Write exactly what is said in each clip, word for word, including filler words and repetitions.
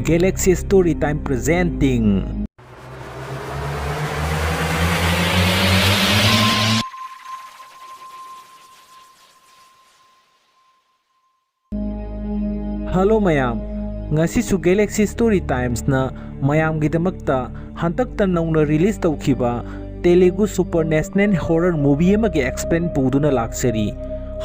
Galaxy Story Time presenting. Hello ꯃꯌꯥꯝ, ꯉꯁꯤꯁꯨ Galaxy Story Timesꯅ ꯃꯌꯥꯝꯒꯤꯗꯃꯛꯇ ꯍꯟꯗꯛꯇ ꯅꯧꯅ release ꯇꯧꯈꯤꯕ Telugu Supernatural Horror Movie ꯑꯃꯒꯤ explain ꯄꯨꯗꯨꯅ ꯂꯥꯛꯆꯔꯤ꯫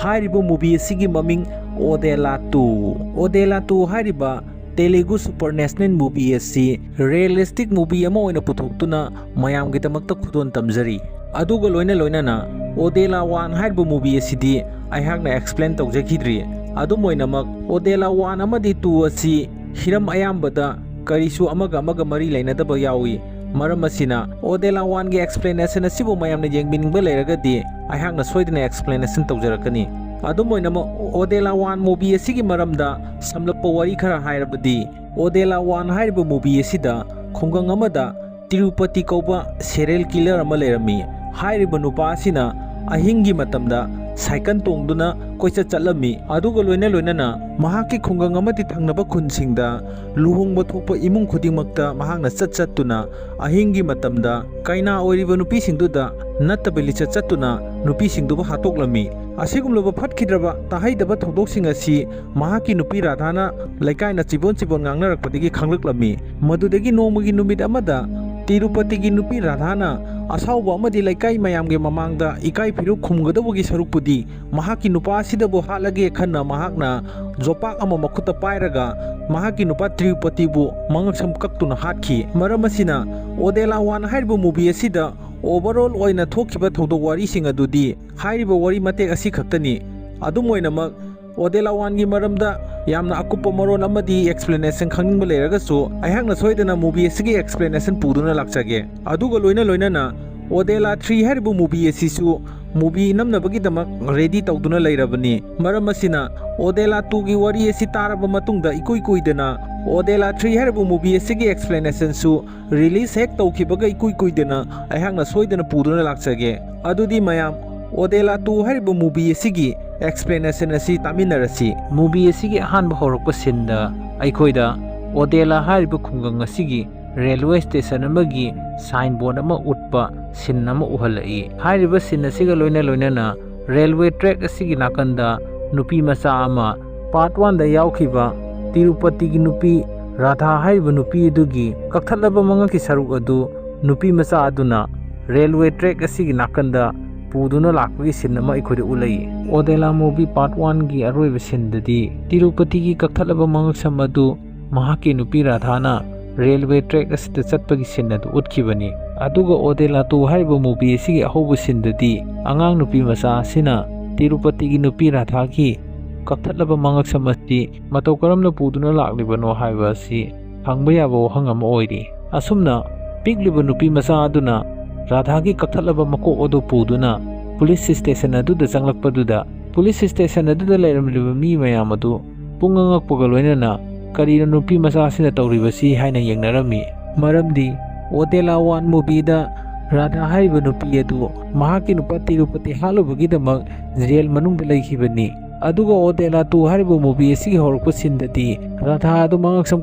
ꯍꯥꯏꯔꯤꯕ movie ꯑꯁꯤꯒꯤ ꯃꯃꯤꯡ Odella two꯫ Odella two ꯍꯥꯏꯔꯤꯕ Telugu Supernatural Movie ꯑꯁꯤ realistic movie ꯑꯃ ꯑꯣꯏꯅ ꯄꯨꯊꯣꯛꯇꯨꯅ ꯃꯌꯥꯝꯒꯤꯗꯃꯛꯇ ꯈꯨꯗꯣꯜ ꯇꯝꯖꯔꯤ꯫ ꯑꯗꯨꯒ ꯂꯣꯏꯅ ꯂꯣꯏꯅꯅ Odella one ꯍꯥꯏꯔꯤꯕ movie ꯑꯁꯤꯗꯤ ꯑꯩꯍꯥꯛꯅ explain ꯇꯧꯖꯈꯤꯗ꯭ꯔꯤ꯫ ꯑꯗꯨꯝ ꯑꯣꯏꯅꯃꯛ, Odella one ꯑꯃꯗꯤ two ꯑꯁꯤ ꯍꯤꯔꯝ ꯑꯌꯥꯝꯕꯗ ꯀꯔꯤꯁꯨ ꯑꯃꯒ ꯑꯃꯒ ꯃꯔꯤ ꯂꯩꯅꯗꯕ ꯌꯥꯎꯏ꯫ ꯃꯔꯝ ꯑꯁꯤꯅ, Odella oneꯒꯤ explanation ꯑꯁꯤꯕꯨ ꯃꯌꯥꯝꯅ ꯌꯦꯡꯕꯤꯅꯤꯡꯕ ꯂꯩꯔꯒꯗꯤ, ꯑꯩꯍꯥꯛꯅ ꯁꯣꯏꯗꯅ explanation ꯇꯧꯖꯔꯛꯀꯅꯤ꯫ ꯑꯗꯨꯝ ꯑꯣꯏꯅꯃꯛ, Odella one movie ꯑꯁꯤꯒꯤ ꯃꯔꯝꯗ ꯁꯝꯂꯞꯄ ꯋꯥꯔꯤ ꯈꯔ ꯍꯥꯏꯔꯕꯗꯤ, Odella one ꯍꯥꯏꯔꯤꯕ movie ꯑꯁꯤꯗ ꯈꯨꯡꯒꯪ ꯑꯃꯗ ꯇꯤꯔꯨꯄꯇꯤ ꯀꯧꯕ serial killer ꯑꯃ ꯂꯩꯔꯝꯃꯤ꯫ ꯍꯥꯏꯔꯤꯕ ꯅꯨꯄꯥ ꯑꯁꯤꯅ ꯑꯍꯤꯡꯒꯤ ꯃꯇꯝꯗ ꯁꯥꯏꯀꯜ ꯇꯣꯡꯗꯨꯅ ꯀꯣꯏꯆꯠ ꯆꯠꯂꯝꯃꯤ꯫ ꯑꯗꯨꯒ ꯂꯣꯏꯅ ꯂꯣꯏꯅꯅ ꯃꯍꯥꯛꯀꯤ ꯈꯨꯡꯒꯪ ꯑꯃꯗꯤ ꯊꯪꯅꯕ ꯈꯨꯟꯁꯤꯡꯗ ꯂꯨꯍꯣꯡꯕ ꯊꯣꯛꯄ ꯏꯃꯨꯡ ꯈꯨꯗꯤꯡꯃꯛꯇ ꯃꯍꯥꯛꯅ ꯆꯠ ꯆꯠꯇꯨꯅ ꯑꯍꯤꯡꯒꯤ ꯃꯇꯝꯗ ꯀꯩꯅꯥ ꯑꯣꯏꯔꯤꯕ ꯅꯨꯄꯤꯁꯤꯡꯗꯨꯗ ꯅꯠꯇꯕ ꯂꯤꯆꯠ ꯆꯠꯇꯨꯅ ꯅꯨꯄꯤꯁꯤꯡꯗꯨꯕꯨ ꯍꯥꯠꯇꯣꯛꯂꯝꯃꯤ꯫ ꯑꯁꯤꯒꯨꯝꯂꯕ ꯐꯠꯈꯤꯗ꯭ꯔꯕ ꯇꯥꯍꯩꯗꯕ ꯊꯧꯗꯣꯛꯁꯤꯡ ꯑꯁꯤ ꯃꯍꯥꯛꯀꯤ ꯅꯨꯄꯤ ꯔꯥꯙꯥꯅ ꯂꯩꯀꯥꯏꯅ ꯆꯤꯕꯣꯟ ꯆꯤꯕꯣꯟ ꯉꯥꯡꯅꯔꯛꯄꯗꯒꯤ ꯈꯪꯂꯛꯂꯝꯃꯤ꯫ ꯃꯗꯨꯗꯒꯤ ꯅꯣꯡꯃꯒꯤ ꯅꯨꯃꯤꯠ ꯑꯃꯗ ꯇꯤꯔꯨꯄꯇꯤꯒꯤ ꯅꯨꯄꯤ ꯔꯥꯙꯥꯅ ꯑꯁꯥꯎꯕ ꯑꯃꯗꯤ ꯂꯩꯀꯥꯏ ꯃꯌꯥꯝꯒꯤ ꯃꯃꯥꯡꯗ ꯏꯀꯥꯏ ꯐꯤꯔꯨꯛ ꯈꯨꯝꯒꯗꯧꯕꯒꯤ ꯁꯔꯨꯛꯄꯨꯗꯤ ꯃꯍꯥꯛꯀꯤ ꯅꯨꯄꯥ ꯑꯁꯤꯗꯕꯨ ꯍꯥꯠꯂꯒꯦ ꯈꯟꯅ ꯃꯍꯥꯛꯅ ꯌꯣꯄꯥꯛ ꯑꯃ ꯃꯈꯨꯠꯇ ꯄꯥꯏꯔꯒ ꯃꯍꯥꯛꯀꯤ ꯅꯨꯄꯥ ꯇꯤꯔꯨꯄꯇꯤꯕꯨ ꯃꯉꯛꯁꯝ ꯀꯛꯇꯨꯅ ꯍꯥꯠꯈꯤ꯫ ꯃꯔꯝ ꯑꯁꯤꯅ Odella one ꯍꯥꯏꯔꯤꯕ movie ꯑꯁꯤꯗ overall ꯑꯣꯏꯅ ꯊꯣꯛꯈꯤꯕ ꯊꯧꯗꯣꯛ ꯋꯥꯔꯤꯁꯤꯡ ꯑꯗꯨꯗꯤ ꯍꯥꯏꯔꯤꯕ ꯋꯥꯔꯤ ꯃꯇꯦꯛ ꯑꯁꯤ ꯈꯛꯇꯅꯤ꯫ ꯑꯗꯨꯝ ꯑꯣꯏꯅꯃꯛ, Odella oneꯒꯤ ꯃꯔꯝꯗ ꯌꯥꯝꯅ ꯑꯀꯨꯞꯄ ꯃꯔꯣꯜ ꯑꯃꯗꯤ explanation ꯈꯪꯅꯤꯡꯕ ꯂꯩꯔꯒꯁꯨ, ꯑꯩꯍꯥꯛꯅ ꯁꯣꯏꯗꯅ movie ꯑꯁꯤꯒꯤ explanation ꯄꯨꯗꯨꯅ ꯂꯥꯛꯆꯒꯦ꯫ ꯑꯗꯨꯒ ꯂꯣꯏꯅ ꯂꯣꯏꯅꯅ, Odella three ꯍꯥꯏꯔꯤꯕ movie ꯑꯁꯤꯁꯨ movie ꯅꯝꯅꯕꯒꯤꯗꯃꯛ ready ꯇꯧꯗꯨꯅ ꯂꯩꯔꯕꯅꯤ꯫ ꯃꯔꯝ ꯑꯁꯤꯅ, Odella twoꯒꯤ ꯋꯥꯔꯤ ꯑꯁꯤ ꯇꯥꯔꯕ ꯃꯇꯨꯡꯗ ꯏꯀꯨꯏ ꯀꯨꯏꯗꯅ Odella three ꯍꯥꯏꯔꯤꯕ movie ꯑꯁꯤꯒꯤ explanationꯁꯨ release ꯍꯦꯛ ꯇꯧꯈꯤꯕꯒ ꯏꯀꯨꯏ ꯀꯨꯏꯗꯅ ꯑꯩꯍꯥꯛꯅ ꯁꯣꯏꯗꯅ ꯄꯨꯗꯨꯅ ꯂꯥꯛꯆꯒꯦ꯫ ꯑꯗꯨꯗꯤ ꯃꯌꯥꯝ, Odella two ꯍꯥꯏꯔꯤꯕ movie ꯑꯁꯤꯒꯤ explanation ꯑꯁꯤ ꯇꯥꯃꯤꯟꯅꯔꯁꯤ꯫ Movie ꯑꯁꯤꯒꯤ ꯑꯍꯥꯟꯕ ꯍꯧꯔꯛꯄ sceneꯗ ꯑꯩꯈꯣꯏꯗ ꯑꯣꯗꯦꯂꯥ ꯍꯥꯏꯔꯤꯕ ꯈꯨꯡꯒꯪ ꯑꯁꯤꯒꯤ ꯔꯦꯜꯋꯦ ꯁ꯭ꯇꯦꯁꯟ ꯑꯃꯒꯤ ꯁꯥꯏꯟꯕꯣꯔꯗ ꯑꯃ ꯎꯠꯄ ꯁꯤꯟ ꯑꯃ ꯎꯍꯜꯂꯛꯏ꯫ ꯍꯥꯏꯔꯤꯕ ꯁꯤꯟ ꯑꯁꯤꯒ ꯂꯣꯏꯅ ꯂꯣꯏꯅꯅ ꯔꯦꯜꯋꯦ ꯇ꯭ꯔꯦꯛ ꯑꯁꯤꯒꯤ ꯅꯥꯀꯟꯗ ꯅꯨꯄꯤ ꯃꯆꯥ ꯑꯃ ꯄꯥꯔꯠ ꯋꯥꯟꯗ ꯌꯥꯎꯈꯤꯕ ꯇꯤꯔꯨꯄꯇꯤꯒꯤ ꯅꯨꯄꯤ ꯔꯥꯙꯥ ꯍꯥꯏꯔꯤꯕ ꯅꯨꯄꯤ ꯑꯗꯨꯒꯤ ꯀꯛꯊꯠꯂꯕ ꯃꯉꯛꯀꯤ ꯁꯔꯨꯛ ꯑꯗꯨ ꯅꯨꯄꯤ ꯃꯆꯥ ꯑꯗꯨꯅ ꯔꯦꯜꯋꯦ ꯇ꯭ꯔꯦꯛ ꯑꯁꯤꯒꯤ ꯅꯥꯀꯟꯗ ꯄꯨꯗꯨꯅ ꯂꯥꯛꯄꯒꯤ ꯁꯤꯟ ꯑꯃ ꯑꯩꯈꯣꯏꯗ ꯎꯠꯂꯛꯏ꯫ ꯑꯣꯗꯦꯂꯥ ꯃꯨꯚꯤ ꯄꯥꯔꯠ ꯋꯥꯟꯒꯤ ꯑꯔꯣꯏꯕ ꯁꯤꯟꯗꯗꯤ ꯇꯤꯔꯨꯄꯇꯤꯒꯤ ꯀꯛꯊꯠꯂꯕ ꯃꯉꯛꯁꯝ ꯑꯗꯨ ꯃꯍꯥꯛꯀꯤ ꯅꯨꯄꯤ ꯔꯥꯙꯥꯅ ꯔꯦꯜꯋꯦ ꯇ꯭ꯔꯦꯛ ꯑꯁꯤꯗ ꯆꯠꯄꯒꯤ ꯁꯤꯟ ꯑꯗꯨ ꯎꯠꯈꯤꯕꯅꯤ꯫ ꯑꯗꯨꯒ ꯑꯣꯗꯦꯂꯥ ꯇꯨ ꯍꯥꯏꯔꯤꯕ ꯃꯨꯚꯤ ꯑꯁꯤꯒꯤ ꯑꯍꯧꯕ ꯁꯤꯟꯗꯗꯤ ꯑꯉꯥꯡ ꯅꯨꯄꯤ ꯃꯆꯥ ꯑꯁꯤꯅ ꯇꯤꯔꯨꯄꯇꯤꯒꯤ ꯅꯨꯄꯤ ꯔꯥꯙꯥꯒꯤ ꯀꯛꯊꯠꯂꯕ ꯃꯉꯛꯁꯝ ꯑꯁꯤ ꯃꯇꯧ ꯀꯔꯝꯅ ꯄꯨꯗꯨꯅ ꯂꯥꯛꯂꯤꯕꯅꯣ ꯍꯥꯏꯕ ꯑꯁꯤ ꯍꯪꯕ ꯌꯥꯕ ꯋꯥꯍꯪ ꯑꯃ ꯑꯣꯏꯔꯤ꯫ ꯑꯁꯨꯝꯅ ꯄꯤꯛꯂꯤꯕ ꯅꯨꯄꯤ ꯃꯆꯥ ꯑꯗꯨꯅ ꯔꯥꯙꯥꯒꯤ ꯀꯛꯊꯠꯂꯕ ꯃꯀꯣꯛ ꯑꯗꯨ ꯄꯨꯗꯨꯅ ꯄꯨꯂꯤꯁ ꯁ꯭ꯇꯦꯁꯟ ꯑꯗꯨꯗ ꯆꯪꯂꯛꯄꯗꯨꯗ ꯄꯨꯂꯤꯁ ꯁ꯭ꯇꯦꯁꯟ ꯑꯗꯨꯗ ꯂꯩꯔꯝꯂꯤꯕ ꯃꯤ ꯃꯌꯥꯝ ꯑꯗꯨ ꯄꯨꯡꯉꯛ ꯉꯛꯄꯒ ꯂꯣꯏꯅꯅ ꯀꯔꯤꯅꯣ ꯅꯨꯄꯤ ꯃꯆꯥꯁꯤꯅ ꯇꯧꯔꯤꯕꯁꯤ ꯍꯥꯏꯅ ꯌꯦꯡꯅꯔꯝꯃꯤ꯫ ꯃꯔꯝꯗꯤ ꯑꯣꯗꯦꯂꯥ ꯋꯥꯟ ꯃꯨꯚꯤꯗ ꯔꯥꯙꯥ ꯍꯥꯏꯔꯤꯕ ꯅꯨꯄꯤ ꯑꯗꯨ ꯃꯍꯥꯛꯀꯤ ꯅꯨꯄꯥ ꯇꯤꯔꯨꯄꯇꯤ ꯍꯥꯠꯂꯨꯕꯒꯤꯗꯃꯛ ꯖꯦꯜ ꯃꯅꯨꯡꯗ ꯂꯩꯈꯤꯕꯅꯤ꯫ ꯑꯗꯨꯒ ꯑꯣꯗꯦꯂꯥ ꯇꯨ ꯍꯥꯏꯔꯤꯕ ꯃꯨꯚꯤ ꯑꯁꯤꯒꯤ ꯍꯧꯔꯛꯄ ꯁꯤꯟꯗꯗꯤ ꯔꯥꯙꯥ ꯑꯗꯨ ꯃꯉꯛꯁꯝ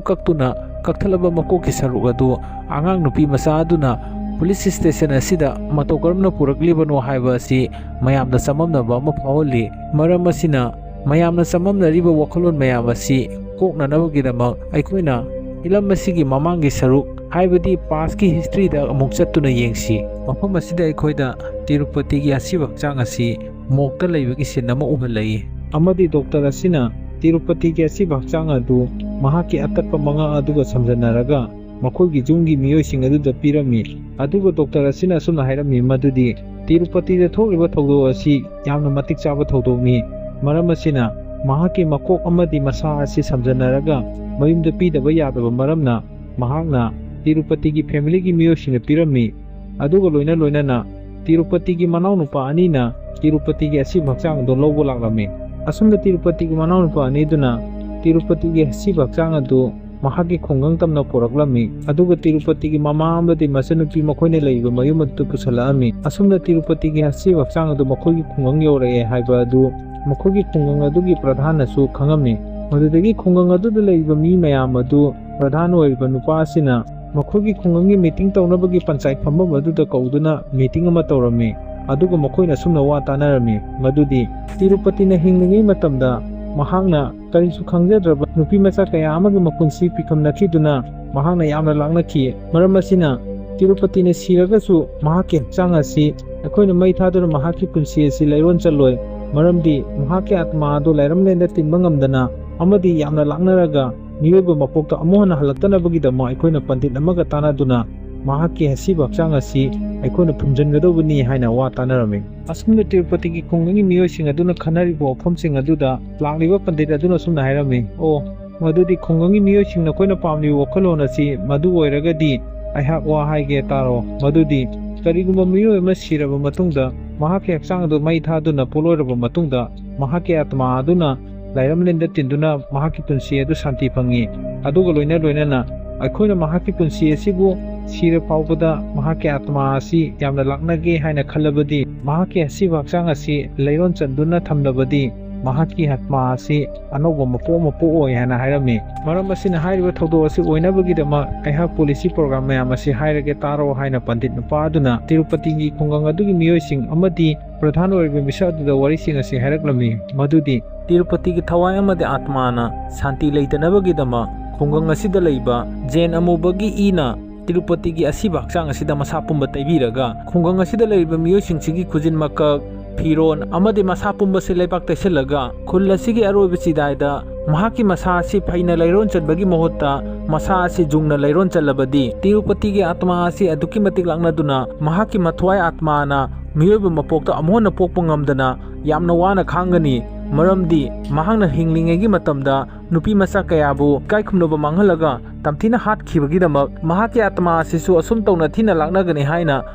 ꯀꯛꯇꯨꯅ ꯀꯛꯊꯠꯂꯕ ꯃꯀꯣꯛꯀꯤ ꯁꯔꯨꯛ ꯑꯗꯨ ꯑꯉꯥꯡ ꯅꯨꯄꯤ ꯃꯆꯥ ꯑꯗꯨꯅ ꯄꯨꯂꯤꯁ ꯁ꯭ꯇꯦꯁꯟ ꯑꯁꯤꯗ ꯃꯇꯧ ꯀꯔꯝꯅ ꯄꯨꯔꯛꯂꯤꯕꯅꯣ ꯍꯥꯏꯕ ꯑꯁꯤ ꯃꯌꯥꯝꯗ ꯆꯃꯝꯅꯕ ꯑꯃ ꯐꯥꯎꯍꯜꯂꯤ꯫ ꯃꯔꯝ ꯑꯁꯤꯅ ꯃꯌꯥꯝꯅ ꯆꯃꯝꯅꯔꯤꯕ ꯋꯥꯈꯜꯂꯣꯟ ꯃꯌꯥꯝ ꯑꯁꯤ ꯀꯣꯛꯅꯅꯕꯒꯤꯗꯃꯛ ꯑꯩꯈꯣꯏꯅ ꯐꯤꯂꯝ ꯑꯁꯤꯒꯤ ꯃꯃꯥꯡꯒꯤ ꯁꯔꯨꯛ, ꯍꯥꯏꯕꯗꯤ ꯄꯥꯁꯀꯤ ꯍꯤꯁꯇ꯭ꯔꯤꯗ ꯑꯃꯨꯛ ꯆꯠꯇꯨꯅ ꯌꯦꯡꯁꯤ꯫ ꯃꯐꯝ ꯑꯁꯤꯗ ꯑꯩꯈꯣꯏꯗ ꯇꯤꯔꯨꯄꯇꯤꯒꯤ ꯑꯁꯤꯕ ꯍꯛꯆꯥꯡ ꯑꯁꯤ ꯃꯣꯛꯇ ꯂꯩꯕꯒꯤ ꯁꯤꯟ ꯑꯃ ꯎꯍꯜꯂꯛꯏ꯫ ꯑꯃꯗꯤ ꯗꯣꯛꯇꯔ ꯑꯁꯤꯅ ꯇꯤꯔꯨꯄꯇꯤꯒꯤ ꯑꯁꯤꯕ ꯍꯛꯆꯥꯡ ꯑꯗꯨ ꯃꯍꯥꯛꯀꯤ ꯑꯇꯠꯄ ꯃꯉꯛ ꯑꯗꯨꯒ ꯁꯝꯖꯟꯅꯔꯒ ꯃꯈꯣꯏꯒꯤ ꯌꯨꯝꯒꯤ ꯃꯤꯑꯣꯏꯁꯤꯡ ꯑꯗꯨꯗ ꯄꯤꯔꯝꯃꯤ꯫ ꯑꯗꯨꯒ ꯗꯣꯛꯇꯔ ꯑꯁꯤꯅ ꯑꯁꯨꯝꯅ ꯍꯥꯏꯔꯝꯃꯤ ꯃꯗꯨꯗꯤ ꯇꯤꯔꯨꯄꯇꯤꯗ ꯊꯣꯛꯂꯤꯕ ꯊꯧꯗꯣꯛ ꯑꯁꯤ ꯌꯥꯝꯅ ꯃꯇꯤꯛ ꯆꯥꯕ ꯊꯧꯗꯣꯛꯅꯤ꯫ ꯃꯔꯝ ꯑꯁꯤꯅ ꯃꯍꯥꯛꯀꯤ ꯃꯀꯣꯛ ꯑꯃꯗꯤ ꯃꯁꯥ ꯑꯁꯤ ꯁꯝꯖꯟꯅꯔꯒ ꯃꯌꯨꯝꯗ ꯄꯤꯗꯕ ꯌꯥꯗꯕ ꯃꯔꯝꯅ ꯃꯍꯥꯛꯅ ꯇꯤꯔꯨꯄꯇꯤꯒꯤ ꯐꯦꯃꯤꯂꯤꯒꯤ ꯃꯤꯑꯣꯏꯁꯤꯡꯗ ꯄꯤꯔꯝꯃꯤ꯫ ꯑꯗꯨꯒ ꯂꯣꯏꯅ ꯂꯣꯏꯅꯅ ꯇꯤꯔꯨꯄꯇꯤꯒꯤ ꯃꯅꯥꯎꯅꯨꯄꯥ ꯑꯅꯤꯅ ꯇꯤꯔꯨꯄꯇꯤꯒꯤ ꯑꯁꯤꯕ ꯍꯛꯆꯥꯡ ꯑꯗꯨ ꯂꯧꯕ ꯂꯥꯛꯂꯝꯃꯤ꯫ ꯑꯁꯨꯝꯅ ꯇꯤꯔꯨꯄꯇꯤꯒꯤ ꯃꯅꯥꯎꯅꯨꯄꯥ ꯑꯅꯤꯗꯨꯅ ꯇꯤꯔꯨꯄꯇꯤꯒꯤ ꯑꯁꯤꯕ ꯍꯛꯆꯥꯡ ꯑꯗꯨ ꯃꯍꯥꯛꯀꯤ ꯈꯨꯡꯒꯪ ꯇꯝꯅ ꯄꯨꯔꯛꯂꯝꯃꯤ꯫ ꯑꯗꯨꯒ ꯇꯤꯔꯨꯄꯇꯤꯒꯤ ꯃꯃꯥ ꯑꯃꯗꯤ ꯃꯆꯟꯅꯨꯄꯤ ꯃꯈꯣꯏꯅ ꯂꯩꯔꯤꯕ ꯃꯌꯨꯝ ꯑꯗꯨꯗ ꯄꯨꯁꯜꯂꯛꯑꯝꯃꯤ꯫ ꯑꯁꯨꯝꯅ ꯇꯤꯔꯨꯄꯇꯤꯒꯤ ꯑꯁꯤꯕ ꯍꯛꯆꯥꯡ ꯑꯗꯨ ꯃꯈꯣꯏꯒꯤ ꯈꯨꯡꯒꯪ ꯌꯧꯔꯛꯑꯦ ꯍꯥꯏꯕ ꯑꯗꯨ ꯃꯈꯣꯏꯒꯤ ꯈꯨꯡꯒꯪ ꯑꯗꯨꯒꯤ ꯄ꯭ꯔꯙꯥꯟꯅꯁꯨ ꯈꯪꯉꯝꯃꯤ꯫ ꯃꯗꯨꯗꯒꯤ ꯈꯨꯡꯒꯪ ꯑꯗꯨꯗ ꯂꯩꯔꯤꯕ ꯃꯤ ꯃꯌꯥꯝ ꯑꯗꯨ ꯄ꯭ꯔꯙꯥꯟ ꯑꯣꯏꯔꯤꯕ ꯅꯨꯄꯥ ꯑꯁꯤꯅ ꯃꯈꯣꯏꯒꯤ ꯈꯨꯡꯒꯪꯒꯤ ꯃꯤꯇꯤꯡ ꯇꯧꯅꯕꯒꯤ ꯄꯟꯆꯥꯌꯠ ꯐꯝꯐꯝ ꯑꯗꯨꯗ ꯀꯧꯗꯨꯅ ꯃꯤꯇꯤꯡ ꯑꯃ ꯇꯧꯔꯝꯃꯤ꯫ ꯑꯗꯨꯒ ꯃꯈꯣꯏꯅ ꯑꯁꯨꯝꯅ ꯋꯥ ꯇꯥꯅꯔꯝꯃꯤ, ꯃꯗꯨꯗꯤ ꯇꯤꯔꯨꯄꯇꯤꯅ ꯍꯤꯡꯂꯤꯉꯩ ꯃꯇꯝꯗ ꯃꯍꯥꯛꯅ ꯀꯔꯤꯁꯨ ꯈꯪꯖꯗ꯭ꯔꯕ ꯅꯨꯄꯤ ꯃꯆꯥ ꯀꯌꯥ ꯑꯃꯒꯤ ꯃꯄꯨꯟꯁꯤ ꯄꯤꯐꯝ ꯅꯠꯈꯤꯗꯨꯅ ꯃꯍꯥꯛꯅ ꯌꯥꯝꯅ ꯂꯥꯛꯅꯈꯤ꯫ ꯃꯔꯝ ꯑꯁꯤꯅ ꯇꯤꯔꯨꯄꯇꯤꯅ ꯁꯤꯔꯒꯁꯨ ꯃꯍꯥꯛꯀꯤ ꯍꯛꯆꯥꯡ ꯑꯁꯤ ꯑꯩꯈꯣꯏꯅ ꯃꯩ ꯊꯥꯗꯨꯅ ꯃꯍꯥꯛꯀꯤ ꯄꯨꯟꯁꯤ ꯑꯁꯤ ꯂꯩꯔꯣꯟ ꯆꯠꯂꯣꯏ꯫ ꯃꯔꯝꯗꯤ ꯃꯍꯥꯛꯀꯤ ꯑꯥꯇꯃꯥ ꯑꯗꯨ ꯂꯥꯏꯔꯝꯂꯦꯟꯗ ꯇꯤꯟꯕ ꯉꯝꯗꯅ ꯑꯃꯗꯤ ꯌꯥꯝꯅ ꯂꯥꯛꯅꯔꯒ ꯃꯤꯑꯣꯏꯕ ꯃꯄꯣꯛꯇ ꯑꯃꯨꯛ ꯍꯟꯅ ꯍꯜꯂꯛꯇꯅꯕꯒꯤꯗꯃꯛ ꯑꯩꯈꯣꯏꯅ ꯄꯟꯗꯤꯠ ꯑꯃꯒ ꯇꯥꯟꯅꯗꯨꯅ ꯃꯍꯥꯛꯀꯤ ꯑꯁꯤꯕ ꯍꯛꯆꯥꯡ ꯑꯁꯤ ꯑꯩꯈꯣꯏꯅ ꯐꯨꯝꯖꯤꯟꯒꯗꯧꯕꯅꯤ ꯍꯥꯏꯅ ꯋꯥ ꯇꯥꯅꯔꯝꯃꯤ꯫ ꯑꯁꯨꯝꯅ ꯇꯤꯔꯨꯄꯇꯤꯒꯤ ꯈꯨꯡꯒꯪꯒꯤ ꯃꯤꯑꯣꯏꯁꯤꯡ ꯑꯗꯨꯅ ꯈꯟꯅꯔꯤꯕ ꯋꯥꯐꯝꯁꯤꯡ ꯑꯗꯨꯗ ꯂꯥꯛꯂꯤꯕ ꯄꯟꯗꯤꯠ ꯑꯗꯨꯅ ꯑꯁꯨꯝꯅ ꯍꯥꯏꯔꯝꯃꯤ, "ꯑꯣ, ꯃꯗꯨꯗꯤ ꯈꯨꯡꯒꯪꯒꯤ ꯃꯤꯑꯣꯏꯁꯤꯡ ꯅꯈꯣꯏꯅ ꯄꯥꯝꯂꯤꯕ ꯋꯥꯈꯜꯂꯣꯟ ꯑꯁꯤ ꯃꯗꯨ ꯑꯣꯏꯔꯒꯗꯤ ꯑꯩꯍꯥꯛ ꯋꯥ ꯍꯥꯏꯒꯦ ꯇꯥꯔꯣ꯫ ꯃꯗꯨꯗꯤ ꯀꯔꯤꯒꯨꯝꯕ ꯃꯤꯑꯣꯏ ꯑꯃ ꯁꯤꯔꯕ ꯃꯇꯨꯡꯗ ꯃꯍꯥꯛꯀꯤ ꯍꯛꯆꯥꯡ ꯑꯗꯨ ꯃꯩ ꯊꯥꯗꯨꯅ ꯄꯣꯠꯂꯣꯏꯔꯕ ꯃꯇꯨꯡꯗ ꯃꯍꯥꯛꯀꯤ ꯑꯥꯇꯃꯥ ꯑꯗꯨꯅ ꯂꯥꯏꯔꯝꯂꯦꯟꯗ ꯇꯤꯟꯗꯨꯅ ꯃꯍꯥꯛꯀꯤ ꯄꯨꯟꯁꯤ ꯑꯗꯨ ꯁꯥꯟꯇꯤ ꯐꯪꯏ꯫ ꯑꯗꯨꯒ ꯂꯣꯏꯅ ꯂꯣꯏꯅꯅ ꯑꯩꯈꯣꯏꯅ ꯃꯍꯥꯛꯀꯤ ꯄꯨꯟꯁꯤ ꯑꯁꯤꯕꯨ ꯁꯤꯔ ꯐꯥꯎꯕꯗ ꯃꯍꯥꯛꯀꯤ ꯑꯥꯇꯃꯥ ꯑꯁꯤ ꯌꯥꯝꯅ ꯂꯥꯛꯅꯒꯦ ꯍꯥꯏꯅ ꯈꯜꯂꯕꯗꯤ ꯃꯍꯥꯛꯀꯤ ꯑꯁꯤꯕ ꯍꯛꯆꯥꯡ ꯑꯁꯤ ꯂꯩꯔꯣꯟ ꯆꯟꯗꯨꯅ ꯊꯝꯂꯕꯗꯤ ꯃꯍꯥꯛꯀꯤ ꯑꯥꯇꯃꯥ ꯑꯁꯤ ꯑꯅꯧꯕ ꯃꯄꯣꯛ ꯑꯃ ꯄꯣꯛꯑꯣꯏ" ꯍꯥꯏꯅ ꯍꯥꯏꯔꯝꯃꯤ꯫ ꯃꯔꯝ ꯑꯁꯤꯅ ꯍꯥꯏꯔꯤꯕ ꯊꯧꯗꯣꯛ ꯑꯁꯤ ꯑꯣꯏꯅꯕꯒꯤꯗꯃꯛ ꯑꯩꯍꯥꯛ ꯄꯣꯂꯤꯁꯤ ꯄ꯭ꯔꯣꯒ꯭ꯔꯥꯝ ꯃꯌꯥꯝ ꯑꯁꯤ ꯍꯥꯏꯔꯒꯦ ꯇꯥꯔꯣ ꯍꯥꯏꯅ ꯄꯟꯗꯤꯠ ꯅꯨꯄꯥ ꯑꯗꯨꯅ ꯇꯤꯔꯨꯄꯇꯤꯒꯤ ꯈꯨꯡꯒꯪ ꯑꯗꯨꯒꯤ ꯃꯤꯑꯣꯏꯁꯤꯡ ꯑꯃꯗꯤ ꯄ꯭ꯔꯙꯥꯟ ꯑꯣꯏꯔꯤꯕ ꯃꯤꯁꯛ ꯑꯗꯨꯗ ꯋꯥꯔꯤꯁꯤꯡ ꯑꯁꯤ ꯍꯥꯏꯔꯛꯂꯝꯃꯤ, ꯃꯗꯨꯗꯤ ꯇꯤꯔꯨꯄꯇꯤꯒꯤ ꯊꯋꯥꯏ ꯑꯃꯗꯤ ꯑꯥꯇꯃꯥꯅ ꯁꯥꯟꯇꯤ ꯂꯩꯇꯅꯕꯒꯤꯗꯃꯛ ꯈꯨꯡꯒꯪ ꯑꯁꯤꯗ ꯂꯩꯕ ꯖꯦꯟ ꯑꯃꯨꯕꯒꯤ ꯏꯅ ꯇꯤꯔꯨꯄꯇꯤꯒꯤ ꯑꯁꯤꯕ ꯍꯛꯆꯥꯡ ꯑꯁꯤꯗ ꯃꯁꯥ ꯄꯨꯝꯕ ꯇꯩꯕꯤꯔꯒ ꯈꯨꯡꯒꯪ ꯑꯁꯤꯗ ꯂꯩꯔꯤꯕ ꯃꯤꯑꯣꯏꯁꯤꯡꯁꯤꯒꯤ ꯈꯨꯖꯤꯟ ꯃꯀꯛ, ꯐꯤꯔꯣꯟ ꯑꯃꯗꯤ ꯃꯁꯥ ꯄꯨꯝꯕꯁꯤ ꯂꯩꯕꯥꯛ ꯇꯩꯁꯤꯜꯂꯒ ꯈꯨꯜ ꯑꯁꯤꯒꯤ ꯑꯔꯣꯏꯕ ꯆꯤꯗꯥꯏꯗ ꯃꯍꯥꯛꯀꯤ ꯃꯁꯥ ꯑꯁꯤ ꯐꯩꯅ ꯂꯩꯔꯣꯟ ꯆꯟꯕꯒꯤ ꯃꯍꯨꯠꯇ ꯃꯁꯥ ꯑꯁꯤ ꯖꯨꯡꯅ ꯂꯩꯔꯣꯟ ꯆꯜꯂꯕꯗꯤ ꯇꯤꯔꯨꯄꯇꯤꯒꯤ ꯑꯥꯇꯃꯥ ꯑꯁꯤ ꯑꯗꯨꯛꯀꯤ ꯃꯇꯤꯛ ꯂꯥꯛꯅꯗꯨꯅ ꯃꯍꯥꯛꯀꯤ ꯃꯊ꯭ꯋꯥꯏ ꯑꯥꯇꯃꯥꯅ ꯃꯤꯑꯣꯏꯕ ꯃꯄꯣꯛꯇ ꯑꯃꯨꯛ ꯍꯟꯅ ꯄꯣꯛꯄ ꯉꯝꯗꯅ ꯌꯥꯝꯅ ꯋꯥꯅ ꯈꯥꯡꯒꯅꯤ꯫ ꯃꯔꯝꯗꯤ ꯃꯍꯥꯛꯅ ꯍꯤꯡꯂꯤꯉꯩꯒꯤ ꯃꯇꯝꯗ ꯅꯨꯄꯤ ꯃꯆꯥ ꯀꯌꯥꯕꯨ ꯏꯀꯥꯏ ꯈꯨꯝꯅꯕ ꯃꯥꯡꯍꯜꯂꯒ ꯇꯝꯊꯤꯅ ꯍꯥꯠꯈꯤꯕꯒꯤꯗꯃꯛ ꯃꯍꯥꯛꯀꯤ ꯑꯥꯇꯃꯥ ꯑꯁꯤꯁꯨ ꯑꯁꯨꯝ ꯇꯧꯅ ꯊꯤꯅ ꯂꯥꯛꯅꯒꯅꯤ ꯍꯥꯏꯅ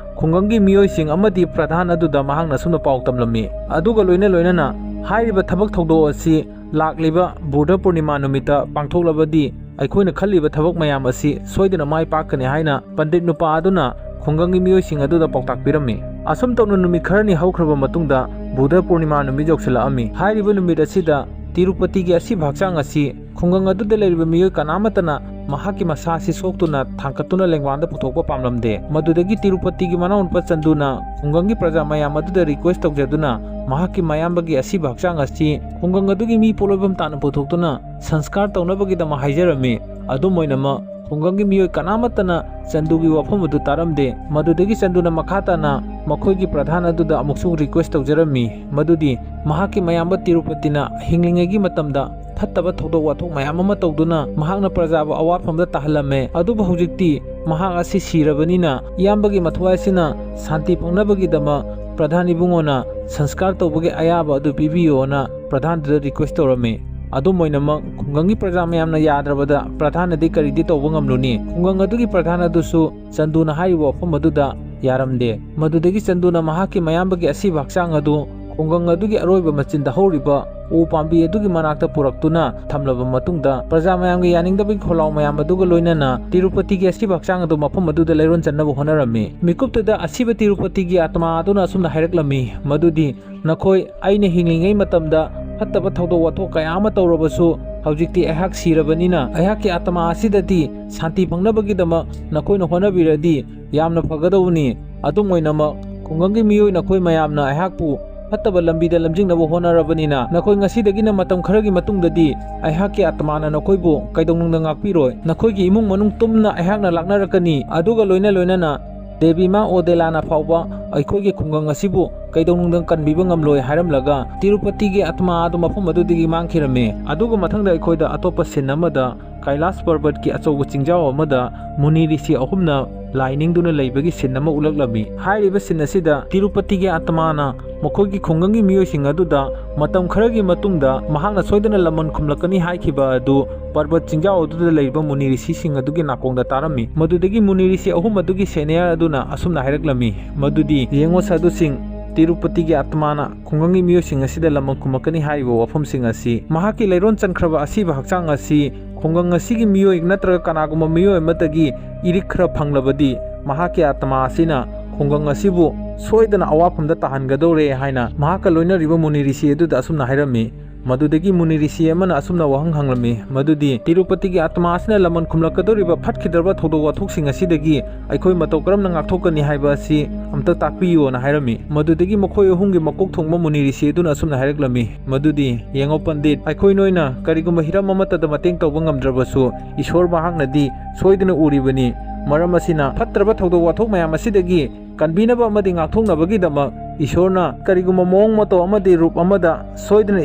ꯈꯨꯡꯒꯪꯒꯤ ꯃꯤꯑꯣꯏꯁꯤꯡ ꯑꯃꯗꯤ ꯄ꯭ꯔꯙꯥꯟ ꯑꯗꯨꯗ ꯃꯍꯥꯛꯅ ꯑꯁꯨꯝꯅ ꯄꯥꯎ ꯇꯝꯂꯝꯃꯤ꯫ ꯑꯗꯨꯒ ꯂꯣꯏꯅ ꯂꯣꯏꯅꯅ ꯍꯥꯏꯔꯤꯕ ꯊꯕꯛ ꯊꯧꯗꯣꯛ ꯑꯁꯤ ꯂꯥꯛꯂꯤꯕ ꯕꯨꯙ ꯄꯨꯔꯅꯤꯃꯥ ꯅꯨꯃꯤꯠꯇ ꯄꯥꯡꯊꯣꯛꯂꯕꯗꯤ ꯑꯩꯈꯣꯏꯅ ꯈꯜꯂꯤꯕ ꯊꯕꯛ ꯃꯌꯥꯝ ꯑꯁꯤ ꯁꯣꯏꯗꯅ ꯃꯥꯏ ꯄꯥꯛꯀꯅꯤ ꯍꯥꯏꯅ ꯄꯟꯗꯤꯠ ꯅꯨꯄꯥ ꯑꯗꯨꯅ ꯈꯨꯡꯒꯪꯒꯤ ꯃꯤꯑꯣꯏꯁꯤꯡ ꯑꯗꯨꯗ ꯄꯥꯎꯇꯥꯛ ꯄꯤꯔꯝꯃꯤ꯫ ꯑꯁꯨꯝ ꯇꯧꯅ ꯅꯨꯃꯤꯠ ꯈꯔꯅꯤ ꯍꯧꯈ꯭ꯔꯕ ꯃꯇꯨꯡꯗ ꯕꯨꯙ ꯄꯨꯔꯅꯤꯃꯥ ꯅꯨꯃꯤꯠ ꯌꯧꯁꯤꯜꯂꯛꯑꯝꯃꯤ꯫ ꯍꯥꯏꯔꯤꯕ ꯅꯨꯃꯤꯠ ꯑꯁꯤꯗ ꯇꯤꯔꯨꯄꯇꯤꯒꯤ ꯑꯁꯤꯕ ꯍꯛꯆꯥꯡ ꯑꯁꯤ ꯈꯨꯡꯒꯪ ꯑꯗꯨꯗ ꯂꯩꯔꯤꯕ ꯃꯤꯑꯣꯏ ꯀꯅꯥꯃꯠꯇꯅ ꯃꯍꯥꯛꯀꯤ ꯃꯁꯥ ꯑꯁꯤ ꯁꯣꯛꯇꯨꯅ ꯊꯥꯡꯒꯠꯇꯨꯅ ꯂꯦꯡꯕꯥꯟꯗ ꯄꯨꯊꯣꯛꯄ ꯄꯥꯝꯂꯝꯗꯦ꯫ ꯃꯗꯨꯗꯒꯤ ꯇꯤꯔꯨꯄꯇꯤꯒꯤ ꯃꯅꯥꯎꯅꯨꯄꯥ ꯆꯟꯗꯨꯅ ꯈꯨꯡꯒꯪꯒꯤ ꯄ꯭ꯔꯖꯥ ꯃꯌꯥꯝ ꯑꯗꯨꯗ ꯔꯤꯀ꯭ꯋꯦꯁ ꯇꯧꯖꯗꯨꯅ ꯃꯍꯥꯛꯀꯤ ꯃꯌꯥꯝꯕꯒꯤ ꯑꯁꯤꯕ ꯍꯛꯆꯥꯡ ꯑꯁꯤ ꯈꯨꯡꯒꯪ ꯑꯗꯨꯒꯤ ꯃꯤ ꯄꯣꯠꯂꯣꯏꯐꯝ ꯇꯥꯅ ꯄꯨꯊꯣꯛꯇꯨꯅ ꯁꯪꯁꯀꯥꯔ ꯇꯧꯅꯕꯒꯤꯗꯃꯛ ꯍꯥꯏꯖꯔꯝꯃꯤ꯫ ꯑꯗꯨꯝ ꯑꯣꯏꯅꯃꯛ ꯈꯨꯡꯒꯪꯒꯤ ꯃꯤꯑꯣꯏ ꯀꯅꯥꯃꯠꯇꯅ ꯆꯟꯗꯨꯒꯤ ꯋꯥꯐꯝ ꯑꯗꯨ ꯇꯥꯔꯝꯗꯦ꯫ ꯃꯗꯨꯗꯒꯤ ꯆꯟꯗꯨꯅ ꯃꯈꯥ ꯇꯥꯅ ꯃꯈꯣꯏꯒꯤ ꯄ꯭ꯔꯙꯥꯟ ꯑꯗꯨꯗ ꯑꯃꯨꯛꯁꯨ ꯔꯤꯀ꯭ꯋꯦꯁ ꯇꯧꯖꯔꯝꯃꯤ, ꯃꯗꯨꯗꯤ ꯃꯍꯥꯛꯀꯤ ꯃꯌꯥꯝꯕ ꯇꯤꯔꯨꯄꯇꯤꯅ ꯍꯤꯡꯂꯤꯉꯩꯒꯤ ꯃꯇꯝꯗ ꯐꯠꯇꯕ ꯊꯧꯗꯣꯛ ꯋꯥꯊꯣꯛ ꯃꯌꯥꯝ ꯑꯃ ꯇꯧꯗꯨꯅ ꯃꯍꯥꯛꯅ ꯄ꯭ꯔꯖꯥꯕꯨ ꯑꯋꯥꯐꯝꯗ ꯇꯥꯍꯜꯂꯝꯃꯦ꯫ ꯑꯗꯨꯕꯨ ꯍꯧꯖꯤꯛꯇꯤ ꯃꯍꯥꯛ ꯑꯁꯤ ꯁꯤꯔꯕꯅꯤꯅ ꯏꯌꯥꯝꯕꯒꯤ ꯃꯊ꯭ꯋꯥꯏ ꯑꯁꯤꯅ ꯁꯥꯟꯇꯤ ꯐꯪꯅꯕꯒꯤꯗꯃꯛ ꯄ꯭ꯔꯙꯥꯟ ꯏꯕꯨꯡꯉꯣꯅ ꯁꯪꯁꯀꯥꯔ ꯇꯧꯕꯒꯤ ꯑꯌꯥꯕ ꯑꯗꯨ ꯄꯤꯕꯤꯌꯣꯅ ꯄ꯭ꯔꯙꯥꯟꯗꯨꯗ ꯔꯤꯀ꯭ꯋꯦꯁ ꯇꯧꯔꯝꯃꯤ꯫ ꯑꯗꯨꯝ ꯑꯣꯏꯅꯃꯛ ꯈꯨꯡꯒꯪꯒꯤ ꯄ꯭ꯔꯖꯥ ꯃꯌꯥꯝꯅ ꯌꯥꯗ꯭ꯔꯕꯗ ꯄ꯭ꯔꯙꯥꯟꯅꯗꯤ ꯀꯔꯤꯗꯤ ꯇꯧꯕ ꯉꯝꯂꯨꯅꯤ? ꯈꯨꯡꯒꯪ ꯑꯗꯨꯒꯤ ꯄ꯭ꯔꯙꯥꯟ ꯑꯗꯨꯁꯨ ꯆꯟꯗꯨꯅ ꯍꯥꯏꯔꯤꯕ ꯋꯥꯐꯝ ꯑꯗꯨꯗ ꯌꯥꯔꯝꯗꯦ꯫ ꯃꯗꯨꯗꯒꯤ ꯆꯟꯗꯨꯅ ꯃꯍꯥꯛꯀꯤ ꯃꯌꯥꯝꯕꯒꯤ ꯑꯁꯤꯕ ꯍꯛꯆꯥꯡ ꯑꯗꯨ ꯈꯨꯡꯒꯪ ꯑꯗꯨꯒꯤ ꯑꯔꯣꯏꯕ ꯃꯆꯤꯟꯗ ꯍꯧꯔꯤꯕ ꯎ ꯄꯥꯝꯕꯤ ꯑꯗꯨꯒꯤ ꯃꯅꯥꯛꯇ ꯄꯨꯔꯛꯇꯨꯅ ꯊꯝꯂꯕ ꯃꯇꯨꯡꯗ, ꯄ꯭ꯔꯖꯥ ꯃꯌꯥꯝꯒꯤ ꯌꯥꯅꯤꯡꯗꯕꯒꯤ ꯈꯣꯜꯂꯥꯎ ꯃꯌꯥꯝ ꯑꯗꯨꯒ ꯂꯣꯏꯅꯅ ꯇꯤꯔꯨꯄꯇꯤꯒꯤ ꯑꯁꯤꯕ ꯍꯛꯆꯥꯡ ꯑꯗꯨ ꯃꯐꯝ ꯑꯗꯨꯗ ꯂꯩꯔꯣꯟ ꯆꯟꯅꯕ ꯍꯣꯠꯅꯔꯝꯃꯤ꯫ ꯃꯤꯀꯨꯞꯇꯨꯗ ꯑꯁꯤꯕ ꯇꯤꯔꯨꯄꯇꯤꯒꯤ ꯑꯥꯇꯃꯥ ꯑꯗꯨꯅ ꯑꯁꯨꯝꯅ ꯍꯥꯏꯔꯛꯂꯝꯃꯤ, ꯃꯗꯨꯗꯤ, "ꯅꯈꯣꯏ ꯑꯩꯅ ꯍꯤꯡꯂꯤꯉꯩ ꯃꯇꯝꯗ ꯐꯠꯇꯕ ꯊꯧꯗꯣꯛ ꯋꯥꯊꯣꯛ ꯀꯌꯥ ꯑꯃ ꯇꯧꯔꯕꯁꯨ, ꯍꯧꯖꯤꯛꯇꯤ ꯑꯩꯍꯥꯛ ꯁꯤꯔꯕꯅꯤꯅ ꯑꯩꯍꯥꯛꯀꯤ ꯑꯥꯇꯃꯥ ꯑꯁꯤꯗꯗꯤ ꯁꯥꯟꯇꯤ ꯐꯪꯅꯕꯒꯤꯗꯃꯛ ꯅꯈꯣꯏꯅ ꯍꯣꯠꯅꯕꯤꯔꯗꯤ ꯌꯥꯝꯅ ꯐꯒꯗꯧꯕꯅꯤ꯫ ꯑꯗꯨꯝ ꯑꯣꯏꯅꯃꯛ, ꯈꯨꯡꯒꯪꯒꯤ ꯃꯤꯑꯣꯏ ꯅꯈꯣꯏ ꯃꯌꯥꯝꯅ ꯑꯩꯍꯥꯛꯄꯨ ꯐꯠꯇꯕ ꯂꯝꯕꯤꯗ ꯂꯝꯖꯤꯡꯅꯕ ꯍꯣꯠꯅꯔꯕꯅꯤꯅ, ꯅꯈꯣꯏ ꯉꯁꯤꯗꯒꯤꯅ ꯃꯇꯝ ꯈꯔꯒꯤ ꯃꯇꯨꯡꯗꯗꯤ ꯑꯩꯍꯥꯛꯀꯤ ꯑꯥꯇꯃꯥꯅ ꯅꯈꯣꯏꯕꯨ ꯀꯩꯗꯧꯅꯨꯡꯗ ꯉꯥꯛꯄꯤꯔꯣꯏ꯫ ꯅꯈꯣꯏꯒꯤ ꯏꯃꯨꯡ ꯃꯅꯨꯡ ꯇꯨꯝꯅ ꯑꯩꯍꯥꯛꯅ ꯂꯥꯛꯅꯔꯛꯀꯅꯤ꯫ ꯑꯗꯨꯒ ꯂꯣꯏꯅ ꯂꯣꯏꯅꯅ ꯗꯦꯕꯤꯃꯥ ꯑꯣꯗꯦꯂꯥꯅ ꯐꯥꯎꯕ ꯑꯩꯈꯣꯏꯒꯤ ꯈꯨꯡꯒꯪ ꯑꯁꯤꯕꯨ ꯀꯩꯗꯧꯅꯨꯡꯗ ꯀꯟꯕꯤꯕ ꯉꯝꯂꯣꯏ" ꯍꯥꯏꯔꯝꯂꯒ ꯇꯤꯔꯨꯄꯇꯤꯒꯤ ꯑꯥꯇꯃꯥ ꯑꯗꯨ ꯃꯐꯝ ꯑꯗꯨꯗꯒꯤ ꯃꯥꯡꯈꯤꯔꯝꯃꯤ꯫ ꯑꯗꯨꯒ ꯃꯊꯪꯗ ꯑꯩꯈꯣꯏꯗ ꯑꯇꯣꯞꯄ ꯁꯤꯟ ꯑꯃꯗ ꯀꯩꯂꯥꯁ ꯄꯔꯕꯠꯀꯤ ꯑꯆꯧꯕ ꯆꯤꯡꯖꯥꯎ ꯑꯃꯗ ꯃꯨꯅꯤ ꯔꯤꯁꯤ ꯑꯍꯨꯝꯅ ꯂꯥꯏ ꯅꯤꯡꯗꯨꯅ ꯂꯩꯕꯒꯤ ꯁꯤꯟ ꯑꯃ ꯎꯠꯂꯛꯂꯝꯃꯤ꯫ ꯍꯥꯏꯔꯤꯕ ꯁꯤꯟ ꯑꯁꯤꯗ ꯇꯤꯔꯨꯄꯇꯤꯒꯤ ꯑꯥꯇꯃꯥꯅ ꯃꯈꯣꯏꯒꯤ ꯈꯨꯡꯒꯪꯒꯤ ꯃꯤꯑꯣꯏꯁꯤꯡ ꯑꯗꯨꯗ ꯃꯇꯝ ꯈꯔꯒꯤ ꯃꯇꯨꯡꯗ ꯃꯍꯥꯛꯅ ꯁꯣꯏꯗꯅ ꯂꯃꯟ ꯈꯨꯝꯂꯛꯀꯅꯤ ꯍꯥꯏꯈꯤꯕ ꯑꯗꯨ ꯄꯔꯕꯠ ꯆꯤꯡꯖꯥꯎ ꯑꯗꯨꯗ ꯂꯩꯔꯤꯕ ꯃꯨꯅꯤ ꯔꯤꯁꯤꯁꯤꯡ ꯑꯗꯨꯒꯤ ꯅꯥꯀꯣꯡꯗ ꯇꯥꯔꯝꯃꯤ꯫ ꯃꯗꯨꯗꯒꯤ ꯃꯨꯅꯤ ꯔꯤꯁꯤ ꯑꯍꯨꯝ ꯑꯗꯨꯒꯤ ꯁꯦꯅꯤꯌꯔ ꯑꯗꯨꯅ ꯑꯁꯨꯝꯅ ꯍꯥꯏꯔꯛꯂꯝꯃꯤ, ꯃꯗꯨꯗꯤ, "ꯌꯦꯡꯉꯣ ꯁꯥꯗꯨꯁꯤꯡ, ꯇꯤꯔꯨꯄꯇꯤꯒꯤ ꯑꯥꯇꯃꯥꯅ ꯈꯨꯡꯒꯪꯒꯤ ꯃꯤꯑꯣꯏꯁꯤꯡ ꯑꯁꯤꯗ ꯂꯃꯟ ꯈꯨꯝꯂꯛꯀꯅꯤ ꯍꯥꯏꯔꯤꯕ ꯋꯥꯐꯝꯁꯤꯡ ꯑꯁꯤ ꯃꯍꯥꯛꯀꯤ ꯂꯩꯔꯣꯟ ꯆꯟꯈ꯭ꯔꯕ ꯑꯁꯤꯕ ꯍꯛꯆꯥꯡ ꯑꯁꯤ ꯈꯨꯡꯒꯪ ꯑꯁꯤꯒꯤ ꯃꯤꯑꯣꯏ ꯅꯠꯇ꯭ꯔꯒ ꯀꯅꯥꯒꯨꯝꯕ ꯃꯤꯑꯣꯏ ꯑꯃꯗꯒꯤ ꯏꯔꯤꯛ ꯈꯔ ꯐꯪꯂꯕꯗꯤ, ꯃꯍꯥꯛꯀꯤ ꯑꯥꯇꯃꯥ ꯑꯁꯤꯅ ꯈꯨꯡꯒꯪ ꯑꯁꯤꯕꯨ ꯁꯣꯏꯗꯅ ꯑꯋꯥꯐꯝꯗ ꯇꯥꯍꯟꯒꯗꯧꯔꯦ" ꯍꯥꯏꯅ ꯃꯍꯥꯛꯀ ꯂꯣꯏꯅꯔꯤꯕ ꯃꯨꯅꯤ ꯔꯤꯁꯤ ꯑꯗꯨꯗ ꯑꯁꯨꯝꯅ ꯍꯥꯏꯔꯝꯃꯤ꯫ ꯃꯗꯨꯗꯒꯤ ꯃꯨꯅꯤ ꯔꯤꯁꯤ ꯑꯃꯅ ꯑꯁꯨꯝꯅ ꯋꯥꯍꯪ ꯍꯪꯂꯝꯃꯤ, ꯃꯗꯨꯗꯤ ꯇꯤꯔꯨꯄꯇꯤꯒꯤ ꯑꯥꯇꯃꯥ ꯑꯁꯤꯅ ꯂꯃꯟ ꯈꯨꯝꯂꯛꯀꯗꯧꯔꯤꯕ ꯐꯠꯈꯤꯗ꯭ꯔꯕ ꯊꯧꯗꯣꯛ ꯋꯥꯊꯣꯛꯁꯤꯡ ꯑꯁꯤꯗꯒꯤ ꯑꯩꯈꯣꯏ ꯃꯇꯧ ꯀꯔꯝꯅ ꯉꯥꯛꯊꯣꯛꯀꯅꯤ ꯍꯥꯏꯕ ꯑꯁꯤ ꯑꯝꯇ ꯇꯥꯛꯄꯤꯌꯨꯅ ꯍꯥꯏꯔꯝꯃꯤ꯫ ꯃꯗꯨꯗꯒꯤ ꯃꯈꯣꯏ ꯑꯍꯨꯝꯒꯤ ꯃꯀꯣꯛ ꯊꯣꯡꯕ ꯃꯨꯅꯤ ꯔꯤꯁꯤ ꯑꯗꯨꯅ ꯑꯁꯨꯝꯅ ꯍꯥꯏꯔꯛꯂꯝꯃꯤ, ꯃꯗꯨꯗꯤ, "ꯌꯦꯡꯉꯣ ꯄꯟꯗꯤꯠ, ꯑꯩꯈꯣꯏ ꯅꯣꯏꯅ ꯀꯔꯤꯒꯨꯝꯕ ꯍꯤꯔꯝ ꯑꯃꯠꯇꯗ ꯃꯇꯦꯡ ꯇꯧꯕ ꯉꯝꯗ꯭ꯔꯕꯁꯨ, ꯏꯁꯣꯔ ꯃꯍꯥꯛꯅꯗꯤ ꯁꯣꯏꯗꯅ ꯎꯔꯤꯕꯅꯤ꯫ ꯃꯔꯝ ꯑꯁꯤꯅ ꯐꯠꯇ꯭ꯔꯕ ꯊꯧꯗꯣꯛ ꯋꯥꯊꯣꯛ ꯃꯌꯥꯝ ꯑꯁꯤꯗꯒꯤ ꯀꯟꯕꯤꯅꯕ ꯑꯃꯗꯤ ꯉꯥꯛꯊꯣꯛꯅꯕꯒꯤꯗꯃꯛ ꯏꯁꯣꯔꯅ ꯀꯔꯤꯒꯨꯝꯕ ꯃꯑꯣꯡ ꯃꯇꯧ ꯑꯃꯗꯤ ꯔꯨꯞ ꯑꯃꯗ ꯁꯣꯏꯗꯅ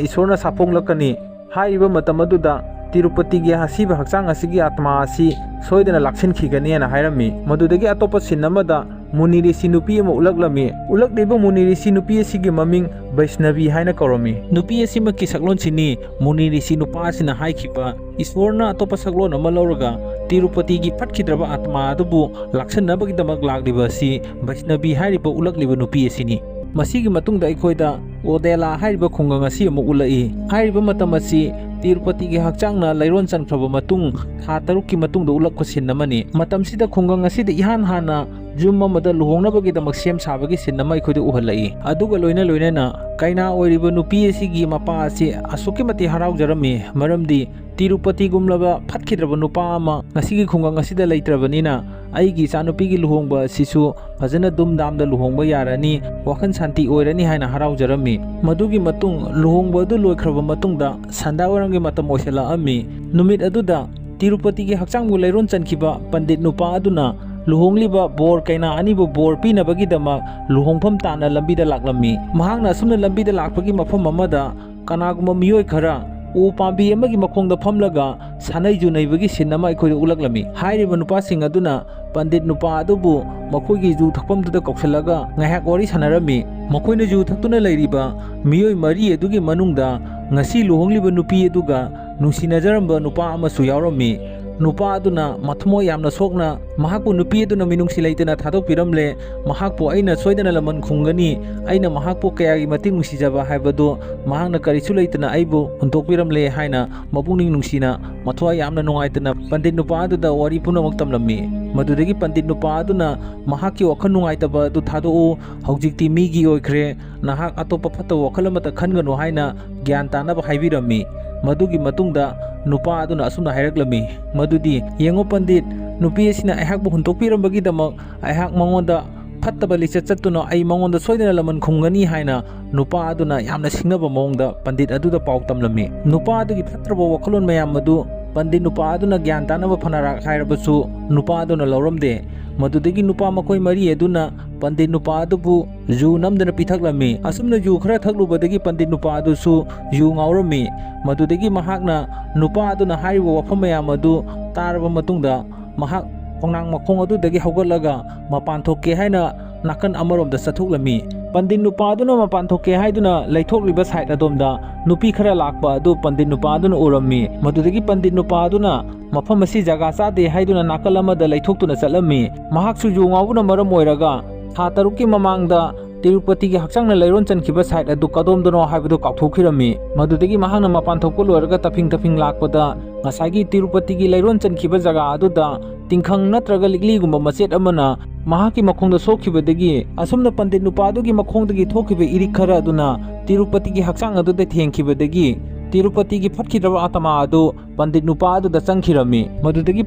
ꯏꯁꯣꯔꯅ ꯁꯥꯐꯣꯡꯂꯛꯀꯅꯤ꯫ ꯍꯥꯏꯔꯤꯕ ꯃꯇꯝ ꯑꯗꯨꯗ ꯇꯤꯔꯨꯄꯇꯤꯒꯤ ꯑꯁꯤꯕ ꯍꯛꯆꯥꯡ ꯑꯁꯤꯒꯤ ꯑꯥꯇꯃꯥ ꯑꯁꯤ ꯁꯣꯏꯗꯅ ꯂꯥꯛꯁꯤꯟꯈꯤꯒꯅꯤꯅ ꯍꯥꯏꯔꯝꯃꯤ꯫ ꯃꯗꯨꯗꯒꯤ ꯑꯇꯣꯞꯄ ꯁꯤꯟ ꯑꯃꯗ ꯃꯨꯅꯤ ꯔꯤꯁꯤ ꯅꯨꯄꯤ ꯑꯃ ꯎꯠꯂꯛꯂꯝꯃꯤ꯫ ꯎꯠꯂꯛꯂꯤꯕ ꯃꯨꯅꯤ ꯔꯤꯁꯤ ꯅꯨꯄꯤ ꯑꯁꯤꯒꯤ ꯃꯃꯤꯡ ꯕꯩꯁꯅꯕꯤ ꯍꯥꯏꯅ ꯀꯧꯔꯝꯃꯤ꯫ ꯅꯨꯄꯤ ꯑꯁꯤꯃꯛꯀꯤ ꯁꯛꯂꯣꯟꯁꯤꯅꯤ ꯃꯨꯅꯤ ꯔꯤꯁꯤ ꯅꯨꯄꯥ ꯑꯁꯤꯅ ꯍꯥꯏꯈꯤꯕ, ꯏꯁꯣꯔꯅ ꯑꯇꯣꯞꯄ ꯁꯛꯂꯣꯟ ꯑꯃ ꯂꯧꯔꯒ ꯇꯤꯔꯨꯄꯇꯤꯒꯤ ꯐꯠꯈꯤꯗ꯭ꯔꯕ ꯑꯥꯇꯃꯥ ꯑꯗꯨꯕꯨ ꯂꯥꯛꯁꯤꯟꯅꯕꯒꯤꯗꯃꯛ ꯂꯥꯛꯂꯤꯕ ꯑꯁꯤ ꯕꯩꯁꯅꯕꯤ ꯍꯥꯏꯔꯤꯕ ꯎꯠꯂꯛꯂꯤꯕ ꯅꯨꯄꯤ ꯑꯁꯤꯅꯤ꯫ ꯃꯁꯤꯒꯤ ꯃꯇꯨꯡꯗ ꯑꯩꯈꯣꯏꯗ ꯑꯣꯗꯦꯂꯥ ꯍꯥꯏꯔꯤꯕ ꯈꯨꯡꯒꯪ ꯑꯁꯤ ꯑꯃꯨꯛ ꯎꯠꯂꯛꯏ꯫ ꯍꯥꯏꯔꯤꯕ ꯃꯇꯝ ꯑꯁꯤ ꯇꯤꯔꯨꯄꯇꯤꯒꯤ ꯍꯛꯆꯥꯡꯅ ꯂꯩꯔꯣꯟ ꯆꯟꯈ꯭ꯔꯕ ꯃꯇꯨꯡ ꯊꯥ ꯇꯔꯨꯛꯀꯤ ꯃꯇꯨꯡꯗ ꯎꯠꯂꯛꯄ ꯁꯤꯟ ꯑꯃꯅꯤ꯫ ꯃꯇꯝꯁꯤꯗ ꯈꯨꯡꯒꯪ ꯑꯁꯤꯗ ꯏꯍꯥꯟ ꯍꯥꯟꯅ ꯌꯨꯝ ꯑꯃꯗ ꯂꯨꯍꯣꯡꯅꯕꯒꯤꯗꯃꯛ ꯁꯦꯝ ꯁꯥꯕꯒꯤ ꯁꯤꯟ ꯑꯃ ꯑꯩꯈꯣꯏꯗ ꯎꯍꯜꯂꯛꯏ꯫ ꯑꯗꯨꯒ ꯂꯣꯏꯅ ꯂꯣꯏꯅꯅ ꯀꯩꯅꯥ ꯑꯣꯏꯔꯤꯕ ꯅꯨꯄꯤ ꯑꯁꯤꯒꯤ ꯃꯄꯥ ꯑꯁꯤ ꯑꯁꯨꯛꯀꯤ ꯃꯇꯤꯛ ꯍꯔꯥꯎꯖꯔꯝꯃꯤ, ꯃꯔꯝꯗꯤ ꯇꯤꯔꯨꯄꯇꯤꯒꯨꯝꯂꯕ ꯐꯠꯈꯤꯗ꯭ꯔꯕ ꯅꯨꯄꯥ ꯑꯃ ꯉꯁꯤꯒꯤ ꯈꯨꯡꯒꯪ ꯑꯁꯤꯗ ꯂꯩꯇ꯭ꯔꯕꯅꯤꯅ ꯑꯩꯒꯤ ꯏꯆꯥꯅꯨꯄꯤꯒꯤ ꯂꯨꯍꯣꯡꯕ ꯑꯁꯤꯁꯨ ꯐꯖꯅ ꯗꯨꯝꯗꯥꯝꯗ ꯂꯨꯍꯣꯡꯕ ꯌꯥꯔꯅꯤ, ꯋꯥꯈꯜ ꯁꯥꯟꯇꯤ ꯑꯣꯏꯔꯅꯤ ꯍꯥꯏꯅ ꯍꯔꯥꯎꯖꯔꯝꯃꯤ꯫ ꯃꯗꯨꯒꯤ ꯃꯇꯨꯡ ꯂꯨꯍꯣꯡꯕ ꯑꯗꯨ ꯂꯣꯏꯈ꯭ꯔꯕ ꯃꯇꯨꯡꯗ ꯁꯟꯗꯥꯋꯥꯏꯔꯝꯒꯤ ꯃꯇꯝ ꯑꯣꯏꯁꯤꯜꯂꯛꯑꯝꯃꯤ꯫ ꯅꯨꯃꯤꯠ ꯑꯗꯨꯗ ꯇꯤꯔꯨꯄꯇꯤꯒꯤ ꯍꯛꯆꯥꯡꯕꯨ ꯂꯩꯔꯣꯟ ꯆꯟꯈꯤꯕ ꯄꯟꯗꯤꯠ ꯅꯨꯄꯥ ꯑꯗꯨꯅ ꯂꯨꯍꯣꯡꯂꯤꯕ ꯕꯣꯔ ꯀꯩꯅꯥ ꯑꯅꯤꯕꯨ ꯕꯣꯔ ꯄꯤꯅꯕꯒꯤꯗꯃꯛ ꯂꯨꯍꯣꯡꯐꯝ ꯇꯥꯟꯅ ꯂꯝꯕꯤꯗ ꯂꯥꯛꯂꯝꯃꯤ꯫ ꯃꯍꯥꯛꯅ ꯑꯁꯨꯝꯅ ꯂꯝꯕꯤꯗ ꯂꯥꯛꯄꯒꯤ ꯃꯐꯝ ꯑꯃꯗ ꯀꯅꯥꯒꯨꯝꯕ ꯃꯤꯑꯣꯏ ꯈꯔ ꯎ ꯄꯥꯝꯕꯤ ꯑꯃꯒꯤ ꯃꯈꯣꯡꯗ ꯐꯝꯂꯒ ꯁꯥꯟꯅꯩ ꯖꯨꯅꯩꯕꯒꯤ ꯁꯤꯟ ꯑꯃ ꯑꯩꯈꯣꯏꯗ ꯎꯠꯂꯛꯂꯝꯃꯤ꯫ ꯍꯥꯏꯔꯤꯕ ꯅꯨꯄꯥꯁꯤꯡ ꯑꯗꯨꯅ ꯄꯟꯗꯤꯠ ꯅꯨꯄꯥ ꯑꯗꯨꯕꯨ ꯃꯈꯣꯏꯒꯤ ꯖꯨ ꯊꯛꯐꯝꯗꯨꯗ ꯀꯧꯁꯤꯜꯂꯒ ꯉꯥꯏꯍꯥꯛ ꯋꯥꯔꯤ ꯁꯥꯟꯅꯔꯝꯃꯤ꯫ ꯃꯈꯣꯏꯅ ꯖꯨ ꯊꯛꯇꯨꯅ ꯂꯩꯔꯤꯕ ꯃꯤꯑꯣꯏ ꯃꯔꯤ ꯑꯗꯨꯒꯤ ꯃꯅꯨꯡꯗ ꯉꯁꯤ ꯂꯨꯍꯣꯡꯂꯤꯕ ꯅꯨꯄꯤ ꯑꯗꯨꯒ ꯅꯨꯡꯁꯤꯅꯖꯔꯝꯕ ꯅꯨꯄꯥ ꯑꯃꯁꯨ ꯌꯥꯎꯔꯝꯃꯤ꯫ ꯅꯨꯄꯥ ꯑꯗꯨꯅ ꯃꯊꯃꯣꯏ ꯌꯥꯝꯅ ꯁꯣꯛꯅ ꯃꯍꯥꯛꯄꯨ ꯅꯨꯄꯤ ꯑꯗꯨꯅ ꯃꯤꯅꯨꯡꯁꯤ ꯂꯩꯇꯅ ꯊꯥꯗꯣꯛꯄꯤꯔꯝꯂꯦ, ꯃꯍꯥꯛꯄꯨ ꯑꯩꯅ ꯁꯣꯏꯗꯅ ꯂꯃꯟ ꯈꯨꯝꯒꯅꯤ, ꯑꯩꯅ ꯃꯍꯥꯛꯄꯨ ꯀꯌꯥꯒꯤ ꯃꯇꯤꯛ ꯅꯨꯡꯁꯤꯖꯕ ꯍꯥꯏꯕꯗꯨ ꯃꯍꯥꯛꯅ ꯀꯔꯤꯁꯨ ꯂꯩꯇꯅ ꯑꯩꯕꯨ ꯍꯨꯟꯗꯣꯛꯄꯤꯔꯝꯂꯦ ꯍꯥꯏꯅ ꯃꯄꯨꯛꯅꯤꯡ ꯅꯨꯡꯁꯤꯅ ꯃꯊ꯭ꯋꯥꯏ ꯌꯥꯝꯅ ꯅꯨꯡꯉꯥꯏꯇꯅ ꯄꯟꯗꯤꯠ ꯅꯨꯄꯥ ꯑꯗꯨꯗ ꯋꯥꯔꯤ ꯄꯨꯝꯅꯃꯛ ꯇꯝꯂꯝꯃꯤ꯫ ꯃꯗꯨꯗꯒꯤ ꯄꯟꯗꯤꯠ ꯅꯨꯄꯥ ꯑꯗꯨꯅ ꯃꯍꯥꯛꯀꯤ ꯋꯥꯈꯜ ꯅꯨꯡꯉꯥꯏꯇꯕ ꯑꯗꯨ ꯊꯥꯗꯣꯛꯎ, ꯍꯧꯖꯤꯛꯇꯤ ꯃꯤꯒꯤ ꯑꯣꯏꯈ꯭ꯔꯦ, ꯅꯍꯥꯛ ꯑꯇꯣꯞꯄ ꯐꯠꯇꯕ ꯋꯥꯈꯜ ꯑꯃꯠꯇ ꯈꯟꯒꯅꯨ ꯍꯥꯏꯅ ꯒ꯭ꯌꯥꯟ ꯇꯥꯅꯕ ꯍꯥꯏꯕꯤꯔꯝꯃꯤ꯫ ꯃꯗꯨꯒꯤ ꯃꯇꯨꯡꯗ ꯅꯨꯄꯥ ꯑꯗꯨꯅ ꯑꯁꯨꯝꯅ ꯍꯥꯏꯔꯛꯂꯝꯃꯤ, ꯃꯗꯨꯗꯤ, "ꯌꯦꯡꯉꯨ ꯄꯟꯗꯤꯠ, ꯅꯨꯄꯤ ꯑꯁꯤꯅ ꯑꯩꯍꯥꯛꯄꯨ ꯍꯨꯟꯗꯣꯛꯄꯤꯔꯝꯕꯒꯤꯗꯃꯛ ꯑꯩꯍꯥꯛ ꯃꯉꯣꯟꯗ ꯐꯠꯇꯕ ꯂꯤꯆꯠ ꯆꯠꯇꯨꯅ ꯑꯩ ꯃꯉꯣꯟꯗ ꯁꯣꯏꯗꯅ ꯂꯃꯟ ꯈꯨꯝꯒꯅꯤ" ꯍꯥꯏꯅ ꯅꯨꯄꯥ ꯑꯗꯨꯅ ꯌꯥꯝꯅ ꯁꯤꯡꯅꯕ ꯃꯑꯣꯡꯗ ꯄꯟꯗꯤꯠ ꯑꯗꯨꯗ ꯄꯥꯎ ꯇꯝꯂꯝꯃꯤ꯫ ꯅꯨꯄꯥ ꯑꯗꯨꯒꯤ ꯐꯠꯇ꯭ꯔꯕ ꯋꯥꯈꯜꯂꯣꯟ ꯃꯌꯥꯝ ꯑꯗꯨ ꯄꯟꯗꯤꯠ ꯅꯨꯄꯥ ꯑꯗꯨꯅ ꯒ꯭ꯌꯥꯟ ꯇꯥꯅꯕ ꯐꯅꯔꯥꯛ ꯍꯥꯏꯔꯕꯁꯨ ꯅꯨꯄꯥ ꯑꯗꯨꯅ ꯂꯧꯔꯝꯗꯦ꯫ ꯃꯗꯨꯗꯒꯤ ꯅꯨꯄꯥ ꯃꯈꯣꯏ ꯃꯔꯤ ꯑꯗꯨꯅ ꯄꯟꯗꯤꯠ ꯅꯨꯄꯥ ꯑꯗꯨꯕꯨ ꯌꯨ ꯅꯝꯗꯅ ꯄꯤꯊꯛꯂꯝꯃꯤ꯫ ꯑꯁꯨꯝꯅ ꯌꯨ ꯈꯔ ꯊꯛꯂꯨꯕꯗꯒꯤ ꯄꯟꯗꯤꯠ ꯅꯨꯄꯥ ꯑꯗꯨꯁꯨ ꯌꯨ ꯉꯥꯎꯔꯝꯃꯤ꯫ ꯃꯗꯨꯗꯒꯤ ꯃꯍꯥꯛꯅ ꯅꯨꯄꯥ ꯑꯗꯨꯅ ꯍꯥꯏꯔꯤꯕ ꯋꯥꯐꯝ ꯃꯌꯥꯝ ꯑꯗꯨ ꯇꯥꯔꯕ ꯃꯇꯨꯡꯗ ꯃꯍꯥꯛ ꯈꯣꯡꯅꯥꯡ ꯃꯈꯣꯡ ꯑꯗꯨꯗꯒꯤ ꯍꯧꯒꯠꯂꯒ ꯃꯄꯥꯟ ꯊꯣꯛꯀꯦ ꯍꯥꯏꯅ ꯅꯥꯀꯟ ꯑꯃꯔꯣꯝꯗ ꯆꯠꯊꯣꯛꯂꯝꯃꯤ꯫ ꯄꯟꯗꯤꯠ ꯅꯨꯄꯥ ꯑꯗꯨꯅ ꯃꯄꯥꯟ ꯊꯣꯛꯀꯦ ꯍꯥꯏꯗꯨꯅ ꯂꯩꯊꯣꯛꯂꯤꯕ ꯁꯥꯏꯠ ꯑꯗꯣꯝꯗ ꯅꯨꯄꯤ ꯈꯔ ꯂꯥꯛꯄ ꯑꯗꯨ ꯄꯟꯗꯤꯠ ꯅꯨꯄꯥ ꯑꯗꯨꯅ ꯎꯔꯝꯃꯤ꯫ ꯃꯗꯨꯗꯒꯤ ꯄꯟꯗꯤꯠ ꯅꯨꯄꯥ ꯑꯗꯨꯅ ꯃꯐꯝ ꯑꯁꯤ ꯖꯒꯥ ꯆꯥꯗꯦ ꯍꯥꯏꯗꯨꯅ ꯅꯥꯀꯜ ꯑꯃꯗ ꯂꯩꯊꯣꯛꯇꯨꯅ ꯆꯠꯂꯝꯃꯤ꯫ ꯃꯍꯥꯛꯁꯨ ꯌꯨ ꯉꯥꯎꯕꯅ ꯃꯔꯝ ꯑꯣꯏꯔꯒ ꯊꯥ ꯇꯔꯨꯛꯀꯤ ꯃꯃꯥꯡꯗ ꯇꯤꯔꯨꯄꯇꯤꯒꯤ ꯍꯛꯆꯥꯡꯅ ꯂꯩꯔꯣꯟ ꯆꯟꯈꯤꯕ ꯁꯥꯏꯠ ꯑꯗꯨ ꯀꯗꯣꯝꯗꯅꯣ ꯍꯥꯏꯕꯗꯨ ꯀꯥꯎꯊꯣꯛꯈꯤꯔꯝꯃꯤ꯫ ꯃꯗꯨꯗꯒꯤ ꯃꯍꯥꯛꯅ ꯃꯄꯥꯟ ꯊꯣꯛꯄ ꯂꯣꯏꯔꯒ ꯇꯐꯤꯡ ꯇꯐꯤꯡ ꯂꯥꯛꯄꯗ ꯉꯁꯥꯏꯒꯤ ꯇꯤꯔꯨꯄꯇꯤꯒꯤ ꯂꯩꯔꯣꯟ ꯆꯟꯈꯤꯕ ꯖꯒꯥ ꯑꯗꯨꯗ ꯇꯤꯡꯈꯪ ꯅꯠꯇ꯭ꯔꯒ ꯂꯤꯛꯂꯤꯒꯨꯝꯕ ꯃꯆꯦꯠ ꯑꯃꯅ ꯃꯍꯥꯛꯀꯤ ꯃꯈꯣꯡꯗ ꯁꯣꯛꯈꯤꯕꯗꯒꯤ ꯑꯁꯨꯝꯅ ꯄꯟꯗꯤꯠ ꯅꯨꯄꯥ ꯑꯗꯨꯒꯤ ꯃꯈꯣꯡꯗꯒꯤ ꯊꯣꯛꯈꯤꯕ ꯏꯔꯤꯛ ꯈꯔ ꯑꯗꯨꯅ ꯇꯤꯔꯨꯄꯇꯤꯒꯤ ꯍꯛꯆꯥꯡ ꯑꯗꯨꯗ ꯊꯦꯡꯈꯤꯕꯗꯒꯤ ꯇꯤꯔꯨꯄꯇꯤꯒꯤ ꯐꯠꯈꯤꯗ꯭ꯔꯕ ꯑꯥꯇꯃꯥ ꯑꯗꯨ ꯄꯟꯗꯤꯠ ꯅꯨꯄꯥ ꯑꯗꯨꯗ ꯆꯪꯈꯤꯔꯝꯃꯤ꯫ ꯃꯗꯨꯗꯒꯤ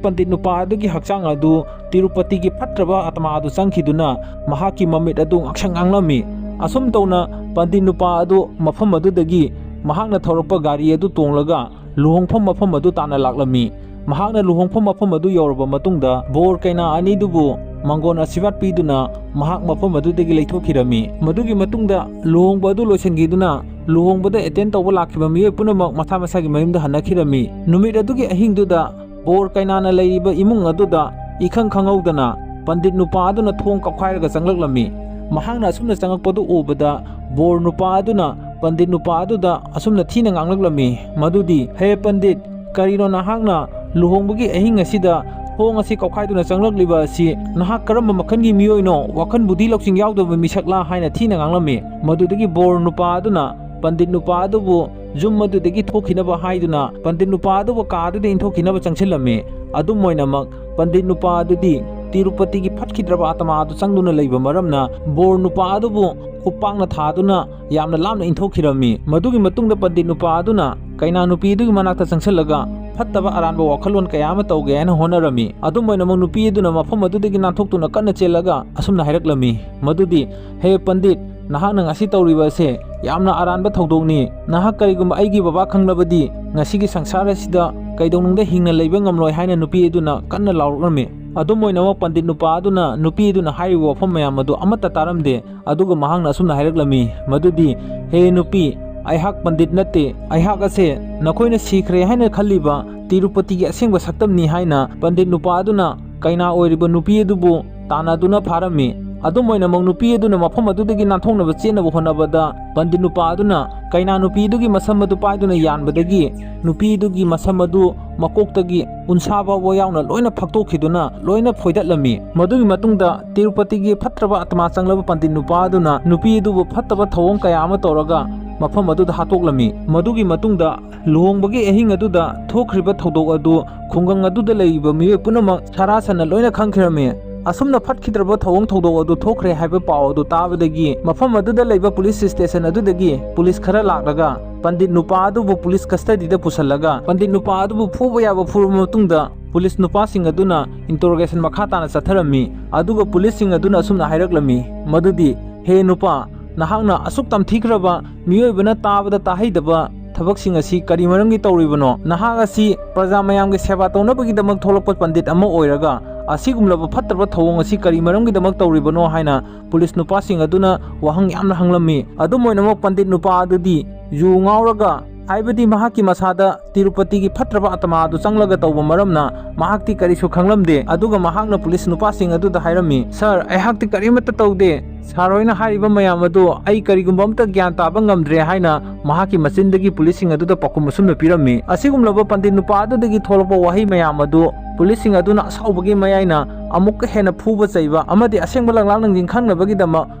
ꯄꯟꯗꯤꯠ ꯅꯨꯄꯥ ꯑꯗꯨꯒꯤ ꯍꯛꯆꯥꯡ ꯑꯗꯨ ꯇꯤꯔꯨꯄꯇꯤꯒꯤ ꯐꯠꯇ꯭ꯔꯕ ꯑꯥꯇꯃꯥ ꯑꯗꯨ ꯆꯪꯈꯤꯗꯨꯅ ꯃꯍꯥꯛꯀꯤ ꯃꯃꯤꯠ ꯑꯗꯨ ꯉꯥꯡꯁꯪ ꯉꯥꯡꯂꯝꯃꯤ꯫ ꯑꯁꯨꯝ ꯇꯧꯅ ꯄꯟꯗꯤꯠ ꯅꯨꯄꯥ ꯑꯗꯨ ꯃꯐꯝ ꯑꯗꯨꯗꯒꯤ ꯃꯍꯥꯛꯅ ꯊꯧꯔꯛꯄ ꯒꯥꯔꯤ ꯑꯗꯨ ꯇꯣꯡꯂꯒ ꯂꯨꯍꯣꯡꯐꯝ ꯃꯐꯝ ꯑꯗꯨ ꯇꯥꯟꯅ ꯂꯥꯛꯂꯝꯃꯤ꯫ ꯃꯍꯥꯛꯅ ꯂꯨꯍꯣꯡꯐꯝ ꯃꯐꯝ ꯑꯗꯨ ꯌꯧꯔꯕ ꯃꯇꯨꯡꯗ ꯕꯣꯔ ꯀꯩꯅꯥ ꯑꯅꯤꯗꯨꯕꯨ ꯃꯪꯒꯣꯟ ꯑꯁꯤꯔꯕꯥꯗ ꯄꯤꯗꯨꯅ ꯃꯍꯥꯛ ꯃꯐꯝ ꯑꯗꯨꯗꯒꯤ ꯂꯩꯊꯣꯛꯈꯤꯔꯝꯃꯤ꯫ ꯃꯗꯨꯒꯤ ꯃꯇꯨꯡꯗ ꯂꯨꯍꯣꯡꯕ ꯑꯗꯨ ꯂꯣꯏꯁꯤꯟꯈꯤꯗꯨꯅ ꯂꯨꯍꯣꯡꯕꯗ ꯑꯦꯇꯦꯟ ꯇꯧꯕ ꯂꯥꯛꯈꯤꯕ ꯃꯤꯑꯣꯏ ꯄꯨꯝꯅꯃꯛ ꯃꯁꯥ ꯃꯁꯥꯒꯤ ꯃꯌꯨꯝꯗ ꯍꯟꯅꯈꯤꯔꯝꯃꯤ꯫ ꯅꯨꯃꯤꯠ ꯑꯗꯨꯒꯤ ꯑꯍꯤꯡꯗꯨꯗ ꯕꯣꯔ ꯀꯩꯅꯥꯅ ꯂꯩꯔꯤꯕ ꯏꯃꯨꯡ ꯑꯗꯨꯗ ꯏꯈꯪ ꯈꯪꯍꯧꯗꯅ ꯄꯟꯗꯤꯠ ꯅꯨꯄꯥ ꯑꯗꯨꯅ ꯊꯣꯡ ꯀꯥꯎꯈꯥꯏꯔꯒ ꯆꯪꯂꯛꯂꯝꯃꯤ꯫ ꯃꯍꯥꯛꯅ ꯑꯁꯨꯝꯅ ꯆꯪꯂꯛꯄꯗꯨ ꯎꯕꯗ ꯕꯣꯔ ꯅꯨꯄꯥ ꯑꯗꯨꯅ ꯄꯟꯗꯤꯠ ꯅꯨꯄꯥ ꯑꯗꯨꯗ ꯑꯁꯨꯝꯅ ꯊꯤꯅ ꯉꯥꯡꯂꯛꯂꯝꯃꯤ, ꯃꯗꯨꯗꯤ, "ꯍꯦ ꯄꯟꯗꯤꯠ, ꯀꯔꯤꯅꯣ ꯅꯍꯥꯛꯅ ꯂꯨꯍꯣꯡꯕꯒꯤ ꯑꯍꯤꯡ ꯑꯁꯤꯗ ꯊꯣꯡ ꯑꯁꯤ ꯀꯥꯎꯈꯥꯏꯗꯨꯅ ꯆꯪꯂꯛꯂꯤꯕ ꯑꯁꯤ ꯅꯍꯥꯛ ꯀꯔꯝꯕ ꯃꯈꯜꯒꯤ ꯃꯤꯑꯣꯏꯅꯣ? ꯋꯥꯈꯜ ꯕꯨꯙꯤ ꯂꯧꯁꯤꯡ ꯌꯥꯎꯗꯕ ꯃꯤꯁꯛꯂꯥ?" ꯍꯥꯏꯅ ꯊꯤꯅ ꯉꯥꯡꯂꯝꯃꯤ꯫ ꯃꯗꯨꯗꯒꯤ ꯕꯣꯔ ꯅꯨꯄꯥ ꯑꯗꯨꯅ ꯄꯟꯗꯤꯠ ꯅꯨꯄꯥ ꯑꯗꯨꯕꯨ ꯌꯨꯝ ꯑꯗꯨꯗꯒꯤ ꯊꯣꯛꯈꯤꯅꯕ ꯍꯥꯏꯗꯨꯅ ꯄꯟꯗꯤꯠ ꯅꯨꯄꯥ ꯑꯗꯨꯕꯨ ꯀꯥ ꯑꯗꯨꯗ ꯏꯟꯊꯣꯛꯈꯤꯅꯕ ꯆꯪꯁꯤꯜꯂꯝꯃꯤ꯫ ꯑꯗꯨꯝ ꯑꯣꯏꯅꯃꯛ ꯄꯟꯗꯤꯠ ꯅꯨꯄꯥ ꯑꯗꯨꯗꯤ ꯇꯤꯔꯨꯄꯇꯤꯒꯤ ꯐꯠꯈꯤꯗ꯭ꯔꯕ ꯑꯥꯇꯃꯥ ꯑꯗꯨ ꯆꯪꯗꯨꯅ ꯂꯩꯕ ꯃꯔꯝꯅ ꯕꯣꯔ ꯅꯨꯄꯥ ꯑꯗꯨꯕꯨ ꯈꯨꯄꯥꯛꯅ ꯊꯥꯗꯨꯅ ꯌꯥꯝꯅ ꯂꯥꯞꯅ ꯏꯟꯊꯣꯛꯈꯤꯔꯝꯃꯤ꯫ ꯃꯗꯨꯒꯤ ꯃꯇꯨꯡꯗ ꯄꯟꯗꯤꯠ ꯅꯨꯄꯥ ꯑꯗꯨꯅ ꯀꯩꯅꯥ ꯅꯨꯄꯤ ꯑꯗꯨꯒꯤ ꯃꯅꯥꯛꯇ ꯆꯪꯁꯤꯜꯂꯒ ꯐꯠꯇꯕ ꯑꯔꯥꯟꯕ ꯋꯥꯈꯜꯂꯣꯟ ꯀꯌꯥ ꯑꯃ ꯇꯧꯒꯦ ꯍꯥꯏꯅ ꯍꯣꯠꯅꯔꯝꯃꯤ꯫ ꯑꯗꯨꯝ ꯑꯣꯏꯅꯃꯛ ꯅꯨꯄꯤ ꯑꯗꯨꯅ ꯃꯐꯝ ꯑꯗꯨꯗꯒꯤ ꯅꯥꯟꯊꯣꯛꯇꯨꯅ ꯀꯟꯅ ꯆꯦꯜꯂꯒ ꯑꯁꯨꯝꯅ ꯍꯥꯏꯔꯛꯂꯝꯃꯤ, ꯃꯗꯨꯗꯤ, "ꯍꯦ ꯄꯟꯗꯤꯠ, ꯅꯍꯥꯛꯅ ꯉꯁꯤ ꯇꯧꯔꯤꯕ ꯑꯁꯦ ꯌꯥꯝꯅ ꯑꯔꯥꯟꯕ ꯊꯧꯗꯣꯛꯅꯤ꯫ ꯅꯍꯥꯛ ꯀꯔꯤꯒꯨꯝꯕ ꯑꯩꯒꯤ ꯕꯕꯥ ꯈꯪꯂꯕꯗꯤ ꯉꯁꯤꯒꯤ ꯁꯪꯁꯥꯔ ꯑꯁꯤꯗ ꯀꯩꯗꯧꯅꯨꯡꯗ ꯍꯤꯡꯅ ꯂꯩꯕ ꯉꯝꯂꯣꯏ" ꯍꯥꯏꯅ ꯅꯨꯄꯤ ꯑꯗꯨꯅ ꯀꯟꯅ ꯂꯥꯎꯔꯛꯂꯝꯃꯤ꯫ ꯑꯗꯨꯝ ꯑꯣꯏꯅꯃꯛ ꯄꯟꯗꯤꯠ ꯅꯨꯄꯥ ꯑꯗꯨꯅ ꯅꯨꯄꯤ ꯑꯗꯨꯅ ꯍꯥꯏꯔꯤꯕ ꯋꯥꯐꯝ ꯃꯌꯥꯝ ꯑꯗꯨ ꯑꯃꯠꯇ ꯇꯥꯔꯝꯗꯦ꯫ ꯑꯗꯨꯒ ꯃꯍꯥꯛꯅ ꯑꯁꯨꯝꯅ ꯍꯥꯏꯔꯛꯂꯝꯃꯤ, ꯃꯗꯨꯗꯤ, "ꯍꯦ ꯅꯨꯄꯤ, ꯑꯩꯍꯥꯛ ꯄꯟꯗꯤꯠ ꯅꯠꯇꯦ꯫ ꯑꯩꯍꯥꯛ ꯑꯁꯦ ꯅꯈꯣꯏꯅ ꯁꯤꯈ꯭ꯔꯦ ꯍꯥꯏꯅ ꯈꯜꯂꯤꯕ ꯇꯤꯔꯨꯄꯇꯤꯒꯤ ꯑꯁꯦꯡꯕ ꯁꯛꯇꯝꯅꯤ" ꯍꯥꯏꯅ ꯄꯟꯗꯤꯠ ꯅꯨꯄꯥ ꯑꯗꯨꯅ ꯀꯩꯅꯥ ꯑꯣꯏꯔꯤꯕ ꯅꯨꯄꯤ ꯑꯗꯨꯕꯨ ꯇꯥꯟꯅꯗꯨꯅ ꯐꯥꯔꯝꯃꯤ꯫ ꯑꯗꯨꯝ ꯑꯣꯏꯅꯃꯛ ꯅꯨꯄꯤ ꯑꯗꯨꯅ ꯃꯐꯝ ꯑꯗꯨꯗꯒꯤ ꯅꯥꯟꯊꯣꯛꯅꯕ ꯆꯦꯟꯅꯕ ꯍꯣꯠꯅꯕꯗ ꯄꯟꯗꯤꯠ ꯅꯨꯄꯥ ꯑꯗꯨꯅ ꯀꯩꯅꯥ ꯅꯨꯄꯤ ꯑꯗꯨꯒꯤ ꯃꯁꯝ ꯑꯗꯨ ꯄꯥꯏꯗꯨꯅ ꯌꯥꯟꯕꯗꯒꯤ ꯅꯨꯄꯤ ꯑꯗꯨꯒꯤ ꯃꯁꯝ ꯑꯗꯨ ꯃꯀꯣꯛꯇꯒꯤ ꯎꯟꯁꯥ ꯐꯥꯎꯕ ꯌꯥꯎꯅ ꯂꯣꯏꯅ ꯐꯛꯇꯣꯛꯈꯤꯗꯨꯅ ꯂꯣꯏꯅ ꯐꯣꯏꯗꯠꯂꯝꯃꯤ꯫ ꯃꯗꯨꯒꯤ ꯃꯇꯨꯡꯗ ꯇꯤꯔꯨꯄꯇꯤꯒꯤ ꯐꯠꯇ꯭ꯔꯕ ꯑꯥꯇꯃꯥ ꯆꯪꯂꯕ ꯄꯟꯗꯤꯠ ꯅꯨꯄꯥ ꯑꯗꯨꯅ ꯅꯨꯄꯤ ꯑꯗꯨꯕꯨ ꯐꯠꯇꯕ ꯊꯧꯑꯣꯡ ꯀꯌꯥ ꯑꯃ ꯇꯧꯔꯒ ꯃꯐꯝ ꯑꯗꯨꯗ ꯍꯥꯠꯇꯣꯛꯂꯝꯃꯤ꯫ ꯃꯗꯨꯒꯤ ꯃꯇꯨꯡꯗ ꯂꯨꯍꯣꯡꯕꯒꯤ ꯑꯍꯤꯡ ꯑꯗꯨꯗ ꯊꯣꯛꯈ꯭ꯔꯤꯕ ꯊꯧꯗꯣꯛ ꯑꯗꯨ ꯈꯨꯡꯒꯪ ꯑꯗꯨꯗ ꯂꯩꯔꯤꯕ ꯃꯤꯑꯣꯏ ꯄꯨꯝꯅꯃꯛ ꯁꯔꯥ ꯁꯟꯅ ꯂꯣꯏꯅ ꯈꯪꯈ꯭ꯔꯝꯃꯤ꯫ ꯑꯁꯨꯝꯅ ꯐꯠꯈꯤꯗ꯭ꯔꯕ ꯊꯧꯑꯣꯡ ꯊꯧꯗꯣꯛ ꯑꯗꯨ ꯊꯣꯛꯈ꯭ꯔꯦ ꯍꯥꯏꯕ ꯄꯥꯎ ꯑꯗꯨ ꯇꯥꯕꯗꯒꯤ ꯃꯐꯝ ꯑꯗꯨꯗ ꯂꯩꯕ ꯄꯨꯂꯤꯁ ꯁ꯭ꯇꯦꯁꯟ ꯑꯗꯨꯗꯒꯤ ꯄꯨꯂꯤꯁ ꯈꯔ ꯂꯥꯛꯂꯒ ꯄꯟꯗꯤꯠ ꯅꯨꯄꯥ ꯑꯗꯨꯕꯨ ꯄꯨꯂꯤꯁ ꯀꯁꯇꯗꯤꯗ ꯄꯨꯁꯤꯜꯂꯒ ꯄꯟꯗꯤꯠ ꯅꯨꯄꯥ ꯑꯗꯨꯕꯨ ꯐꯨꯕ ꯌꯥꯕ ꯐꯨꯔꯕ ꯃꯇꯨꯡꯗ ꯄꯨꯂꯤꯁ ꯅꯨꯄꯥꯁꯤꯡ ꯑꯗꯨꯅ ꯏꯟꯇꯔꯣꯒꯦꯁꯟ ꯃꯈꯥ ꯇꯥꯅ ꯆꯠꯊꯔꯝꯃꯤ꯫ ꯑꯗꯨꯒ ꯄꯨꯂꯤꯁꯁꯤꯡ ꯑꯗꯨꯅ ꯑꯁꯨꯝꯅ ꯍꯥꯏꯔꯛꯂꯝꯃꯤ, ꯃꯗꯨꯗꯤ, "ꯍꯦ ꯅꯨꯄꯥ, ꯅꯍꯥꯛꯅ ꯑꯁꯨꯛ ꯇꯝꯊꯤꯈ꯭ꯔꯕ, ꯃꯤꯑꯣꯏꯕꯅ ꯇꯥꯕꯗ ꯇꯥꯍꯩꯗꯕ ꯊꯕꯛꯁꯤꯡ ꯑꯁꯤ ꯀꯔꯤ ꯃꯔꯝꯒꯤ ꯇꯧꯔꯤꯕꯅꯣ? ꯅꯍꯥꯛ ꯑꯁꯤ ꯄ꯭ꯔꯖꯥ ꯃꯌꯥꯝꯒꯤ ꯁꯦꯕꯥ ꯇꯧꯅꯕꯒꯤꯗꯃꯛ ꯊꯣꯛꯂꯛꯄ ꯄꯟꯗꯤꯠ ꯑꯃ ꯑꯣꯏꯔꯒ ꯑꯁꯤꯒꯨꯝꯂꯕ ꯐꯠꯇꯕ ꯊꯧꯑꯣꯡ ꯑꯁꯤ ꯀꯔꯤ ꯃꯔꯝꯒꯤꯗꯃꯛ ꯇꯧꯔꯤꯕꯅꯣ?" ꯍꯥꯏꯅ ꯄꯨꯂꯤꯁ ꯅꯨꯄꯥꯁꯤꯡ ꯑꯗꯨꯅ ꯋꯥꯍꯪ ꯌꯥꯝꯅ ꯍꯪꯂꯝꯃꯤ꯫ ꯑꯗꯨꯝ ꯑꯣꯏꯅꯃꯛ ꯄꯟꯗꯤꯠ ꯅꯨꯄꯥ ꯑꯗꯨꯗꯤ ꯌꯨ ꯉꯥꯎꯔꯒ ꯍꯥꯏꯕꯗꯤ ꯃꯍꯥꯛꯀꯤ ꯃꯁꯥꯗ ꯇꯤꯔꯨꯄꯇꯤꯒꯤ ꯐꯠꯇ꯭ꯔꯕ ꯑꯥꯇꯃꯥ ꯑꯗꯨ ꯆꯪꯂꯒ ꯇꯧꯕ ꯃꯔꯝꯅ ꯃꯍꯥꯛꯇꯤ ꯀꯔꯤꯁꯨ ꯈꯪꯂꯝꯗꯦ꯫ ꯑꯗꯨꯒ ꯃꯍꯥꯛꯅ ꯄꯨꯂꯤꯁ ꯅꯨꯄꯥꯁꯤꯡ ꯑꯗꯨꯗ ꯍꯥꯏꯔꯝꯃꯤ, "ꯁꯥꯔ, ꯑꯩꯍꯥꯛꯇꯤ ꯀꯔꯤꯃꯠꯇ ꯇꯧꯗꯦ꯫ ꯁꯥꯔ ꯍꯣꯏꯅ ꯍꯥꯏꯔꯤꯕ ꯃꯌꯥꯝ ꯑꯗꯨ ꯑꯩ ꯀꯔꯤꯒꯨꯝꯕ ꯑꯝꯇ ꯒ꯭ꯌꯥꯟ ꯇꯥꯕ ꯉꯝꯗ꯭ꯔꯦ" ꯍꯥꯏꯅ ꯃꯍꯥꯛꯀꯤ ꯃꯆꯤꯟꯗꯒꯤ ꯄꯨꯂꯤꯁꯁꯤꯡ ꯑꯗꯨꯗ ꯄꯥꯎꯈꯨꯝ ꯑꯁꯨꯝꯅ ꯄꯤꯔꯝꯃꯤ꯫ ꯑꯁꯤꯒꯨꯝꯂꯕ ꯄꯟꯗꯤꯠ ꯅꯨꯄꯥ ꯑꯗꯨꯗꯒꯤ ꯊꯣꯛꯂꯛꯄ ꯋꯥꯍꯩ ꯃꯌꯥꯝ ꯑꯗꯨ ꯄꯨꯂꯤꯁꯁꯤꯡ ꯑꯗꯨꯅ ꯑꯁꯥꯎꯕꯒꯤ ꯃꯌꯥꯏꯅ ꯑꯃꯨꯛꯀ ꯍꯦꯟꯅ ꯐꯨꯕ ꯆꯩꯕ ꯑꯃꯗꯤ ꯑꯁꯦꯡꯕ ꯂꯪꯂꯥꯛ ꯂꯪꯖꯤꯡ ꯈꯪꯅꯕꯒꯤꯗꯃꯛ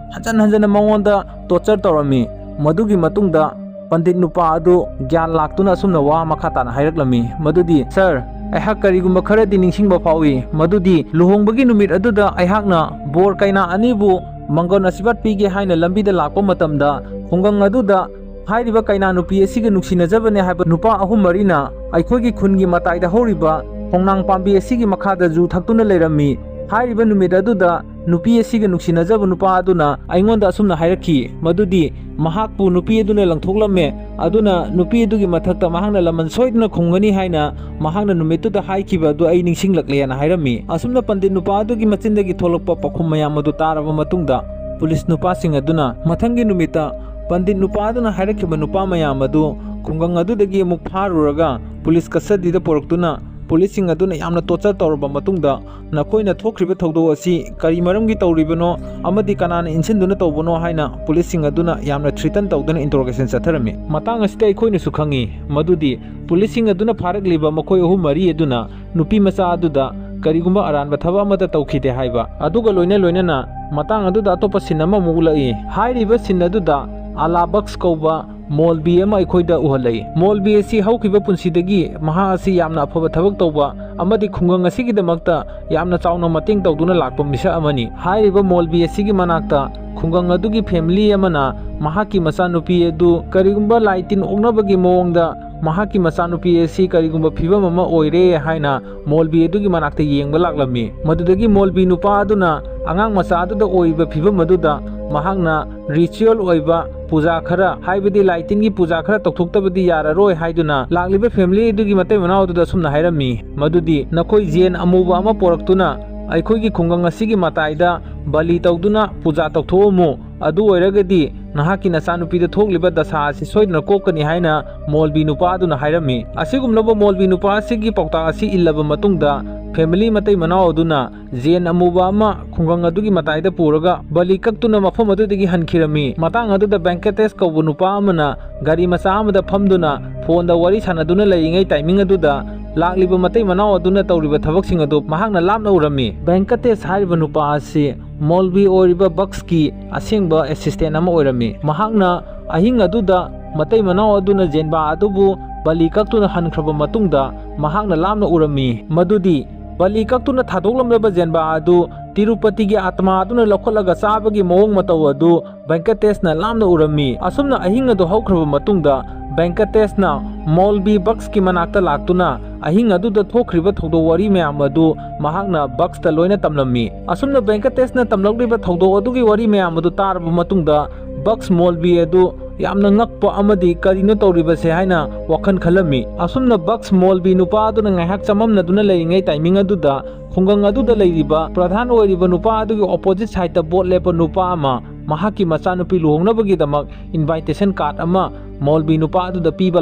ꯍꯟꯖꯟ ꯍꯟꯖꯟꯅ ꯃꯉꯣꯟꯗ ꯇꯣꯔꯆꯔ ꯇꯧꯔꯝꯃꯤ꯫ ꯃꯗꯨꯒꯤ ꯃꯇꯨꯡꯗ ꯄꯟꯗꯤꯠ ꯅꯨꯄꯥ ꯑꯗꯨ ꯒ꯭ꯌꯥꯟ ꯂꯥꯛꯇꯨꯅ ꯑꯁꯨꯝꯅ ꯋꯥ ꯃꯈꯥ ꯇꯥꯅ ꯍꯥꯏꯔꯛꯂꯝꯃꯤ, ꯃꯗꯨꯗꯤ, "ꯁꯥꯔ, ꯑꯩꯍꯥꯛ ꯀꯔꯤꯒꯨꯝꯕ ꯈꯔꯗꯤ ꯅꯤꯡꯁꯤꯡꯕ ꯐꯥꯎꯏ꯫ ꯃꯗꯨꯗꯤ ꯂꯨꯍꯣꯡꯕꯒꯤ ꯅꯨꯃꯤꯠ ꯑꯗꯨꯗ ꯑꯩꯍꯥꯛꯅ ꯕꯣꯔ ꯀꯩꯅꯥ ꯑꯅꯤꯕꯨ ꯃꯪꯒꯣꯜ ꯑꯁꯤꯔꯕꯥꯗ ꯄꯤꯒꯦ ꯍꯥꯏꯅ ꯂꯝꯕꯤꯗ ꯂꯥꯛꯄ ꯃꯇꯝꯗ ꯈꯨꯡꯒꯪ ꯑꯗꯨꯗ ꯍꯥꯏꯔꯤꯕ ꯀꯩꯅꯥ ꯅꯨꯄꯤ ꯑꯁꯤꯒ ꯅꯨꯡꯁꯤꯅꯖꯕꯅꯦ ꯍꯥꯏꯕ ꯅꯨꯄꯥ ꯑꯍꯨꯝ ꯃꯔꯤꯅ ꯑꯩꯈꯣꯏꯒꯤ ꯈꯨꯟꯒꯤ ꯃꯇꯥꯏꯗ ꯍꯧꯔꯤꯕ ꯈꯣꯡꯅꯥꯡ ꯄꯥꯝꯕꯤ ꯑꯁꯤꯒꯤ ꯃꯈꯥꯗ ꯖꯨ ꯊꯛꯇꯨꯅ ꯂꯩꯔꯝꯃꯤ꯫ ꯍꯥꯏꯔꯤꯕ ꯅꯨꯃꯤꯠ ꯑꯗꯨꯗ ꯅꯨꯄꯤ ꯑꯁꯤꯒ ꯅꯨꯡꯁꯤꯅꯖꯕ ꯅꯨꯄꯥ ꯑꯗꯨꯅ ꯑꯩꯉꯣꯟꯗ ꯑꯁꯨꯝꯅ ꯍꯥꯏꯔꯛꯈꯤ, ꯃꯗꯨꯗꯤ ꯃꯍꯥꯛꯄꯨ ꯅꯨꯄꯤ ꯑꯗꯨꯅ ꯂꯪꯊꯣꯛꯂꯝꯃꯦ, ꯑꯗꯨꯅ ꯅꯨꯄꯤ ꯑꯗꯨꯒꯤ ꯃꯊꯛꯇ ꯃꯍꯥꯛꯅ ꯂꯃꯟ ꯁꯣꯏꯗꯅ ꯈꯨꯝꯒꯅꯤ ꯍꯥꯏꯅ ꯃꯍꯥꯛꯅ ꯅꯨꯃꯤꯠꯇꯨꯗ ꯍꯥꯏꯈꯤꯕ ꯑꯗꯨ ꯑꯩ ꯅꯤꯡꯁꯤꯡꯂꯛꯂꯦꯅ" ꯍꯥꯏꯔꯝꯃꯤ꯫ ꯑꯁꯨꯝꯅ ꯄꯟꯗꯤꯠ ꯅꯨꯄꯥ ꯑꯗꯨꯒꯤ ꯃꯆꯤꯟꯗꯒꯤ ꯊꯣꯛꯂꯛꯄ ꯄꯥꯎꯈꯨꯝ ꯃꯌꯥꯝ ꯑꯗꯨ ꯇꯥꯔꯕ ꯃꯇꯨꯡꯗ ꯄꯨꯂꯤꯁ ꯅꯨꯄꯥꯁꯤꯡ ꯑꯗꯨꯅ ꯃꯊꯪꯒꯤ ꯅꯨꯃꯤꯠꯇ ꯄꯟꯗꯤꯠ ꯅꯨꯄꯥ ꯑꯗꯨꯅ ꯍꯥꯏꯔꯛꯈꯤꯕ ꯅꯨꯄꯥ ꯃꯌꯥꯝ ꯑꯗꯨ ꯈꯨꯡꯒꯪ ꯑꯗꯨꯗꯒꯤ ꯑꯃꯨꯛ ꯐꯥꯔꯨꯔꯒ ꯄꯨꯂꯤꯁ ꯀꯁꯇꯗꯤꯗ ꯄꯨꯔꯛꯇꯨꯅ ꯄꯨꯂꯤꯁꯁꯤꯡ ꯑꯗꯨꯅ ꯌꯥꯝꯅ ꯇꯣꯔꯆꯔ ꯇꯧꯔꯕ ꯃꯇꯨꯡꯗ ꯅꯈꯣꯏꯅ ꯊꯣꯛꯈ꯭ꯔꯤꯕ ꯊꯧꯗꯣꯛ ꯑꯁꯤ ꯀꯔꯤ ꯃꯔꯝꯒꯤ ꯇꯧꯔꯤꯕꯅꯣ ꯑꯃꯗꯤ ꯀꯅꯥꯅ ꯏꯟꯁꯤꯟꯗꯨꯅ ꯇꯧꯕꯅꯣ ꯍꯥꯏꯅ ꯄꯨꯂꯤꯁꯁꯤꯡ ꯑꯗꯨꯅ ꯌꯥꯝꯅ ꯊ꯭ꯔꯤꯇꯟ ꯇꯧꯗꯨꯅ ꯏꯟꯇꯔꯣꯒꯦꯁꯟ ꯆꯠꯊꯔꯝꯃꯤ꯫ ꯃꯇꯥꯡ ꯑꯁꯤꯗ ꯑꯩꯈꯣꯏꯅꯁꯨ ꯈꯪꯉꯤ ꯃꯗꯨꯗꯤ ꯄꯨꯂꯤꯁꯁꯤꯡ ꯑꯗꯨꯅ ꯐꯥꯔꯛꯂꯤꯕ ꯃꯈꯣꯏ ꯑꯍꯨꯝ ꯃꯔꯤ ꯑꯗꯨꯅ ꯅꯨꯄꯤ ꯃꯆꯥ ꯑꯗꯨꯗ ꯀꯔꯤꯒꯨꯝꯕ ꯑꯔꯥꯟꯕ ꯊꯕꯛ ꯑꯃꯠꯇ ꯇꯧꯈꯤꯗꯦ ꯍꯥꯏꯕ꯫ ꯑꯗꯨꯒ ꯂꯣꯏꯅ ꯂꯣꯏꯅꯅ ꯃꯇꯥꯡ ꯑꯗꯨꯗ ꯑꯇꯣꯞꯄ ꯁꯤꯟ ꯑꯃꯃꯨꯛ ꯎꯠꯂꯛꯏ꯫ ꯍꯥꯏꯔꯤꯕ ꯁꯤꯟ ꯑꯗꯨꯗ ꯑꯂꯥꯕꯛꯁ ꯀꯧꯕ ꯃꯣꯜꯕꯤ ꯑꯃ ꯑꯩꯈꯣꯏꯗ ꯎꯍꯜꯂꯛꯏ꯫ ꯃꯣꯜꯕꯤ ꯑꯁꯤ ꯍꯧꯈꯤꯕ ꯄꯨꯟꯁꯤꯗꯒꯤ ꯃꯍꯥꯛ ꯑꯁꯤ ꯌꯥꯝꯅ ꯑꯐꯕ ꯊꯕꯛ ꯇꯧꯕ ꯑꯃꯗꯤ ꯈꯨꯡꯒꯪ ꯑꯁꯤꯒꯤꯗꯃꯛꯇ ꯌꯥꯝꯅ ꯆꯥꯎꯅ ꯃꯇꯦꯡ ꯇꯧꯗꯨꯅ ꯂꯥꯛꯄ ꯃꯤꯁꯛ ꯑꯃꯅꯤ꯫ ꯍꯥꯏꯔꯤꯕ ꯃꯣꯜꯕꯤ ꯑꯁꯤꯒꯤ ꯃꯅꯥꯛꯇ ꯈꯨꯡꯒꯪ ꯑꯗꯨꯒꯤ ꯐꯦꯃꯤꯂꯤ ꯑꯃꯅ ꯃꯍꯥꯛꯀꯤ ꯃꯆꯥꯅꯨꯄꯤ ꯑꯗꯨ ꯀꯔꯤꯒꯨꯝꯕ ꯂꯥꯏ ꯇꯤꯟ ꯑꯣꯛꯅꯕꯒꯤ ꯃꯑꯣꯡꯗ ꯃꯍꯥꯛꯀꯤ ꯃꯆꯥꯅꯨꯄꯤ ꯑꯁꯤ ꯀꯔꯤꯒꯨꯝꯕ ꯐꯤꯕꯝ ꯑꯃ ꯑꯣꯏꯔꯦ ꯍꯥꯏꯅ ꯃꯣꯜꯕꯤ ꯑꯗꯨꯒꯤ ꯃꯅꯥꯛꯇ ꯌꯦꯡꯕ ꯂꯥꯛꯂꯝꯃꯤ꯫ ꯃꯗꯨꯗꯒꯤ ꯃꯣꯜꯕꯤ ꯅꯨꯄꯥ ꯑꯗꯨꯅ ꯑꯉꯥꯡ ꯃꯆꯥ ꯑꯗꯨꯗ ꯑꯣꯏꯔꯤꯕ ꯐꯤꯕꯝ ꯑꯗꯨꯗ ꯃꯍꯥꯛꯅ ꯔꯤꯆꯨꯑꯦꯜ ꯑꯣꯏꯕ ꯄꯨꯖꯥ ꯈꯔ, ꯍꯥꯏꯕꯗꯤ ꯂꯥꯏ ꯇꯤꯟꯒꯤ ꯄꯨꯖꯥ ꯈꯔ ꯇꯧꯊꯣꯛꯇꯕꯗꯤ ꯌꯥꯔꯔꯣꯏ ꯍꯥꯏꯗꯨꯅ ꯂꯥꯛꯂꯤꯕ ꯐꯦꯃꯤꯂꯤ ꯑꯗꯨꯒꯤ ꯃꯇꯩ ꯃꯅꯥꯎ ꯑꯗꯨꯗ ꯑꯁꯨꯝꯅ ꯍꯥꯏꯔꯝꯃꯤ, ꯃꯗꯨꯗꯤ ꯅꯈꯣꯏ ꯖꯦꯟ ꯑꯃꯨꯕ ꯑꯃ ꯄꯣꯔꯛꯇꯨꯅ ꯑꯩꯈꯣꯏꯒꯤ ꯈꯨꯡꯒꯪ ꯑꯁꯤꯒꯤ ꯃꯇꯥꯏꯗ ꯕꯂꯤ ꯇꯧꯗꯨꯅ ꯄꯨꯖꯥ ꯇꯧꯊꯣꯛꯑꯝꯃꯨ꯫ ꯑꯗꯨ ꯑꯣꯏꯔꯒꯗꯤ ꯅꯍꯥꯛꯀꯤ ꯅꯆꯥꯅꯨꯄꯤꯗ ꯊꯣꯛꯂꯤꯕ ꯗꯁꯥ ꯑꯁꯤ ꯁꯣꯏꯗꯅ ꯀꯣꯛꯀꯅꯤ ꯍꯥꯏꯅ ꯃꯣꯜꯕꯤ ꯅꯨꯄꯥ ꯑꯗꯨꯅ ꯍꯥꯏꯔꯝꯃꯤ꯫ ꯑꯁꯤꯒꯨꯝꯂꯕ ꯃꯣꯜꯕꯤ ꯅꯨꯄꯥ ꯑꯁꯤꯒꯤ ꯄꯥꯎꯇꯥꯛ ꯑꯁꯤ ꯏꯜꯂꯕ ꯃꯇꯨꯡꯗ family ꯃꯇꯩ ꯃꯅꯥꯎ ꯑꯗꯨꯅ ꯖꯦꯟ ꯑꯃꯨꯕ ꯑꯃ ꯈꯨꯡꯒꯪ ꯑꯗꯨꯒꯤ ꯃꯇꯥꯏꯗ ꯄꯨꯔꯒ ꯕꯂꯤ ꯀꯛꯇꯨꯅ ꯃꯐꯝ ꯑꯗꯨꯗꯒꯤ ꯍꯟꯈꯤꯔꯝꯃꯤ꯫ ꯃꯇꯥꯡ ꯑꯗꯨꯗ ꯚꯦꯡꯀꯇꯦꯁ ꯀꯧꯕ ꯅꯨꯄꯥ ꯑꯃꯅ ꯒꯥꯔꯤ ꯃꯆꯥ ꯑꯃꯗ ꯐꯝꯗꯨꯅ ꯐꯣꯟꯗ ꯋꯥꯔꯤ ꯁꯥꯟꯅꯗꯨꯅ ꯂꯩꯔꯤꯉꯩ ꯇꯥꯏꯃꯤꯡ ꯑꯗꯨꯗ ꯂꯥꯛꯂꯤꯕ ꯃꯇꯩ ꯃꯅꯥꯎ ꯑꯗꯨꯅ ꯇꯧꯔꯤꯕ ꯊꯕꯛꯁꯤꯡ ꯑꯗꯨ ꯃꯍꯥꯛꯅ ꯂꯥꯞꯅ ꯎꯔꯝꯃꯤ꯫ ꯚꯦꯡꯀꯇꯦꯁ ꯍꯥꯏꯔꯤꯕ ꯅꯨꯄꯥ ꯑꯁꯤ ꯃꯣꯜꯕꯤ ꯑꯣꯏꯔꯤꯕ ꯕꯛꯁꯀꯤ ꯑꯁꯦꯡꯕ assistant ꯑꯃ ꯑꯣꯏꯔꯝꯃꯤ꯫ ꯃꯍꯥꯛꯅ ꯑꯍꯤꯡ ꯑꯗꯨꯗ ꯃꯇꯩ ꯃꯅꯥꯎ ꯑꯗꯨꯅ ꯖꯦꯟꯕꯥ ꯑꯗꯨꯕꯨ ꯕꯂꯤ ꯀꯛꯇꯨꯅ ꯍꯟꯈ꯭ꯔꯕ ꯃꯇꯨꯡꯗ ꯃꯍꯥꯛꯅ ꯂꯥꯞꯅ ꯎꯔꯝꯃꯤ ꯃꯗꯨꯗꯤ ꯕꯂꯤ ꯀꯛꯇꯨꯅ ꯊꯥꯗꯣꯛꯂꯝꯂꯕ ꯖꯦꯟꯕꯥ ꯑꯗꯨ ꯇꯤꯔꯨꯄꯇꯤꯒꯤ ꯑꯥꯇꯃꯥ ꯑꯗꯨꯅ ꯂꯧꯈꯠꯂꯒ ꯆꯥꯕꯒꯤ ꯃꯑꯣꯡ ꯃꯇꯧ ꯑꯗꯨ ꯚꯦꯡꯀꯇꯦꯁꯅ ꯂꯥꯞꯅ ꯎꯔꯝꯃꯤ꯫ ꯑꯁꯨꯝꯅ ꯑꯍꯤꯡ ꯑꯗꯨ ꯍꯧꯈ꯭ꯔꯕ ꯃꯇꯨꯡꯗ ꯚꯦꯡꯀꯇꯦꯁꯅ ꯃꯣꯜꯕꯤ ꯕꯛꯁꯀꯤ ꯃꯅꯥꯛꯇ ꯂꯥꯛꯇꯨꯅ ꯑꯍꯤꯡ ꯑꯗꯨꯗ ꯊꯣꯛꯈ꯭ꯔꯤꯕ ꯊꯧꯗꯣꯛ ꯋꯥꯔꯤ ꯃꯌꯥꯝ ꯑꯗꯨ ꯃꯍꯥꯛꯅ ꯕꯛꯁꯇ ꯂꯣꯏꯅ ꯇꯝꯂꯝꯃꯤ꯫ ꯑꯁꯨꯝꯅ ꯚꯦꯡꯀꯇꯦꯁꯅ ꯇꯝꯂꯛꯂꯤꯕ ꯊꯧꯗꯣꯛ ꯑꯗꯨꯒꯤ ꯋꯥꯔꯤ ꯃꯌꯥꯝ ꯑꯗꯨ ꯇꯥꯔꯕ ꯃꯇꯨꯡꯗ ꯕꯛꯁ ꯃꯣꯜꯕꯤ ꯑꯗꯨ ꯌꯥꯝꯅ ꯉꯛꯄ ꯑꯃꯗꯤ ꯀꯔꯤꯅꯣ ꯇꯧꯔꯤꯕꯁꯦ ꯍꯥꯏꯅ ꯋꯥꯈꯜ ꯈꯜꯂꯝꯃꯤ꯫ ꯑꯁꯨꯝꯅ ꯕꯛꯁ ꯃꯣꯜꯕꯤ ꯅꯨꯄꯥ ꯑꯗꯨꯅ ꯉꯥꯏꯍꯥꯛ ꯆꯃꯝꯅꯗꯨꯅ ꯂꯩꯔꯤꯉꯩ ꯇꯥꯏꯃꯤꯡ ꯑꯗꯨꯗ ꯈꯨꯡꯒꯪ ꯑꯗꯨꯗ ꯂꯩꯔꯤꯕ ꯄ꯭ꯔꯙꯥꯟ ꯑꯣꯏꯔꯤꯕ ꯅꯨꯄꯥ ꯑꯗꯨꯒꯤ opposite sideꯇ ꯚꯣꯠ ꯂꯦꯞꯄ ꯅꯨꯄꯥ ꯑꯃ ꯃꯍꯥꯛꯀꯤ ꯃꯆꯥꯅꯨꯄꯤ ꯂꯨꯍꯣꯡꯅꯕꯒꯤꯗꯃꯛ invitation card ꯑꯃ ꯃꯣꯜꯕꯤ ꯅꯨꯄꯥ ꯑꯗꯨꯗ ꯄꯤꯕ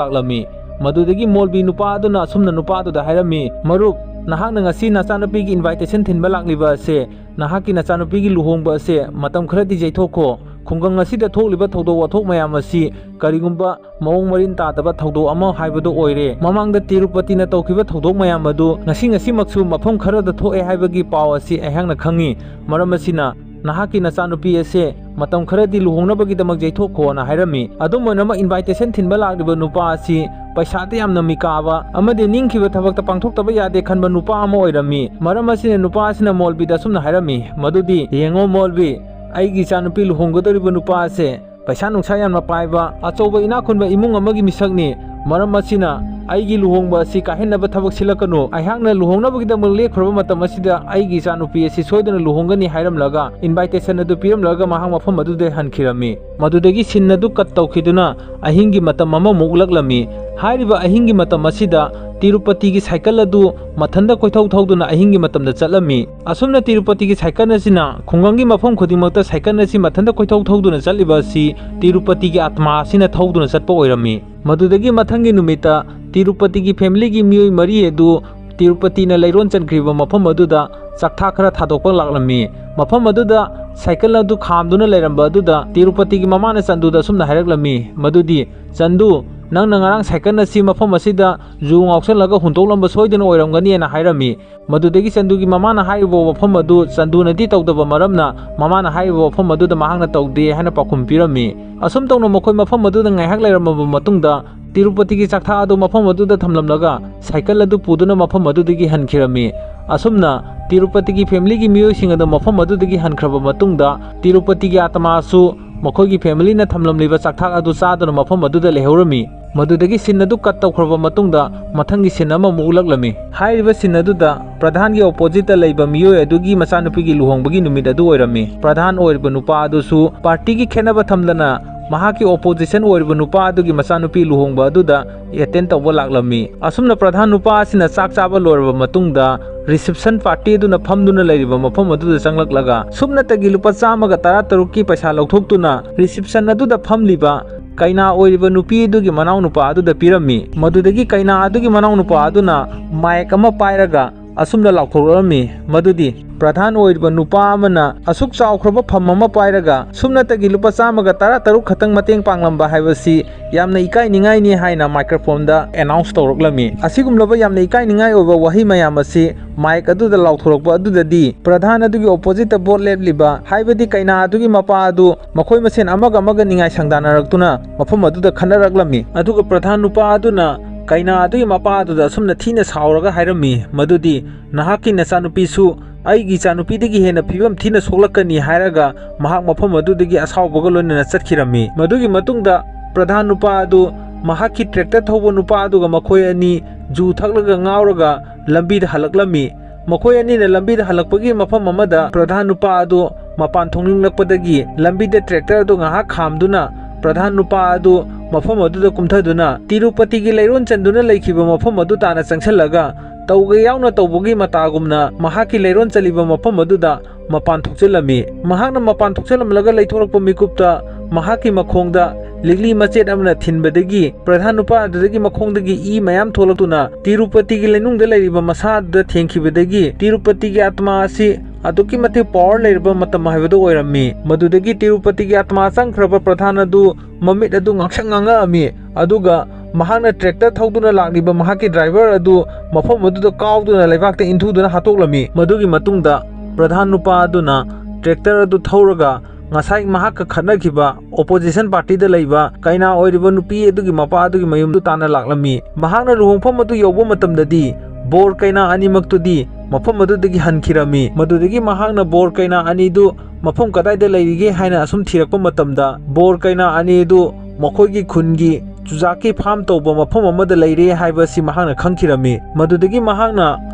ꯂꯥꯛꯂꯝꯃꯤ꯫ ꯃꯗꯨꯗꯒꯤ ꯃꯣꯜꯕꯤ ꯅꯨꯄꯥ ꯑꯗꯨꯅ ꯑꯁꯨꯝꯅ ꯅꯨꯄꯥ ꯑꯗꯨꯗ ꯍꯥꯏꯔꯝꯃꯤ, "ꯃꯔꯨꯞ, ꯅꯍꯥꯛꯅ ꯉꯁꯤ ꯅꯆꯥꯅꯨꯄꯤꯒꯤ invitation ꯊꯤꯟꯕ ꯂꯥꯛꯂꯤꯕ ꯑꯁꯦ ꯅꯍꯥꯛꯀꯤ ꯅꯆꯥꯅꯨꯄꯤꯒꯤ ꯂꯨꯍꯣꯡꯕ ꯑꯁꯦ ꯃꯇꯝ ꯈꯔꯗꯤ ꯌꯩꯊꯣꯛꯈꯣ꯫ ꯈꯨꯡꯒꯪ ꯑꯁꯤꯗ ꯊꯣꯛꯂꯤꯕ ꯊꯧꯗꯣꯛ ꯋꯥꯊꯣꯛ ꯃꯌꯥꯝ ꯑꯁꯤ ꯀꯔꯤꯒꯨꯝꯕ ꯃꯑꯣꯡ ꯃꯔꯤꯟ ꯇꯥꯗꯕ ꯊꯧꯗꯣꯛ ꯑꯃ ꯍꯥꯏꯕꯗꯨ ꯑꯣꯏꯔꯦ꯫ ꯃꯃꯥꯡꯗ ꯇꯤꯔꯨꯄꯇꯤꯅ ꯇꯧꯈꯤꯕ ꯊꯧꯗꯣꯛ ꯃꯌꯥꯝ ꯑꯗꯨ ꯉꯁꯤ ꯉꯁꯤꯃꯛꯁꯨ ꯃꯐꯝ ꯈꯔꯗ ꯊꯣꯛꯑꯦ ꯍꯥꯏꯕꯒꯤ ꯄꯥꯎ ꯑꯁꯤ ꯑꯩꯍꯥꯛꯅ ꯈꯪꯉꯤ꯫ ꯃꯔꯝ ꯑꯁꯤꯅ ꯅꯍꯥꯛꯀꯤ ꯅꯆꯥꯅꯨꯄꯤ ꯑꯁꯦ ꯃꯇꯝ ꯈꯔꯗꯤ ꯂꯨꯍꯣꯡꯅꯕꯒꯤꯗꯃꯛ ꯌꯩꯊꯣꯛꯈꯣꯅ ꯍꯥꯏꯔꯝꯃꯤ꯫ ꯑꯗꯨꯝ ꯑꯣꯏꯅꯃꯛ invitation ꯊꯤꯟꯕ ꯂꯥꯛꯂꯤꯕ ꯅꯨꯄꯥ ꯑꯁꯤ ꯄꯩꯁꯥꯗ ꯌꯥꯝꯅ ꯃꯤꯀꯥꯕ ꯑꯃꯗꯤ ꯅꯤꯡꯈꯤꯕ ꯊꯕꯛꯇ ꯄꯥꯡꯊꯣꯛꯇꯕ ꯌꯥꯗꯦ ꯈꯟꯕ ꯅꯨꯄꯥ ꯑꯃ ꯑꯣꯏꯔꯝꯃꯤ꯫ ꯃꯔꯝ ꯑꯁꯤꯅ ꯅꯨꯄꯥ ꯑꯁꯤꯅ ꯃꯣꯜꯕꯤꯗ ꯑꯁꯨꯝꯅ ꯍꯥꯏꯔꯝꯃꯤ, ꯃꯗꯨꯗꯤ, "ꯌꯦꯡꯉꯣ ꯃꯣꯜꯕꯤ, ꯑꯩꯒꯤ ꯏꯆꯥꯅꯨꯄꯤ ꯂꯨꯍꯣꯡꯒꯗꯧꯔꯤꯕ ꯅꯨꯄꯥ ꯑꯁꯦ ꯄꯩꯁꯥ ꯅꯨꯡꯁꯥ ꯌꯥꯝꯅ ꯄꯥꯏꯕ ꯑꯆꯧꯕ ꯏꯅꯥꯛ ꯈꯨꯟꯕ ꯏꯃꯨꯡ ꯑꯃꯒꯤ ꯃꯤꯁꯛꯅꯤ꯫ ꯃꯔꯝ ꯑꯁꯤꯅ "ꯑꯩꯒꯤ ꯂꯨꯍꯣꯡꯕ ꯑꯁꯤ ꯀꯥꯏꯍꯟꯅꯕ ꯊꯕꯛ ꯁꯤꯜꯂꯛꯀꯅꯨ꯫ ꯑꯩꯍꯥꯛꯅ ꯂꯨꯍꯣꯡꯅꯕꯒꯤꯗꯃꯛ ꯂꯦꯞꯈ꯭ꯔꯕ ꯃꯇꯝ ꯑꯁꯤꯗ ꯑꯩꯒꯤ ꯏꯆꯥꯅꯨꯄꯤ ꯑꯁꯤ ꯁꯣꯏꯗꯅ ꯂꯨꯍꯣꯡꯒꯅꯤ" ꯍꯥꯏꯔꯝꯂꯒ, ꯏꯟꯚꯥꯏꯇꯦꯁꯟ ꯑꯗꯨ ꯄꯤꯔꯝꯂꯒ ꯃꯍꯥꯛ ꯃꯐꯝ ꯑꯗꯨꯗ ꯍꯟꯈꯤꯔꯝꯃꯤ꯫ ꯃꯗꯨꯗꯒꯤ ꯁꯤꯟ ꯑꯗꯨ ꯀꯠ ꯇꯧꯈꯤꯗꯨꯅ ꯑꯍꯤꯡꯒꯤ ꯃꯇꯝ ꯑꯃꯃꯨꯛ ꯎꯠꯂꯛꯂꯝꯃꯤ꯫ ꯍꯥꯏꯔꯤꯕ ꯑꯍꯤꯡꯒꯤ ꯃꯇꯝ ꯑꯁꯤꯗ ꯇꯤꯔꯨꯄꯇꯤꯒꯤ ꯁꯥꯏꯀꯜ ꯑꯗꯨ ꯃꯊꯟꯇ ꯀꯣꯏꯊꯧ ꯊꯧꯗꯨꯅ ꯑꯍꯤꯡꯒꯤ ꯃꯇꯝꯗ ꯆꯠꯂꯝꯃꯤ꯫ ꯑꯁꯨꯝꯅ ꯇꯤꯔꯨꯄꯇꯤꯒꯤ ꯁꯥꯏꯀꯜ ꯑꯁꯤꯅ ꯈꯨꯡꯒꯪꯒꯤ ꯃꯐꯝ ꯈꯨꯗꯤꯡꯃꯛꯇ ꯁꯥꯏꯀꯜ ꯑꯁꯤ ꯃꯊꯟꯇ ꯀꯣꯏꯊꯧ ꯊꯧꯗꯨꯅ ꯆꯠꯂꯤꯕ ꯑꯁꯤ ꯇꯤꯔꯨꯄꯇꯤꯒꯤ ꯑꯥꯇꯃꯥ ꯑꯁꯤꯅ ꯊꯧꯗꯨꯅ ꯆꯠꯄ ꯑꯣꯏꯔꯝꯃꯤ꯫ ꯃꯗꯨꯗꯒꯤ ꯃꯊꯪꯒꯤ ꯅꯨꯃꯤꯠꯇ ꯇꯤꯔꯨꯄꯇꯤꯒꯤ ꯐꯦꯃꯤꯂꯤꯒꯤ ꯃꯤꯑꯣꯏ ꯃꯔꯤ ꯑꯗꯨ ꯇꯤꯔꯨꯄꯇꯤꯅ ꯂꯩꯔꯣꯟ ꯆꯟꯈ꯭ꯔꯤꯕ ꯃꯐꯝ ꯑꯗꯨꯗ ꯆꯥꯛꯊꯥꯛ ꯈꯔ ꯊꯥꯗꯣꯛꯄ ꯂꯥꯛꯂꯝꯃꯤ꯫ ꯃꯐꯝ ꯑꯗꯨꯗ ꯁꯥꯏꯀꯜ ꯑꯗꯨ ꯈꯥꯝꯗꯨꯅ ꯂꯩꯔꯝꯕ ꯑꯗꯨꯗ ꯇꯤꯔꯨꯄꯇꯤꯒꯤ ꯃꯃꯥꯅ ꯆꯟꯗꯨꯗ ꯑꯁꯨꯝꯅ ꯍꯥꯏꯔꯛꯂꯝꯃꯤ, ꯃꯗꯨꯗꯤ, "ꯆꯟꯗꯨ, ꯅꯪꯅ ꯉꯔꯥꯡ ꯁꯥꯏꯀꯜ ꯑꯁꯤ ꯃꯐꯝ ꯑꯁꯤꯗ ꯖꯨ ꯉꯥꯎꯁꯜꯂꯒ ꯍꯨꯟꯗꯣꯛꯂꯝꯕ ꯁꯣꯏꯗꯅ ꯑꯣꯏꯔꯝꯒꯅꯤꯅ" ꯍꯥꯏꯔꯝꯃꯤ꯫ ꯃꯗꯨꯗꯒꯤ ꯆꯟꯗꯨꯒꯤ ꯃꯃꯥꯅ ꯍꯥꯏꯔꯤꯕ ꯋꯥꯐꯝ ꯑꯗꯨ ꯆꯟꯗꯨꯅꯗꯤ ꯇꯧꯗꯕ ꯃꯔꯝꯅ, ꯃꯃꯥꯅ ꯍꯥꯏꯔꯤꯕ ꯋꯥꯐꯝ ꯑꯗꯨꯗ ꯃꯍꯥꯛꯅ ꯇꯧꯗꯦ ꯍꯥꯏꯅ ꯄꯥꯎꯈꯨꯝ ꯄꯤꯔꯝꯃꯤ꯫ ꯑꯁꯨꯝ ꯇꯧꯅ ꯃꯈꯣꯏ ꯃꯐꯝ ꯑꯗꯨꯗ ꯉꯥꯏꯍꯥꯛ ꯂꯩꯔꯝꯃꯕ ꯃꯇꯨꯡꯗ, ꯇꯤꯔꯨꯄꯇꯤꯒꯤ ꯆꯥꯛꯊꯥꯛ ꯑꯗꯨ ꯃꯐꯝ ꯑꯗꯨꯗ ꯊꯝꯂꯝꯂꯒ, ꯁꯥꯏꯀꯜ ꯑꯗꯨ ꯄꯨꯗꯨꯅ ꯃꯐꯝ ꯑꯗꯨꯗꯒꯤ ꯍꯟꯈꯤꯔꯝꯃꯤ꯫ ꯑꯁꯨꯝꯅ ꯇꯤꯔꯨꯄꯇꯤꯒꯤ ꯐꯦꯃꯤꯂꯤꯒꯤ ꯃꯤꯑꯣꯏꯁꯤꯡ ꯑꯗꯨ ꯃꯐꯝ ꯑꯗꯨꯗꯒꯤ ꯍꯟꯈ꯭ꯔꯕ ꯃꯇꯨꯡꯗ, ꯇꯤꯔꯨꯄꯇꯤꯒꯤ ꯑꯥꯇꯃꯥꯁꯨ ꯃꯈꯣꯏꯒꯤ ꯐꯦꯃꯤꯂꯤꯅ ꯊꯝꯂꯝꯂꯤꯕ ꯆꯥꯛꯊꯥꯛ ꯑꯗꯨ ꯆꯥꯗꯨꯅ ꯃꯐꯝ ꯑꯗꯨꯗ ꯂꯩꯍꯧꯔꯝꯃꯤ꯫ ꯃꯗꯨꯗꯒꯤ ꯁꯤꯟ ꯑꯗꯨ ꯀꯠ ꯇꯧꯈ꯭ꯔꯕ ꯃꯇꯨꯡꯗ, ꯃꯊꯪꯒꯤ ꯁꯤꯟ ꯑꯃꯃꯨꯛ ꯎꯠꯂꯛꯂꯝꯃꯤ꯫ ꯍꯥꯏꯔꯤꯕ ꯁꯤꯟ ꯑꯗꯨꯗ ꯄ꯭ꯔꯙꯥꯟꯒꯤ ꯑꯣꯄꯣꯖꯤꯠꯇ ꯂꯩꯕ ꯃꯤꯑꯣꯏ ꯑꯗꯨꯒꯤ ꯃꯆꯥꯅꯨꯄꯤꯒꯤ ꯂꯨꯍꯣꯡꯕꯒꯤ ꯅꯨꯃꯤꯠ ꯑꯗꯨ ꯑꯣꯏꯔꯝꯃꯤ꯫ ꯄ꯭ꯔꯙꯥꯟ ꯑꯣꯏꯔꯤꯕ ꯅꯨꯄꯥ ꯑꯗꯨꯁꯨ ꯄꯥꯔꯇꯤꯒꯤ ꯈꯦꯠꯅꯕ ꯊꯝꯗꯅ ꯃꯍꯥꯛꯀꯤ ꯑꯣꯄꯣꯖꯤꯁꯟ ꯑꯣꯏꯔꯤꯕ ꯅꯨꯄꯥ ꯑꯗꯨꯒꯤ ꯃꯆꯥꯅꯨꯄꯤ ꯂꯨꯍꯣꯡꯕ ꯑꯗꯨꯗ ꯑꯦꯇꯦꯟ ꯇꯧꯕ ꯂꯥꯛꯂꯝꯃꯤ꯫ ꯑꯁꯨꯝꯅ ꯄ꯭ꯔꯙꯥꯟ ꯅꯨꯄꯥ ꯑꯁꯤꯅ ꯆꯥꯛ ꯆꯥꯕ ꯂꯣꯏꯔꯕ ꯃꯇꯨꯡꯗ, ꯔꯤꯁꯤꯞꯁꯟ ꯄꯥꯔꯇꯤ ꯑꯗꯨꯅ ꯐꯝꯗꯨꯅ ꯂꯩꯔꯤꯕ ꯃꯐꯝ ꯑꯗꯨꯗ ꯆꯪꯂꯛꯂꯒ, ꯁꯨꯞꯅꯇꯒꯤ ꯂꯨꯄꯥ ꯆꯥꯝꯃꯒ ꯇꯔꯥ ꯇꯔꯨꯛꯀꯤ ꯄꯩꯁꯥ ꯂꯧꯊꯣꯛꯇꯨꯅ ꯔꯤꯁꯤꯞꯁꯟ ꯑꯗꯨꯗ ꯐꯝꯂꯤꯕ ꯀꯩꯅꯥ ꯑꯣꯏꯔꯤꯕ ꯅꯨꯄꯤ ꯑꯗꯨꯒꯤ ꯃꯅꯥꯎꯅꯨꯄꯥ ꯑꯗꯨꯗ ꯄꯤꯔꯝꯃꯤ꯫ ꯃꯗꯨꯗꯒꯤ ꯀꯩꯅꯥ ꯑꯗꯨꯒꯤ ꯃꯅꯥꯎꯅꯨꯄꯥ ꯑꯗꯨꯅ ꯃꯥꯏꯛ ꯑꯃ ꯄꯥꯏꯔꯒ ꯑꯁꯨꯝꯅ ꯂꯥꯎꯊꯣꯛꯂꯛꯂꯝꯃꯤ, ꯃꯗꯨꯗꯤ, "ꯄ꯭ꯔꯙꯥꯟ ꯑꯣꯏꯔꯤꯕ ꯅꯨꯄꯥ ꯑꯃꯅ ꯑꯁꯨꯛ ꯆꯥꯎꯈ꯭ꯔꯕ ꯐꯝ ꯑꯃ ꯄꯥꯏꯔꯒ ꯁꯨꯞꯅꯇꯒꯤ ꯂꯨꯄꯥ ꯆꯥꯝꯃꯒ ꯇꯔꯥ ꯇꯔꯨꯛ ꯈꯛꯇꯪ ꯃꯇꯦꯡ ꯄꯥꯡꯂꯝꯕ ꯍꯥꯏꯕꯁꯤ ꯌꯥꯝꯅ ꯏꯀꯥꯏꯅꯤꯡꯉꯥꯏꯅꯤ" ꯍꯥꯏꯅ ꯃꯥꯏꯀ꯭ꯔꯣꯐꯣꯟꯗ ꯑꯦꯅꯥꯎꯟꯁ ꯇꯧꯔꯛꯂꯝꯃꯤ꯫ ꯑꯁꯤꯒꯨꯝꯂꯕ ꯌꯥꯝꯅ ꯏꯀꯥꯏꯅꯤꯡꯉꯥꯏ ꯑꯣꯏꯕ ꯋꯥꯍꯩ ꯃꯌꯥꯝ ꯑꯁꯤ ꯃꯥꯏꯛ ꯑꯗꯨꯗ ꯂꯥꯎꯊꯣꯔꯛꯄ ꯑꯗꯨꯗꯗꯤ, ꯄ꯭ꯔꯙꯥꯟ ꯑꯗꯨꯒꯤ ꯑꯣꯄꯣꯖꯤꯠꯇ ꯚꯣꯠ ꯂꯦꯞꯂꯤꯕ, ꯍꯥꯏꯕꯗꯤ ꯀꯩꯅꯥ ꯑꯗꯨꯒꯤ ꯃꯄꯥ ꯑꯗꯨ, ꯃꯈꯣꯏ ꯃꯁꯦꯟ ꯑꯃꯒ ꯑꯃꯒ ꯅꯤꯡꯉꯥꯏ ꯁꯪꯗꯥꯅꯔꯛꯇꯨꯅ ꯃꯐꯝ ꯑꯗꯨꯗ ꯈꯠꯅꯔꯛꯂꯝꯃꯤ꯫ ꯑꯗꯨꯒ ꯄ꯭ꯔꯙꯥꯟ ꯅꯨꯄꯥ ꯑꯗꯨꯅ ꯀꯩꯅꯥ ꯑꯗꯨꯒꯤ ꯃꯄꯥ ꯑꯗꯨꯗ ꯑꯁꯨꯝꯅ ꯊꯤꯅ ꯁꯥꯎꯔꯒ ꯍꯥꯏꯔꯝꯃꯤ, ꯃꯗꯨꯗꯤ, "ꯅꯍꯥꯛꯀꯤ ꯅꯆꯥꯅꯨꯄꯤꯁꯨ ꯑꯩꯒꯤ ꯏꯆꯥꯅꯨꯄꯤꯗꯒꯤ ꯍꯦꯟꯅ ꯐꯤꯕꯝ ꯊꯤꯅ ꯁꯣꯛꯂꯛꯀꯅꯤ" ꯍꯥꯏꯔꯒ ꯃꯍꯥꯛ ꯃꯐꯝ ꯑꯗꯨꯗꯒꯤ ꯑꯁꯥꯎꯕꯒ ꯂꯣꯏꯅꯅ ꯆꯠꯈꯤꯔꯝꯃꯤ꯫ ꯃꯗꯨꯒꯤ ꯃꯇꯨꯡꯗ ꯄ꯭ꯔꯙꯥꯟ ꯅꯨꯄꯥ ꯑꯗꯨ ꯃꯍꯥꯛꯀꯤ ꯇ꯭ꯔꯦꯛꯇꯔ ꯊꯧꯕ ꯅꯨꯄꯥ ꯑꯗꯨꯒ ꯃꯈꯣꯏ ꯑꯅꯤ ꯖꯨ ꯊꯛꯂꯒ ꯉꯥꯎꯔꯒ ꯂꯝꯕꯤꯗ ꯍꯜꯂꯛꯂꯝꯃꯤ꯫ ꯃꯈꯣꯏ ꯑꯅꯤꯅ ꯂꯝꯕꯤꯗ ꯍꯜꯂꯛꯄꯒꯤ ꯃꯐꯝ ꯑꯃꯗ ꯄ꯭ꯔꯙꯥꯟ ꯅꯨꯄꯥ ꯑꯗꯨ ꯃꯄꯥꯟ ꯊꯣꯛꯅꯤꯡꯂꯛꯄꯗꯒꯤ ꯂꯝꯕꯤꯗ ꯇ꯭ꯔꯦꯛꯇꯔ ꯑꯗꯨ ꯉꯥꯏꯍꯥꯛ ꯈꯥꯝꯗꯨꯅ ꯄ꯭ꯔꯙꯥꯟ ꯅꯨꯄꯥ ꯑꯗꯨ ꯃꯐꯝ ꯑꯗꯨꯗ ꯀꯨꯝꯊꯗꯨꯅ ꯇꯤꯔꯨꯄꯇꯤꯒꯤ ꯂꯩꯔꯣꯟ ꯆꯟꯗꯨꯅ ꯂꯩꯈꯤꯕ ꯃꯐꯝ ꯑꯗꯨ ꯇꯥꯅ ꯆꯪꯁꯤꯜꯂꯒ ꯇꯧꯒꯦ ꯌꯥꯎꯅ ꯇꯧꯕꯒꯤ ꯃꯇꯥꯒꯨꯝꯅ ꯃꯍꯥꯛꯀꯤ ꯂꯩꯔꯣꯟ ꯆꯜꯂꯤꯕ ꯃꯐꯝ ꯑꯗꯨꯗ ꯃꯄꯥꯟ ꯊꯣꯛꯆꯜꯂꯝꯃꯤ꯫ ꯃꯍꯥꯛꯅ ꯃꯄꯥꯟ ꯊꯣꯛꯆꯜꯂꯝꯂꯒ ꯂꯩꯊꯣꯔꯛꯄ ꯃꯤꯀꯨꯞꯇ ꯃꯍꯥꯛꯀꯤ ꯃꯈꯣꯡꯗ ꯂꯤꯛꯂꯤ ꯃꯆꯦꯠ ꯑꯃꯅ ꯊꯤꯟꯕꯗꯒꯤ ꯄ꯭ꯔꯙꯥꯟ ꯅꯨꯄꯥ ꯑꯗꯨꯗꯒꯤ ꯃꯈꯣꯡꯗꯒꯤ ꯏ ꯃꯌꯥꯝ ꯊꯣꯛꯂꯛꯇꯨꯅ ꯇꯤꯔꯨꯄꯇꯤꯒꯤ ꯂꯩꯅꯨꯡꯗ ꯂꯩꯔꯤꯕ ꯃꯁꯥ ꯑꯗꯨꯗ ꯊꯦꯡꯈꯤꯕꯗꯒꯤ ꯇꯤꯔꯨꯄꯇꯤꯒꯤ ꯑꯥꯇꯃꯥ ꯑꯁꯤ ꯑꯗꯨꯛꯀꯤ ꯃꯇꯤꯛ ꯄꯋꯥꯔ ꯂꯩꯔꯕ ꯃꯇꯝ ꯍꯥꯏꯕꯗꯨ ꯑꯣꯏꯔꯝꯃꯤ꯫ ꯃꯗꯨꯗꯒꯤ ꯇꯤꯔꯨꯄꯇꯤꯒꯤ ꯑꯥꯇꯃꯥ ꯆꯪꯈ꯭ꯔꯕ ꯄ꯭ꯔꯙꯥꯟ ꯑꯗꯨ ꯃꯃꯤꯠ ꯑꯗꯨ ꯉꯥꯡꯁꯪ ꯉꯥꯡꯉꯛꯑꯝꯃꯤ꯫ ꯑꯗꯨꯒ ꯃꯍꯥꯛꯅ ꯇ꯭ꯔꯦꯛꯇꯔ ꯊꯧꯗꯨꯅ ꯂꯥꯛꯂꯤꯕ ꯃꯍꯥꯛꯀꯤ ꯗ꯭ꯔꯥꯏꯚꯔ ꯑꯗꯨ ꯃꯐꯝ ꯑꯗꯨꯗ ꯀꯥꯎꯗꯨꯅ ꯂꯩꯕꯥꯛꯇ ꯏꯟꯊꯨꯗꯨꯅ ꯍꯥꯠꯇꯣꯛꯂꯝꯃꯤ꯫ ꯃꯗꯨꯒꯤ ꯃꯇꯨꯡꯗ ꯄ꯭ꯔꯙꯥꯟ ꯅꯨꯄꯥ ꯑꯗꯨꯅ ꯇ꯭ꯔꯦꯛꯇꯔ ꯑꯗꯨ ꯊꯧꯔꯒ ꯉꯁꯥꯏ ꯃꯍꯥꯛꯀ ꯈꯠꯅꯈꯤꯕ ꯑꯣꯄꯣꯖꯤꯁꯟ ꯄꯥꯔꯇꯤꯗ ꯂꯩꯕ ꯀꯩꯅꯥ ꯑꯣꯏꯔꯤꯕ ꯅꯨꯄꯤ ꯑꯗꯨꯒꯤ ꯃꯄꯥ ꯑꯗꯨꯒꯤ ꯃꯌꯨꯝꯗꯨ ꯇꯥꯟꯅ ꯂꯥꯛꯂꯝꯃꯤ꯫ ꯃꯍꯥꯛꯅ ꯂꯨꯍꯣꯡꯐꯝ ꯑꯗꯨ ꯌꯧꯕ ꯃꯇꯝꯗꯗꯤ ꯕꯣꯔ ꯀꯩꯅꯥ ꯑꯅꯤꯃꯛꯇꯨꯗꯤ ꯃꯐꯝ ꯑꯗꯨꯗꯒꯤ ꯍꯟꯈꯤꯔꯝꯃꯤ꯫ ꯃꯗꯨꯗꯒꯤ ꯃꯍꯥꯛꯅ ꯕꯣꯔ ꯀꯩꯅꯥ ꯑꯅꯤꯗꯨ ꯃꯐꯝ ꯀꯗꯥꯏꯗ ꯂꯩꯔꯤꯒꯦ ꯍꯥꯏꯅ ꯑꯁꯨꯝ ꯊꯤꯔꯛꯄ ꯃꯇꯝꯗ ꯕꯣꯔ ꯀꯩꯅꯥ ꯑꯅꯤ ꯑꯗꯨ ꯃꯈꯣꯏꯒꯤ ꯈꯨꯟꯒꯤ ꯆꯨꯖꯥꯛꯀꯤ ꯐꯥꯔꯝ ꯇꯧꯕ ꯃꯐꯝ ꯑꯃꯗ ꯂꯩꯔꯦ ꯍꯥꯏꯕ ꯑꯁꯤ ꯃꯍꯥꯛꯅ ꯈꯪꯈꯤꯔꯝꯃꯤ꯫ ꯃꯗꯨꯗꯒꯤ ꯃꯍꯥꯛꯅ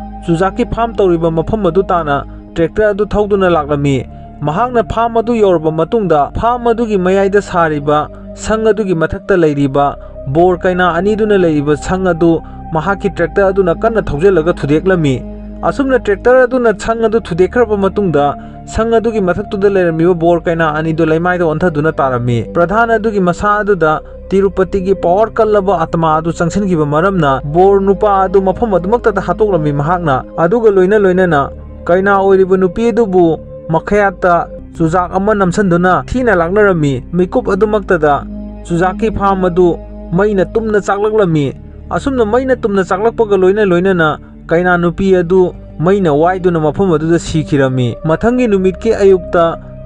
ꯆꯨꯖꯥꯛꯀꯤ ꯐꯥꯔꯝ ꯇꯧꯔꯤꯕ ꯃꯐꯝ ꯑꯗꯨ ꯇꯥꯅ ꯇ꯭ꯔꯦꯛꯇꯔ ꯑꯗꯨ ꯊꯧꯗꯨꯅ ꯂꯥꯛꯂꯝꯃꯤ꯫ ꯃꯍꯥꯛꯅ ꯐꯥꯔꯝ ꯑꯗꯨ ꯌꯧꯔꯕ ꯃꯇꯨꯡꯗ ꯐꯥꯔꯝ ꯑꯗꯨꯒꯤ ꯃꯌꯥꯏꯗ ꯁꯥꯔꯤꯕ ꯁꯪ ꯑꯗꯨꯒꯤ ꯃꯊꯛꯇ ꯂꯩꯔꯤꯕ ꯕꯣꯔ ꯀꯩꯅꯥ ꯑꯅꯤꯗꯨꯅ ꯂꯩꯔꯤꯕ ꯁꯪ ꯑꯗꯨ ꯃꯍꯥꯛꯀꯤ ꯇ꯭ꯔꯦꯛꯇꯔ ꯑꯗꯨꯅ ꯀꯟꯅ ꯊꯧꯖꯤꯜꯂꯒ ꯊꯨꯗꯦꯛꯂꯝꯃꯤ꯫ ꯑꯁꯨꯝꯅ ꯇ꯭ꯔꯦꯛꯇꯔ ꯑꯗꯨꯅ ꯁꯪ ꯑꯗꯨ ꯊꯨꯗꯦꯛꯈ꯭ꯔꯕ ꯃꯇꯨꯡꯗ ꯁꯪ ꯑꯗꯨꯒꯤ ꯃꯊꯛꯇꯨꯗ ꯂꯩꯔꯝꯃꯤꯕ ꯕꯣꯔ ꯀꯩꯅꯥ ꯑꯅꯤꯗꯨ ꯂꯩꯃꯥꯏꯗ ꯑꯣꯟꯊꯗꯨꯅ ꯇꯥꯔꯝꯃꯤ꯫ ꯄ꯭ꯔꯙꯥꯟ ꯑꯗꯨꯒꯤ ꯃꯁꯥ ꯑꯗꯨꯗ ꯇꯤꯔꯨꯄꯇꯤꯒꯤ ꯄꯋꯥꯔ ꯀꯜꯂꯕ ꯑꯥꯇꯃꯥ ꯑꯗꯨ ꯆꯪꯁꯤꯟꯈꯤꯕ ꯃꯔꯝꯅ ꯕꯣꯔ ꯅꯨꯄꯥ ꯑꯗꯨ ꯃꯐꯝ ꯑꯗꯨꯃꯛꯇꯗ ꯍꯥꯠꯇꯣꯛꯂꯝꯃꯤ ꯃꯍꯥꯛꯅ꯫ ꯑꯗꯨꯒ ꯂꯣꯏꯅ ꯂꯣꯏꯅꯅ ꯀꯩꯅꯥ ꯑꯣꯏꯔꯤꯕ ꯅꯨꯄꯤ ꯑꯗꯨꯕꯨ ꯃꯈꯌꯥꯠꯇ ꯆꯨꯖꯥꯛ ꯑꯃ ꯅꯝꯁꯤꯟꯗꯨꯅ ꯊꯤꯅ ꯂꯥꯛꯅꯔꯝꯃꯤ꯫ ꯃꯤꯀꯨꯞ ꯑꯗꯨꯃꯛꯇꯗ ꯆꯨꯖꯥꯛꯀꯤ ꯐꯥꯔꯝ ꯑꯗꯨ ꯃꯩꯅ ꯇꯨꯝꯅ ꯆꯥꯛꯂꯛꯂꯝꯃꯤ꯫ ꯑꯁꯨꯝꯅ ꯃꯩꯅ ꯇꯨꯝꯅ ꯆꯥꯛꯂꯛꯄꯒ ꯂꯣꯏꯅ ꯂꯣꯏꯅꯅ ꯀꯩꯅꯥ ꯅꯨꯄꯤ ꯑꯗꯨ ꯃꯩꯅ ꯋꯥꯏꯗꯨꯅ ꯃꯐꯝ ꯑꯗꯨꯗ ꯁꯤꯈꯤꯔꯝꯃꯤ꯫ ꯃꯊꯪꯒꯤ ꯅꯨꯃꯤꯠꯀꯤ ꯑꯌꯨꯛꯇ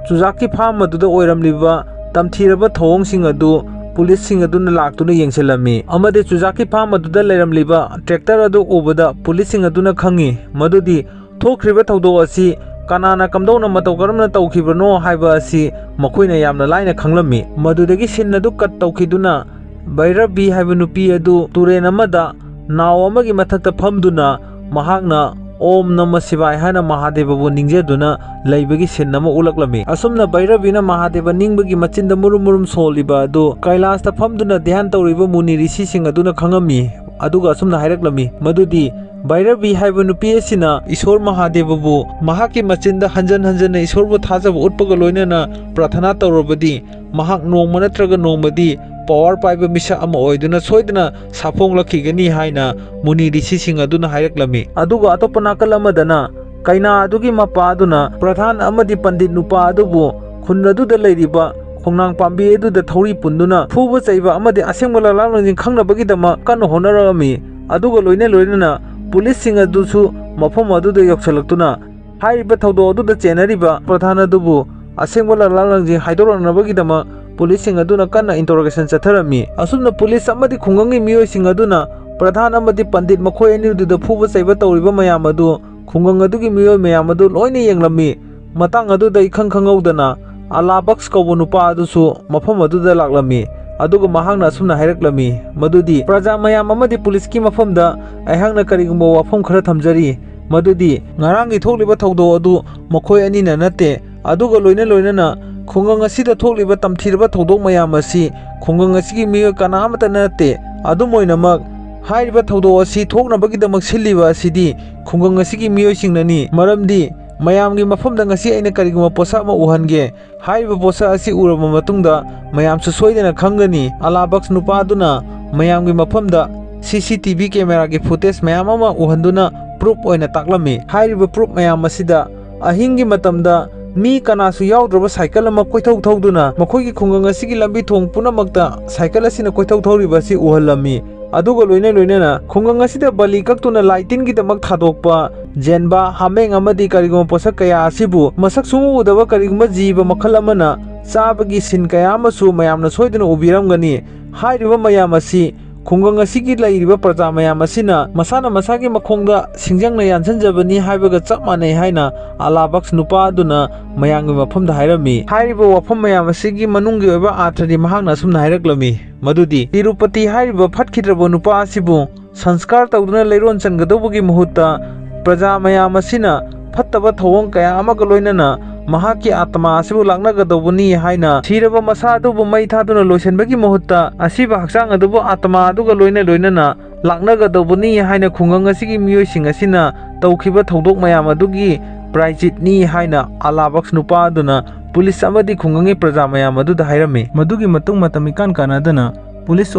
ꯆꯨꯖꯥꯛꯀꯤ ꯐꯥꯔꯝ ꯑꯗꯨꯗ ꯑꯣꯏꯔꯝꯂꯤꯕ ꯇꯝꯊꯤꯔꯕ ꯊꯧꯑꯣꯡꯁꯤꯡ ꯑꯗꯨ ꯄꯨꯂꯤꯁꯁꯤꯡ ꯑꯗꯨꯅ ꯂꯥꯛꯇꯨꯅ ꯌꯦꯡꯁꯤꯜꯂꯝꯃꯤ ꯑꯃꯗꯤ ꯆꯨꯖꯥꯛꯀꯤ ꯐꯥꯔꯝ ꯑꯗꯨꯗ ꯂꯩꯔꯝꯂꯤꯕ ꯇ꯭ꯔꯦꯛꯇꯔ ꯑꯗꯨ ꯎꯕꯗ ꯄꯨꯂꯤꯁꯁꯤꯡ ꯑꯗꯨꯅ ꯈꯪꯉꯤ ꯃꯗꯨꯗꯤ ꯊꯣꯛꯈ꯭ꯔꯤꯕ ꯊꯧꯗꯣꯛ ꯑꯁꯤ ꯀꯅꯥꯅ ꯀꯝꯗꯧꯅ ꯃꯇꯧ ꯀꯔꯝꯅ ꯇꯧꯈꯤꯕꯅꯣ ꯍꯥꯏꯕ ꯑꯁꯤ ꯃꯈꯣꯏꯅ ꯌꯥꯝꯅ ꯂꯥꯏꯅ ꯈꯪꯂꯝꯃꯤ꯫ ꯃꯗꯨꯗꯒꯤ ꯁꯤꯟ ꯑꯗꯨ ꯀꯠ ꯇꯧꯈꯤꯗꯨꯅ ꯚꯩꯔꯕꯤ ꯍꯥꯏꯕ ꯅꯨꯄꯤ ꯑꯗꯨ ꯇꯨꯔꯦꯟ ꯑꯃꯗ ꯅꯥꯎ ꯑꯃꯒꯤ ꯃꯊꯛꯇ ꯐꯝꯗꯨꯅ ꯃꯍꯥꯛꯅ "ꯑꯣꯝ ꯅꯃ ꯁꯤꯚꯥꯏ" ꯍꯥꯏꯅ ꯃꯍꯥꯗꯦꯕꯕꯨ ꯅꯤꯡꯖꯗꯨꯅ ꯂꯩꯕꯒꯤ ꯁꯤꯟ ꯑꯃ ꯎꯠꯂꯛꯂꯝꯃꯤ꯫ ꯑꯁꯨꯝꯅ ꯚꯩꯔꯕꯤꯅ ꯃꯍꯥꯗꯦꯕ ꯅꯤꯡꯕꯒꯤ ꯃꯆꯤꯟꯗ ꯃꯨꯔꯨꯝ ꯃꯨꯔꯨꯝ ꯁꯣꯜꯂꯤꯕ ꯑꯗꯨ ꯀꯩꯂꯥꯁꯇ ꯐꯝꯗꯨꯅ ꯙ꯭ꯌꯥꯟ ꯇꯧꯔꯤꯕ ꯃꯨꯅꯤ ꯔꯤꯁꯤꯁꯤꯡ ꯑꯗꯨꯅ ꯈꯪꯉꯝꯃꯤ꯫ ꯑꯗꯨꯒ ꯑꯁꯨꯝꯅ ꯍꯥꯏꯔꯛꯂꯝꯃꯤ ꯃꯗꯨꯗꯤ, ꯚꯩꯔꯕꯤ ꯍꯥꯏꯕ ꯅꯨꯄꯤ ꯑꯁꯤꯅ ꯏꯁꯣꯔ ꯃꯍꯥꯗꯦꯕꯕꯨ ꯃꯍꯥꯛꯀꯤ ꯃꯆꯤꯟꯗ ꯍꯟꯖꯟ ꯍꯟꯖꯟꯅ ꯏꯁꯣꯔꯕꯨ ꯊꯥꯖꯕ ꯎꯠꯄꯒ ꯂꯣꯏꯅꯅ ꯄ꯭ꯔꯥꯊꯅꯥ ꯇꯧꯔꯕꯗꯤ, ꯃꯍꯥꯛ ꯅꯣꯡꯃ ꯅꯠꯇ꯭ꯔꯒ ꯅꯣꯡꯃꯗꯤ ꯄꯋꯥꯔ ꯄꯥꯏꯕ ꯃꯤꯁꯛ ꯑꯃ ꯑꯣꯏꯗꯨꯅ ꯁꯣꯏꯗꯅ ꯁꯥꯐꯣꯡꯂꯛꯈꯤꯒꯅꯤ ꯍꯥꯏꯅ ꯃꯨꯅꯤ ꯔꯤꯁꯤꯁꯤꯡ ꯑꯗꯨꯅ ꯍꯥꯏꯔꯛꯂꯝꯃꯤ꯫ ꯑꯗꯨꯒ ꯑꯇꯣꯞꯄ ꯅꯥꯀꯜ ꯑꯃꯗꯅ ꯀꯩꯅꯥ ꯑꯗꯨꯒꯤ ꯃꯄꯥ ꯑꯗꯨꯅ ꯄ꯭ꯔꯙꯥꯟ ꯑꯃꯗꯤ ꯄꯟꯗꯤꯠ ꯅꯨꯄꯥ ꯑꯗꯨꯕꯨ ꯈꯨꯟ ꯑꯗꯨꯗ ꯂꯩꯔꯤꯕ ꯈꯣꯡꯅꯥꯡ ꯄꯥꯝꯕꯤ ꯑꯗꯨꯗ ꯊꯧꯔꯤ ꯄꯨꯟꯗꯨꯅ ꯐꯨꯕ ꯆꯩꯕ ꯑꯃꯗꯤ ꯑꯁꯦꯡꯕ ꯂꯂꯥꯡꯂꯣꯟꯁꯤꯡ ꯈꯪꯅꯕꯒꯤꯗꯃꯛ ꯀꯟꯅ ꯍꯣꯠꯅꯔꯛꯂꯝꯃꯤ꯫ ꯑꯗꯨꯒ ꯂꯣꯏꯅ ꯂꯣꯏꯅꯅ ꯄꯨꯂꯤꯁꯁꯤꯡ ꯑꯗꯨꯁꯨ ꯃꯐꯝ ꯑꯗꯨꯗ ꯌꯧꯁꯤꯜꯂꯛꯇꯨꯅ ꯍꯥꯏꯔꯤꯕ ꯊꯧꯗꯣꯛ ꯑꯗꯨꯗ ꯆꯦꯟꯅꯔꯤꯕ ꯄ꯭ꯔꯙꯥꯟ ꯑꯗꯨꯕꯨ ꯑꯁꯦꯡꯕ ꯂꯂꯥꯡꯂꯣꯟꯁꯤꯡ ꯍꯥꯏꯗꯣꯔꯛꯅꯕꯒꯤꯗꯃꯛ ꯄꯨꯂꯤꯁꯁꯤꯡ ꯑꯗꯨꯅ ꯀꯟꯅ ꯏꯟꯇꯔꯣꯒꯦꯁꯟ ꯆꯠꯊꯔꯝꯃꯤ꯫ ꯑꯁꯨꯝꯅ ꯄꯨꯂꯤꯁ ꯑꯃꯗꯤ ꯈꯨꯡꯒꯪꯒꯤ ꯃꯤꯑꯣꯏꯁꯤꯡ ꯑꯗꯨꯅ ꯄ꯭ꯔꯙꯥꯟ ꯑꯃꯗꯤ ꯄꯟꯗꯤꯠ ꯃꯈꯣꯏ ꯑꯅꯤꯗꯨꯗ ꯐꯨꯕ ꯆꯩꯕ ꯇꯧꯔꯤꯕ ꯃꯌꯥꯝ ꯑꯗꯨ ꯈꯨꯡꯒꯪ ꯑꯗꯨꯒꯤ ꯃꯤꯑꯣꯏ ꯃꯌꯥꯝ ꯑꯗꯨ ꯂꯣꯏꯅ ꯌꯦꯡꯂꯝꯃꯤ꯫ ꯃꯇꯥꯡ ꯑꯗꯨꯗ ꯏꯈꯪ ꯈꯪꯍꯧꯗꯅ ꯑꯂꯥꯕꯛꯁ ꯀꯧꯕ ꯅꯨꯄꯥ ꯑꯗꯨꯁꯨ ꯃꯐꯝ ꯑꯗꯨꯗ ꯂꯥꯛꯂꯝꯃꯤ꯫ ꯑꯗꯨꯒ ꯃꯍꯥꯛꯅ ꯑꯁꯨꯝꯅ ꯍꯥꯏꯔꯛꯂꯝꯃꯤ ꯃꯗꯨꯗꯤ, "ꯄ꯭ꯔꯖꯥ ꯃꯌꯥꯝ ꯑꯃꯗꯤ ꯄꯨꯂꯤꯁꯀꯤ ꯃꯐꯝꯗ ꯑꯩꯍꯥꯛꯅ ꯀꯔꯤꯒꯨꯝꯕ ꯋꯥꯐꯝ ꯈꯔ ꯊꯝꯖꯔꯤ, ꯃꯗꯨꯗꯤ ꯉꯔꯥꯡꯒꯤ ꯊꯣꯛꯂꯤꯕ ꯊꯧꯗꯣꯛ ꯑꯗꯨ ꯃꯈꯣꯏ ꯑꯅꯤꯅ ꯅꯠꯇꯦ, ꯑꯗꯨꯒ ꯂꯣꯏꯅ ꯂꯣꯏꯅꯅ ꯈꯨꯡꯒꯪ ꯑꯁꯤꯗ ꯊꯣꯛꯂꯤꯕ ꯇꯝꯊꯤꯔꯕ ꯊꯧꯗꯣꯛ ꯃꯌꯥꯝ ꯑꯁꯤ ꯈꯨꯡꯒꯪ ꯑꯁꯤꯒꯤ ꯃꯤꯑꯣꯏ ꯀꯅꯥ ꯑꯃꯠꯇ ꯅꯠꯇꯦ꯫ ꯑꯗꯨꯝ ꯑꯣꯏꯅꯃꯛ, ꯍꯥꯏꯔꯤꯕ ꯊꯧꯗꯣꯛ ꯑꯁꯤ ꯊꯣꯛꯅꯕꯒꯤꯗꯃꯛ ꯁꯤꯜꯂꯤꯕ ꯑꯁꯤꯗꯤ ꯈꯨꯡꯒꯪ ꯑꯁꯤꯒꯤ ꯃꯤꯑꯣꯏꯁꯤꯡꯅꯅꯤ꯫ ꯃꯔꯝꯗꯤ ꯃꯌꯥꯝꯒꯤ ꯃꯐꯝꯗ ꯉꯁꯤ ꯑꯩꯅ ꯀꯔꯤꯒꯨꯝꯕ ꯄꯣꯠꯁꯛ ꯑꯃ ꯎꯍꯟꯒꯦ꯫ ꯍꯥꯏꯔꯤꯕ ꯄꯣꯠꯁꯛ ꯑꯁꯤ ꯎꯔꯕ ꯃꯇꯨꯡꯗ ꯃꯌꯥꯝꯁꯨ ꯁꯣꯏꯗꯅ ꯈꯪꯒꯅꯤ꯫" ꯑꯂꯥꯕꯛꯁ ꯅꯨꯄꯥ ꯑꯗꯨꯅ ꯃꯌꯥꯝꯒꯤ ꯃꯐꯝꯗ ꯁꯤ ꯁꯤ ꯇꯤ ꯚꯤ ꯀꯦꯃꯦꯔꯥꯒꯤ ꯐꯨꯇꯦꯖ ꯃꯌꯥꯝ ꯑꯃ ꯎꯍꯟꯗꯨꯅ ꯄ꯭ꯔꯨꯞ ꯑꯣꯏꯅ ꯇꯥꯛꯂꯝꯃꯤ꯫ ꯍꯥꯏꯔꯤꯕ ꯄ꯭ꯔꯨꯞ ꯃꯌꯥꯝ ꯑꯁꯤꯗ ꯑꯍꯤꯡꯒꯤ ꯃꯇꯝꯗ ꯃꯤ ꯀꯅꯥꯁꯨ ꯌꯥꯎꯗ꯭ꯔꯕ ꯁꯥꯏꯀꯜ ꯑꯃ ꯀꯣꯏꯊꯧ ꯊꯧꯗꯨꯅ ꯃꯈꯣꯏꯒꯤ ꯈꯨꯡꯒꯪ ꯑꯁꯤꯒꯤ ꯂꯝꯕꯤ ꯊꯣꯡ ꯄꯨꯝꯅꯃꯛꯇ ꯁꯥꯏꯀꯜ ꯑꯁꯤꯅ ꯀꯣꯏꯊꯧ ꯊꯧꯔꯤꯕ ꯑꯁꯤ ꯎꯍꯜꯂꯝꯃꯤ꯫ ꯑꯗꯨꯒ ꯂꯣꯏꯅ ꯂꯣꯏꯅꯅ ꯈꯨꯡꯒꯪ ꯑꯁꯤꯗ ꯕꯂꯤ ꯀꯛꯇꯨꯅ ꯂꯥꯏ ꯇꯤꯟꯒꯤꯗꯃꯛ ꯊꯥꯗꯣꯛꯄ ꯖꯦꯟꯕꯥ, ꯍꯥꯃꯦꯡ ꯑꯃꯗꯤ ꯀꯔꯤꯒꯨꯝꯕ ꯄꯣꯠꯁꯛ ꯀꯌꯥ ꯑꯁꯤꯕꯨ ꯃꯁꯛ ꯁꯨꯡꯎ ꯎꯗꯕ ꯀꯔꯤꯒꯨꯝꯕ ꯖꯤꯕ ꯃꯈꯜ ꯑꯃꯅ ꯆꯥꯕꯒꯤ ꯁꯤꯟ ꯀꯌꯥ ꯑꯃꯁꯨ ꯃꯌꯥꯝꯅ ꯁꯣꯏꯗꯅ ꯎꯕꯤꯔꯝꯒꯅꯤ꯫ ꯍꯥꯏꯔꯤꯕ ꯃꯌꯥꯝ ꯑꯁꯤ ꯈꯨꯡꯒꯪ ꯑꯁꯤꯒꯤ ꯂꯩꯔꯤꯕ ꯄ꯭ꯔꯖꯥ ꯃꯌꯥꯝ ꯑꯁꯤꯅ ꯃꯁꯥꯅ ꯃꯁꯥꯒꯤ ꯃꯈꯣꯡꯗ ꯁꯤꯡꯖꯪꯅ ꯌꯥꯟꯁꯤꯟꯖꯕꯅꯤ ꯍꯥꯏꯕꯒ ꯆꯞ ꯃꯥꯟꯅꯩ ꯍꯥꯏꯅ ꯑꯂꯥ ꯕꯛꯁ ꯅꯨꯄꯥ ꯑꯗꯨꯅ ꯃꯌꯥꯝꯒꯤ ꯃꯐꯝꯗ ꯍꯥꯏꯔꯝꯃꯤ꯫ ꯍꯥꯏꯔꯤꯕ ꯋꯥꯐꯝ ꯃꯌꯥꯝ ꯑꯁꯤꯒꯤ ꯃꯅꯨꯡꯒꯤ ꯑꯣꯏꯕ ꯑꯥꯔꯊꯗꯤ ꯃꯍꯥꯛꯅ ꯑꯁꯨꯝꯅ ꯍꯥꯏꯔꯛꯂꯝꯃꯤ, ꯃꯗꯨꯗꯤ ꯇꯤꯔꯨꯄꯇꯤ ꯍꯥꯏꯔꯤꯕ ꯐꯠꯈꯤꯗ꯭ꯔꯕ ꯅꯨꯄꯥ ꯑꯁꯤꯕꯨ ꯁꯪꯁꯀꯥꯔ ꯇꯧꯗꯨꯅ ꯂꯩꯔꯣꯟ ꯆꯟꯒꯗꯧꯕꯒꯤ ꯃꯍꯨꯠꯇ ꯄ꯭ꯔꯖꯥ ꯃꯌꯥꯝ ꯑꯁꯤꯅ ꯐꯠꯇꯕ ꯊꯧꯑꯣꯡ ꯀꯌꯥ ꯑꯃꯒ ꯂꯣꯏꯅꯅ ꯃꯍꯥꯛꯀꯤ ꯑꯥꯇꯃꯥ ꯑꯁꯤꯕꯨ ꯂꯥꯛꯅꯒꯗꯧꯕꯅꯤ ꯍꯥꯏꯅ, ꯁꯤꯔꯕ ꯃꯁꯥ ꯑꯗꯨꯕꯨ ꯃꯩ ꯊꯥꯗꯨꯅ ꯂꯣꯏꯁꯤꯟꯕꯒꯤ ꯃꯍꯨꯠꯇ ꯑꯁꯤꯕ ꯍꯛꯆꯥꯡ ꯑꯗꯨꯕꯨ ꯑꯥꯇꯃꯥ ꯑꯗꯨꯒ ꯂꯣꯏꯅ ꯂꯣꯏꯅꯅ ꯂꯥꯛꯅꯒꯗꯧꯕꯅꯤ ꯍꯥꯏꯅ ꯈꯨꯡꯒꯪ ꯑꯁꯤꯒꯤ ꯃꯤꯑꯣꯏꯁꯤꯡ ꯑꯁꯤꯅ ꯇꯧꯈꯤꯕ ꯊꯧꯗꯣꯛ ꯃꯌꯥꯝ ꯑꯗꯨꯒꯤ ꯄ꯭ꯔꯥꯏꯖꯤꯠꯅꯤ ꯍꯥꯏꯅ ꯑꯂꯥ ꯕꯛꯁ ꯅꯨꯄꯥ ꯑꯗꯨꯅ ꯄꯨꯂꯤꯁ ꯑꯃꯗꯤ ꯈꯨꯡꯒꯪꯒꯤ ꯄ꯭ꯔꯖꯥ ꯃꯌꯥꯝ ꯑꯗꯨꯗ ꯍꯥꯏꯔꯝꯃꯤ꯫ ꯃꯗꯨꯒꯤ ꯃꯇꯨꯡ ꯃꯇꯝ ꯏꯀꯥꯟ ꯀꯥꯟꯅꯗꯅ ꯄꯨꯂꯤꯁ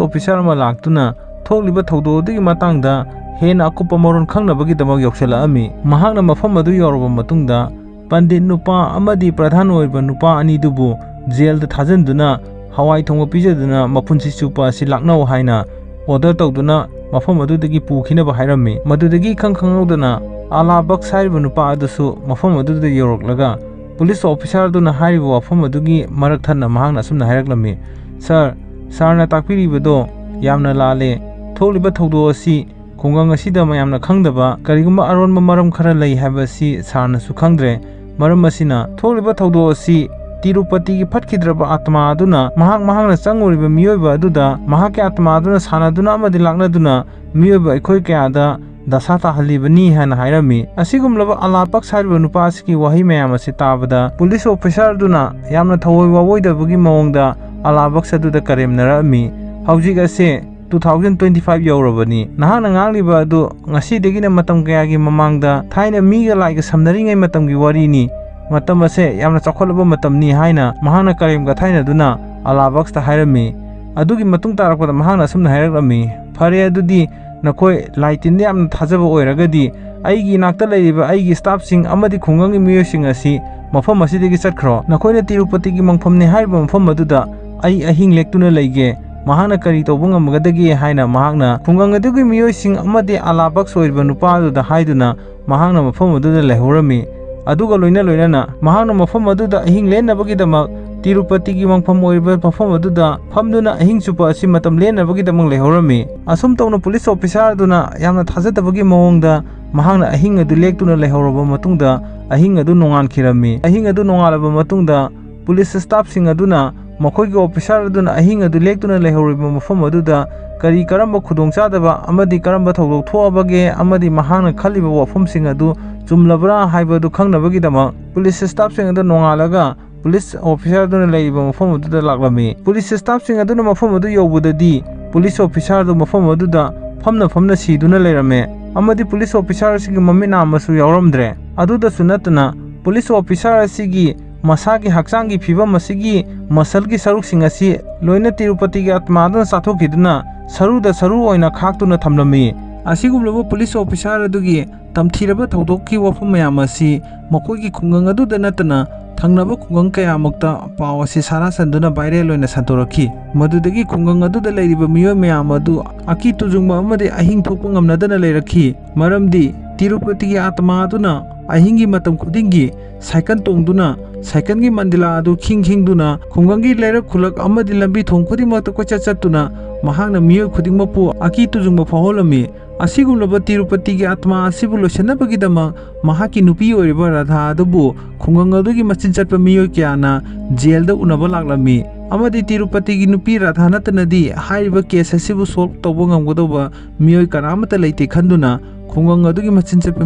ꯑꯣꯐꯤꯁꯥꯔ ꯑꯃ ꯂꯥꯛꯇꯨꯅ ꯊꯣꯛꯂꯤꯕ ꯊꯧꯗꯣꯛ ꯑꯗꯨꯒꯤ ꯃꯇꯥꯡꯗ ꯍꯦꯟꯅ ꯑꯀꯨꯞꯄ ꯃꯔꯣꯜ ꯈꯪꯅꯕꯒꯤꯗꯃꯛ ꯌꯧꯁꯤꯜꯂꯛꯑꯝꯃꯤ꯫ ꯃꯍꯥꯛꯅ ꯃꯐꯝ ꯑꯗꯨ ꯌꯧꯔꯕ ꯃꯇꯨꯡꯗ ꯄꯟꯗꯤꯠ ꯅꯨꯄꯥ ꯑꯃꯗꯤ ꯄ꯭ꯔꯙꯥꯟ ꯑꯣꯏꯕ ꯅꯨꯄꯥ ꯑꯅꯤꯗꯨꯕꯨ ꯖꯦꯜꯗ ꯊꯥꯖꯤꯟꯗꯨꯅ ꯍꯋꯥꯏ ꯊꯣꯡꯕ ꯄꯤꯖꯗꯨꯅ ꯃꯄꯨꯟꯁꯤ ꯆꯨꯞꯄ ꯑꯁꯤ ꯂꯥꯛꯅꯧ ꯍꯥꯏꯅ ꯑꯣꯔꯗꯔ ꯇꯧꯗꯨꯅ ꯃꯐꯝ ꯑꯗꯨꯗꯒꯤ ꯄꯨꯈꯤꯅꯕ ꯍꯥꯏꯔꯝꯃꯤ꯫ ꯃꯗꯨꯗꯒꯤ ꯏꯈꯪ ꯈꯪꯍꯧꯗꯅ ꯑꯂꯥ ꯕꯛꯁ ꯍꯥꯏꯔꯤꯕ ꯅꯨꯄꯥ ꯑꯗꯨꯁꯨ ꯃꯐꯝ ꯑꯗꯨꯗ ꯌꯧꯔꯛꯂꯒ ꯄꯨꯂꯤꯁ ꯑꯣꯐꯤꯁꯥꯔ ꯑꯗꯨꯅ ꯍꯥꯏꯔꯤꯕ ꯋꯥꯐꯝ ꯑꯗꯨꯒꯤ ꯃꯔꯛ ꯊꯠꯅ ꯃꯍꯥꯛꯅ ꯑꯁꯨꯝꯅ ꯍꯥꯏꯔꯛꯂꯝꯃꯤ, "ꯁꯥꯔ, ꯁꯥꯔꯅ ꯇꯥꯛꯄꯤꯔꯤꯕꯗꯣ ꯌꯥꯝꯅ ꯂꯥꯜꯂꯦ꯫ ꯊꯣꯛꯂꯤꯕ ꯊꯧꯗꯣꯛ ꯑꯁꯤ ꯈꯨꯡꯒꯪ ꯑꯁꯤꯗ ꯃꯌꯥꯝꯅ ꯈꯪꯗꯕ ꯀꯔꯤꯒꯨꯝꯕ ꯑꯔꯣꯟꯕ ꯃꯔꯝ ꯈꯔ ꯂꯩ ꯍꯥꯏꯕ ꯑꯁꯤ ꯁꯥꯔꯅꯁꯨ ꯈꯪꯗ꯭ꯔꯦ꯫ ꯃꯔꯝ ꯑꯁꯤꯅ ꯊꯣꯛꯂꯤꯕ ꯊꯧꯗꯣꯛ ꯑꯁꯤ ꯇꯤꯔꯨꯄꯇꯤꯒꯤ ꯐꯠꯈꯤꯗ꯭ꯔꯕ ꯑꯥꯇꯃꯥ ꯑꯗꯨꯅ ꯃꯍꯥꯛ ꯃꯍꯥꯛꯅ ꯆꯪꯉꯨꯔꯤꯕ ꯃꯤꯑꯣꯏꯕ ꯑꯗꯨꯗ ꯃꯍꯥꯛꯀꯤ ꯑꯥꯇꯃꯥ ꯑꯗꯨꯅ ꯁꯥꯟꯅꯗꯨꯅ ꯑꯃꯗꯤ ꯂꯥꯛꯅꯗꯨꯅ ꯃꯤꯑꯣꯏꯕ ꯑꯩꯈꯣꯏ ꯀꯌꯥꯗ ꯗꯁꯥ ꯇꯥꯍꯜꯂꯤꯕꯅꯤ" ꯍꯥꯏꯅ ꯍꯥꯏꯔꯝꯃꯤ꯫ ꯑꯁꯤꯒꯨꯝꯂꯕ ꯑꯂꯥ ꯕꯛꯁ ꯍꯥꯏꯔꯤꯕ ꯅꯨꯄꯥ ꯑꯁꯤꯒꯤ ꯋꯥꯍꯩ ꯃꯌꯥꯝ ꯑꯁꯤ ꯇꯥꯕꯗ ꯄꯨꯂꯤꯁ ꯑꯣꯐꯤꯁꯥꯔ ꯑꯗꯨꯅ ꯌꯥꯝꯅ ꯊꯑꯣꯏ ꯋꯥꯑꯣꯏꯗꯕꯒꯤ ꯃꯑꯣꯡꯗ ꯑꯂꯥ ꯕꯛꯁ ꯑꯗꯨꯗ ꯀꯔꯦꯝꯅꯔꯛꯑꯝꯃꯤ꯫ "ꯍꯧꯖꯤꯛ ꯑꯁꯦ two thousand twenty five ꯌꯧꯔꯕꯅꯤ꯫ ꯅꯍꯥꯛꯅ ꯉꯥꯡꯂꯤꯕ ꯑꯗꯨ ꯉꯁꯤꯗꯒꯤꯅ ꯃꯇꯝ ꯀꯌꯥꯒꯤ ꯃꯃꯥꯡꯗ ꯊꯥꯏꯅ ꯃꯤꯒ ꯂꯥꯏꯒ ꯁꯝꯅꯔꯤꯉꯩ ꯃꯇꯝꯒꯤ ꯋꯥꯔꯤꯅꯤ꯫ ꯃꯇꯝ ꯑꯁꯦ ꯌꯥꯝꯅ ꯆꯥꯎꯈꯠꯂꯕ ꯃꯇꯝꯅꯤ" ꯍꯥꯏꯅ ꯃꯍꯥꯛꯅ ꯀꯔꯦꯝ ꯀꯊꯥꯏꯅꯗꯨꯅ ꯑꯂꯥ ꯕꯛꯁꯇ ꯍꯥꯏꯔꯝꯃꯤ꯫ ꯑꯗꯨꯒꯤ ꯃꯇꯨꯡ ꯇꯥꯔꯛꯄꯗ ꯃꯍꯥꯛꯅ ꯑꯁꯨꯝꯅ ꯍꯥꯏꯔꯛꯂꯝꯃꯤ, "ꯐꯔꯦ, ꯑꯗꯨꯗꯤ ꯅꯈꯣꯏ ꯂꯥꯏ ꯇꯤꯟꯗ ꯌꯥꯝꯅ ꯊꯥꯖꯕ ꯑꯣꯏꯔꯒꯗꯤ ꯑꯩꯒꯤ ꯏꯅꯥꯛꯇ ꯂꯩꯔꯤꯕ ꯑꯩꯒꯤ ꯁ꯭ꯇꯥꯐꯁꯤꯡ ꯑꯃꯗꯤ ꯈꯨꯡꯒꯪꯒꯤ ꯃꯤꯑꯣꯏꯁꯤꯡ ꯑꯁꯤ ꯃꯐꯝ ꯑꯁꯤꯗꯒꯤ ꯆꯠꯈ꯭ꯔꯣ꯫ ꯅꯈꯣꯏꯅ ꯇꯤꯔꯨꯄꯇꯤꯒꯤ ꯃꯪꯐꯝꯅꯤ ꯍꯥꯏꯔꯤꯕ ꯃꯐꯝ ꯑꯗꯨꯗ ꯑꯩ ꯑꯍꯤꯡ ꯂꯦꯛꯇꯨꯅ ꯂꯩꯒꯦ꯫ ꯃꯍꯥꯛꯅ ꯀꯔꯤ ꯇꯧꯕ ꯉꯝꯒꯗꯒꯦ?" ꯍꯥꯏꯅ ꯃꯍꯥꯛꯅ ꯈꯨꯡꯒꯪ ꯑꯗꯨꯒꯤ ꯃꯤꯑꯣꯏꯁꯤꯡ ꯑꯃꯗꯤ ꯑꯂꯥ ꯕꯛꯁ ꯑꯣꯏꯔꯤꯕ ꯅꯨꯄꯥ ꯑꯗꯨꯗ ꯍꯥꯏꯗꯨꯅ ꯃꯍꯥꯛꯅ ꯃꯐꯝ ꯑꯗꯨꯗ ꯂꯩꯍꯧꯔꯝꯃꯤ꯫ ꯑꯗꯨꯒ ꯂꯣꯏꯅ ꯂꯣꯏꯅꯅ ꯃꯍꯥꯛꯅ ꯃꯐꯝ ꯑꯗꯨꯗ ꯑꯍꯤꯡ ꯂꯦꯟꯅꯕꯒꯤꯗꯃꯛ ꯇꯤꯔꯨꯄꯇꯤꯒꯤ ꯋꯥꯡꯐꯝ ꯑꯣꯏꯔꯤꯕ ꯃꯐꯝ ꯑꯗꯨꯗ ꯐꯝꯗꯨꯅ ꯑꯍꯤꯡ ꯆꯨꯞꯄ ꯑꯁꯤ ꯃꯇꯝ ꯂꯦꯟꯅꯕꯒꯤꯗꯃꯛ ꯂꯩꯍꯧꯔꯝꯃꯤ꯫ ꯑꯁꯨꯝ ꯇꯧꯅ ꯄꯨꯂꯤꯁ ꯑꯣꯐꯤꯁꯥꯔ ꯑꯗꯨꯅ ꯌꯥꯝꯅ ꯊꯥꯖꯗꯕꯒꯤ ꯃꯑꯣꯡꯗ ꯃꯍꯥꯛꯅ ꯑꯍꯤꯡ ꯑꯗꯨ ꯂꯦꯛꯇꯨꯅ ꯂꯩꯍꯧꯔꯕ ꯃꯇꯨꯡꯗ ꯑꯍꯤꯡ ꯑꯗꯨ ꯅꯣꯡꯉꯥꯟꯈꯤꯔꯝꯃꯤ꯫ ꯑꯍꯤꯡ ꯑꯗꯨ ꯅꯣꯡꯉꯥꯜꯂꯕ ꯃꯇꯨꯡꯗ ꯄꯨꯂꯤꯁ ꯁ꯭ꯇꯥꯐꯁꯤꯡ ꯑꯗꯨꯅ ꯃꯈꯣꯏꯒꯤ ꯑꯣꯐꯤꯁꯥꯔ ꯑꯗꯨꯅ ꯑꯍꯤꯡ ꯑꯗꯨ ꯂꯦꯛꯇꯨꯅ ꯂꯩꯍꯧꯔꯤꯕ ꯃꯐꯝ ꯑꯗꯨꯗ ꯀꯔꯤ ꯀꯔꯝꯕ ꯈꯨꯗꯣꯡꯆꯥꯗꯕ ꯑꯃꯗꯤ ꯀꯔꯝꯕ ꯊꯧꯗꯣꯛ ꯊꯣꯛꯑꯕꯒꯦ ꯑꯃꯗꯤ ꯃꯍꯥꯛꯅ ꯈꯜꯂꯤꯕ ꯋꯥꯐꯝꯁꯤꯡ ꯑꯗꯨ ꯆꯨꯝꯂꯕ꯭ꯔꯥ ꯍꯥꯏꯕ ꯑꯗꯨ ꯈꯪꯅꯕꯒꯤꯗꯃꯛ ꯄꯨꯂꯤꯁ ꯁ꯭ꯇꯥꯐꯁꯤꯡ ꯑꯗꯨ ꯅꯣꯡꯉꯥꯜꯂꯒ ꯄꯨꯂꯤꯁ ꯑꯣꯐꯤꯁꯥꯔ ꯑꯗꯨꯅ ꯂꯩꯔꯤꯕ ꯃꯐꯝ ꯑꯗꯨꯗ ꯂꯥꯛꯂꯝꯃꯤ꯫ ꯄꯨꯂꯤꯁ ꯁ꯭ꯇꯥꯐꯁꯤꯡ ꯑꯗꯨꯅ ꯃꯐꯝ ꯑꯗꯨ ꯌꯧꯕꯗꯗꯤ ꯄꯨꯂꯤꯁ ꯑꯣꯐꯤꯁꯥꯔ ꯑꯗꯨ ꯃꯐꯝ ꯑꯗꯨꯗ ꯐꯝꯅ ꯐꯝꯅ ꯁꯤꯗꯨꯅ ꯂꯩꯔꯝꯃꯦ ꯑꯃꯗꯤ ꯄꯨꯂꯤꯁ ꯑꯣꯐꯤꯁꯥꯔ ꯑꯁꯤꯒꯤ ꯃꯃꯤꯠ ꯅꯥꯝꯃꯁꯨ ꯌꯥꯎꯔꯝꯗ꯭ꯔꯦ꯫ ꯑꯗꯨꯗꯁꯨ ꯅꯠꯇꯅ ꯄꯨꯂꯤꯁ ꯑꯣꯐꯤꯁꯥꯔ ꯑꯁꯤꯒꯤ ꯃꯁꯥꯒꯤ ꯍꯛꯆꯥꯡꯒꯤ ꯐꯤꯕꯝ ꯑꯁꯤꯒꯤ ꯃꯁꯜꯒꯤ ꯁꯔꯨꯛꯁꯤꯡ ꯑꯁꯤ ꯂꯣꯏꯅ ꯇꯤꯔꯨꯄꯇꯤꯒꯤ ꯑꯥꯇꯃꯥ ꯑꯗꯨꯅ ꯆꯥꯊꯣꯛꯈꯤꯗꯨꯅ ꯁꯔꯨꯗ ꯁꯔꯨ ꯑꯣꯏꯅ ꯈꯥꯛꯇꯨꯅ ꯊꯝꯂꯝꯃꯤ꯫ ꯑꯁꯤꯒꯨꯝꯂꯕ ꯄꯨꯂꯤꯁ ꯑꯣꯐꯤꯁꯥꯔ ꯑꯗꯨꯒꯤ ꯇꯝꯊꯤꯔꯕ ꯊꯧꯗꯣꯛꯀꯤ ꯋꯥꯐꯝ ꯃꯌꯥꯝ ꯑꯁꯤ ꯃꯈꯣꯏꯒꯤ ꯈꯨꯡꯒꯪ ꯑꯗꯨꯗ ꯅꯠꯇꯅ ꯊꯪꯅꯕ ꯈꯨꯡꯒꯪ ꯀꯌꯥꯃꯛꯇ ꯄꯥꯎ ꯑꯁꯤ ꯁꯥꯔꯥ ꯁꯟꯗꯨꯅ ꯚꯥꯏꯔꯦꯜ ꯑꯣꯏꯅ ꯁꯟꯗꯣꯔꯛꯈꯤ꯫ ꯃꯗꯨꯗꯒꯤ ꯈꯨꯡꯒꯪ ꯑꯗꯨꯗ ꯂꯩꯔꯤꯕ ꯃꯤꯑꯣꯏ ꯃꯌꯥꯝ ꯑꯗꯨ ꯑꯀꯤ ꯇꯨꯖꯨꯡꯕ ꯑꯃꯗꯤ ꯑꯍꯤꯡ ꯊꯣꯛꯄ ꯉꯝꯅꯗꯅ ꯂꯩꯔꯛꯈꯤ꯫ ꯃꯔꯝꯗꯤ ꯇꯤꯔꯨꯄꯇꯤꯒꯤ ꯑꯥꯇꯃꯥ ꯑꯗꯨꯅ ꯑꯍꯤꯡꯒꯤ ꯃꯇꯝ ꯈꯨꯗꯤꯡꯒꯤ ꯁꯥꯏꯀꯜ ꯇꯣꯡꯗꯨꯅ ꯁꯥꯏꯀꯜꯒꯤ ꯃꯟꯗꯤꯂꯥ ꯑꯗꯨ ꯈꯤꯡ ꯈꯤꯡꯗꯨꯅ ꯈꯨꯡꯒꯪꯒꯤ ꯂꯩꯔꯛ ꯈꯨꯜꯂꯛ ꯑꯃꯗꯤ ꯂꯝꯕꯤ ꯊꯣꯡ ꯈꯨꯗꯤꯡꯃꯛꯇ ꯀꯣꯏꯆꯠ ꯆꯠꯇꯨꯅ ꯃꯍꯥꯛꯅ ꯃꯤꯑꯣꯏ ꯈꯨꯗꯤꯡꯃꯛꯄꯨ ꯑꯀꯤ ꯇꯨꯖꯨꯡꯕ ꯐꯥꯎꯍꯜꯂꯝꯃꯤ꯫ ꯑꯁꯤꯒꯨꯝꯂꯕ ꯇꯤꯔꯨꯄꯇꯤꯒꯤ ꯑꯥꯇꯃꯥ ꯑꯁꯤꯕꯨ ꯂꯣꯏꯁꯤꯟꯅꯕꯒꯤꯗꯃꯛ ꯃꯍꯥꯛꯀꯤ ꯅꯨꯄꯤ ꯑꯣꯏꯔꯤꯕ ꯔꯥꯙꯥ ꯑꯗꯨꯕꯨ ꯈꯨꯡꯒꯪ ꯑꯗꯨꯒꯤ ꯃꯆꯤꯟ ꯆꯠꯄ ꯃꯤꯑꯣꯏ ꯀꯌꯥꯅ ꯖꯦꯜꯗ ꯎꯅꯕ ꯂꯥꯛꯂꯝꯃꯤ ꯑꯃꯗꯤ ꯇꯤꯔꯨꯄꯇꯤꯒꯤ ꯅꯨꯄꯤ ꯔꯥꯙꯥ ꯅꯠꯇꯅꯗꯤ ꯍꯥꯏꯔꯤꯕ ꯀꯦꯁ ꯑꯁꯤꯕꯨ ꯁꯣꯜꯕ ꯇꯧꯕ ꯉꯝꯒꯗꯧꯕ ꯃꯤꯑꯣꯏ ꯀꯅꯥꯃꯠꯇ ꯂꯩꯇꯦ ꯈꯟꯗꯨꯅ ꯈꯨꯡꯒꯪ ꯑꯗꯨꯒꯤ ꯃꯆꯤꯟ ꯆꯠꯄ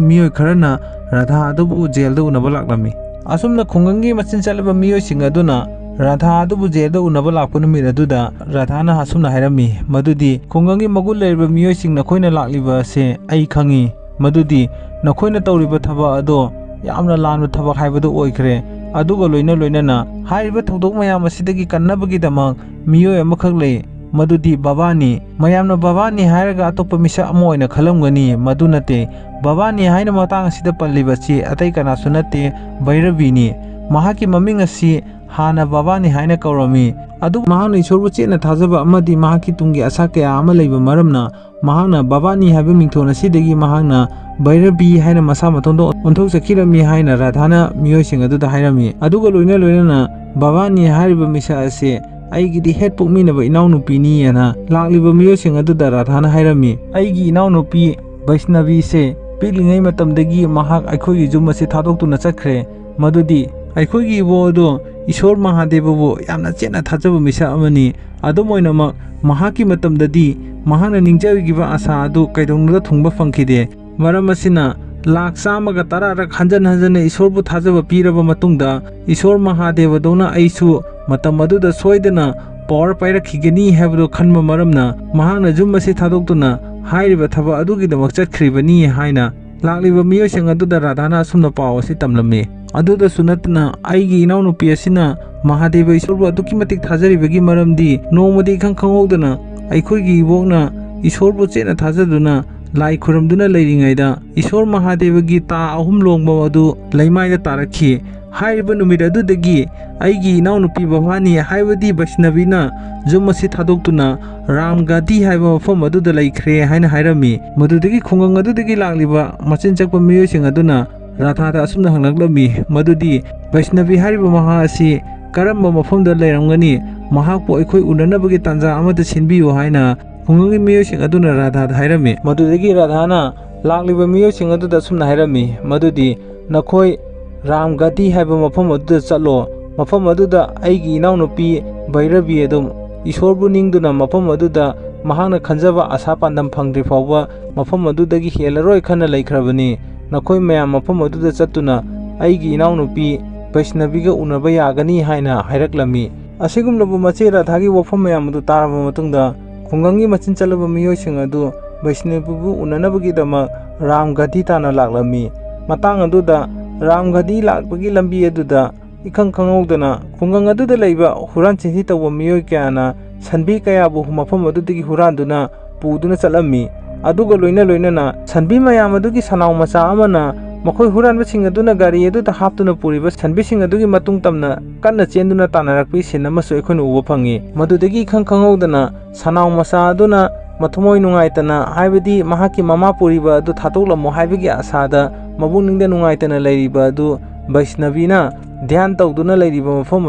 ꯃꯤꯑꯣꯏ ꯈꯔꯅ ꯔꯥꯙꯥ ꯑꯗꯨꯕꯨ ꯖꯦꯜꯗ ꯎꯅꯕ ꯂꯥꯛꯂꯝꯃꯤ꯫ ꯑꯁꯨꯝꯅ ꯈꯨꯡꯒꯪꯒꯤ ꯃꯆꯤꯟ ꯆꯠꯂꯕ ꯃꯤꯑꯣꯏꯁꯤꯡ ꯑꯗꯨꯅ ꯔꯥꯙꯥ ꯑꯗꯨꯕꯨ ꯖꯦꯜꯗ ꯎꯅꯕ ꯂꯥꯛꯄ ꯅꯨꯃꯤꯠ ꯑꯗꯨꯗ ꯔꯥꯙꯥꯅ ꯑꯁꯨꯝꯅ ꯍꯥꯏꯔꯝꯃꯤ ꯃꯗꯨꯗꯤ ꯈꯨꯡꯒꯪꯒꯤ ꯃꯒꯨꯟ ꯂꯩꯔꯕ ꯃꯤꯑꯣꯏꯁꯤꯡ ꯅꯈꯣꯏꯅ ꯂꯥꯛꯂꯤꯕ ꯑꯁꯦ ꯑꯩ ꯈꯪꯏ ꯃꯗꯨꯗꯤ ꯅꯈꯣꯏꯅ ꯇꯧꯔꯤꯕ ꯊꯕꯛ ꯑꯗꯣ ꯌꯥꯝꯅ ꯂꯥꯟꯕ ꯊꯕꯛ ꯍꯥꯏꯕꯗꯨ ꯑꯣꯏꯈ꯭ꯔꯦ꯫ ꯑꯗꯨꯒ ꯂꯣꯏꯅ ꯂꯣꯏꯅꯅ ꯍꯥꯏꯔꯤꯕ ꯊꯧꯗꯣꯛ ꯃꯌꯥꯝ ꯑꯁꯤꯗꯒꯤ ꯀꯟꯅꯕꯒꯤꯗꯃꯛ ꯃꯤꯑꯣꯏ ꯑꯃꯈꯛ ꯂꯩ, ꯃꯗꯨꯗꯤ ꯕꯕꯥꯅꯤ꯫ ꯃꯌꯥꯝꯅ ꯕꯕꯥꯅꯤ ꯍꯥꯏꯔꯒ ꯑꯇꯣꯞꯄ ꯃꯤꯁꯛ ꯑꯃ ꯑꯣꯏꯅ ꯈꯜꯂꯝꯒꯅꯤ, ꯃꯗꯨ ꯅꯠꯇꯦ꯫ ꯕꯕꯥꯅꯤ ꯍꯥꯏꯅ ꯃꯇꯥꯡ ꯑꯁꯤꯗ ꯄꯜꯂꯤꯕ ꯑꯁꯤ ꯑꯇꯩ ꯀꯅꯥꯁꯨ ꯅꯠꯇꯦ, ꯚꯩꯔꯕꯤꯅꯤ꯫ ꯃꯍꯥꯛꯀꯤ ꯃꯃꯤꯡ ꯑꯁꯤ ꯍꯥꯟꯅ ꯕꯕꯥꯅꯤ ꯍꯥꯏꯅ ꯀꯧꯔꯝꯃꯤ, ꯑꯗꯨꯕꯨ ꯃꯍꯥꯛꯅ ꯏꯁꯣꯔꯕꯨ ꯆꯦꯠꯅ ꯊꯥꯖꯕ ꯑꯃꯗꯤ ꯃꯍꯥꯛꯀꯤ ꯇꯨꯡꯒꯤ ꯑꯁꯥ ꯀꯌꯥ ꯑꯃ ꯂꯩꯕ ꯃꯔꯝꯅ ꯃꯍꯥꯛꯅ ꯕꯕꯥꯅꯤ ꯍꯥꯏꯕ ꯃꯤꯡꯊꯣꯟ ꯑꯁꯤꯗꯒꯤ ꯃꯍꯥꯛꯅ ꯚꯩꯔꯕꯤ ꯍꯥꯏꯅ ꯃꯁꯥ ꯃꯇꯣꯝꯇ ꯑꯣꯟꯊꯣꯛꯆꯈꯤꯔꯝꯃꯤ ꯍꯥꯏꯅ ꯔꯥꯙꯥꯅ ꯃꯤꯑꯣꯏꯁꯤꯡ ꯑꯗꯨꯗ ꯍꯥꯏꯔꯝꯃꯤ꯫ ꯑꯗꯨꯒ ꯂꯣꯏꯅ ꯂꯣꯏꯅꯅ ꯚꯕꯥꯅꯤ ꯍꯥꯏꯔꯤꯕ ꯃꯤꯁꯛ ꯑꯁꯤ ꯑꯩꯒꯤꯗꯤ ꯍꯦꯛ ꯄꯣꯛꯃꯤꯟꯅꯕ ꯏꯅꯥꯎꯅꯨꯄꯤꯅꯤ ꯍꯥꯏꯅ ꯂꯥꯛꯂꯤꯕ ꯃꯤꯑꯣꯏꯁꯤꯡ ꯑꯗꯨꯗ ꯔꯥꯙꯥꯅ ꯍꯥꯏꯔꯝꯃꯤ꯫ ꯑꯩꯒꯤ ꯏꯅꯥꯎꯅꯨꯄꯤ ꯕꯩꯁꯅꯕꯤꯁꯦ ꯄꯤꯛꯂꯤꯉꯩ ꯃꯇꯝꯗꯒꯤ ꯃꯍꯥꯛ ꯑꯩꯈꯣꯏꯒꯤ ꯌꯨꯝ ꯑꯁꯤ ꯊꯥꯗꯣꯛꯇꯨꯅ ꯆꯠꯈ꯭ꯔꯦ꯫ ꯃꯗꯨꯗꯤ ꯑꯩꯈꯣꯏꯒꯤ ꯏꯕꯣ ꯑꯗꯣ ꯏꯁꯣꯔ ꯃꯍꯥꯗꯦꯕꯕꯨ ꯌꯥꯝꯅ ꯆꯦꯠꯅ ꯊꯥꯖꯕ ꯃꯤꯁꯛ ꯑꯃꯅꯤ꯫ ꯑꯗꯨꯝ ꯑꯣꯏꯅꯃꯛ, ꯃꯍꯥꯛꯀꯤ ꯃꯇꯝꯗꯗꯤ ꯃꯍꯥꯛꯅ ꯅꯤꯡꯖꯕꯤꯈꯤꯕ ꯑꯁꯥ ꯑꯗꯨ ꯀꯩꯗꯧꯅꯨꯡꯗ ꯊꯨꯡꯕ ꯐꯪꯈꯤꯗꯦ꯫ ꯃꯔꯝ ꯑꯁꯤꯅ, ꯂꯥꯛ ꯆꯥꯝꯃꯒ ꯇꯔꯥꯔꯛ ꯍꯟꯖꯟ ꯍꯟꯖꯟꯅ ꯏꯁꯣꯔꯕꯨ ꯊꯥꯖꯕ ꯄꯤꯔꯕ ꯃꯇꯨꯡꯗ, ꯏꯁꯣꯔ ꯃꯍꯥꯗꯦꯕꯗꯧꯅ ꯑꯩꯁꯨ ꯃꯇꯝ ꯑꯗꯨꯗ ꯁꯣꯏꯗꯅ ꯄꯋꯥꯔ ꯄꯥꯏꯔꯛꯈꯤꯒꯅꯤ ꯍꯥꯏꯕꯗꯨ ꯈꯟꯕ ꯃꯔꯝꯅ, ꯃꯍꯥꯛꯅ ꯌꯨꯝ ꯑꯁꯤ ꯊꯥꯗꯣꯛꯇꯨꯅ ꯍꯥꯏꯔꯤꯕ ꯊꯕꯛ ꯑꯗꯨꯒꯤꯗꯃꯛ ꯆꯠꯈ꯭ꯔꯤꯕꯅꯤ ꯍꯥꯏꯅ ꯂꯥꯛꯂꯤꯕ ꯃꯤꯑꯣꯏꯁꯤꯡ ꯑꯗꯨꯗ ꯔꯥꯙꯥꯅ ꯑꯁꯨꯝꯅ ꯄꯥꯎ ꯑꯁꯤ ꯇꯝꯂꯝꯃꯤ꯫ ꯑꯗꯨꯗꯁꯨ ꯅꯠꯇꯅ, ꯑꯩꯒꯤ ꯏꯅꯥꯎꯅꯨꯄꯤ ꯑꯁꯤꯅ ꯃꯍꯥꯗꯦꯕ ꯏꯁꯣꯔꯕꯨ ꯑꯗꯨꯛꯀꯤ ꯃꯇꯤꯛ ꯊꯥꯖꯔꯤꯕꯒꯤ ꯃꯔꯝꯗꯤ, ꯅꯣꯡꯃꯗꯤ ꯏꯈꯪ ꯈꯪꯍꯧꯗꯅ ꯑꯩꯈꯣꯏꯒꯤ ꯏꯕꯣꯛꯅ ꯏꯁꯣꯔꯕꯨ ꯆꯦꯠꯅ ꯊꯥꯖꯗꯨꯅ ꯂꯥꯏ ꯈꯨꯔꯨꯝꯗꯨꯅ ꯂꯩꯔꯤꯉꯩꯗ, ꯏꯁꯣꯔ ꯃꯍꯥꯗꯦꯕꯒꯤ ꯇꯥ ꯑꯍꯨꯝ ꯂꯣꯡꯕ ꯑꯗꯨ ꯂꯩꯃꯥꯏꯗ ꯇꯥꯔꯛꯈꯤ꯫ ꯍꯥꯏꯔꯤꯕ ꯅꯨꯃꯤꯠ ꯑꯗꯨꯗꯒꯤ ꯑꯩꯒꯤ ꯏꯅꯥꯎꯅꯨꯄꯤ ꯚꯕꯥꯅꯤ, ꯍꯥꯏꯕꯗꯤ ꯕꯩꯁꯅꯕꯤꯅ, ꯌꯨꯝ ꯑꯁꯤ ꯊꯥꯗꯣꯛꯇꯨꯅ ꯔꯥꯝ ꯘꯥꯇꯤ ꯍꯥꯏꯕ ꯃꯐꯝ ꯑꯗꯨꯗ ꯂꯩꯈ꯭ꯔꯦ ꯍꯥꯏꯅ ꯍꯥꯏꯔꯝꯃꯤ꯫ ꯃꯗꯨꯗꯒꯤ ꯈꯨꯡꯒꯪ ꯑꯗꯨꯗꯒꯤ ꯂꯥꯛꯂꯤꯕ ꯃꯆꯤꯟ ꯆꯛꯄ ꯃꯤꯑꯣꯏꯁꯤꯡ ꯑꯗꯨꯅ ꯔꯥꯙꯥꯗ ꯑꯁꯨꯝꯅ ꯍꯪꯂꯛꯂꯝꯃꯤ, ꯃꯗꯨꯗꯤ ꯕꯩꯁꯅꯕꯤ ꯍꯥꯏꯔꯤꯕ ꯃꯍꯥꯛ ꯑꯁꯤ ꯀꯔꯝꯕ ꯃꯐꯝꯗ ꯂꯩꯔꯝꯒꯅꯤ? ꯃꯍꯥꯛꯄꯨ ꯑꯩꯈꯣꯏ ꯎꯅꯅꯕꯒꯤ ꯇꯥꯟꯖꯥ ꯑꯃꯗ ꯁꯤꯟꯕꯤꯌꯨ ꯍꯥꯏꯅ ꯈꯨꯡꯒꯪꯒꯤ ꯃꯤꯑꯣꯏꯁꯤꯡ ꯑꯗꯨꯅ ꯔꯥꯙꯥꯗ ꯍꯥꯏꯔꯝꯃꯤ꯫ ꯃꯗꯨꯗꯒꯤ ꯔꯥꯙꯥꯅ ꯂꯥꯛꯂꯤꯕ ꯃꯤꯑꯣꯏꯁꯤꯡ ꯑꯗꯨꯗ ꯑꯁꯨꯝꯅ ꯍꯥꯏꯔꯝꯃꯤ, ꯃꯗꯨꯗꯤ ꯅꯈꯣꯏ ꯔꯥꯝ ꯘꯥꯇꯤ ꯍꯥꯏꯕ ꯃꯐꯝ ꯑꯗꯨꯗ ꯆꯠꯂꯣ꯫ ꯃꯐꯝ ꯑꯗꯨꯗ ꯑꯩꯒꯤ ꯏꯅꯥꯎꯅꯨꯄꯤ ꯚꯩꯔꯕꯤ ꯑꯗꯨ ꯏꯁꯣꯔꯕꯨ ꯅꯤꯡꯗꯨꯅ ꯃꯐꯝ ꯑꯗꯨꯗ ꯃꯍꯥꯛꯅ ꯈꯟꯖꯕ ꯑꯁꯥ ꯄꯥꯟꯗꯝ ꯐꯪꯗ꯭ꯔꯤ ꯐꯥꯎꯕ ꯃꯐꯝ ꯑꯗꯨꯗꯒꯤ ꯍꯦꯜꯂꯔꯣꯏ ꯈꯟꯅ ꯂꯩꯈ꯭ꯔꯕꯅꯤ꯫ ꯅꯈꯣꯏ ꯃꯌꯥꯝ ꯃꯐꯝ ꯑꯗꯨꯗ ꯆꯠꯇꯨꯅ ꯑꯩꯒꯤ ꯏꯅꯥꯎꯅꯨꯄꯤ ꯕꯩꯁꯅꯕꯤꯒ ꯎꯅꯕ ꯌꯥꯒꯅꯤ ꯍꯥꯏꯅ ꯍꯥꯏꯔꯛꯂꯝꯃꯤ꯫ ꯑꯁꯤꯒꯨꯝꯂꯕ ꯃꯆꯦ ꯔꯥꯙꯥꯒꯤ ꯋꯥꯐꯝ ꯃꯌꯥꯝ ꯑꯗꯨ ꯇꯥꯔꯕ ꯃꯇꯨꯡꯗ, ꯈꯨꯡꯒꯪꯒꯤ ꯃꯆꯤꯟ ꯆꯠꯂꯕ ꯃꯤꯑꯣꯏꯁꯤꯡ ꯑꯗꯨ ꯕꯩꯁꯅꯕꯤꯕꯨ ꯎꯅꯅꯕꯒꯤꯗꯃꯛ ꯔꯥꯝ ꯘꯥꯇꯤ ꯇꯥꯟꯅ ꯂꯥꯛꯂꯝꯃꯤ꯫ ꯃꯇꯥꯡ ꯑꯗꯨꯗ ꯔꯥꯝ ꯘꯥꯇꯤ ꯂꯥꯛꯄꯒꯤ ꯂꯝꯕꯤ ꯑꯗꯨꯗ ꯏꯈꯪ ꯈꯪꯍꯧꯗꯅ ꯈꯨꯡꯒꯪ ꯑꯗꯨꯗ ꯂꯩꯕ ꯍꯨꯔꯥꯟ ꯆꯤꯟꯊꯤ ꯇꯧꯕ ꯃꯤꯑꯣꯏ ꯀꯌꯥꯅ ꯁꯟꯕꯤ ꯀꯌꯥꯕꯨ ꯃꯐꯝ ꯑꯗꯨꯗꯒꯤ ꯍꯨꯔꯥꯟꯗꯨꯅ ꯄꯨꯗꯨꯅ ꯆꯠꯂꯝꯃꯤ꯫ ꯑꯗꯨꯒ ꯂꯣꯏꯅ ꯂꯣꯏꯅꯅ ꯁꯟꯕꯤ ꯃꯌꯥꯝ ꯑꯗꯨꯒꯤ ꯁꯅꯥꯎ ꯃꯆꯥ ꯑꯃꯅ ꯃꯈꯣꯏ ꯍꯨꯔꯥꯟꯕꯁꯤꯡ ꯑꯗꯨꯅ ꯒꯥꯔꯤ ꯑꯗꯨꯗ ꯍꯥꯞꯇꯨꯅ ꯄꯨꯔꯤꯕ ꯁꯟꯕꯤꯁꯤꯡ ꯑꯗꯨꯒꯤ ꯃꯇꯨꯡ ꯇꯝꯅ ꯀꯟꯅ ꯆꯦꯟꯗꯨꯅ ꯇꯥꯟꯅꯔꯛꯄꯒꯤ ꯁꯤꯟ ꯑꯃꯁꯨ ꯑꯩꯈꯣꯏꯅ ꯎꯕ ꯐꯪꯉꯤ꯫ ꯃꯗꯨꯗꯒꯤ ꯏꯈꯪ ꯈꯪꯍꯧꯗꯅ ꯁꯅꯥꯎ ꯃꯆꯥ ꯑꯗꯨꯅ ꯃꯊꯃꯣꯏ ꯅꯨꯡꯉꯥꯏꯇꯅ, ꯍꯥꯏꯕꯗꯤ ꯃꯍꯥꯛꯀꯤ ꯃꯃꯥ ꯄꯨꯔꯤꯕ ꯑꯗꯨ ꯊꯥꯗꯣꯛꯂꯝꯃꯣ ꯍꯥꯏꯕꯒꯤ ꯑꯁꯥꯗ ꯃꯕꯨꯛꯅꯤꯡꯗ ꯅꯨꯡꯉꯥꯏꯇꯅ ꯂꯩꯔꯤꯕ ꯑꯗꯨ ꯕꯩꯁꯅꯕꯤꯅ ꯙ꯭ꯌꯥꯟ ꯇꯧꯗꯨꯅ ꯂꯩꯔꯤꯕ ꯃꯐꯝ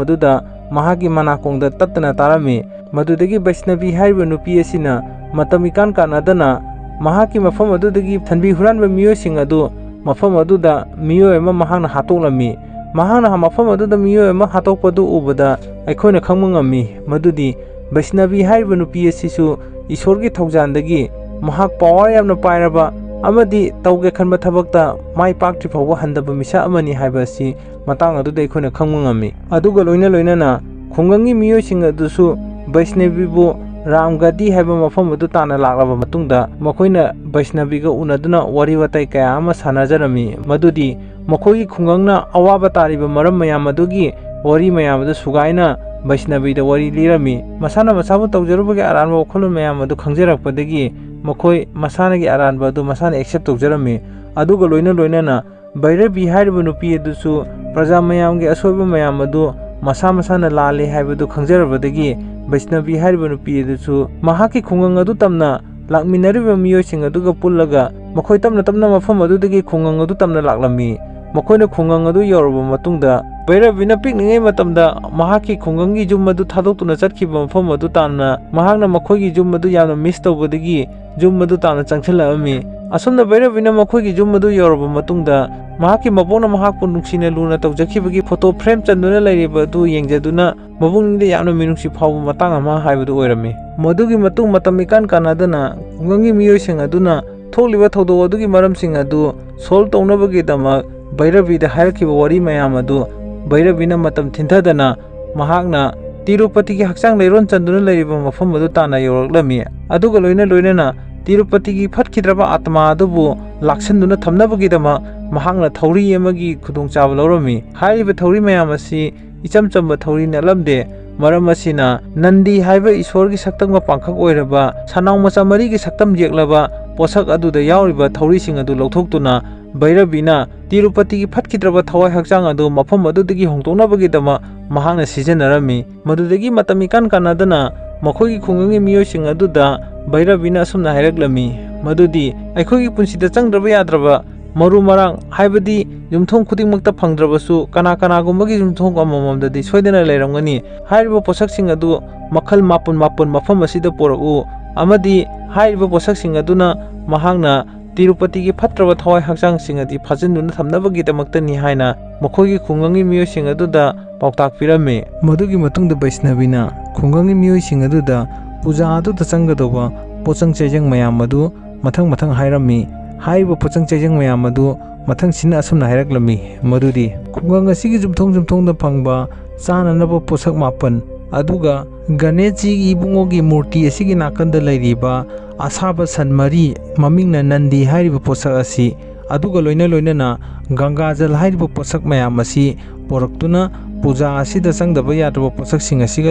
ꯑꯗꯨꯗ ꯃꯍꯥꯛꯀꯤ ꯃꯅꯥꯀꯣꯡꯗ ꯇꯠꯇꯅ ꯇꯥꯔꯝꯃꯤ꯫ ꯃꯗꯨꯗꯒꯤ ꯕꯩꯁꯅꯕꯤ ꯍꯥꯏꯔꯤꯕ ꯅꯨꯄꯤ ꯑꯁꯤꯅ ꯃꯇꯝ ꯏꯀꯥꯟ ꯀꯥꯟꯅꯗꯅ ꯃꯍꯥꯛꯀꯤ ꯃꯐꯝ ꯑꯗꯨꯗꯒꯤ ꯁꯟꯕꯤ ꯍꯨꯔꯥꯟꯕ ꯃꯤꯑꯣꯏꯁꯤꯡ ꯑꯗꯨ ꯃꯐꯝ ꯑꯗꯨꯗ ꯃꯤꯑꯣꯏ ꯑꯃ ꯃꯍꯥꯛꯅ ꯍꯥꯠꯇꯣꯛꯂꯝꯃꯤ꯫ ꯃꯍꯥꯛꯅ ꯃꯐꯝ ꯑꯗꯨꯗ ꯃꯤꯑꯣꯏ ꯑꯃ ꯍꯥꯠꯇꯣꯛꯄꯗꯨ ꯎꯕꯗ ꯑꯩꯈꯣꯏꯅ ꯈꯪꯕ ꯉꯝꯃꯤ ꯃꯗꯨꯗꯤ ꯕꯩꯁꯅꯕꯤ ꯍꯥꯏꯔꯤꯕ ꯅꯨꯄꯤ ꯑꯁꯤꯁꯨ ꯏꯁꯣꯔꯒꯤ ꯊꯧꯖꯥꯜꯗꯒꯤ ꯃꯍꯥꯛ ꯄꯋꯥꯔ ꯌꯥꯝꯅ ꯄꯥꯏꯔꯕ ꯑꯃꯗꯤ ꯇꯧꯒꯦ ꯈꯟꯕ ꯊꯕꯛꯇ ꯃꯥꯏ ꯄꯥꯛꯇ꯭ꯔꯤ ꯐꯥꯎꯕ ꯍꯟꯗꯕ ꯃꯤꯁꯛ ꯑꯃꯅꯤ ꯍꯥꯏꯕ ꯑꯁꯤ ꯃꯇꯥꯡ ꯑꯗꯨꯗ ꯑꯩꯈꯣꯏꯅ ꯈꯪꯕ ꯉꯝꯃꯤ꯫ ꯑꯗꯨꯒ ꯂꯣꯏꯅ ꯂꯣꯏꯅꯅ ꯈꯨꯡꯒꯪꯒꯤ ꯃꯤꯑꯣꯏꯁꯤꯡ ꯑꯗꯨꯁꯨ ꯕꯩꯁꯅꯕꯤꯕꯨ ꯔꯥꯝꯒꯗꯤ ꯍꯥꯏꯕ ꯃꯐꯝ ꯑꯗꯨ ꯇꯥꯟꯅ ꯂꯥꯛꯂꯕ ꯃꯇꯨꯡꯗ ꯃꯈꯣꯏꯅ ꯕꯩꯁꯅꯕꯤꯒ ꯎꯅꯗꯨꯅ ꯋꯥꯔꯤ ꯋꯥꯇꯥꯏ ꯀꯌꯥ ꯑꯃ ꯁꯥꯟꯅꯖꯔꯝꯃꯤ꯫ ꯃꯗꯨꯗꯤ ꯃꯈꯣꯏꯒꯤ ꯈꯨꯡꯒꯪꯅ ꯑꯋꯥꯕ ꯇꯥꯔꯤꯕ ꯃꯔꯝ ꯃꯌꯥꯝ ꯑꯗꯨꯒꯤ ꯋꯥꯔꯤ ꯃꯌꯥꯝ ꯑꯗꯨ ꯁꯨꯒꯥꯏꯅ ꯕꯩꯁꯅꯕꯤꯗ ꯋꯥꯔꯤ ꯂꯤꯔꯝꯃꯤ꯫ ꯃꯁꯥꯅ ꯃꯁꯥꯕꯨ ꯇꯧꯖꯔꯨꯕꯒꯤ ꯑꯔꯥꯟꯕ ꯋꯥꯈꯜꯂꯣꯟ ꯃꯌꯥꯝ ꯑꯗꯨ ꯈꯪꯖꯔꯛꯄꯗꯒꯤ ꯃꯈꯣꯏ ꯃꯁꯥꯅꯒꯤ ꯑꯔꯥꯟꯕ ꯑꯗꯨ ꯃꯁꯥꯅ ꯑꯦꯛꯁꯦꯞ ꯇꯧꯖꯔꯝꯃꯤ꯫ ꯑꯗꯨꯒ ꯂꯣꯏꯅ ꯂꯣꯏꯅꯅ ꯚꯩꯔꯕꯤ ꯍꯥꯏꯔꯤꯕ ꯅꯨꯄꯤ ꯑꯗꯨꯁꯨ ꯄ꯭ꯔꯖꯥ ꯃꯌꯥꯝꯒꯤ ꯑꯁꯣꯏꯕ ꯃꯌꯥꯝ ꯑꯗꯨ ꯃꯁꯥ ꯃꯁꯥꯅ ꯂꯥꯜꯂꯦ ꯍꯥꯏꯕꯗꯨ ꯈꯪꯖꯔꯕꯗꯒꯤ ꯕꯩꯁꯅꯕꯤ ꯍꯥꯏꯔꯤꯕ ꯅꯨꯄꯤ ꯑꯗꯨꯁꯨ ꯃꯍꯥꯛꯀꯤ ꯈꯨꯡꯒꯪ ꯑꯗꯨ ꯇꯝꯅ ꯂꯥꯛꯃꯤꯟꯅꯔꯤꯕ ꯃꯤꯑꯣꯏꯁꯤꯡ ꯑꯗꯨꯒ ꯄꯨꯜꯂꯒ ꯃꯈꯣꯏ ꯇꯞꯅ ꯇꯞꯅ ꯃꯐꯝ ꯑꯗꯨꯗꯒꯤ ꯈꯨꯡꯒꯪ ꯑꯗꯨ ꯇꯝꯅ ꯂꯥꯛꯂꯝꯃꯤ꯫ ꯃꯈꯣꯏꯅ ꯈꯨꯡꯒꯪ ꯑꯗꯨ ꯌꯧꯔꯕ ꯃꯇꯨꯡꯗ ꯚꯩꯔꯕꯤꯅ ꯄꯤꯛꯂꯤꯉꯩ ꯃꯇꯝꯗ ꯃꯍꯥꯛꯀꯤ ꯈꯨꯡꯒꯪꯒꯤ ꯌꯨꯝ ꯑꯗꯨ ꯊꯥꯗꯣꯛꯇꯨꯅ ꯆꯠꯈꯤꯕ ꯃꯐꯝ ꯑꯗꯨ ꯇꯥꯟꯅ ꯃꯍꯥꯛꯅ ꯃꯈꯣꯏꯒꯤ ꯌꯨꯝ ꯑꯗꯨ ꯌꯥꯝꯅ ꯃꯤꯁ ꯇꯧꯕꯗꯒꯤ ꯌꯨꯝ ꯑꯗꯨ ꯇꯥꯟꯅ ꯆꯪꯁꯤꯜꯂꯛꯂꯝꯃꯤ꯫ ꯑꯁꯨꯝꯅ ꯚꯩꯔꯕꯤꯅ ꯃꯈꯣꯏꯒꯤ ꯌꯨꯝ ꯑꯗꯨ ꯌꯧꯔꯕ ꯃꯇꯨꯡꯗ ꯃꯍꯥꯛꯀꯤ ꯃꯕꯣꯛꯅ ꯃꯍꯥꯛꯄꯨ ꯅꯨꯡꯁꯤꯅ ꯂꯨꯅ ꯇꯧꯖꯈꯤꯕꯒꯤ ꯐꯣꯇꯣ ꯐ꯭ꯔꯦꯝ ꯆꯟꯗꯨꯅ ꯂꯩꯔꯤꯕ ꯑꯗꯨ ꯌꯦꯡꯖꯗꯨꯅ ꯃꯕꯨꯛꯅꯤꯡꯗ ꯌꯥꯝꯅ ꯃꯤꯅꯨꯡꯁꯤ ꯐꯥꯎꯕ ꯃꯇꯥꯡ ꯑꯃ ꯍꯥꯏꯕꯗꯨ ꯑꯣꯏꯔꯝꯃꯤ꯫ ꯃꯗꯨꯒꯤ ꯃꯇꯨꯡ ꯃꯇꯝ ꯏꯀꯥꯟ ꯀꯥꯟꯅꯗꯅ ꯈꯨꯡꯒꯪꯒꯤ ꯃꯤꯑꯣꯏꯁꯤꯡ ꯑꯗꯨꯅ ꯊꯣꯛꯂꯤꯕ ꯊꯧꯗꯣꯛ ꯑꯗꯨꯒꯤ ꯃꯔꯝꯁꯤꯡ ꯑꯗꯨ ꯁꯣꯜꯕ ꯇꯧꯅꯕꯒꯤꯗꯃꯛ ꯚꯩꯔꯕꯤꯗ ꯍꯥꯏꯔꯛꯈꯤꯕ ꯋꯥꯔꯤ ꯃꯌꯥꯝ ꯑꯗꯨ ꯚꯩꯔꯕꯤꯅ ꯃꯇꯝ ꯊꯤꯟꯊꯗꯅ ꯃꯍꯥꯛꯅ ꯇꯤꯔꯨꯄꯇꯤꯒꯤ ꯍꯛꯆꯥꯡ ꯂꯩꯔꯣꯟ ꯆꯟꯗꯨꯅ ꯂꯩꯔꯤꯕ ꯃꯐꯝ ꯑꯗꯨ ꯇꯥꯟꯅ ꯌꯧꯔꯛꯂꯝꯃꯤ꯫ ꯑꯗꯨꯒ ꯂꯣꯏꯅ ꯂꯣꯏꯅꯅ ꯇꯤꯔꯨꯄꯇꯤꯒꯤ ꯐꯠꯈꯤꯗ꯭ꯔꯕ ꯑꯥꯇꯃꯥ ꯑꯗꯨꯕꯨ ꯂꯥꯛꯁꯤꯟꯗꯨꯅ ꯊꯝꯅꯕꯒꯤꯗꯃꯛ ꯃꯍꯥꯛꯅ ꯊꯧꯔꯤ ꯑꯃꯒꯤ ꯈꯨꯗꯣꯡꯆꯥꯕ ꯂꯧꯔꯝꯃꯤ꯫ ꯍꯥꯏꯔꯤꯕ ꯊꯧꯔꯤ ꯃꯌꯥꯝ ꯑꯁꯤ ꯏꯆꯝ ꯆꯝꯕ ꯊꯧꯔꯤ ꯅꯠꯂꯝꯗꯦ꯫ ꯃꯔꯝ ꯑꯁꯤꯅ ꯅꯟꯗꯤ ꯍꯥꯏꯕ ꯏꯁꯣꯔꯒꯤ ꯁꯛꯇꯝꯒ ꯄꯥꯡꯈꯛ ꯑꯣꯏꯔꯕ ꯁꯅꯥꯎ ꯃꯆꯥ ꯃꯔꯤꯒꯤ ꯁꯛꯇꯝ ꯌꯦꯛꯂꯕ ꯄꯣꯠꯁꯛ ꯑꯗꯨꯗ ꯌꯥꯎꯔꯤꯕ ꯊꯧꯔꯤꯁꯤꯡ ꯑꯗꯨ ꯂꯧꯊꯣꯛꯇꯨꯅ ꯚꯩꯔꯕꯤꯅ ꯇꯤꯔꯨꯄꯇꯤꯒꯤ ꯐꯠꯈꯤꯗ꯭ꯔꯕ ꯊꯋꯥꯏ ꯍꯛꯆꯥꯡ ꯑꯗꯨ ꯃꯐꯝ ꯑꯗꯨꯗꯒꯤ ꯍꯣꯡꯗꯣꯛꯅꯕꯒꯤꯗꯃꯛ ꯃꯍꯥꯛꯅ ꯁꯤꯖꯤꯟꯅꯔꯝꯃꯤ꯫ ꯃꯗꯨꯗꯒꯤ ꯃꯇꯝ ꯏꯀꯥꯟ ꯀꯥꯟꯅꯗꯅ ꯃꯈꯣꯏꯒꯤ ꯈꯨꯡꯒꯪꯒꯤ ꯃꯤꯑꯣꯏꯁꯤꯡ ꯑꯗꯨꯗ ꯚꯩꯔꯕꯤꯅ ꯑꯁꯨꯝꯅ ꯍꯥꯏꯔꯛꯂꯝꯃꯤ ꯃꯗꯨꯗꯤ ꯑꯩꯈꯣꯏꯒꯤ ꯄꯨꯟꯁꯤꯗ ꯆꯪꯗ꯭ꯔꯕ ꯌꯥꯗ꯭ꯔꯕ ꯃꯔꯨ ꯃꯔꯥꯡ, ꯍꯥꯏꯕꯗꯤ ꯌꯨꯝꯊꯣꯡ ꯈꯨꯗꯤꯡꯃꯛꯇ ꯐꯪꯗ꯭ꯔꯕꯁꯨ ꯀꯅꯥ ꯀꯅꯥꯒꯨꯝꯕꯒꯤ ꯌꯨꯝꯊꯣꯡ ꯑꯃꯃꯝꯗꯗꯤ ꯁꯣꯏꯗꯅ ꯂꯩꯔꯝꯒꯅꯤ꯫ ꯍꯥꯏꯔꯤꯕ ꯄꯣꯠꯁꯛꯁꯤꯡ ꯑꯗꯨ ꯃꯈꯜ ꯃꯥꯄꯟ ꯃꯥꯄꯟ ꯃꯐꯝ ꯑꯁꯤꯗ ꯄꯨꯔꯛꯎ, ꯑꯃꯗꯤ ꯍꯥꯏꯔꯤꯕ ꯄꯣꯠꯁꯛꯁꯤꯡ ꯑꯗꯨꯅ ꯃꯍꯥꯛꯅ ꯇꯤꯔꯨꯄꯇꯤꯒꯤ ꯐꯠꯇ꯭ꯔꯕ ꯊꯋꯥꯏ ꯍꯛꯆꯥꯡꯁꯤꯡ ꯑꯗꯤ ꯐꯥꯖꯤꯟꯗꯨꯅ ꯊꯝꯅꯕꯒꯤꯗꯃꯛꯇꯅꯤ ꯍꯥꯏꯅ ꯃꯈꯣꯏꯒꯤ ꯈꯨꯡꯒꯪꯒꯤ ꯃꯤꯑꯣꯏꯁꯤꯡ ꯑꯗꯨꯗ ꯄꯥꯎꯇꯥꯛ ꯄꯤꯔꯝꯃꯤ꯫ ꯃꯗꯨꯒꯤ ꯃꯇꯨꯡꯗ ꯕꯩꯁꯅꯕꯤꯅ ꯈꯨꯡꯒꯪꯒꯤ ꯃꯤꯑꯣꯏꯁꯤꯡ ꯑꯗꯨꯗ ꯄꯨꯖꯥ ꯑꯗꯨꯗ ꯆꯪꯒꯗꯧꯕ ꯄꯣꯠꯆꯪ ꯆꯩꯖꯪ ꯃꯌꯥꯝ ꯑꯗꯨ ꯃꯊꯪ ꯃꯊꯪ ꯍꯥꯏꯔꯝꯃꯤ꯫ ꯍꯥꯏꯔꯤꯕ ꯄꯣꯠꯆꯪ ꯆꯩꯖꯪ ꯃꯌꯥꯝ ꯑꯗꯨ ꯃꯊꯪꯁꯤꯅ ꯑꯁꯨꯝꯅ ꯍꯥꯏꯔꯛꯂꯝꯃꯤ, ꯃꯗꯨꯗꯤ ꯈꯨꯡꯒꯪ ꯑꯁꯤꯒꯤ ꯌꯨꯝꯊꯣꯡ ꯌꯨꯝꯊꯣꯡꯗ ꯐꯪꯕ ꯆꯥꯅꯅꯕ ꯄꯣꯠꯁꯛ ꯃꯥꯄꯟ, ꯑꯗꯨꯒ ꯒꯅꯦꯁꯖꯤ ꯏꯕꯨꯡꯉꯣꯒꯤ ꯃꯨꯔꯇꯤ ꯑꯁꯤꯒꯤ ꯅꯥꯀꯟꯗ ꯂꯩꯔꯤꯕ ꯑꯁꯥꯕ ꯁꯟ ꯃꯔꯤ, ꯃꯃꯤꯡꯅ ꯅꯟꯗꯤ ꯍꯥꯏꯔꯤꯕ ꯄꯣꯠꯁꯛ ꯑꯁꯤ, ꯑꯗꯨꯒ ꯂꯣꯏꯅ ꯂꯣꯏꯅꯅ ꯒꯪꯒꯥꯖꯜ ꯍꯥꯏꯔꯤꯕ ꯄꯣꯠꯁꯛ ꯃꯌꯥꯝ ꯑꯁꯤ ꯄꯣꯔꯛꯇꯨꯅ ꯄꯨꯖꯥ ꯑꯁꯤꯗ ꯆꯪꯗꯕ ꯌꯥꯗ꯭ꯔꯕ ꯄꯣꯠꯁꯛꯁꯤꯡ ꯑꯁꯤꯒ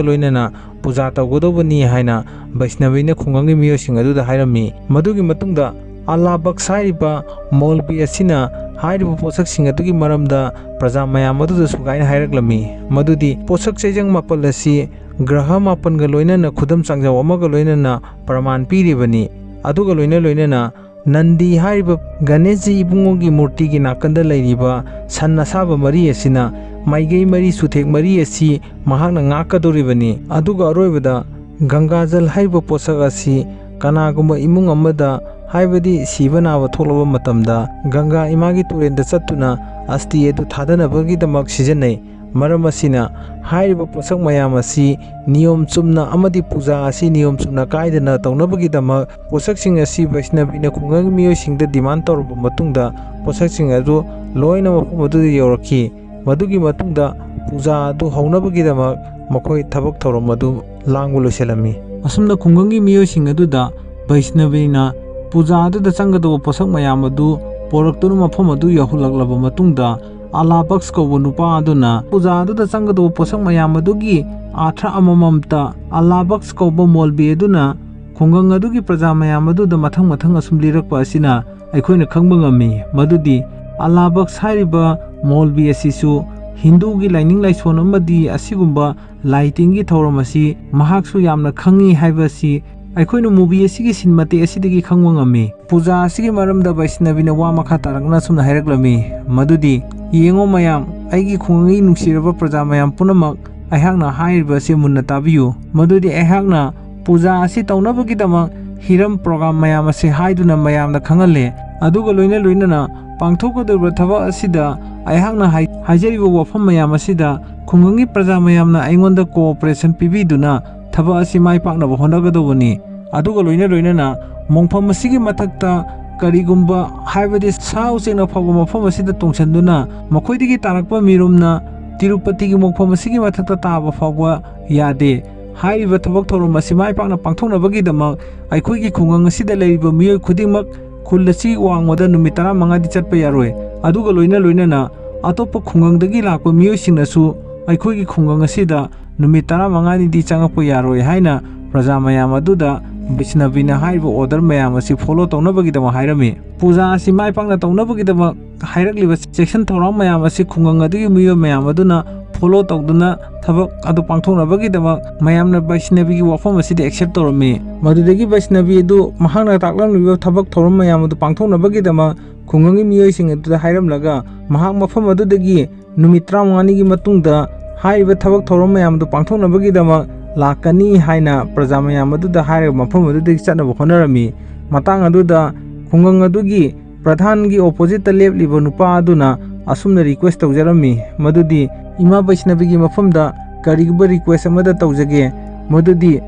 ꯂꯣꯏꯅꯅ ꯄꯨꯖꯥ ꯇꯧꯒꯗꯧꯕꯅꯤ ꯍꯥꯏꯅ ꯕꯩꯁꯅꯕꯤꯅ ꯈꯨꯡꯒꯪꯒꯤ ꯃꯤꯑꯣꯏꯁꯤꯡ ꯑꯗꯨꯗ ꯍꯥꯏꯔꯝꯃꯤ꯫ ꯃꯗꯨꯒꯤ ꯃꯇꯨꯡꯗ ꯑꯂꯥꯕꯛꯁ ꯍꯥꯏꯔꯤꯕ ꯃꯧꯜꯕꯤ ꯑꯁꯤꯅ ꯍꯥꯏꯔꯤꯕ ꯄꯣꯠꯁꯛꯁꯤꯡ ꯑꯗꯨꯒꯤ ꯃꯔꯝꯗ ꯄ꯭ꯔꯖꯥ ꯃꯌꯥꯝ ꯑꯗꯨꯗ ꯁꯨꯒꯥꯏꯅ ꯍꯥꯏꯔꯛꯂꯝꯃꯤ, ꯃꯗꯨꯗꯤ ꯄꯣꯠꯁꯛ ꯆꯩꯖꯪ ꯃꯥꯄꯜ ꯑꯁꯤ ꯒ꯭ꯔꯍ ꯃꯥꯄꯜꯒ ꯂꯣꯏꯅꯅ ꯈꯨꯗꯝ ꯆꯥꯡꯖꯥꯎ ꯑꯃꯒ ꯂꯣꯏꯅꯅ ꯄ꯭ꯔꯃꯥꯟ ꯄꯤꯔꯤꯕꯅꯤ꯫ ꯑꯗꯨꯒ ꯂꯣꯏꯅ ꯂꯣꯏꯅꯅ ꯅꯟꯗꯤ ꯍꯥꯏꯔꯤꯕ ꯒꯅꯦꯁꯖꯤ ꯏꯕꯨꯡꯉꯣꯒꯤ ꯃꯨꯔꯇꯤꯒꯤ ꯅꯥꯀꯟꯗ ꯂꯩꯔꯤꯕ ꯁꯟ ꯑꯁꯥꯕ ꯃꯔꯤ ꯑꯁꯤꯅ ꯃꯥꯏꯀꯩ ꯃꯔꯤ ꯆꯨꯊꯦꯛ ꯃꯔꯤ ꯑꯁꯤ ꯃꯍꯥꯛꯅ ꯉꯥꯛꯀꯗꯧꯔꯤꯕꯅꯤ꯫ ꯑꯗꯨꯒ ꯑꯔꯣꯏꯕꯗ ꯒꯪꯒꯥꯖꯜ ꯍꯥꯏꯔꯤꯕ ꯄꯣꯠꯁꯛ ꯑꯁꯤ ꯀꯅꯥꯒꯨꯝꯕ ꯏꯃꯨꯡ ꯑꯃꯗ, ꯍꯥꯏꯕꯗꯤ ꯁꯤꯕ ꯅꯥꯕ ꯊꯣꯛꯂꯕ ꯃꯇꯝꯗ, ꯒꯪꯒꯥ ꯏꯃꯥꯒꯤ ꯇꯨꯔꯦꯜꯗ ꯆꯠꯇꯨꯅ ꯑꯁꯇꯤ ꯑꯗꯨ ꯊꯥꯗꯅꯕꯒꯤꯗꯃꯛ ꯁꯤꯖꯤꯟꯅꯩ꯫ ꯃꯔꯝ ꯑꯁꯤꯅ, ꯍꯥꯏꯔꯤꯕ ꯄꯣꯠꯁꯛ ꯃꯌꯥꯝ ꯑꯁꯤ ꯅꯤꯌꯣꯝ ꯆꯨꯝꯅ ꯑꯃꯗꯤ ꯄꯨꯖꯥ ꯑꯁꯤ ꯅꯤꯌꯣꯝ ꯆꯨꯝꯅ ꯀꯥꯏꯗꯅ ꯇꯧꯅꯕꯒꯤꯗꯃꯛ ꯄꯣꯠꯁꯛꯁꯤꯡ ꯑꯁꯤ ꯕꯩꯁꯅꯕꯤꯅ ꯈꯨꯡꯒꯪꯒꯤ ꯃꯤꯑꯣꯏꯁꯤꯡꯗ ꯗꯤꯃꯥꯟ ꯇꯧꯔꯕ ꯃꯇꯨꯡꯗ, ꯄꯣꯠꯁꯛꯁꯤꯡ ꯑꯗꯨ ꯂꯣꯏꯅ ꯃꯐꯝ ꯑꯗꯨꯗ ꯌꯧꯔꯛꯈꯤ꯫ ꯃꯗꯨꯒꯤ ꯃꯇꯨꯡꯗ ꯄꯨꯖꯥ ꯑꯗꯨ ꯍꯧꯅꯕꯒꯤꯗꯃꯛ ꯃꯈꯣꯏ ꯊꯕꯛ ꯊꯧꯔꯝ ꯑꯗꯨ ꯂꯥꯡꯕ ꯂꯣꯏꯁꯤꯜꯂꯝꯃꯤ꯫ ꯑꯁꯨꯝꯅ ꯈꯨꯡꯒꯪꯒꯤ ꯃꯤꯑꯣꯏꯁꯤꯡ ꯑꯗꯨꯗ ꯕꯩꯁꯅꯕꯤꯅ ꯄꯨꯖꯥ ꯑꯗꯨꯗ ꯆꯪꯒꯗꯧꯕ ꯄꯣꯠꯁꯛ ꯃꯌꯥꯝ ꯑꯗꯨ ꯄꯣꯔꯛꯇꯨꯅ ꯃꯐꯝ ꯑꯗꯨ ꯌꯧꯍꯜꯂꯛꯂꯕ ꯃꯇꯨꯡꯗ, ꯑꯂꯥꯕꯛꯁ ꯀꯧꯕ ꯅꯨꯄꯥ ꯑꯗꯨꯅ ꯄꯨꯖꯥ ꯑꯗꯨꯗ ꯆꯪꯒꯗꯧꯕ ꯄꯣꯠꯁꯛ ꯃꯌꯥꯝ ꯑꯗꯨꯒꯤ ꯑꯥꯔꯊ ꯑꯃꯃꯝꯇ ꯑꯂꯥꯕꯛꯁ ꯀꯧꯕ ꯃꯣꯜꯕꯤ ꯑꯗꯨꯅ ꯈꯨꯡꯒꯪ ꯑꯗꯨꯒꯤ ꯄ꯭ꯔꯖꯥ ꯃꯌꯥꯝ ꯑꯗꯨꯗ ꯃꯊꯪ ꯃꯊꯪ ꯑꯁꯨꯝ ꯂꯤꯔꯛꯄ ꯑꯁꯤꯅ ꯑꯩꯈꯣꯏꯅ ꯈꯪꯕ ꯉꯝꯃꯤ ꯃꯗꯨꯗꯤ ꯑꯂꯥꯕꯛꯁ ꯍꯥꯏꯔꯤꯕ ꯃꯣꯜꯕꯤ ꯑꯁꯤꯁꯨ ꯍꯤꯟꯗꯨꯒꯤ ꯂꯥꯏꯅꯤꯡ ꯂꯥꯏꯁꯣꯟ ꯑꯃꯗꯤ ꯑꯁꯤꯒꯨꯝꯕ ꯂꯥꯏ ꯇꯤꯟꯒꯤ ꯊꯧꯔꯝ ꯑꯁꯤ ꯃꯍꯥꯛꯁꯨ ꯌꯥꯝꯅ ꯈꯪꯉꯤ ꯍꯥꯏꯕ ꯑꯁꯤ ꯑꯩꯈꯣꯏꯅ movie ꯑꯁꯤꯒꯤ scene ꯃꯇꯦꯛ ꯑꯁꯤꯗꯒꯤ ꯈꯪꯕ ꯉꯝꯃꯤ꯫ ꯄꯨꯖꯥ ꯑꯁꯤꯒꯤ ꯃꯔꯝꯗ ꯕꯩꯁꯅꯕꯤꯅ ꯋꯥ ꯃꯈꯥ ꯇꯥꯔꯛꯅ ꯑꯁꯨꯝꯅ ꯍꯥꯏꯔꯛꯂꯝꯃꯤ, ꯃꯗꯨꯗꯤ, "ꯌꯦꯡꯉꯣ ꯃꯌꯥꯝ, ꯑꯩꯒꯤ ꯈꯨꯡꯒꯪꯒꯤ ꯅꯨꯡꯁꯤꯔꯕ ꯄ꯭ꯔꯖꯥ ꯃꯌꯥꯝ ꯄꯨꯝꯅꯃꯛ, ꯑꯩꯍꯥꯛꯅ ꯍꯥꯏꯔꯤꯕ ꯑꯁꯤ ꯃꯨꯟꯅ ꯇꯥꯕꯤꯌꯨ꯫ ꯃꯗꯨꯗꯤ ꯑꯩꯍꯥꯛꯅ ꯄꯨꯖꯥ ꯑꯁꯤ ꯇꯧꯅꯕꯒꯤꯗꯃꯛ ꯍꯤꯔꯝ program ꯃꯌꯥꯝ ꯑꯁꯤ ꯍꯥꯏꯗꯨꯅ ꯃꯌꯥꯝꯗ ꯈꯪꯍꯜꯂꯦ꯫ ꯑꯗꯨꯒ ꯂꯣꯏꯅ ꯂꯣꯏꯅꯅ ꯄꯥꯡꯊꯣꯛꯀꯗꯧꯔꯤꯕ ꯊꯕꯛ ꯑꯁꯤꯗ ꯑꯩꯍꯥꯛꯅ ꯍꯥꯏ-, ꯍꯥꯏꯖꯔꯤꯕ ꯋꯥꯐꯝ ꯃꯌꯥꯝ ꯑꯁꯤꯗ ꯈꯨꯡꯒꯪꯒꯤ ꯄ꯭ꯔꯖꯥ ꯃꯌꯥꯝꯅ ꯑꯩꯉꯣꯟꯗ cooperation ꯄꯤꯕꯤꯗꯨꯅ ꯊꯕꯛ ꯑꯁꯤ ꯃꯥꯏ ꯄꯥꯛꯅꯕ ꯍꯣꯠꯅꯒꯗꯧꯕꯅꯤ꯫ ꯑꯗꯨꯒ ꯂꯣꯏꯅ ꯂꯣꯏꯅꯅ ꯃꯣꯡꯐꯝ ꯑꯁꯤꯒꯤ ꯃꯊꯛꯇ ꯀꯔꯤꯒꯨꯝꯕ, ꯍꯥꯏꯕꯗꯤ ꯁꯥ ꯎꯆꯦꯛꯅ ꯐꯥꯎꯕ ꯃꯐꯝ ꯑꯁꯤꯗ ꯇꯣꯡꯁꯤꯟꯗꯨꯅ ꯃꯈꯣꯏꯗꯒꯤ ꯇꯥꯔꯛꯄ ꯃꯤꯔꯨꯝꯅ ꯇꯤꯔꯨꯄꯇꯤꯒꯤ ꯃꯣꯡꯐꯝ ꯑꯁꯤꯒꯤ ꯃꯊꯛꯇ ꯇꯥꯕ ꯐꯥꯎꯕ ꯌꯥꯗꯦ꯫ ꯍꯥꯏꯔꯤꯕ ꯊꯕꯛ ꯊꯧꯔꯝ ꯑꯁꯤ ꯃꯥꯏ ꯄꯥꯛꯅ ꯄꯥꯡꯊꯣꯛꯅꯕꯒꯤꯗꯃꯛ ꯑꯩꯈꯣꯏꯒꯤ ꯈꯨꯡꯒꯪ ꯑꯁꯤꯗ ꯂꯩꯔꯤꯕ ꯃꯤꯑꯣꯏ ꯈꯨꯗꯤꯡꯃꯛ ꯈꯨꯜ ꯑꯁꯤ ꯋꯥꯡꯃꯗ ꯅꯨꯃꯤꯠ ꯇꯔꯥꯃꯉꯥꯗꯤ ꯆꯠꯄ ꯌꯥꯔꯣꯏ꯫ ꯑꯗꯨꯒ ꯂꯣꯏꯅ ꯂꯣꯏꯅꯅ ꯑꯇꯣꯞꯄ ꯈꯨꯡꯒꯪꯗꯒꯤ ꯂꯥꯛꯄ ꯃꯤꯑꯣꯏꯁꯤꯡꯅꯁꯨ ꯑꯩꯈꯣꯏꯒꯤ ꯈꯨꯡꯒꯪ ꯑꯁꯤꯗ ꯅꯨꯃꯤꯠ ꯇꯔꯥꯃꯉꯥꯅꯤꯗꯤ ꯆꯪꯉꯛꯄ ꯌꯥꯔꯣꯏ" ꯍꯥꯏꯅ ꯄ꯭ꯔꯖꯥ ꯃꯌꯥꯝ ꯑꯗꯨꯗ ꯕꯩꯁꯅꯕꯤꯅ ꯍꯥꯏꯔꯤꯕ order ꯃꯌꯥꯝ ꯑꯁꯤ follow ꯇꯧꯅꯕꯒꯤꯗꯃꯛ ꯍꯥꯏꯔꯝꯃꯤ꯫ ꯄꯨꯖꯥ ꯑꯁꯤ ꯃꯥꯏ ꯄꯥꯛꯅ ꯇꯧꯅꯕꯒꯤꯗꯃꯛ ꯍꯥꯏꯔꯛꯂꯤꯕ ꯆꯦꯛꯁꯤꯟ ꯊꯧꯔꯥꯡ ꯃꯌꯥꯝ ꯑꯁꯤ ꯈꯨꯡꯒꯪ ꯑꯗꯨꯒꯤ ꯃꯤꯑꯣꯏ ꯃꯌꯥꯝ ꯑꯗꯨꯅ follow ꯇꯧꯗꯨꯅ ꯊꯕꯛ ꯑꯗꯨ ꯄꯥꯡꯊꯣꯛꯅꯕꯒꯤꯗꯃꯛ ꯃꯌꯥꯝꯅ ꯕꯩꯁꯅꯕꯤꯒꯤ ꯋꯥꯐꯝ ꯑꯁꯤꯗ accept ꯇꯧꯔꯝꯃꯤ꯫ ꯃꯗꯨꯗꯒꯤ ꯕꯩꯁꯅꯕꯤ ꯑꯗꯨ ꯃꯍꯥꯛꯅ ꯇꯥꯛꯂꯝꯂꯤꯕ ꯊꯕꯛ ꯊꯧꯔꯝ ꯃꯌꯥꯝ ꯑꯗꯨ ꯄꯥꯡꯊꯣꯛꯅꯕꯒꯤꯗꯃꯛ ꯈꯨꯡꯒꯪꯒꯤ ꯃꯤꯑꯣꯏꯁꯤꯡ ꯑꯗꯨꯗ ꯍꯥꯏꯔꯝꯂꯒ ꯃꯍꯥꯛ ꯃꯐꯝ ꯑꯗꯨꯗꯒꯤ ꯅꯨꯃꯤꯠ ꯇꯔꯥꯃꯉꯥꯅꯤꯒꯤ ꯃꯇꯨꯡꯗ ꯍꯥꯏꯔꯤꯕ ꯊꯕꯛ ꯊꯧꯔꯝ ꯃꯌꯥꯝ ꯑꯗꯨ ꯄꯥꯡꯊꯣꯛꯅꯕꯒꯤꯗꯃꯛ ꯂꯥꯛꯀꯅꯤ ꯍꯥꯏꯅ ꯄ꯭ꯔꯖꯥ ꯃꯌꯥꯝ ꯑꯗꯨꯗ ꯍꯥꯏꯔꯒ ꯃꯐꯝ ꯑꯗꯨꯗꯒꯤ ꯆꯠꯅꯕ ꯍꯣꯠꯅꯔꯝꯃꯤ꯫ ꯃꯇꯥꯡ ꯑꯗꯨꯗ ꯈꯨꯡꯒꯪ ꯑꯗꯨꯒꯤ ꯄ꯭ꯔꯙꯥꯟꯒꯤ oppositeꯇ ꯂꯦꯞꯂꯤꯕ ꯅꯨꯄꯥ ꯑꯗꯨꯅ ꯑꯁꯨꯝꯅ request ꯇꯧꯖꯔꯝꯃꯤ, ꯃꯗꯨꯗꯤ, "ꯏꯃꯥ ꯕꯩꯁꯅꯕꯤꯒꯤ ꯃꯐꯝꯗ ꯀꯔꯤꯒꯨꯝꯕ request ꯑꯃꯗ ꯇꯧꯖꯒꯦ, ꯃꯗꯨꯗꯤ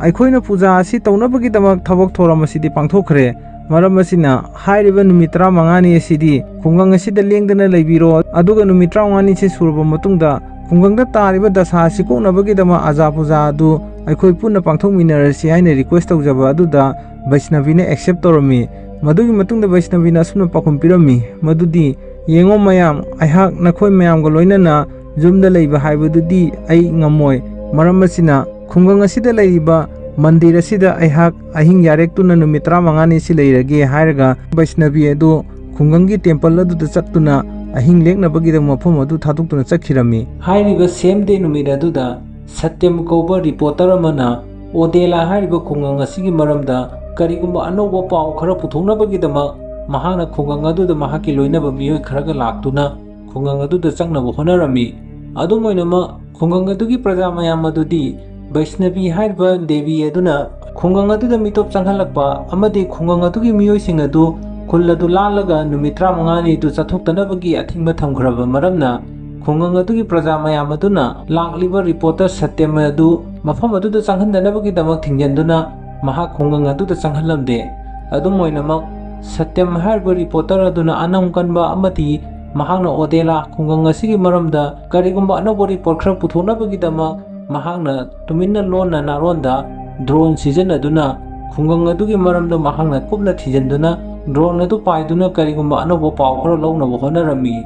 ꯑꯩꯈꯣꯏꯅ ꯄꯨꯖꯥ ꯑꯁꯤ ꯇꯧꯅꯕꯒꯤꯗꯃꯛ ꯊꯕꯛ ꯊꯧꯔꯝ ꯑꯁꯤꯗꯤ ꯄꯥꯡꯊꯣꯛꯈ꯭ꯔꯦ꯫ ꯃꯔꯝ ꯑꯁꯤꯅ ꯍꯥꯏꯔꯤꯕ ꯅꯨꯃꯤꯠ ꯇꯔꯥꯃꯉꯥꯅꯤ ꯑꯁꯤꯗꯤ ꯈꯨꯡꯒꯪ ꯑꯁꯤꯗ ꯂꯦꯡꯗꯅ ꯂꯩꯕꯤꯔꯣ, ꯑꯗꯨꯒ ꯅꯨꯃꯤꯠ ꯇꯔꯥꯃꯉꯥꯅꯤꯁꯤ ꯁꯨꯔꯕ ꯃꯇꯨꯡꯗ ꯈꯨꯡꯒꯪꯗ ꯇꯥꯔꯤꯕ ꯗꯁꯥ ꯑꯁꯤ ꯀꯣꯛꯅꯕꯒꯤꯗꯃꯛ ꯑꯖꯥ ꯄꯨꯖꯥ ꯑꯗꯨ ꯑꯩꯈꯣꯏ ꯄꯨꯟꯅ ꯄꯥꯡꯊꯣꯛꯃꯤꯟꯅꯔꯁꯤ" ꯍꯥꯏꯅ request ꯇꯧꯖꯕ ꯑꯗꯨꯗ ꯕꯩꯁꯅꯕꯤꯅ accept ꯇꯧꯔꯝꯃꯤ꯫ ꯃꯗꯨꯒꯤ ꯃꯇꯨꯡꯗ ꯕꯩꯁꯅꯕꯤꯅ ꯑꯁꯨꯝꯅ ꯄꯥꯎꯈꯨꯝ ꯄꯤꯔꯝꯃꯤ, ꯃꯗꯨꯗꯤ, "ꯌꯦꯡꯉꯣ ꯃꯌꯥꯝ, ꯑꯩꯍꯥꯛ ꯅꯈꯣꯏ ꯃꯌꯥꯝꯒ ꯂꯣꯏꯅꯅ ꯌꯨꯝꯗ ꯂꯩꯕ ꯍꯥꯏꯕꯗꯨꯗꯤ ꯑꯩ ꯉꯝꯃꯣꯏ꯫ ꯃꯔꯝ ꯑꯁꯤꯅ ꯈꯨꯡꯒꯪ ꯑꯁꯤꯗ ꯂꯩꯔꯤꯕ ꯃꯟꯗꯤꯔ ꯑꯁꯤꯗ ꯑꯩꯍꯥꯛ ꯑꯍꯤꯡ ꯌꯥꯔꯦꯛꯇꯨꯅ ꯅꯨꯃꯤꯠ ꯇꯔꯥꯃꯉꯥꯅꯤ ꯑꯁꯤ ꯂꯩꯔꯒꯦ" ꯍꯥꯏꯔꯒ ꯕꯩꯁꯅꯕꯤ ꯑꯗꯨ ꯈꯨꯡꯒꯪꯒꯤ temple ꯑꯗꯨꯗ ꯆꯠꯇꯨꯅ ꯑꯍꯤꯡ ꯂꯦꯛꯅꯕꯒꯤꯗꯃꯛ ꯃꯐꯝ ꯑꯗꯨ ꯊꯥꯗꯣꯛꯇꯨꯅ ꯆꯠꯈꯤꯔꯝꯃꯤ꯫ ꯍꯥꯏꯔꯤꯕ same day ꯅꯨꯃꯤꯠ ꯑꯗꯨꯗ ꯁꯇ꯭ꯌꯝ ꯀꯧꯕ reporter ꯑꯃꯅ ꯑꯣꯗꯦꯂꯥ ꯍꯥꯏꯔꯤꯕ ꯈꯨꯡꯒꯪ ꯑꯁꯤꯒꯤ ꯃꯔꯝꯗ ꯀꯔꯤꯒꯨꯝꯕ ꯑꯅꯧꯕ ꯄꯥꯎ ꯈꯔ ꯄꯨꯊꯣꯛꯅꯕꯒꯤꯗꯃꯛ ꯃꯍꯥꯛꯅ ꯈꯨꯡꯒꯪ ꯑꯗꯨꯗ ꯃꯍꯥꯛꯀꯤ ꯂꯣꯏꯅꯕ ꯃꯤꯑꯣꯏ ꯈꯔꯒ ꯂꯥꯛꯇꯨꯅ ꯈꯨꯡꯒꯪ ꯑꯗꯨꯗ ꯆꯪꯅꯕ ꯍꯣꯠꯅꯔꯝꯃꯤ꯫ ꯑꯗꯨꯝ ꯑꯣꯏꯅꯃꯛ, ꯈꯨꯡꯒꯪ ꯑꯗꯨꯒꯤ ꯄ꯭ꯔꯖꯥ ꯃꯌꯥꯝ ꯑꯗꯨꯗꯤ ꯕꯩꯁꯅꯕꯤ ꯍꯥꯏꯔꯤꯕ ꯗꯦꯕꯤ ꯑꯗꯨꯅ ꯈꯨꯡꯒꯪ ꯑꯗꯨꯗ ꯃꯤꯇꯣꯞ ꯆꯪꯍꯜꯂꯛꯄ ꯑꯃꯗꯤ ꯈꯨꯡꯒꯪ ꯑꯗꯨꯒꯤ ꯃꯤꯑꯣꯏꯁꯤꯡ ꯑꯗꯨ ꯈꯨꯜ ꯑꯗꯨ ꯂꯥꯜꯂꯒ ꯅꯨꯃꯤꯠ ꯇꯔꯥꯃꯉꯥꯅꯤ ꯑꯗꯨ ꯆꯠꯊꯣꯛꯇꯅꯕꯒꯤ ꯑꯊꯤꯡꯕ ꯊꯝꯈ꯭ꯔꯕ ꯃꯔꯝꯅ, ꯈꯨꯡꯒꯪ ꯑꯗꯨꯒꯤ ꯄ꯭ꯔꯖꯥ ꯃꯌꯥꯝ ꯑꯗꯨꯅ ꯂꯥꯛꯂꯤꯕ ꯔꯤꯄꯣꯔꯇꯔ ꯁꯇ꯭ꯌꯝ ꯑꯗꯨ ꯃꯐꯝ ꯑꯗꯨꯗ ꯆꯪꯍꯟꯗꯅꯕꯒꯤꯗꯃꯛ ꯊꯤꯡꯖꯤꯟꯗꯨꯅ ꯃꯍꯥꯛ ꯈꯨꯡꯒꯪ ꯑꯗꯨꯗ ꯆꯪꯍꯜꯂꯝꯗꯦ꯫ ꯑꯗꯨꯝ ꯑꯣꯏꯅꯃꯛ, ꯁꯇ꯭ꯌꯝ ꯍꯥꯏꯔꯤꯕ ꯔꯤꯄꯣꯔꯇꯔ ꯑꯗꯨꯅ ꯑꯅꯝ ꯀꯟꯕ ꯑꯃꯗꯤ ꯃꯍꯥꯛꯅ ꯑꯣꯗꯦꯂꯥ ꯈꯨꯡꯒꯪ ꯑꯁꯤꯒꯤ ꯃꯔꯝꯗ ꯀꯔꯤꯒꯨꯝꯕ ꯑꯅꯧꯕ ꯔꯤꯄꯣꯔꯠ ꯈꯔ ꯄꯨꯊꯣꯛꯅꯕꯒꯤꯗꯃꯛ ꯃꯍꯥꯛꯅ ꯇꯨꯃꯤꯟꯅ ꯂꯣꯟꯅ ꯅꯥꯔꯣꯟꯗ ꯗ꯭ꯔꯣꯟ ꯁꯤꯖꯤꯟꯅꯗꯨꯅ ꯈꯨꯡꯒꯪ ꯑꯗꯨꯒꯤ ꯃꯔꯝꯗ ꯃꯍꯥꯛꯅ ꯀꯨꯞꯅ ꯊꯤꯖꯤꯟꯗꯨꯅ ꯗ꯭ꯔꯣꯟ ꯑꯗꯨ ꯄꯥꯏꯗꯨꯅ ꯀꯔꯤꯒꯨꯝꯕ ꯑꯅꯧꯕ ꯄꯥꯎ ꯈꯔ ꯂꯧꯅꯕ ꯍꯣꯠꯅꯔꯝꯃꯤ꯫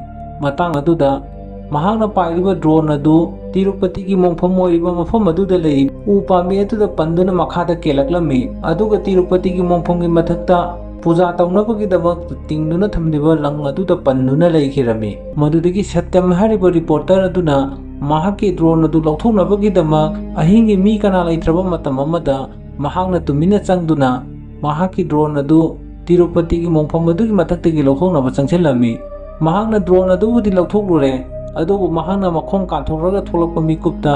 ꯃꯇꯥꯡ ꯑꯗꯨꯗ ꯃꯍꯥꯛꯅ ꯄꯥꯏꯔꯤꯕ ꯗ꯭ꯔꯣꯟ ꯑꯗꯨ ꯇꯤꯔꯨꯄꯇꯤꯒꯤ ꯃꯣꯡꯐꯝ ꯑꯣꯏꯔꯤꯕ ꯃꯐꯝ ꯑꯗꯨꯗ ꯂꯩꯔꯤꯕ ꯎ ꯄꯥꯝꯕꯤ ꯑꯗꯨꯗ ꯄꯟꯗꯨꯅ ꯃꯈꯥꯗ ꯀꯦꯜꯂꯛꯂꯝꯃꯤ꯫ ꯑꯗꯨꯒ ꯇꯤꯔꯨꯄꯇꯤꯒꯤ ꯃꯣꯡꯐꯝꯒꯤ ꯃꯊꯛꯇ ꯄꯨꯖꯥ ꯇꯧꯅꯕꯒꯤꯗꯃꯛ ꯇꯤꯡꯗꯨꯅ ꯊꯝꯂꯤꯕ ꯂꯪ ꯑꯗꯨꯗ ꯄꯟꯗꯨꯅ ꯂꯩꯈꯤꯔꯝꯃꯤ꯫ ꯃꯗꯨꯗꯒꯤ ꯁꯇ꯭ꯌꯝ ꯍꯥꯏꯔꯤꯕ ꯔꯤꯄꯣꯔꯇꯔ ꯑꯗꯨꯅ ꯃꯍꯥꯛꯀꯤ ꯗ꯭ꯔꯣꯟ ꯑꯗꯨ ꯂꯧꯊꯣꯛꯅꯕꯒꯤꯗꯃꯛ ꯑꯍꯤꯡꯒꯤ ꯃꯤ ꯀꯅꯥ ꯂꯩꯇ꯭ꯔꯕ ꯃꯇꯝ ꯑꯃꯗ ꯃꯍꯥꯛꯅ ꯇꯨꯃꯤꯟꯅ ꯆꯪꯗꯨꯅ ꯃꯍꯥꯛꯀꯤ ꯗ꯭ꯔꯣꯟ ꯑꯗꯨ ꯇꯤꯔꯨꯄꯇꯤꯒꯤ ꯃꯣꯡꯐꯝ ꯑꯗꯨꯒꯤ ꯃꯊꯛꯇꯒꯤ ꯂꯧꯊꯣꯛꯅꯕ ꯆꯪꯁꯤꯜꯂꯝꯃꯤ꯫ ꯃꯍꯥꯛꯅ ꯗ꯭ꯔꯣꯟ ꯑꯗꯨꯕꯨꯗꯤ ꯂꯧꯊꯣꯛꯂꯨꯔꯦ, ꯑꯗꯨꯕꯨ ꯃꯍꯥꯛꯅ ꯃꯈꯣꯡ ꯀꯥꯟꯊꯣꯛꯂꯒ ꯊꯣꯛꯂꯛꯄ ꯃꯤꯀꯨꯞꯇ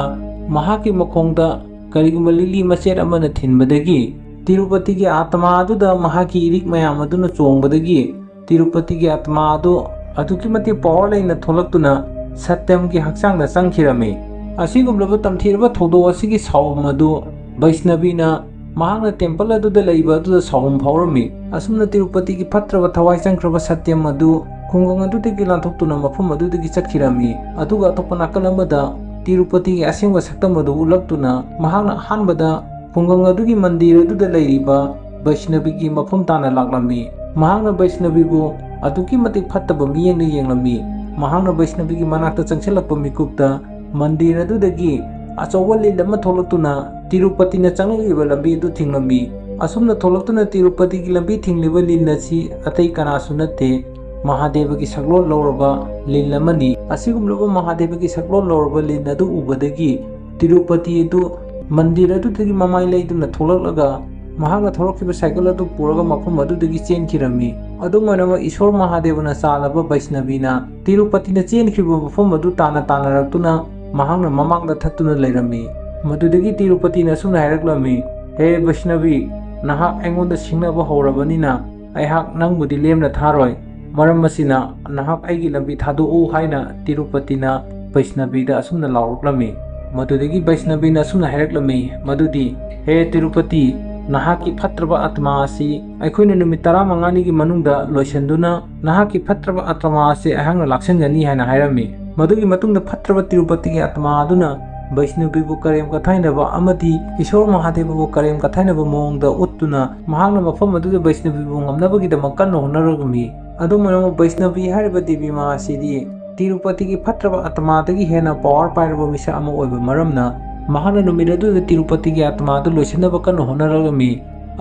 ꯃꯍꯥꯛꯀꯤ ꯃꯈꯣꯡꯗ ꯀꯔꯤꯒꯨꯝꯕ ꯂꯤꯛꯂꯤ ꯃꯆꯦꯠ ꯑꯃꯅ ꯊꯤꯟꯕꯗꯒꯤ ꯇꯤꯔꯨꯄꯇꯤꯒꯤ ꯑꯥꯇꯃꯥ ꯑꯗꯨꯗ ꯃꯍꯥꯛꯀꯤ ꯏꯔꯤꯛ ꯃꯌꯥꯝ ꯑꯗꯨꯅ ꯆꯣꯡꯕꯗꯒꯤ ꯇꯤꯔꯨꯄꯇꯤꯒꯤ ꯑꯥꯇꯃꯥ ꯑꯗꯨ ꯑꯗꯨꯛꯀꯤ ꯃꯇꯤꯛ ꯄꯥꯋꯔ ꯂꯩꯅ ꯊꯣꯛꯂꯛꯇꯨꯅ ꯁꯇ꯭ꯌꯝꯒꯤ ꯍꯛꯆꯥꯡꯗ ꯆꯪꯈꯤꯔꯝꯃꯤ꯫ ꯑꯁꯤꯒꯨꯝꯂꯕ ꯇꯝꯊꯤꯔꯕ ꯊꯧꯗꯣꯛ ꯑꯁꯤꯒꯤ ꯁꯥꯎꯝ ꯑꯗꯨ ꯕꯩꯁꯅꯕꯤꯅ ꯃꯍꯥꯛꯅ ꯇꯦꯝꯄꯜ ꯑꯗꯨꯗ ꯂꯩꯕ ꯑꯗꯨꯗ ꯁꯥꯎꯝ ꯐꯥꯎꯔꯝꯃꯤ꯫ ꯑꯁꯨꯝꯅ ꯇꯤꯔꯨꯄꯇꯤꯒꯤ ꯐꯠꯇ꯭ꯔꯕ ꯊꯋꯥꯏ ꯆꯪꯈ꯭ꯔꯕ ꯁꯇ꯭ꯌꯝ ꯑꯗꯨ ꯈꯨꯡꯒꯪ ꯑꯗꯨꯗꯒꯤ ꯂꯥꯟꯊꯣꯛꯇꯨꯅ ꯃꯐꯝ ꯑꯗꯨꯗꯒꯤ ꯆꯠꯈꯤꯔꯝꯃꯤ꯫ ꯑꯗꯨꯒ ꯑꯇꯣꯞꯄ ꯅꯥꯀꯜ ꯑꯃꯗ ꯇꯤꯔꯨꯄꯇꯤꯒꯤ ꯑꯁꯦꯡꯕ ꯁꯛꯇꯝ ꯑꯗꯨ ꯎꯠꯂꯛꯇꯨꯅ ꯃꯍꯥꯛꯅ ꯑꯍꯥꯟꯕꯗ ꯈꯨꯡꯒꯪ ꯑꯗꯨꯒꯤ ꯃꯟꯗꯤꯔ ꯑꯗꯨꯗ ꯂꯩꯔꯤꯕ ꯕꯩꯁꯅꯕꯤꯒꯤ ꯃꯐꯝ ꯇꯥꯅ ꯂꯥꯛꯂꯝꯃꯤ꯫ ꯃꯍꯥꯛꯅ ꯕꯩꯁꯅꯕꯤꯕꯨ ꯑꯗꯨꯛꯀꯤ ꯃꯇꯤꯛ ꯐꯠꯇꯕ ꯃꯤꯠꯌꯦꯡꯅ ꯌꯦꯡꯂꯝꯃꯤ꯫ ꯃꯍꯥꯛꯅ ꯕꯩꯁꯅꯕꯤꯒꯤ ꯃꯅꯥꯛꯇ ꯆꯪꯁꯤꯜꯂꯛꯄ ꯃꯤꯀꯨꯞꯇ ꯃꯟꯗꯤꯔ ꯑꯗꯨꯗꯒꯤ ꯑꯆꯧꯕ ꯂꯤꯟ ꯑꯃ ꯊꯣꯛꯂꯛꯇꯨꯅ ꯇꯤꯔꯨꯄꯇꯤꯅ ꯆꯪꯂꯛꯂꯤꯕ ꯂꯝꯕꯤ ꯑꯗꯨ ꯊꯤꯡꯂꯝꯃꯤ꯫ ꯑꯁꯨꯝꯅ ꯊꯣꯛꯂꯛꯇꯨꯅ ꯇꯤꯔꯨꯄꯇꯤꯒꯤ ꯂꯝꯕꯤ ꯊꯤꯡꯂꯤꯕ ꯂꯤꯟ ꯑꯁꯤ ꯑꯇꯩ ꯀꯅꯥꯁꯨ ꯅꯠꯇꯦ, ꯃꯍꯥꯗꯦꯕꯒꯤ ꯁꯛꯂꯣꯟ ꯂꯧꯔꯕ ꯂꯤꯟ ꯑꯃꯅꯤ꯫ ꯑꯁꯤꯒꯨꯝꯂꯕ ꯃꯍꯥꯗꯦꯕꯒꯤ ꯁꯛꯂꯣꯟ ꯂꯧꯔꯕ ꯂꯤꯟ ꯑꯗꯨ ꯎꯕꯗꯒꯤ ꯇꯤꯔꯨꯄꯇꯤ ꯑꯗꯨ ꯃꯟꯗꯤꯔ ꯑꯗꯨꯗꯒꯤ ꯃꯃꯥꯏ ꯂꯩꯗꯨꯅ ꯊꯣꯛꯂꯛꯂꯒ ꯃꯍꯥꯛꯅ ꯊꯧꯔꯛꯈꯤꯕ ꯁꯥꯏꯀꯜ ꯑꯗꯨ ꯄꯨꯔꯒ ꯃꯐꯝ ꯑꯗꯨꯗꯒꯤ ꯆꯦꯟꯈꯤꯔꯝꯃꯤ꯫ ꯑꯗꯨꯝ ꯑꯣꯏꯅꯃꯛ ꯏꯁꯣꯔ ꯃꯍꯥꯗꯦꯕꯅ ꯆꯥꯜꯂꯕ ꯕꯩꯁꯅꯕꯤꯅ ꯇꯤꯔꯨꯄꯇꯤꯅ ꯆꯦꯟꯈ꯭ꯔꯤꯕ ꯃꯐꯝ ꯑꯗꯨ ꯇꯥꯟꯅ ꯇꯥꯟꯅꯔꯛꯇꯨꯅ ꯃꯍꯥꯛꯅ ꯃꯃꯥꯡꯗ ꯊꯠꯇꯨꯅ ꯂꯩꯔꯝꯃꯤ꯫ ꯃꯗꯨꯗꯒꯤ ꯇꯤꯔꯨꯄꯇꯤꯅ ꯑꯁꯨꯝꯅ ꯍꯥꯏꯔꯛꯂꯝꯃꯤ, "ꯍꯦ ꯕꯩꯁꯅꯕꯤ, ꯅꯍꯥꯛ ꯑꯩꯉꯣꯟꯗ ꯁꯤꯡꯅꯕ ꯍꯧꯔꯕꯅꯤꯅ ꯑꯩꯍꯥꯛ ꯅꯪꯕꯨꯗꯤ ꯂꯦꯝꯅ ꯊꯥꯔꯣꯏ꯫ ꯃꯔꯝ ꯑꯁꯤꯅ ꯅꯍꯥꯛ ꯑꯩꯒꯤ ꯂꯝꯕꯤ ꯊꯥꯗꯣꯛꯎ" ꯍꯥꯏꯅ ꯇꯤꯔꯨꯄꯇꯤꯅ ꯕꯩꯁꯅꯕꯤꯗ ꯑꯁꯨꯝꯅ ꯂꯥꯎꯔꯛꯂꯝꯃꯤ꯫ ꯃꯗꯨꯗꯒꯤ ꯕꯩꯁꯅꯕꯤꯅ ꯑꯁꯨꯝꯅ ꯍꯥꯏꯔꯛꯂꯝꯃꯤ ꯃꯗꯨꯗꯤ, "ꯍꯦ ꯇꯤꯔꯨꯄꯇꯤ, ꯅꯍꯥꯛꯀꯤ ꯐꯠꯇ꯭ꯔꯕ ꯑꯥꯇꯃꯥ ꯑꯁꯤ ꯑꯩꯈꯣꯏꯅ ꯅꯨꯃꯤꯠ ꯇꯔꯥꯃꯉꯥꯅꯤꯒꯤ ꯃꯅꯨꯡꯗ ꯂꯣꯏꯁꯤꯟꯗꯨꯅ ꯅꯍꯥꯛꯀꯤ ꯐꯠꯇ꯭ꯔꯕ ꯑꯥꯇꯃꯥ ꯑꯁꯤ ꯑꯩꯍꯥꯛꯅ ꯂꯥꯛꯁꯤꯟꯒꯅꯤ" ꯍꯥꯏꯅ ꯍꯥꯏꯔꯝꯃꯤ꯫ ꯃꯗꯨꯒꯤ ꯃꯇꯨꯡꯗ ꯐꯠꯇ꯭ꯔꯕ ꯇꯤꯔꯨꯄꯇꯤꯒꯤ ꯑꯥꯇꯃꯥ ꯑꯗꯨꯅ ꯕꯩꯁꯅꯕꯤꯕꯨ ꯀꯔꯦꯝ ꯀꯊꯥꯏꯅꯕ ꯑꯃꯗꯤ ꯏꯁꯣꯔ ꯃꯍꯥꯗꯦꯕꯕꯨ ꯀꯔꯦꯝ ꯀꯊꯥꯏꯅꯕ ꯃꯑꯣꯡꯗ ꯎꯠꯇꯨꯅ ꯃꯍꯥꯛꯅ ꯃꯐꯝ ꯑꯗꯨꯗ ꯕꯩꯁꯅꯕꯤꯕꯨ ꯉꯝꯅꯕꯒꯤꯗꯃꯛ ꯀꯟꯅ ꯍꯣꯠꯅꯔꯝꯃꯤ꯫ ꯑꯗꯨꯝ ꯑꯣꯏꯅꯃꯛ ꯕꯩꯁꯅꯕꯤ ꯍꯥꯏꯔꯤꯕ ꯗꯦꯕꯤ ꯃꯥ ꯑꯁꯤꯗꯤ ꯇꯤꯔꯨꯄꯇꯤꯒꯤ ꯐꯠꯇ꯭ꯔꯕ ꯑꯥꯇꯃꯥꯗꯒꯤ ꯍꯦꯟꯅ ꯄꯋꯥꯔ ꯄꯥꯏꯔꯕ ꯃꯤꯁꯛ ꯑꯃ ꯑꯣꯏꯕ ꯃꯔꯝꯅ ꯃꯍꯥꯛꯅ ꯅꯨꯃꯤꯠ ꯑꯗꯨꯗ ꯇꯤꯔꯨꯄꯇꯤꯒꯤ ꯑꯥꯇꯃꯥ ꯑꯗꯨ ꯂꯣꯏꯁꯤꯟꯅꯕ ꯀꯟꯅ ꯍꯣꯠꯅꯔꯛꯂꯝꯃꯤ꯫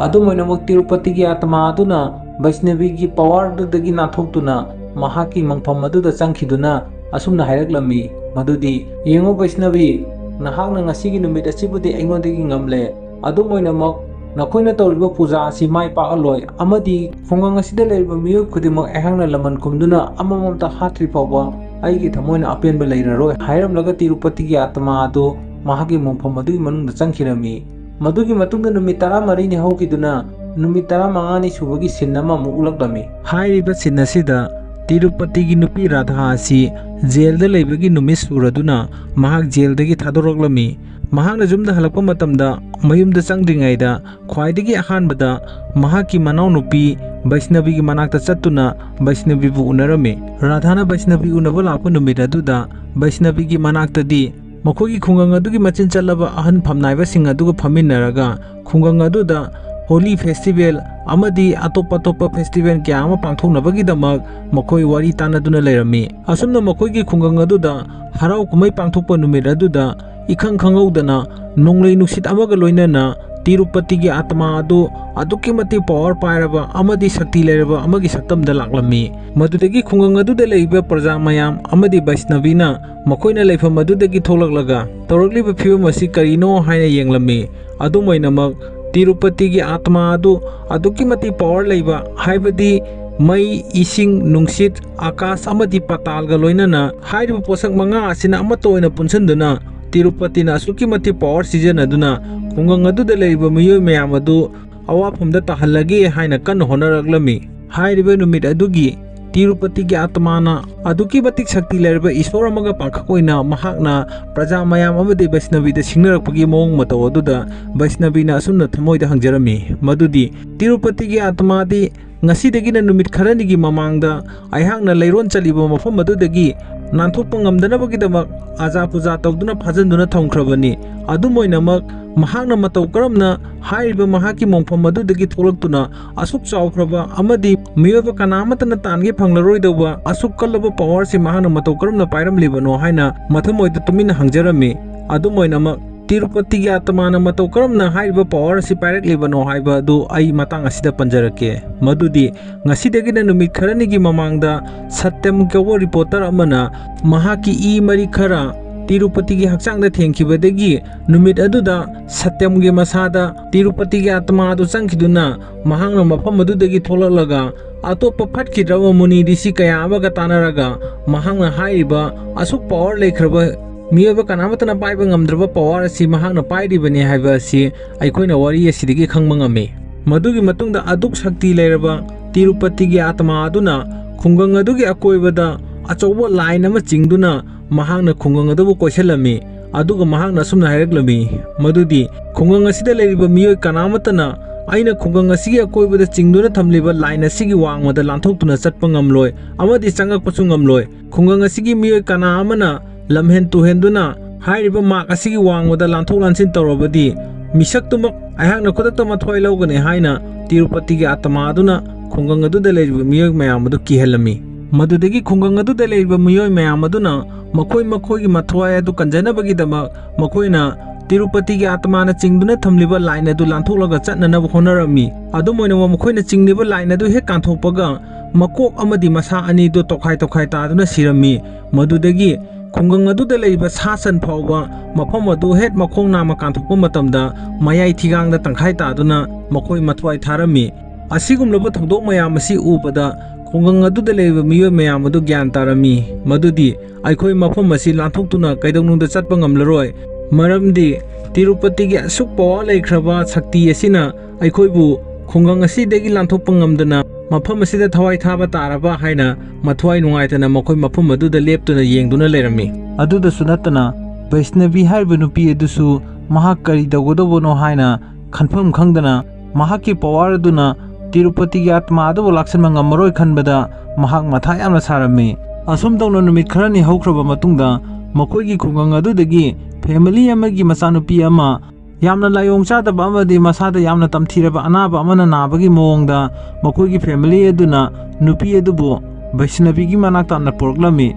ꯑꯗꯨꯝ ꯑꯣꯏꯅꯃꯛ ꯇꯤꯔꯨꯄꯇꯤꯒꯤ ꯑꯥꯇꯃꯥ ꯑꯗꯨꯅ ꯕꯩꯁꯅꯕꯤꯒꯤ ꯄꯋꯥꯔ ꯑꯗꯨꯗꯒꯤ ꯅꯥꯟꯊꯣꯛꯇꯨꯅ ꯃꯍꯥꯛꯀꯤ ꯃꯪꯐꯝ ꯑꯗꯨꯗ ꯆꯪꯈꯤꯗꯨꯅ ꯑꯁꯨꯝꯅ ꯍꯥꯏꯔꯛꯂꯝꯃꯤ ꯃꯗꯨꯗꯤ, "ꯌꯦꯡꯉꯨ ꯕꯩꯁꯅꯕꯤ, ꯅꯍꯥꯛꯅ ꯉꯁꯤꯒꯤ ꯅꯨꯃꯤꯠ ꯑꯁꯤꯕꯨꯗꯤ ꯑꯩꯉꯣꯟꯗꯒꯤ ꯉꯝꯂꯦ꯫ ꯑꯗꯨꯝ ꯑꯣꯏꯅꯃꯛ ꯅꯈꯣꯏꯅ ꯇꯧꯔꯤꯕ ꯄꯨꯖꯥ ꯑꯁꯤ ꯃꯥꯏ ꯄꯥꯛꯂꯣꯏ ꯑꯃꯗꯤ ꯈꯨꯡꯒꯪ ꯑꯁꯤꯗ ꯂꯩꯔꯤꯕ ꯃꯤꯑꯣꯏ ꯈꯨꯗꯤꯡꯃꯛ ꯑꯩꯍꯥꯛꯅ ꯂꯃꯟ ꯈꯨꯝꯗꯨꯅ ꯑꯃꯃꯝꯇ ꯍꯥꯠꯇ꯭ꯔꯤ ꯐꯥꯎꯕ ꯑꯩꯒꯤ ꯊꯃꯣꯏꯅ ꯑꯄꯦꯟꯕ ꯂꯩꯔꯔꯣꯏ" ꯍꯥꯏꯔꯝꯂꯒ ꯇꯤꯔꯨꯄꯇꯤꯒꯤ ꯑꯥꯇꯃꯥ ꯑꯗꯨ ꯃꯍꯥꯛꯀꯤ ꯃꯣꯡꯐꯝ ꯑꯗꯨꯒꯤ ꯃꯅꯨꯡꯗ ꯆꯪꯈꯤꯔꯝꯃꯤ꯫ ꯃꯗꯨꯒꯤ ꯃꯇꯨꯡꯗ ꯅꯨꯃꯤꯠ ꯇꯔꯥꯃꯔꯤꯅꯤ ꯍꯧꯈꯤꯗꯨꯅ ꯅꯨꯃꯤꯠ ꯇꯔꯥꯃꯉꯥꯅꯤ ꯁꯨꯕꯒꯤ ꯁꯤꯟ ꯑꯃ ꯑꯃꯨꯛ ꯎꯠꯂꯛꯂꯝꯃꯤ꯫ ꯍꯥꯏꯔꯤꯕ ꯁꯤꯟ ꯑꯁꯤꯗ ꯇꯤꯔꯨꯄꯇꯤꯒꯤ ꯅꯨꯄꯤ ꯔꯥꯙꯥ ꯑꯁꯤ ꯖꯦꯜꯗ ꯂꯩꯕꯒꯤ ꯅꯨꯃꯤꯠ ꯁꯨꯔꯗꯨꯅ ꯃꯍꯥꯛ ꯖꯦꯜꯗꯒꯤ ꯊꯥꯗꯣꯔꯛꯂꯝꯃꯤ꯫ ꯃꯍꯥꯛꯅ ꯌꯨꯝꯗ ꯍꯜꯂꯛꯄ ꯃꯇꯝꯗ ꯃꯌꯨꯝꯗ ꯆꯪꯗ꯭ꯔꯤꯉꯩꯗ ꯈ꯭ꯋꯥꯏꯗꯒꯤ ꯑꯍꯥꯟꯕꯗ ꯃꯍꯥꯛꯀꯤ ꯃꯅꯥꯎꯅꯨꯄꯤ ꯕꯩꯁꯅꯕꯤꯒꯤ ꯃꯅꯥꯛꯇ ꯆꯠꯇꯨꯅ ꯕꯩꯁꯅꯕꯤꯕꯨ ꯎꯅꯔꯝꯃꯤ꯫ ꯔꯥꯙꯥꯅ ꯕꯩꯁꯅꯕꯤ ꯎꯅꯕ ꯂꯥꯛꯄ ꯅꯨꯃꯤꯠ ꯑꯗꯨꯗ ꯕꯩꯁꯅꯕꯤꯒꯤ ꯃꯅꯥꯛꯇꯗꯤ ꯃꯈꯣꯏꯒꯤ ꯈꯨꯡꯒꯪ ꯑꯗꯨꯒꯤ ꯃꯆꯤꯟ ꯆꯠꯂꯕ ꯑꯍꯟ ꯐꯝꯅꯥꯏꯕꯁꯤꯡ ꯑꯗꯨꯒ ꯐꯝꯃꯤꯟꯅꯔꯒ ꯈꯨꯡꯒꯪ ꯑꯗꯨꯗ ꯍꯣꯂꯤ ꯐꯦꯁꯇꯤꯚꯦꯜ ꯑꯃꯗꯤ ꯑꯇꯣꯞ ꯑꯇꯣꯞꯄ ꯐꯦꯁꯇꯤꯚꯦꯜ ꯀꯌꯥ ꯑꯃ ꯄꯥꯡꯊꯣꯛꯅꯕꯒꯤꯗꯃꯛ ꯃꯈꯣꯏ ꯋꯥꯔꯤ ꯇꯥꯟꯅꯗꯨꯅ ꯂꯩꯔꯝꯃꯤ꯫ ꯑꯁꯨꯝꯅ ꯃꯈꯣꯏꯒꯤ ꯈꯨꯡꯒꯪ ꯑꯗꯨꯗ ꯍꯔꯥꯎ ꯀꯨꯝꯍꯩ ꯄꯥꯡꯊꯣꯛꯄ ꯅꯨꯃꯤꯠ ꯑꯗꯨꯗ ꯏꯈꯪ ꯈꯪꯍꯧꯗꯅ ꯅꯣꯡꯂꯩ ꯅꯨꯡꯁꯤꯠ ꯑꯃꯒ ꯂꯣꯏꯅꯅ ꯇꯤꯔꯨꯄꯇꯤꯒꯤ ꯑꯥꯇꯃꯥ ꯑꯗꯨ ꯑꯗꯨꯛꯀꯤ ꯃꯇꯤꯛ ꯄꯥꯋꯔ ꯄꯥꯏꯔꯕ ꯑꯃꯗꯤ ꯁꯛꯇꯤ ꯂꯩꯔꯕ ꯑꯃꯒꯤ ꯁꯛꯇꯝꯗ ꯂꯥꯛꯂꯝꯃꯤ꯫ ꯃꯗꯨꯗꯒꯤ ꯈꯨꯡꯒꯪ ꯑꯗꯨꯗ ꯂꯩꯔꯤꯕ ꯄ꯭ꯔꯖꯥ ꯃꯌꯥꯝ ꯑꯃꯗꯤ ꯕꯩꯁꯅꯕꯤꯅ ꯃꯈꯣꯏꯅ ꯂꯩꯐꯝ ꯑꯗꯨꯗꯒꯤ ꯊꯣꯛꯂꯛꯂꯒ ꯇꯧꯔꯛꯂꯤꯕ ꯐꯤꯕꯝ ꯑꯁꯤ ꯀꯔꯤꯅꯣ ꯍꯥꯏꯅ ꯌꯦꯡꯂꯝꯃꯤ꯫ ꯑꯗꯨꯝ ꯑꯣꯏꯅꯃꯛ ꯇꯤꯔꯨꯄꯇꯤꯒꯤ ꯑꯥꯇꯃꯥ ꯑꯗꯨ ꯑꯗꯨꯛꯀꯤ ꯃꯇꯤꯛ ꯄꯥꯋꯔ ꯂꯩꯕ, ꯍꯥꯏꯕꯗꯤ ꯃꯩ, ꯏꯁꯤꯡ, ꯅꯨꯡꯁꯤꯠ, ꯑꯀꯥꯁ ꯑꯃꯗꯤ ꯄꯥꯇꯥꯜꯒ ꯂꯣꯏꯅꯅ ꯍꯥꯏꯔꯤꯕ ꯄꯣꯠꯁꯛ ꯃꯉꯥ ꯑꯁꯤꯅ ꯑꯃꯠꯇ ꯑꯣꯏꯅ ꯄꯨꯟꯁꯤꯟꯗꯨꯅ ꯇꯤꯔꯨꯄꯇꯤꯅ ꯑꯁꯨꯛꯀꯤ ꯃꯇꯤꯛ ꯄꯥꯋꯔ ꯁꯤꯖꯤꯟꯅꯗꯨꯅ ꯈꯨꯡꯒꯪ ꯑꯗꯨꯗ ꯂꯩꯔꯤꯕ ꯃꯤꯑꯣꯏ ꯃꯌꯥꯝ ꯑꯗꯨ ꯑꯋꯥꯐꯝꯗ ꯇꯥꯍꯜꯂꯒꯦ ꯍꯥꯏꯅ ꯀꯟꯅ ꯍꯣꯠꯅꯔꯛꯂꯝꯃꯤ꯫ ꯍꯥꯏꯔꯤꯕ ꯅꯨꯃꯤꯠ ꯑꯗꯨꯒꯤ ꯇꯤꯔꯨꯄꯇꯤꯒꯤ ꯑꯥꯇꯃꯥꯅ ꯑꯗꯨꯛꯀꯤ ꯃꯇꯤꯛ ꯁꯛꯇꯤ ꯂꯩꯔꯕ ꯏꯁꯣꯔ ꯑꯃꯒ ꯄꯥꯡꯈꯛ ꯑꯣꯏꯅ ꯃꯍꯥꯛꯅ ꯄ꯭ꯔꯖꯥ ꯃꯌꯥꯝ ꯑꯃꯗꯤ ꯕꯩꯁꯅꯕꯤꯗ ꯁꯤꯡꯅꯔꯛꯄꯒꯤ ꯃꯑꯣꯡ ꯃꯇꯧ ꯑꯗꯨꯗ ꯕꯩꯁꯅꯕꯤꯅ ꯑꯁꯨꯝꯅ ꯊꯃꯣꯏꯗ ꯍꯪꯖꯔꯝꯃꯤ, ꯃꯗꯨꯗꯤ, "ꯇꯤꯔꯨꯄꯇꯤꯒꯤ ꯑꯥꯇꯃꯥꯗꯤ ꯉꯁꯤꯗꯒꯤꯅ ꯅꯨꯃꯤꯠ ꯈꯔꯅꯤꯒꯤ ꯃꯃꯥꯡꯗ ꯑꯩꯍꯥꯛꯅ ꯂꯩꯔꯣꯟ ꯆꯠꯂꯤꯕ ꯃꯐꯝ ꯑꯗꯨꯗꯒꯤ ꯅꯥꯟꯊꯣꯛꯄ ꯉꯝꯗꯅꯕꯒꯤꯗꯃꯛ ꯑꯖꯥ ꯄꯨꯖꯥ ꯇꯧꯗꯨꯅ ꯐꯥꯖꯤꯟꯗꯨꯅ ꯊꯝꯈ꯭ꯔꯕꯅꯤ꯫ ꯑꯗꯨꯝ ꯑꯣꯏꯅꯃꯛ, ꯃꯍꯥꯛꯅ ꯃꯇꯧ ꯀꯔꯝꯅ ꯍꯥꯏꯔꯤꯕ ꯃꯍꯥꯛꯀꯤ ꯃꯣꯡꯐꯝ ꯑꯗꯨꯗꯒꯤ ꯊꯣꯛꯂꯛꯇꯨꯅ ꯑꯁꯨꯛ ꯆꯥꯎꯈ꯭ꯔꯕ ꯑꯃꯗꯤ ꯃꯤꯑꯣꯏꯕ ꯀꯅꯥ ꯑꯃꯠꯇꯅ ꯇꯥꯟꯒꯦ ꯐꯪꯂꯔꯣꯏꯗꯧꯕ ꯑꯁꯨꯛ ꯀꯜꯂꯕ ꯄꯥꯋꯔꯁꯤ ꯃꯍꯥꯛꯅ ꯃꯇꯧ ꯀꯔꯝꯅ ꯄꯥꯏꯔꯝꯂꯤꯕꯅꯣ?" ꯍꯥꯏꯅ ꯃꯊꯃꯣꯏꯗ ꯇꯨꯃꯤꯟꯅ ꯍꯪꯖꯔꯝꯃꯤ꯫ ꯑꯗꯨꯝ ꯑꯣꯏꯅꯃꯛ, ꯇꯤꯔꯨꯄꯇꯤꯒꯤ ꯑꯥꯇꯃꯥꯅ ꯃꯇꯧ ꯀꯔꯝꯅ ꯍꯥꯏꯔꯤꯕ ꯄꯥꯋꯔ ꯑꯁꯤ ꯄꯥꯏꯔꯛꯂꯤꯕꯅꯣ ꯍꯥꯏꯕ ꯑꯗꯨ ꯑꯩ ꯃꯇꯥꯡ ꯑꯁꯤꯗ ꯄꯟꯖꯔꯛꯀꯦ꯫ ꯃꯗꯨꯗꯤ, ꯉꯁꯤꯗꯒꯤꯅ ꯅꯨꯃꯤꯠ ꯈꯔꯅꯤꯒꯤ ꯃꯃꯥꯡꯗ ꯁꯇ꯭ꯌꯝ ꯀꯧꯕ ꯔꯤꯄꯣꯔꯇꯔ ꯑꯃꯅ ꯃꯍꯥꯛꯀꯤ ꯏ ꯃꯔꯤ ꯈꯔ ꯇꯤꯔꯨꯄꯇꯤꯒꯤ ꯍꯛꯆꯥꯡꯗ ꯊꯦꯡꯈꯤꯕꯗꯒꯤ ꯅꯨꯃꯤꯠ ꯑꯗꯨꯗ ꯁꯇ꯭ꯌꯝꯒꯤ ꯃꯁꯥꯗ ꯇꯤꯔꯨꯄꯇꯤꯒꯤ ꯑꯥꯇꯃꯥ ꯑꯗꯨ ꯆꯪꯈꯤꯗꯨꯅ ꯃꯍꯥꯛꯅ ꯃꯐꯝ ꯑꯗꯨꯗꯒꯤ ꯊꯣꯛꯂꯛꯂꯒ ꯑꯇꯣꯞꯄ ꯐꯠꯈꯤꯗ꯭ꯔꯕ ꯃꯨꯅꯤ ꯔꯤꯁꯤ ꯀꯌꯥ ꯑꯃꯒ ꯇꯥꯟꯅꯔꯒ ꯃꯍꯥꯛꯅ ꯍꯥꯏꯔꯤꯕ ꯑꯁꯨꯛ ꯄꯥꯋꯔ ꯂꯩꯈ꯭ꯔꯕ ꯃꯤꯑꯣꯏꯕ ꯀꯅꯥꯃꯠꯇꯅ ꯄꯥꯏꯕ ꯉꯝꯗ꯭ꯔꯕ ꯄꯥꯋꯔ ꯑꯁꯤ ꯃꯍꯥꯛꯅ ꯄꯥꯏꯔꯤꯕꯅꯤ ꯍꯥꯏꯕ ꯑꯁꯤ ꯑꯩꯈꯣꯏꯅ ꯋꯥꯔꯤ ꯑꯁꯤꯗꯒꯤ ꯈꯪꯕ ꯉꯝꯃꯤ꯫ ꯃꯗꯨꯒꯤ ꯃꯇꯨꯡꯗ ꯑꯗꯨꯛ ꯁꯛꯇꯤ ꯂꯩꯔꯕ ꯇꯤꯔꯨꯄꯇꯤꯒꯤ ꯑꯥꯇꯃꯥ ꯑꯗꯨꯅ ꯈꯨꯡꯒꯪ ꯑꯗꯨꯒꯤ ꯑꯀꯣꯏꯕꯗ ꯑꯆꯧꯕ ꯂꯥꯏꯟ ꯑꯃ ꯆꯤꯡꯗꯨꯅ ꯃꯍꯥꯛꯅ ꯈꯨꯡꯒꯪ ꯑꯗꯨꯕꯨ ꯀꯣꯏꯁꯤꯜꯂꯝꯃꯤ꯫ ꯑꯗꯨꯒ ꯃꯍꯥꯛꯅ ꯑꯁꯨꯝꯅ ꯍꯥꯏꯔꯛꯂꯝꯃꯤ, ꯃꯗꯨꯗꯤ ꯈꯨꯡꯒꯪ ꯑꯁꯤꯗ ꯂꯩꯔꯤꯕ ꯃꯤꯑꯣꯏ ꯀꯅꯥꯃꯠꯇꯅ ꯑꯩꯅ ꯈꯨꯡꯒꯪ ꯑꯁꯤꯒꯤ ꯑꯀꯣꯏꯕꯗ ꯆꯤꯡꯗꯨꯅ ꯊꯝꯂꯤꯕ ꯂꯥꯏꯟ ꯑꯁꯤꯒꯤ ꯋꯥꯡꯃꯗ ꯂꯥꯟꯊꯣꯛꯇꯨꯅ ꯆꯠꯄ ꯉꯝꯂꯣꯏ ꯑꯃꯗꯤ ꯆꯪꯉꯛꯄꯁꯨ ꯉꯝꯂꯣꯏ꯫ ꯈꯨꯡꯒꯪ ꯑꯁꯤꯒꯤ ꯃꯤꯑꯣꯏ ꯀꯅꯥ ꯑꯃꯅ ꯂꯝꯍꯦꯟ ꯇꯨꯍꯦꯟꯗꯨꯅ ꯍꯥꯏꯔꯤꯕ ꯃꯥꯛ ꯑꯁꯤꯒꯤ ꯋꯥꯡꯃꯗ ꯂꯥꯟꯊꯣꯛ ꯂꯥꯟꯁꯤꯟ ꯇꯧꯔꯕꯗꯤ ꯃꯤꯁꯛꯇꯨꯃꯛ ꯑꯩꯍꯥꯛꯅ ꯈꯨꯗꯛꯇ ꯃꯊ꯭ꯋꯥꯏ ꯂꯧꯒꯅꯤ ꯍꯥꯏꯅ ꯇꯤꯔꯨꯄꯇꯤꯒꯤ ꯑꯥꯇꯃꯥ ꯑꯗꯨꯅ ꯈꯨꯡꯒꯪ ꯑꯗꯨꯗ ꯂꯩꯔꯤꯕ ꯃꯤꯑꯣꯏ ꯃꯌꯥꯝ ꯑꯗꯨ ꯀꯤꯍꯜꯂꯝꯃꯤ꯫ ꯃꯗꯨꯗꯒꯤ ꯈꯨꯡꯒꯪ ꯑꯗꯨꯗ ꯂꯩꯔꯤꯕ ꯃꯤꯑꯣꯏ ꯃꯌꯥꯝ ꯑꯗꯨꯅ ꯃꯈꯣꯏ ꯃꯈꯣꯏꯒꯤ ꯃꯊ꯭ꯋꯥꯏ ꯑꯗꯨ ꯀꯟꯖꯅꯕꯒꯤꯗꯃꯛ ꯃꯈꯣꯏꯅ ꯇꯤꯔꯨꯄꯇꯤꯒꯤ ꯑꯥꯇꯃꯥꯅ ꯆꯤꯡꯗꯨꯅ ꯊꯝꯂꯤꯕ ꯂꯥꯏꯟ ꯑꯗꯨ ꯂꯥꯟꯊꯣꯛꯂꯒ ꯆꯠꯅꯅꯕ ꯍꯣꯠꯅꯔꯝꯃꯤ꯫ ꯑꯗꯨꯝ ꯑꯣꯏꯅꯃꯛ, ꯃꯈꯣꯏꯅ ꯆꯤꯡꯂꯤꯕ ꯂꯥꯏꯟ ꯑꯗꯨ ꯍꯦꯛ ꯀꯥꯟꯊꯣꯛꯄꯒ, ꯃꯀꯣꯛ ꯑꯃꯗꯤ ꯃꯁꯥ ꯑꯅꯤꯗꯨ ꯇꯣꯈꯥꯏ ꯇꯣꯈꯥꯏ ꯇꯥꯗꯨꯅ ꯁꯤꯔꯝꯃꯤ꯫ ꯃꯗꯨꯗꯒꯤ ꯈꯨꯡꯒꯪ ꯑꯗꯨꯗ ꯂꯩꯔꯤꯕ ꯁꯥ ꯁꯟ ꯐꯥꯎꯕ ꯃꯐꯝ ꯑꯗꯨ ꯍꯦꯛ ꯃꯈꯣꯡ ꯅꯥꯝꯃ ꯀꯥꯟꯊꯣꯛꯄ ꯃꯇꯝꯗ ꯃꯌꯥꯏ ꯊꯤꯒꯥꯡꯗ ꯇꯪꯈꯥꯏ ꯇꯥꯗꯨꯅ ꯃꯈꯣꯏ ꯃꯊ꯭ꯋꯥꯏ ꯊꯥꯔꯝꯃꯤ꯫ ꯑꯁꯤꯒꯨꯝꯂꯕ ꯊꯧꯗꯣꯛ ꯃꯌꯥꯝ ꯑꯁꯤ ꯎꯕꯗ ꯈꯨꯡꯒꯪ ꯑꯗꯨꯗ ꯂꯩꯔꯤꯕ ꯃꯤꯑꯣꯏ ꯃꯌꯥꯝ ꯑꯗꯨ ꯒ꯭ꯌꯥꯟ ꯇꯥꯔꯝꯃꯤ꯫ ꯃꯗꯨꯗꯤ ꯑꯩꯈꯣꯏ ꯃꯐꯝ ꯑꯁꯤ ꯂꯥꯟꯊꯣꯛꯇꯨꯅ ꯀꯩꯗꯧꯅꯨꯡꯗ ꯆꯠꯄ ꯉꯝꯂꯔꯣꯏ꯫ ꯃꯔꯝꯗꯤ ꯇꯤꯔꯨꯄꯇꯤꯒꯤ ꯑꯁꯨꯛ ꯄꯋꯥꯔ ꯂꯩꯈ꯭ꯔꯕ ꯁꯛꯇꯤ ꯑꯁꯤꯅ ꯑꯩꯈꯣꯏꯕꯨ ꯈꯨꯡꯒꯪ ꯑꯁꯤꯗꯒꯤ ꯂꯥꯟꯊꯣꯛꯄ ꯉꯝꯗꯅ ꯃꯐꯝ ꯑꯁꯤꯗ ꯊꯋꯥꯏ ꯊꯥꯕ ꯇꯥꯔꯕ ꯍꯥꯏꯅ ꯃꯊ꯭ꯋꯥꯏ ꯅꯨꯡꯉꯥꯏꯇꯅ ꯃꯈꯣꯏ ꯃꯐꯝ ꯑꯗꯨꯗ ꯂꯦꯞꯇꯨꯅ ꯌꯦꯡꯗꯨꯅ ꯂꯩꯔꯝꯃꯤ꯫ ꯑꯗꯨꯗꯁꯨ ꯅꯠꯇꯅ, ꯕꯩꯁꯅꯕꯤ ꯍꯥꯏꯔꯤꯕ ꯅꯨꯄꯤ ꯑꯗꯨꯁꯨ ꯃꯍꯥꯛ ꯀꯔꯤ ꯇꯧꯒꯗꯧꯕꯅꯣ ꯍꯥꯏꯅ ꯈꯟꯐꯝ ꯈꯪꯗꯅ, ꯃꯍꯥꯛꯀꯤ ꯄꯋꯥꯔ ꯑꯗꯨꯅ ꯇꯤꯔꯨꯄꯇꯤꯒꯤ ꯑꯥꯇꯃꯥ ꯑꯗꯨꯕꯨ ꯂꯥꯛꯁꯤꯟꯕ ꯉꯝꯃꯔꯣꯏ ꯈꯟꯕꯗ ꯃꯍꯥꯛ ꯃꯊꯥ ꯌꯥꯝꯅ ꯁꯥꯔꯝꯃꯤ꯫ ꯑꯁꯨꯝ ꯇꯧꯅ ꯅꯨꯃꯤꯠ ꯈꯔꯅꯤ ꯍꯧꯈ꯭ꯔꯕ ꯃꯇꯨꯡꯗ, ꯃꯈꯣꯏꯒꯤ ꯈꯨꯡꯒꯪ ꯑꯗꯨꯗꯒꯤ ꯐꯦꯃꯤꯂꯤ ꯑꯃꯒꯤ ꯃꯆꯥꯅꯨꯄꯤ ꯑꯃ, ꯌꯥꯝꯅ ꯂꯥꯏꯑꯣꯡ ꯆꯥꯗꯕ ꯑꯃꯗꯤ ꯃꯁꯥꯗ ꯌꯥꯝꯅ ꯇꯝꯊꯤꯔꯕ ꯑꯅꯥꯕ ꯑꯃꯅ ꯅꯥꯕꯒꯤ ꯃꯑꯣꯡꯗ, ꯃꯈꯣꯏꯒꯤ ꯐꯦꯃꯤꯂꯤ ꯑꯗꯨꯅ ꯅꯨꯄꯤ ꯑꯗꯨꯕꯨ ꯕꯩꯁꯅꯕꯤꯒꯤ ꯃꯅꯥꯛ ꯇꯥꯟꯅ ꯄꯨꯔꯛꯂꯝꯃꯤ꯫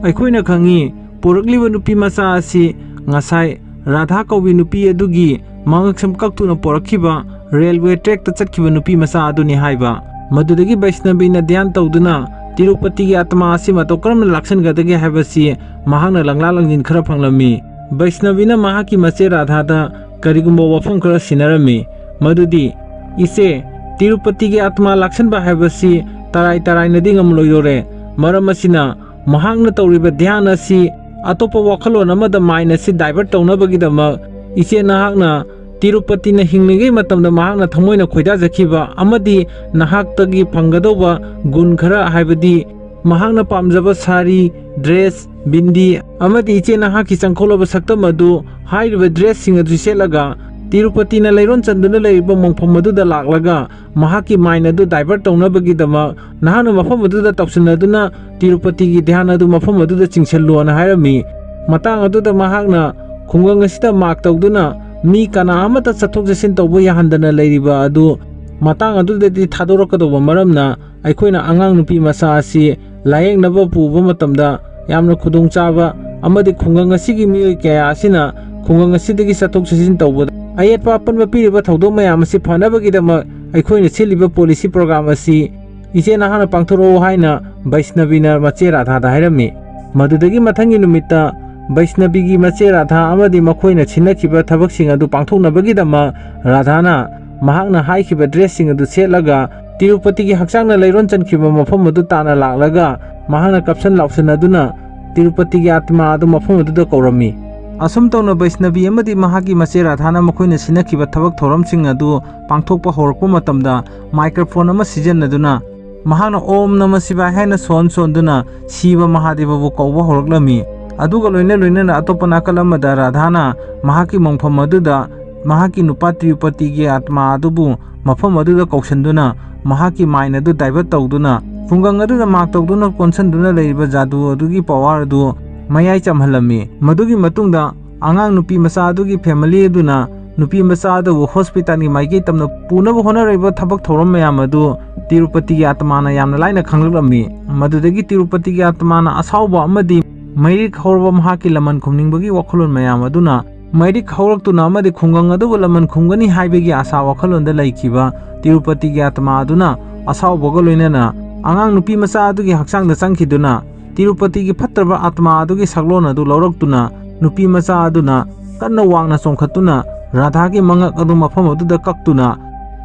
ꯑꯩꯈꯣꯏꯅ ꯈꯪꯉꯤ, ꯄꯨꯔꯛꯂꯤꯕ ꯅꯨꯄꯤ ꯃꯆꯥ ꯑꯁꯤ ꯉꯁꯥꯏ ꯔꯥꯙꯥ ꯀꯧꯕꯤ ꯅꯨꯄꯤ ꯑꯗꯨꯒꯤ ꯃꯉꯛꯁꯝ ꯀꯛꯇꯨꯅ ꯄꯨꯔꯛꯈꯤꯕ ꯔꯦꯜꯋꯦ ꯇ꯭ꯔꯦꯛꯇ ꯆꯠꯈꯤꯕ ꯅꯨꯄꯤ ꯃꯆꯥ ꯑꯗꯨꯅꯤ ꯍꯥꯏꯕ꯫ ꯃꯗꯨꯗꯒꯤ ꯕꯩꯁꯅꯕꯤꯅ ꯙ꯭ꯌꯥꯟ ꯇꯧꯗꯨꯅ ꯇꯤꯔꯨꯄꯇꯤꯒꯤ ꯑꯥꯇꯃꯥ ꯑꯁꯤ ꯃꯇꯧ ꯀꯔꯝꯅ ꯂꯥꯛꯁꯤꯟꯒꯗꯒꯦ ꯍꯥꯏꯕꯁꯤ ꯃꯍꯥꯛꯅ ꯂꯪꯂꯥ ꯂꯪꯖꯤꯟ ꯈꯔ ꯐꯪꯂꯝꯃꯤ꯫ ꯕꯩꯁꯅꯕꯤꯅ ꯃꯍꯥꯛꯀꯤ ꯃꯆꯦ ꯔꯥꯙꯥꯗ ꯀꯔꯤꯒꯨꯝꯕ ꯋꯥꯐꯝ ꯈꯔ ꯁꯤꯟꯅꯔꯝꯃꯤ, ꯃꯗꯨꯗꯤ, "ꯏꯆꯦ, ꯇꯤꯔꯨꯄꯇꯤꯒꯤ ꯑꯥꯇꯃꯥ ꯂꯥꯛꯁꯤꯟꯕ ꯍꯥꯏꯕꯁꯤ ꯇꯔꯥꯏ ꯇꯔꯥꯏꯅꯗꯤ ꯉꯝꯂꯣꯏꯗꯣꯔꯦ꯫ ꯃꯔꯝ ꯑꯁꯤꯅ, ꯃꯍꯥꯛꯅ ꯇꯧꯔꯤꯕ ꯙ꯭ꯌꯥꯟ ꯑꯁꯤ ꯑꯇꯣꯞꯄ ꯋꯥꯈꯜꯂꯣꯟ ꯑꯃꯗ ꯃꯥꯏꯟ ꯑꯁꯤ ꯗꯥꯏꯚꯔꯠ ꯇꯧꯅꯕꯒꯤꯗꯃꯛ, ꯏꯆꯦ ꯅꯍꯥꯛꯅ ꯇꯤꯔꯨꯄꯇꯤꯅ ꯍꯤꯡꯂꯤꯉꯩ ꯃꯇꯝꯗ ꯃꯍꯥꯛꯅ ꯊꯃꯣꯏꯅ ꯈꯣꯏꯗꯥꯖꯈꯤꯕ ꯑꯃꯗꯤ ꯅꯍꯥꯛꯇꯒꯤ ꯐꯪꯒꯗꯧꯕ ꯒꯨꯟ ꯈꯔ, ꯍꯥꯏꯕꯗꯤ ꯃꯍꯥꯛꯅ ꯄꯥꯝꯖꯕ ꯁꯥꯔꯤ, ꯗ꯭ꯔꯦꯁ, ꯕꯤꯟꯗꯤ ꯑꯃꯗꯤ ꯏꯆꯦ ꯅꯍꯥꯛꯀꯤ ꯆꯪꯈꯣꯜꯂꯕ ꯁꯛꯇꯝ ꯑꯗꯨ ꯍꯥꯏꯔꯤꯕ ꯗ꯭ꯔꯦꯁꯁꯤꯡ ꯑꯗꯨ ꯁꯦꯠꯂꯒ ꯇꯤꯔꯨꯄꯇꯤꯅ ꯂꯩꯔꯣꯟ ꯆꯟꯗꯨꯅ ꯂꯩꯔꯤꯕ ꯃꯣꯡꯐꯝ ꯑꯗꯨꯗ ꯂꯥꯛꯂꯒ ꯃꯍꯥꯛꯀꯤ ꯃꯥꯏꯟ ꯑꯗꯨ ꯗꯥꯏꯚꯔꯠ ꯇꯧꯅꯕꯒꯤꯗꯃꯛ ꯅꯍꯥꯛꯅ ꯃꯐꯝ ꯑꯗꯨꯗ ꯇꯧꯁꯤꯟꯅꯗꯨꯅ ꯇꯤꯔꯨꯄꯇꯤꯒꯤ ꯙ꯭ꯌꯥꯟ ꯑꯗꯨ ꯃꯐꯝ ꯑꯗꯨꯗ ꯆꯤꯡꯁꯤꯜꯂꯨꯅ ꯍꯥꯏꯔꯝꯃꯤ꯫ ꯃꯇꯥꯡ ꯑꯗꯨꯗ ꯃꯍꯥꯛꯅ ꯈꯨꯡꯒꯪ ꯑꯁꯤꯗ ꯃꯥꯔꯛ ꯇꯧꯗꯨꯅ ꯃꯤ ꯀꯅꯥ ꯑꯃꯠꯇ ꯆꯠꯊꯣꯛ ꯆꯠꯁꯤꯟ ꯇꯧꯕ ꯌꯥꯍꯟꯗꯅ ꯂꯩꯔꯤꯕ ꯑꯗꯨ ꯃꯇꯥꯡ ꯑꯗꯨꯗꯗꯤ ꯊꯥꯗꯣꯔꯛꯀꯗꯧꯕ ꯃꯔꯝꯅ, ꯑꯩꯈꯣꯏꯅ ꯑꯉꯥꯡ ꯅꯨꯄꯤ ꯃꯆꯥ ꯑꯁꯤ ꯂꯥꯌꯦꯡꯅꯕ ꯄꯨꯕ ꯃꯇꯝꯗ ꯌꯥꯝꯅ ꯈꯨꯗꯣꯡꯆꯥꯕ ꯑꯃꯗꯤ ꯈꯨꯡꯒꯪ ꯑꯁꯤꯒꯤ ꯃꯤꯑꯣꯏ ꯀꯌꯥ ꯑꯁꯤꯅ ꯈꯨꯡꯒꯪ ꯑꯁꯤꯗꯒꯤ ꯆꯠꯊꯣꯛ ꯆꯠꯁꯤꯟ ꯇꯧꯕꯗ ꯑꯌꯦꯠꯄ ꯑꯄꯟꯕ ꯄꯤꯔꯤꯕ ꯊꯧꯗꯣꯛ ꯃꯌꯥꯝ ꯑꯁꯤ ꯐꯅꯕꯒꯤꯗꯃꯛ ꯑꯩꯈꯣꯏꯅ ꯁꯤꯜꯂꯤꯕ ꯄꯣꯂꯤꯁꯤ ꯄ꯭ꯔꯣꯒ꯭ꯔꯥꯝ ꯑꯁꯤ ꯏꯆꯦ ꯅꯍꯥꯛꯅ ꯄꯥꯡꯊꯣꯔꯛꯎ ꯍꯥꯏꯅ ꯕꯩꯁꯅꯕꯤꯅ ꯃꯆꯦ ꯔꯥꯙꯥꯗ ꯍꯥꯏꯔꯝꯃꯤ꯫ ꯃꯗꯨꯗꯒꯤ ꯃꯊꯪꯒꯤ ꯅꯨꯃꯤꯠꯇ ꯕꯩꯁꯅꯕꯤꯒꯤ ꯃꯆꯦ ꯔꯥꯙꯥ ꯑꯃꯗꯤ ꯃꯈꯣꯏꯅ ꯁꯤꯟꯅꯈꯤꯕ ꯊꯕꯛꯁꯤꯡ ꯑꯗꯨ ꯄꯥꯡꯊꯣꯛꯅꯕꯒꯤꯗꯃꯛ ꯔꯥꯙꯥꯅ ꯃꯍꯥꯛꯅ ꯍꯥꯏꯈꯤꯕ ꯗ꯭ꯔꯦꯁꯁꯤꯡ ꯑꯗꯨ ꯁꯦꯠꯂꯒ ꯇꯤꯔꯨꯄꯇꯤꯒꯤ ꯍꯛꯆꯥꯡꯅ ꯂꯩꯔꯣꯟ ꯆꯟꯈꯤꯕ ꯃꯐꯝ ꯑꯗꯨ ꯇꯥꯟꯅ ꯂꯥꯛꯂꯒ ꯃꯍꯥꯛꯅ ꯀꯞꯁꯟ ꯂꯥꯎꯁꯟꯅꯗꯨꯅ ꯇꯤꯔꯨꯄꯇꯤꯒꯤ ꯑꯥꯇꯃꯥ ꯑꯗꯨ ꯃꯐꯝ ꯑꯗꯨꯗ ꯀꯧꯔꯝꯃꯤ꯫ ꯑꯁꯨꯝ ꯇꯧꯅ ꯕꯩꯁꯅꯕꯤ ꯑꯃꯗꯤ ꯃꯍꯥꯛꯀꯤ ꯃꯆꯦ ꯔꯥꯙꯥꯅ ꯃꯈꯣꯏꯅ ꯁꯤꯟꯅꯈꯤꯕ ꯊꯕꯛ ꯊꯧꯔꯝꯁꯤꯡ ꯑꯗꯨ ꯄꯥꯡꯊꯣꯛꯄ ꯍꯧꯔꯛꯄ ꯃꯇꯝꯗ ꯃꯥꯏꯀ꯭ꯔꯣꯐꯣꯟ ꯑꯃ ꯁꯤꯖꯤꯟꯅꯗꯨꯅ ꯃꯍꯥꯛꯅ "ꯑꯣꯝ ꯅꯃ ꯁꯤꯚꯥꯏ" ꯍꯥꯏꯅ ꯁꯣꯟ ꯁꯣꯟꯗꯨꯅ ꯁꯤꯕ ꯃꯍꯥꯗꯦꯕꯕꯨ ꯀꯧꯕ ꯍꯧꯔꯛꯂꯝꯃꯤ꯫ ꯑꯗꯨꯒ ꯂꯣꯏꯅ ꯂꯣꯏꯅꯅ ꯑꯇꯣꯞꯄ ꯅꯥꯀꯜ ꯑꯃꯗ ꯔꯥꯙꯥꯅ ꯃꯍꯥꯛꯀꯤ ꯃꯣꯡꯐꯝ ꯑꯗꯨꯗ ꯃꯍꯥꯛꯀꯤ ꯅꯨꯄꯥ ꯇ꯭ꯔꯤꯄꯇꯤꯒꯤ ꯑꯥꯇꯃꯥ ꯑꯗꯨꯕꯨ ꯃꯐꯝ ꯑꯗꯨꯗ ꯀꯧꯁꯤꯟꯗꯨꯅ ꯃꯍꯥꯛꯀꯤ ꯃꯥꯏꯟ ꯑꯗꯨ ꯗꯥꯏꯚꯔꯠ ꯇꯧꯗꯨꯅ ꯈꯨꯡꯒꯪ ꯑꯗꯨꯗ ꯃꯥꯛ ꯇꯧꯗꯨꯅ ꯀꯣꯟꯁꯤꯟꯗꯨꯅ ꯂꯩꯔꯤꯕ ꯖꯥꯗꯨ ꯑꯗꯨꯒꯤ ꯄꯋꯥꯔ ꯑꯗꯨ ꯃꯌꯥꯏ ꯆꯝꯍꯜꯂꯝꯃꯤ꯫ ꯃꯗꯨꯒꯤ ꯃꯇꯨꯡꯗ ꯑꯉꯥꯡ ꯅꯨꯄꯤ ꯃꯆꯥ ꯑꯗꯨꯒꯤ ꯐꯦꯃꯤꯂꯤ ꯑꯗꯨꯅ ꯅꯨꯄꯤ ꯃꯆꯥ ꯑꯗꯨꯕꯨ ꯍꯣꯁꯄꯤꯇꯥꯜꯒꯤ ꯃꯥꯏꯀꯩ ꯇꯝꯅ ꯄꯨꯅꯕ ꯍꯣꯠꯅꯔꯤꯕ ꯊꯕꯛ ꯊꯧꯔꯝ ꯃꯌꯥꯝ ꯑꯗꯨ ꯇꯤꯔꯨꯄꯇꯤꯒꯤ ꯑꯥꯇꯃꯥꯅ ꯌꯥꯝꯅ ꯂꯥꯏꯅ ꯈꯪꯂꯛꯂꯝꯃꯤ꯫ ꯃꯗꯨꯗꯒꯤ ꯇꯤꯔꯨꯄꯇꯤꯒꯤ ꯑꯥꯇꯃꯥꯅ ꯑꯁꯥꯎꯕ ꯑꯃꯗꯤ ꯃꯩꯔꯤꯛ ꯍꯧꯔꯕ ꯃꯍꯥꯛꯀꯤ ꯂꯃꯟ ꯈꯨꯝꯅꯤꯡꯕꯒꯤ ꯋꯥꯈꯜꯂꯣꯟ ꯃꯌꯥꯝ ꯑꯗꯨꯅ ꯃꯩꯔꯤꯛ ꯍꯧꯔꯛꯇꯨꯅ ꯑꯃꯗꯤ ꯈꯨꯡꯒꯪ ꯑꯗꯨꯕꯨ ꯂꯃꯟ ꯈꯨꯝꯒꯅꯤ ꯍꯥꯏꯕꯒꯤ ꯑꯥꯁꯥ ꯋꯥꯈꯜꯂꯣꯟꯗ ꯂꯩꯈꯤꯕ ꯇꯤꯔꯨꯄꯇꯤꯒꯤ ꯑꯥꯇꯃꯥ ꯑꯗꯨꯅ ꯑꯁꯥꯎꯕꯒ ꯂꯣꯏꯅꯅ ꯑꯉꯥꯡ ꯅꯨꯄꯤ ꯃꯆꯥ ꯑꯗꯨꯒꯤ ꯍꯛꯆꯥꯡꯗ ꯆꯪꯈꯤꯗꯨꯅ ꯇꯤꯔꯨꯄꯇꯤꯒꯤ ꯐꯠꯇ꯭ꯔꯕ ꯑꯥꯇꯃꯥ ꯑꯗꯨꯒꯤ ꯁꯛꯂꯣꯟ ꯑꯗꯨ ꯂꯧꯔꯛꯇꯨꯅ ꯅꯨꯄꯤ ꯃꯆꯥ ꯑꯗꯨꯅ ꯀꯟꯅ ꯋꯥꯡꯅ ꯆꯣꯡꯈꯠꯇꯨꯅ ꯔꯥꯙꯥꯒꯤ ꯃꯉꯛ ꯑꯗꯨ ꯃꯐꯝ ꯑꯗꯨꯗ ꯀꯛꯇꯨꯅ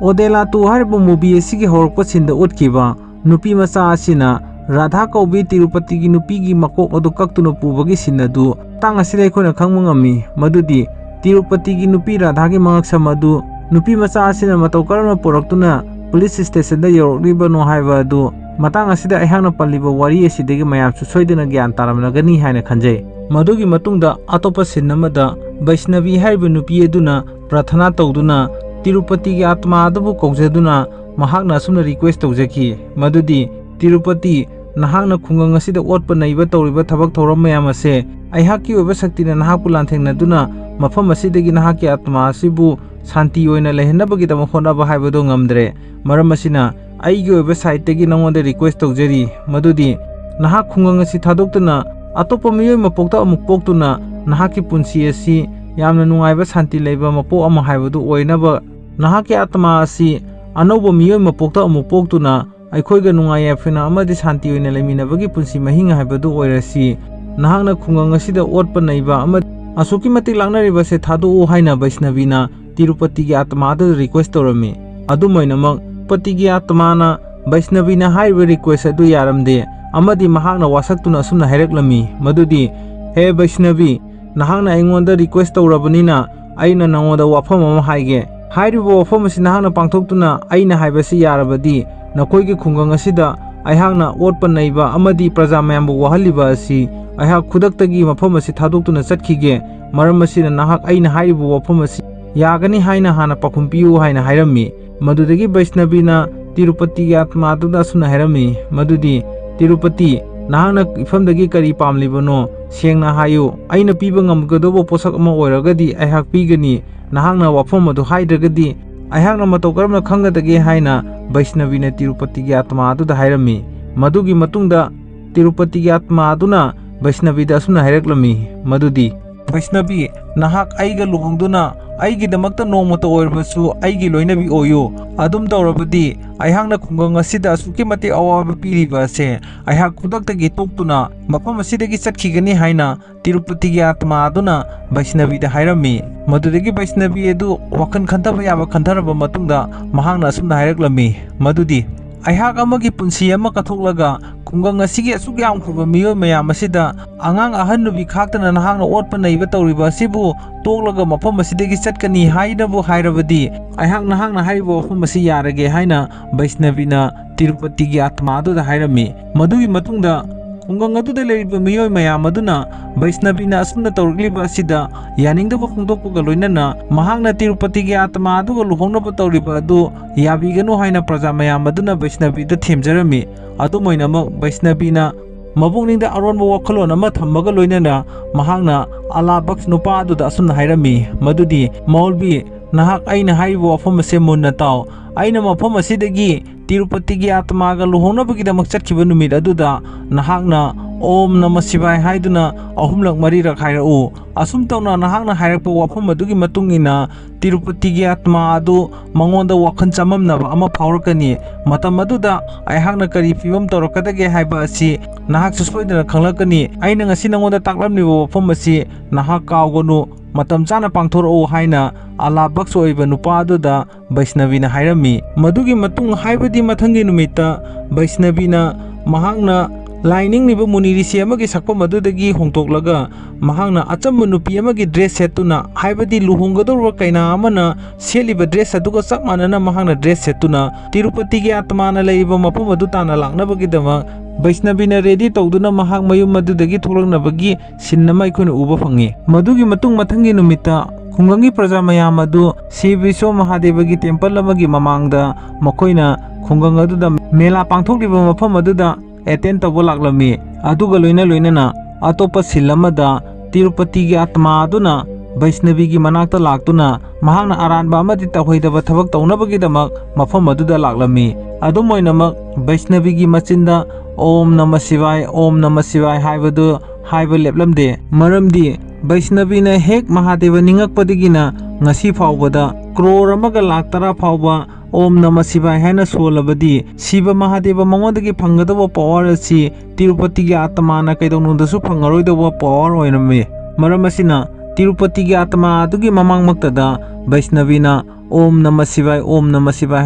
ꯑꯣꯗꯦꯂꯥ ꯇꯨ ꯍꯥꯏꯔꯤꯕ ꯃꯨꯚꯤ ꯑꯁꯤꯒꯤ ꯍꯧꯔꯛꯄ ꯁꯤꯟꯗ ꯎꯠꯈꯤꯕ ꯅꯨꯄꯤ ꯃꯆꯥ ꯑꯁꯤꯅ ꯔꯥꯙꯥ ꯀꯧꯕꯤ ꯇꯤꯔꯨꯄꯇꯤꯒꯤ ꯅꯨꯄꯤꯒꯤ ꯃꯀꯣꯛ ꯑꯗꯨ ꯀꯛꯇꯨꯅ ꯄꯨꯕꯒꯤ ꯁꯤꯟ ꯑꯗꯨ ꯃꯇꯥꯡ ꯑꯁꯤꯗ ꯑꯩꯈꯣꯏꯅ ꯈꯪꯕ ꯉꯝꯃꯤ꯫ ꯃꯗꯨꯗꯤ ꯇꯤꯔꯨꯄꯇꯤꯒꯤ ꯅꯨꯄꯤ ꯔꯥꯙꯥꯒꯤ ꯃꯉꯛꯁꯝ ꯑꯗꯨ ꯅꯨꯄꯤ ꯃꯆꯥ ꯑꯁꯤꯅ ꯃꯇꯧ ꯀꯔꯝꯅ ꯄꯨꯔꯛꯇꯨꯅ ꯄꯨꯂꯤꯁ ꯁ꯭ꯇꯦꯁꯟꯗ ꯌꯧꯔꯛꯂꯤꯕꯅꯣ ꯍꯥꯏꯕ ꯑꯗꯨ ꯃꯇꯥꯡ ꯑꯁꯤꯗ ꯑꯩꯍꯥꯛꯅ ꯄꯜꯂꯤꯕ ꯋꯥꯔꯤ ꯑꯁꯤꯗꯒꯤ ꯃꯌꯥꯝꯁꯨ ꯁꯣꯏꯗꯅ ꯒ꯭ꯌꯥꯟ ꯇꯥꯔꯝꯂꯒꯅꯤ ꯍꯥꯏꯅ ꯈꯟꯖꯩ꯫ ꯃꯗꯨꯒꯤ ꯃꯇꯨꯡꯗ ꯑꯇꯣꯞꯄ ꯁꯤꯟ ꯑꯃꯗ ꯕꯩꯁꯅꯕꯤ ꯍꯥꯏꯔꯤꯕ ꯅꯨꯄꯤ ꯑꯗꯨꯅ ꯄ꯭ꯔꯥꯊꯅꯥ ꯇꯧꯗꯨꯅ ꯇꯤꯔꯨꯄꯇꯤꯒꯤ ꯑꯥꯇꯃꯥ ꯑꯗꯨꯕꯨ ꯀꯧꯖꯗꯨꯅ ꯃꯍꯥꯛꯅ ꯑꯁꯨꯝꯅ ꯔꯤꯀ꯭ꯋꯦꯁ ꯇꯧꯖꯈꯤ, ꯃꯗꯨꯗꯤ, "ꯇꯤꯔꯨꯄꯇꯤ, ꯅꯍꯥꯛꯅ ꯈꯨꯡꯒꯪ ꯑꯁꯤꯗ ꯑꯣꯠꯄ ꯅꯩꯕ ꯇꯧꯔꯤꯕ ꯊꯕꯛ ꯊꯧꯔꯝ ꯃꯌꯥꯝ ꯑꯁꯦ ꯑꯩꯍꯥꯛꯀꯤ ꯑꯣꯏꯕ ꯁꯛꯇꯤꯅ ꯅꯍꯥꯛꯄꯨ ꯂꯥꯟꯊꯦꯡꯅꯗꯨꯅ ꯃꯐꯝ ꯑꯁꯤꯗꯒꯤ ꯅꯍꯥꯛꯀꯤ ꯑꯥꯇꯃꯥ ꯑꯁꯤꯕꯨ ꯁꯥꯟꯇꯤ ꯑꯣꯏꯅ ꯂꯩꯍꯟꯅꯕꯒꯤꯗꯃꯛ ꯍꯣꯠꯅꯕ ꯍꯥꯏꯕꯗꯨ ꯉꯝꯗ꯭ꯔꯦ꯫ ꯃꯔꯝ ꯑꯁꯤꯅ ꯑꯩꯒꯤ ꯑꯣꯏꯕ ꯁꯥꯏꯠꯇꯒꯤ ꯅꯉꯣꯟꯗ ꯔꯤꯀ꯭ꯋꯦꯁ ꯇꯧꯖꯔꯤ, ꯃꯗꯨꯗꯤ ꯅꯍꯥꯛ ꯈꯨꯡꯒꯪ ꯑꯁꯤ ꯊꯥꯗꯣꯛꯇꯨꯅ ꯑꯇꯣꯞꯄ ꯃꯤꯑꯣꯏ ꯃꯄꯣꯛꯇ ꯑꯃꯨꯛ ꯄꯣꯛꯇꯨꯅ ꯅꯍꯥꯛꯀꯤ ꯄꯨꯟꯁꯤ ꯑꯁꯤ ꯌꯥꯝꯅ ꯅꯨꯡꯉꯥꯏꯕ ꯁꯥꯟꯇꯤ ꯂꯩꯕ ꯃꯄꯣꯛ ꯑꯃ ꯍꯥꯏꯕꯗꯨ ꯑꯣꯏꯅꯕ ꯅꯍꯥꯛꯀꯤ ꯑꯥꯇꯃꯥ ꯑꯁꯤ ꯑꯅꯧꯕ ꯃꯤꯑꯣꯏ ꯃꯄꯣꯛꯇ ꯑꯃꯨꯛ ꯄꯣꯛꯇꯨꯅ ꯑꯩꯈꯣꯏꯒ ꯅꯨꯡꯉꯥꯏ ꯌꯥꯏꯐꯅ ꯑꯃꯗꯤ ꯁꯥꯟꯇꯤ ꯑꯣꯏꯅ ꯂꯩꯃꯤꯟꯅꯕꯒꯤ ꯄꯨꯟꯁꯤ ꯃꯍꯤꯡ ꯍꯥꯏꯕꯗꯨ ꯑꯣꯏꯔꯁꯤ꯫ ꯅꯍꯥꯛꯅ ꯈꯨꯡꯒꯪ ꯑꯁꯤꯗ ꯑꯣꯠꯄ ꯅꯩꯕ ꯑꯃ ꯑꯁꯨꯛꯀꯤ ꯃꯇꯤꯛ ꯂꯥꯛꯅꯔꯤꯕꯁꯦ ꯊꯥꯗꯣꯛꯎ ꯍꯥꯏꯅ ꯕꯩꯁꯅꯕꯤꯅ ꯇꯤꯔꯨꯄꯇꯤꯒꯤ ꯑꯥꯇꯃꯥ ꯑꯗꯨꯗ ꯔꯤꯀ꯭ꯋꯦꯁ ꯇꯧꯔꯝꯃꯤ꯫ ꯑꯗꯨꯝ ꯑꯣꯏꯅꯃꯛ ꯇꯤꯔꯨꯄꯇꯤꯒꯤ ꯑꯥꯇꯃꯥꯅ ꯕꯩꯁꯅꯕꯤꯅ ꯍꯥꯏꯔꯤꯕ ꯔꯤꯀ꯭ꯋꯦꯁ ꯑꯗꯨ ꯌꯥꯔꯝꯗꯦ ꯑꯃꯗꯤ ꯃꯍꯥꯛꯅ ꯋꯥꯁꯛꯇꯨꯅ ꯑꯁꯨꯝꯅ ꯍꯥꯏꯔꯛꯂꯝꯃꯤ ꯃꯗꯨꯗꯤ, "ꯍꯦ ꯕꯩꯁꯅꯕꯤ, ꯅꯍꯥꯛꯅ ꯑꯩꯉꯣꯟꯗ ꯔꯤꯀ꯭ꯋꯦꯁ ꯇꯧꯔꯕꯅꯤꯅ ꯑꯩꯅ ꯅꯉꯣꯟꯗ ꯋꯥꯐꯝ ꯑꯃ ꯍꯥꯏꯒꯦ꯫ ꯍꯥꯏꯔꯤꯕ ꯋꯥꯐꯝ ꯑꯁꯤ ꯅꯍꯥꯛꯅ ꯄꯥꯡꯊꯣꯛꯇꯨꯅ ꯑꯩꯅ ꯍꯥꯏꯕꯁꯤ ꯌꯥꯔꯕꯗꯤ ꯅꯈꯣꯏꯒꯤ ꯈꯨꯡꯒꯪ ꯑꯁꯤꯗ ꯑꯩꯍꯥꯛꯅ ꯑꯣꯠꯄ ꯅꯩꯕ ꯑꯃꯗꯤ ꯄ꯭ꯔꯖꯥ ꯃꯌꯥꯝꯕꯨ ꯋꯥꯍꯜꯂꯤꯕ ꯑꯁꯤ ꯑꯩꯍꯥꯛ ꯈꯨꯗꯛꯇꯒꯤ ꯃꯐꯝ ꯑꯁꯤ ꯊꯥꯗꯣꯛꯇꯨꯅ ꯆꯠꯈꯤꯒꯦ꯫ ꯃꯔꯝ ꯑꯁꯤꯅ ꯅꯍꯥꯛ ꯑꯩꯅ ꯍꯥꯏꯔꯤꯕ ꯋꯥꯐꯝ ꯑꯁꯤ ꯌꯥꯒꯅꯤ ꯍꯥꯏꯅ ꯍꯥꯟꯅ ꯄꯥꯎꯈꯨꯝ ꯄꯤꯌꯨ" ꯍꯥꯏꯅ ꯍꯥꯏꯔꯝꯃꯤ꯫ ꯃꯗꯨꯗꯒꯤ ꯕꯩꯁꯅꯕꯤꯅ ꯇꯤꯔꯨꯄꯇꯤꯒꯤ ꯑꯥꯇꯃꯥꯗꯨꯗ ꯑꯁꯨꯝꯅ ꯍꯥꯏꯔꯝꯃꯤ ꯃꯗꯨꯗꯤ, "ꯇꯤꯔꯨꯄꯇꯤ, ꯅꯍꯥꯛꯅ ꯏꯐꯝꯗꯒꯤ ꯀꯔꯤ ꯄꯥꯝꯂꯤꯕꯅꯣ? ꯁꯦꯡꯅ ꯍꯥꯏꯌꯨ꯫ ꯑꯩꯅ ꯄꯤꯕ ꯉꯝꯒꯗꯧꯕ ꯄꯣꯠꯁꯛ ꯑꯃ ꯑꯣꯏꯔꯒꯗꯤ ꯑꯩꯍꯥꯛ ꯄꯤꯒꯅꯤ꯫ ꯅꯍꯥꯛꯅ ꯋꯥꯐꯝ ꯑꯗꯨ ꯍꯥꯏꯗ꯭ꯔꯒꯗꯤ ꯑꯩꯍꯥꯛꯅ ꯃꯇꯧ ꯀꯔꯝꯅ ꯈꯪꯒꯗꯒꯦ?" ꯍꯥꯏꯅ ꯕꯩꯁꯅꯕꯤꯅ ꯇꯤꯔꯨꯄꯇꯤꯒꯤ ꯑꯥꯇꯃꯥ ꯑꯗꯨꯗ ꯍꯥꯏꯔꯝꯃꯤ꯫ ꯃꯗꯨꯒꯤ ꯃꯇꯨꯡꯗ ꯇꯤꯔꯨꯄꯇꯤꯒꯤ ꯑꯥꯇꯃꯥ ꯑꯗꯨꯅ ꯕꯩꯁꯅꯕꯤꯗ ꯑꯁꯨꯝꯅ ꯍꯥꯏꯔꯛꯂꯝꯃꯤ ꯃꯗꯨꯗꯤ, "ꯕꯩꯁꯅꯕꯤ, ꯅꯍꯥꯛ ꯑꯩꯒ ꯂꯨꯍꯣꯡꯗꯨꯅ ꯑꯩꯒꯤꯗꯃꯛꯇ ꯅꯣꯡꯃꯇ ꯑꯣꯏꯔꯕꯁꯨ ꯑꯩꯒꯤ ꯂꯣꯏꯅꯕꯤ ꯑꯣꯏꯌꯨ꯫ ꯑꯗꯨꯝ ꯇꯧꯔꯕꯗꯤ ꯑꯩꯍꯥꯛꯅ ꯈꯨꯡꯒꯪ ꯑꯁꯤꯗ ꯑꯁꯨꯛꯀꯤ ꯃꯇꯤꯛ ꯑꯋꯥꯕ ꯄꯤꯔꯤꯕ ꯑꯁꯦ ꯑꯩꯍꯥꯛ ꯈꯨꯗꯛꯇꯒꯤ ꯇꯣꯛꯇꯨꯅ ꯃꯐꯝ ꯑꯁꯤꯗꯒꯤ ꯆꯠꯈꯤꯒꯅꯤ" ꯍꯥꯏꯅ ꯇꯤꯔꯨꯄꯇꯤꯒꯤ ꯑꯥꯇꯃꯥ ꯑꯗꯨꯅ ꯕꯩꯁꯅꯕꯤꯗ ꯍꯥꯏꯔꯝꯃꯤ꯫ ꯃꯗꯨꯗꯒꯤ ꯕꯩꯁꯅꯕꯤ ꯑꯗꯨ ꯋꯥꯈꯜ ꯈꯟꯊꯕ ꯌꯥꯕ ꯈꯟꯊꯔꯕ ꯃꯇꯨꯡꯗ ꯃꯍꯥꯛꯅ ꯑꯁꯨꯝꯅ ꯍꯥꯏꯔꯛꯂꯝꯃꯤ ꯃꯗꯨꯗꯤ, "ꯑꯩꯍꯥꯛ ꯑꯃꯒꯤ ꯄꯨꯟꯁꯤ ꯑꯃ ꯀꯠꯊꯣꯛꯂꯒ ꯈꯨꯡꯒꯪ ꯑꯁꯤꯒꯤ ꯑꯁꯨꯛ ꯌꯥꯝꯈ꯭ꯔꯕ ꯃꯤꯑꯣꯏ ꯃꯌꯥꯝ ꯑꯁꯤꯗ ꯑꯉꯥꯡ ꯑꯍꯟ ꯅꯨꯄꯤ ꯈꯥꯛꯇꯅ ꯅꯍꯥꯛꯅ ꯑꯣꯠꯄ ꯅꯩꯕ ꯇꯧꯔꯤꯕ ꯑꯁꯤꯕꯨ ꯇꯣꯛꯂꯒ ꯃꯐꯝ ꯑꯁꯤꯗꯒꯤ ꯆꯠꯀꯅꯤ ꯍꯥꯏꯅꯕꯨ ꯍꯥꯏꯔꯕꯗꯤ ꯑꯩꯍꯥꯛ ꯅꯍꯥꯛꯅ ꯍꯥꯏꯔꯤꯕ ꯋꯥꯐꯝ ꯑꯁꯤ ꯌꯥꯔꯒꯦ" ꯍꯥꯏꯅ ꯕꯩꯁꯅꯕꯤꯅ ꯇꯤꯔꯨꯄꯇꯤꯒꯤ ꯑꯥꯇꯃꯥ ꯑꯗꯨꯗ ꯍꯥꯏꯔꯝꯃꯤ꯫ ꯃꯗꯨꯒꯤ ꯃꯇꯨꯡꯗ ꯈꯨꯡꯒꯪ ꯑꯗꯨꯗ ꯂꯩꯔꯤꯕ ꯃꯤꯑꯣꯏ ꯃꯌꯥꯝ ꯑꯗꯨꯅ ꯕꯩꯁꯅꯕꯤꯅ ꯑꯁꯨꯝꯅ ꯇꯧꯔꯛꯂꯤꯕ ꯑꯁꯤꯗ ꯌꯥꯅꯤꯡꯗꯕ ꯐꯣꯡꯗꯣꯛꯄꯒ ꯂꯣꯏꯅꯅ ꯃꯍꯥꯛꯅ ꯇꯤꯔꯨꯄꯇꯤꯒꯤ ꯑꯥꯇꯃꯥ ꯑꯗꯨꯒ ꯂꯨꯍꯣꯡꯅꯕ ꯇꯧꯔꯤꯕ ꯑꯗꯨ ꯌꯥꯕꯤꯒꯅꯨ ꯍꯥꯏꯅ ꯄ꯭ꯔꯖꯥ ꯃꯌꯥꯝ ꯑꯗꯨꯅ ꯕꯩꯁꯅꯕꯤꯗ ꯊꯦꯝꯖꯔꯝꯃꯤ꯫ ꯑꯗꯨꯝ ꯑꯣꯏꯅꯃꯛ ꯕꯩꯁꯅꯕꯤꯅ ꯃꯄꯨꯛꯅꯤꯡꯗ ꯑꯔꯣꯟꯕ ꯋꯥꯈꯜꯂꯣꯟ ꯑꯃ ꯊꯝꯕꯒ ꯂꯣꯏꯅꯅ ꯃꯍꯥꯛꯅ ꯑꯂꯥ ꯕꯛꯁ ꯅꯨꯄꯥ ꯑꯗꯨꯗ ꯑꯁꯨꯝꯅ ꯍꯥꯏꯔꯝꯃꯤ ꯃꯗꯨꯗꯤ, "ꯃꯧꯜꯕꯤ, ꯅꯍꯥꯛ ꯑꯩꯅ ꯍꯥꯏꯔꯤꯕ ꯋꯥꯐꯝ ꯑꯁꯦ ꯃꯨꯟꯅ ꯇꯥꯎ꯫ ꯑꯩꯅ ꯃꯐꯝ ꯑꯁꯤꯗꯒꯤ ꯇꯤꯔꯨꯄꯇꯤꯒꯤ ꯑꯥꯇꯃꯥꯒ ꯂꯨꯍꯣꯡꯅꯕꯒꯤꯗꯃꯛ ꯆꯠꯈꯤꯕ ꯅꯨꯃꯤꯠ ꯑꯗꯨꯗ ꯅꯍꯥꯛꯅ "ꯑꯣꯝ ꯅꯃ ꯁꯤꯚꯥꯏ" ꯍꯥꯏꯗꯨꯅ ꯑꯍꯨꯝꯂꯛ ꯃꯔꯤꯔꯛ ꯍꯥꯏꯔꯛꯎ꯫ ꯑꯁꯨꯝ ꯇꯧꯅ ꯅꯍꯥꯛꯅ ꯍꯥꯏꯔꯛꯄ ꯋꯥꯐꯝ ꯑꯗꯨꯒꯤ ꯃꯇꯨꯡ ꯏꯟꯅ ꯇꯤꯔꯨꯄꯇꯤꯒꯤ ꯑꯥꯇꯃꯥ ꯑꯗꯨ ꯃꯉꯣꯟꯗ ꯋꯥꯈꯜ ꯆꯃꯝꯅꯕ ꯑꯃ ꯐꯥꯎꯔꯛꯀꯅꯤ꯫ ꯃꯇꯝ ꯑꯗꯨꯗ ꯑꯩꯍꯥꯛꯅ ꯀꯔꯤ ꯐꯤꯕꯝ ꯇꯧꯔꯛꯀꯗꯒꯦ ꯍꯥꯏꯕ ꯑꯁꯤ ꯅꯍꯥꯛꯁꯨ ꯁꯣꯏꯗꯅ ꯈꯪꯂꯛꯀꯅꯤ꯫ ꯑꯩꯅ ꯉꯁꯤ ꯅꯉꯣꯟꯗ ꯇꯥꯛꯂꯝꯂꯤꯕ ꯋꯥꯐꯝ ꯑꯁꯤ ꯅꯍꯥꯛ ꯀꯥꯎꯒꯅꯨ, ꯃꯇꯝ ꯆꯥꯅ ꯄꯥꯡꯊꯣꯔꯛꯎ ꯍꯥꯏꯅ ꯑꯂꯥ ꯚꯛꯁ ꯑꯣꯏꯕ ꯅꯨꯄꯥ ꯑꯗꯨꯗ ꯕꯩꯁꯅꯕꯤꯅ ꯍꯥꯏꯔꯝꯃꯤ꯫ ꯃꯗꯨꯒꯤ ꯃꯇꯨꯡ, ꯍꯥꯏꯕꯗꯤ ꯃꯊꯪꯒꯤ ꯅꯨꯃꯤꯠꯇ, ꯕꯩꯁꯅꯕꯤꯅ ꯃꯍꯥꯛꯅ ꯂꯥꯏ ꯅꯤꯡꯂꯤꯕ ꯃꯨꯅꯤ ꯔꯤꯁꯤ ꯑꯃꯒꯤ ꯁꯛꯐꯝ ꯑꯗꯨꯗꯒꯤ ꯍꯣꯡꯗꯣꯛꯂꯒ ꯃꯍꯥꯛꯅ ꯑꯆꯝꯕ ꯅꯨꯄꯤ ꯑꯃꯒꯤ ꯗ꯭ꯔꯦꯁ ꯁꯦꯠꯇꯨꯅ, ꯍꯥꯏꯕꯗꯤ ꯂꯨꯍꯣꯡꯒꯗꯧꯔꯕ ꯀꯩꯅꯥ ꯑꯃꯅ ꯁꯦꯠꯂꯤꯕ ꯗ꯭ꯔꯦꯁ ꯑꯗꯨꯒ ꯆꯞ ꯃꯥꯟꯅꯅ ꯃꯍꯥꯛꯅ ꯗ꯭ꯔꯦꯁ ꯁꯦꯠꯇꯨꯅ ꯇꯤꯔꯨꯄꯇꯤꯒꯤ ꯑꯥꯇꯃꯥꯅ ꯂꯩꯔꯤꯕ ꯃꯐꯝ ꯑꯗꯨ ꯇꯥꯟꯅ ꯂꯥꯛꯅꯕꯒꯤꯗꯃꯛ ꯕꯩꯁꯅꯕꯤꯅ ꯔꯦꯗꯤ ꯇꯧꯗꯨꯅ ꯃꯍꯥꯛ ꯃꯌꯨꯝ ꯑꯗꯨꯗꯒꯤ ꯊꯣꯛꯂꯛꯅꯕꯒꯤ ꯁꯤꯟ ꯑꯃ ꯑꯩꯈꯣꯏꯅ ꯎꯕ ꯐꯪꯉꯤ꯫ ꯃꯗꯨꯒꯤ ꯃꯇꯨꯡ ꯃꯊꯪꯒꯤ ꯅꯨꯃꯤꯠꯇ ꯈꯨꯡꯒꯪꯒꯤ ꯄ꯭ꯔꯖꯥ ꯃꯌꯥꯝ ꯑꯗꯨ ꯁ꯭ꯔꯤ ꯕꯤꯁ꯭ꯋ ꯃꯍꯥꯗꯦꯕꯒꯤ ꯇꯦꯝꯄꯜ ꯑꯃꯒꯤ ꯃꯃꯥꯡꯗ ꯃꯈꯣꯏꯅ ꯈꯨꯡꯒꯪ ꯑꯗꯨꯗ ꯃꯦꯂꯥ ꯄꯥꯡꯊꯣꯛꯂꯤꯕ ꯃꯐꯝ ꯑꯗꯨꯗ ꯑꯦꯇꯦꯟ ꯇꯧꯕ ꯂꯥꯛꯂꯝꯃꯤ꯫ ꯑꯗꯨꯒ ꯂꯣꯏꯅ ꯂꯣꯏꯅꯅ ꯑꯇꯣꯞꯄ ꯁꯤꯟ ꯑꯃꯗ ꯇꯤꯔꯨꯄꯇꯤꯒꯤ ꯑꯥꯇꯃꯥ ꯑꯗꯨꯅ ꯕꯩꯁꯅꯕꯤꯒꯤ ꯃꯅꯥꯛꯇ ꯂꯥꯛꯇꯨꯅ ꯃꯍꯥꯛꯅ ꯑꯔꯥꯟꯕ ꯑꯃꯗꯤ ꯇꯧꯍꯩꯗꯕ ꯊꯕꯛ ꯇꯧꯅꯕꯒꯤꯗꯃꯛ ꯃꯐꯝ ꯑꯗꯨꯗ ꯂꯥꯛꯂꯝꯃꯤ꯫ ꯑꯗꯨꯝ ꯑꯣꯏꯅꯃꯛ ꯕꯩꯁꯅꯕꯤꯒꯤ ꯃꯆꯤꯟꯗ "ꯑꯣꯝ ꯅꯃ ꯁꯤꯚꯥꯏ, ꯑꯣꯝ ꯅꯃ ꯁꯤꯚꯥꯏ" ꯍꯥꯏꯕꯗꯨ ꯍꯥꯏꯕ ꯂꯦꯞꯂꯝꯗꯦ꯫ ꯃꯔꯝꯗꯤ ꯕꯩꯁꯅꯕꯤꯅ ꯍꯦꯛ ꯃꯍꯥꯗꯦꯕ ꯅꯤꯡꯉꯛꯄꯗꯒꯤꯅ ꯉꯁꯤ ꯐꯥꯎꯕꯗ ꯀ꯭ꯔꯣꯔ ꯑꯃꯒ ꯂꯥꯛ ꯇꯔꯥ ꯐꯥꯎꯕ "ꯑꯣꯝ ꯅꯃ ꯁꯤꯚꯥꯏ" ꯍꯥꯏꯅ ꯁꯣꯜꯂꯕꯗꯤ ꯁꯤꯕ ꯃꯍꯥꯗꯦꯕ ꯃꯉꯣꯟꯗꯒꯤ ꯐꯪꯒꯗꯧꯕ ꯄꯋꯥꯔ ꯑꯁꯤ ꯇꯤꯔꯨꯄꯇꯤꯒꯤ ꯑꯥꯇꯃꯥꯅ ꯀꯩꯗꯧꯅꯨꯡꯗꯁꯨ ꯐꯪꯉꯔꯣꯏꯗꯧꯕ ꯄꯋꯥꯔ ꯑꯣꯏꯔꯝꯃꯤ꯫ ꯃꯔꯝ ꯑꯁꯤꯅ ꯇꯤꯔꯨꯄꯇꯤꯒꯤ ꯑꯥꯇꯃꯥ ꯑꯗꯨꯒꯤ ꯃꯃꯥꯡꯃꯛꯇꯗ ꯕꯩꯁꯅꯕꯤꯅ "ꯑꯣꯝ ꯅꯃ ꯁꯤꯚꯥꯏ, ꯑꯣꯝ ꯅꯃ ꯁꯤꯚꯥꯏ"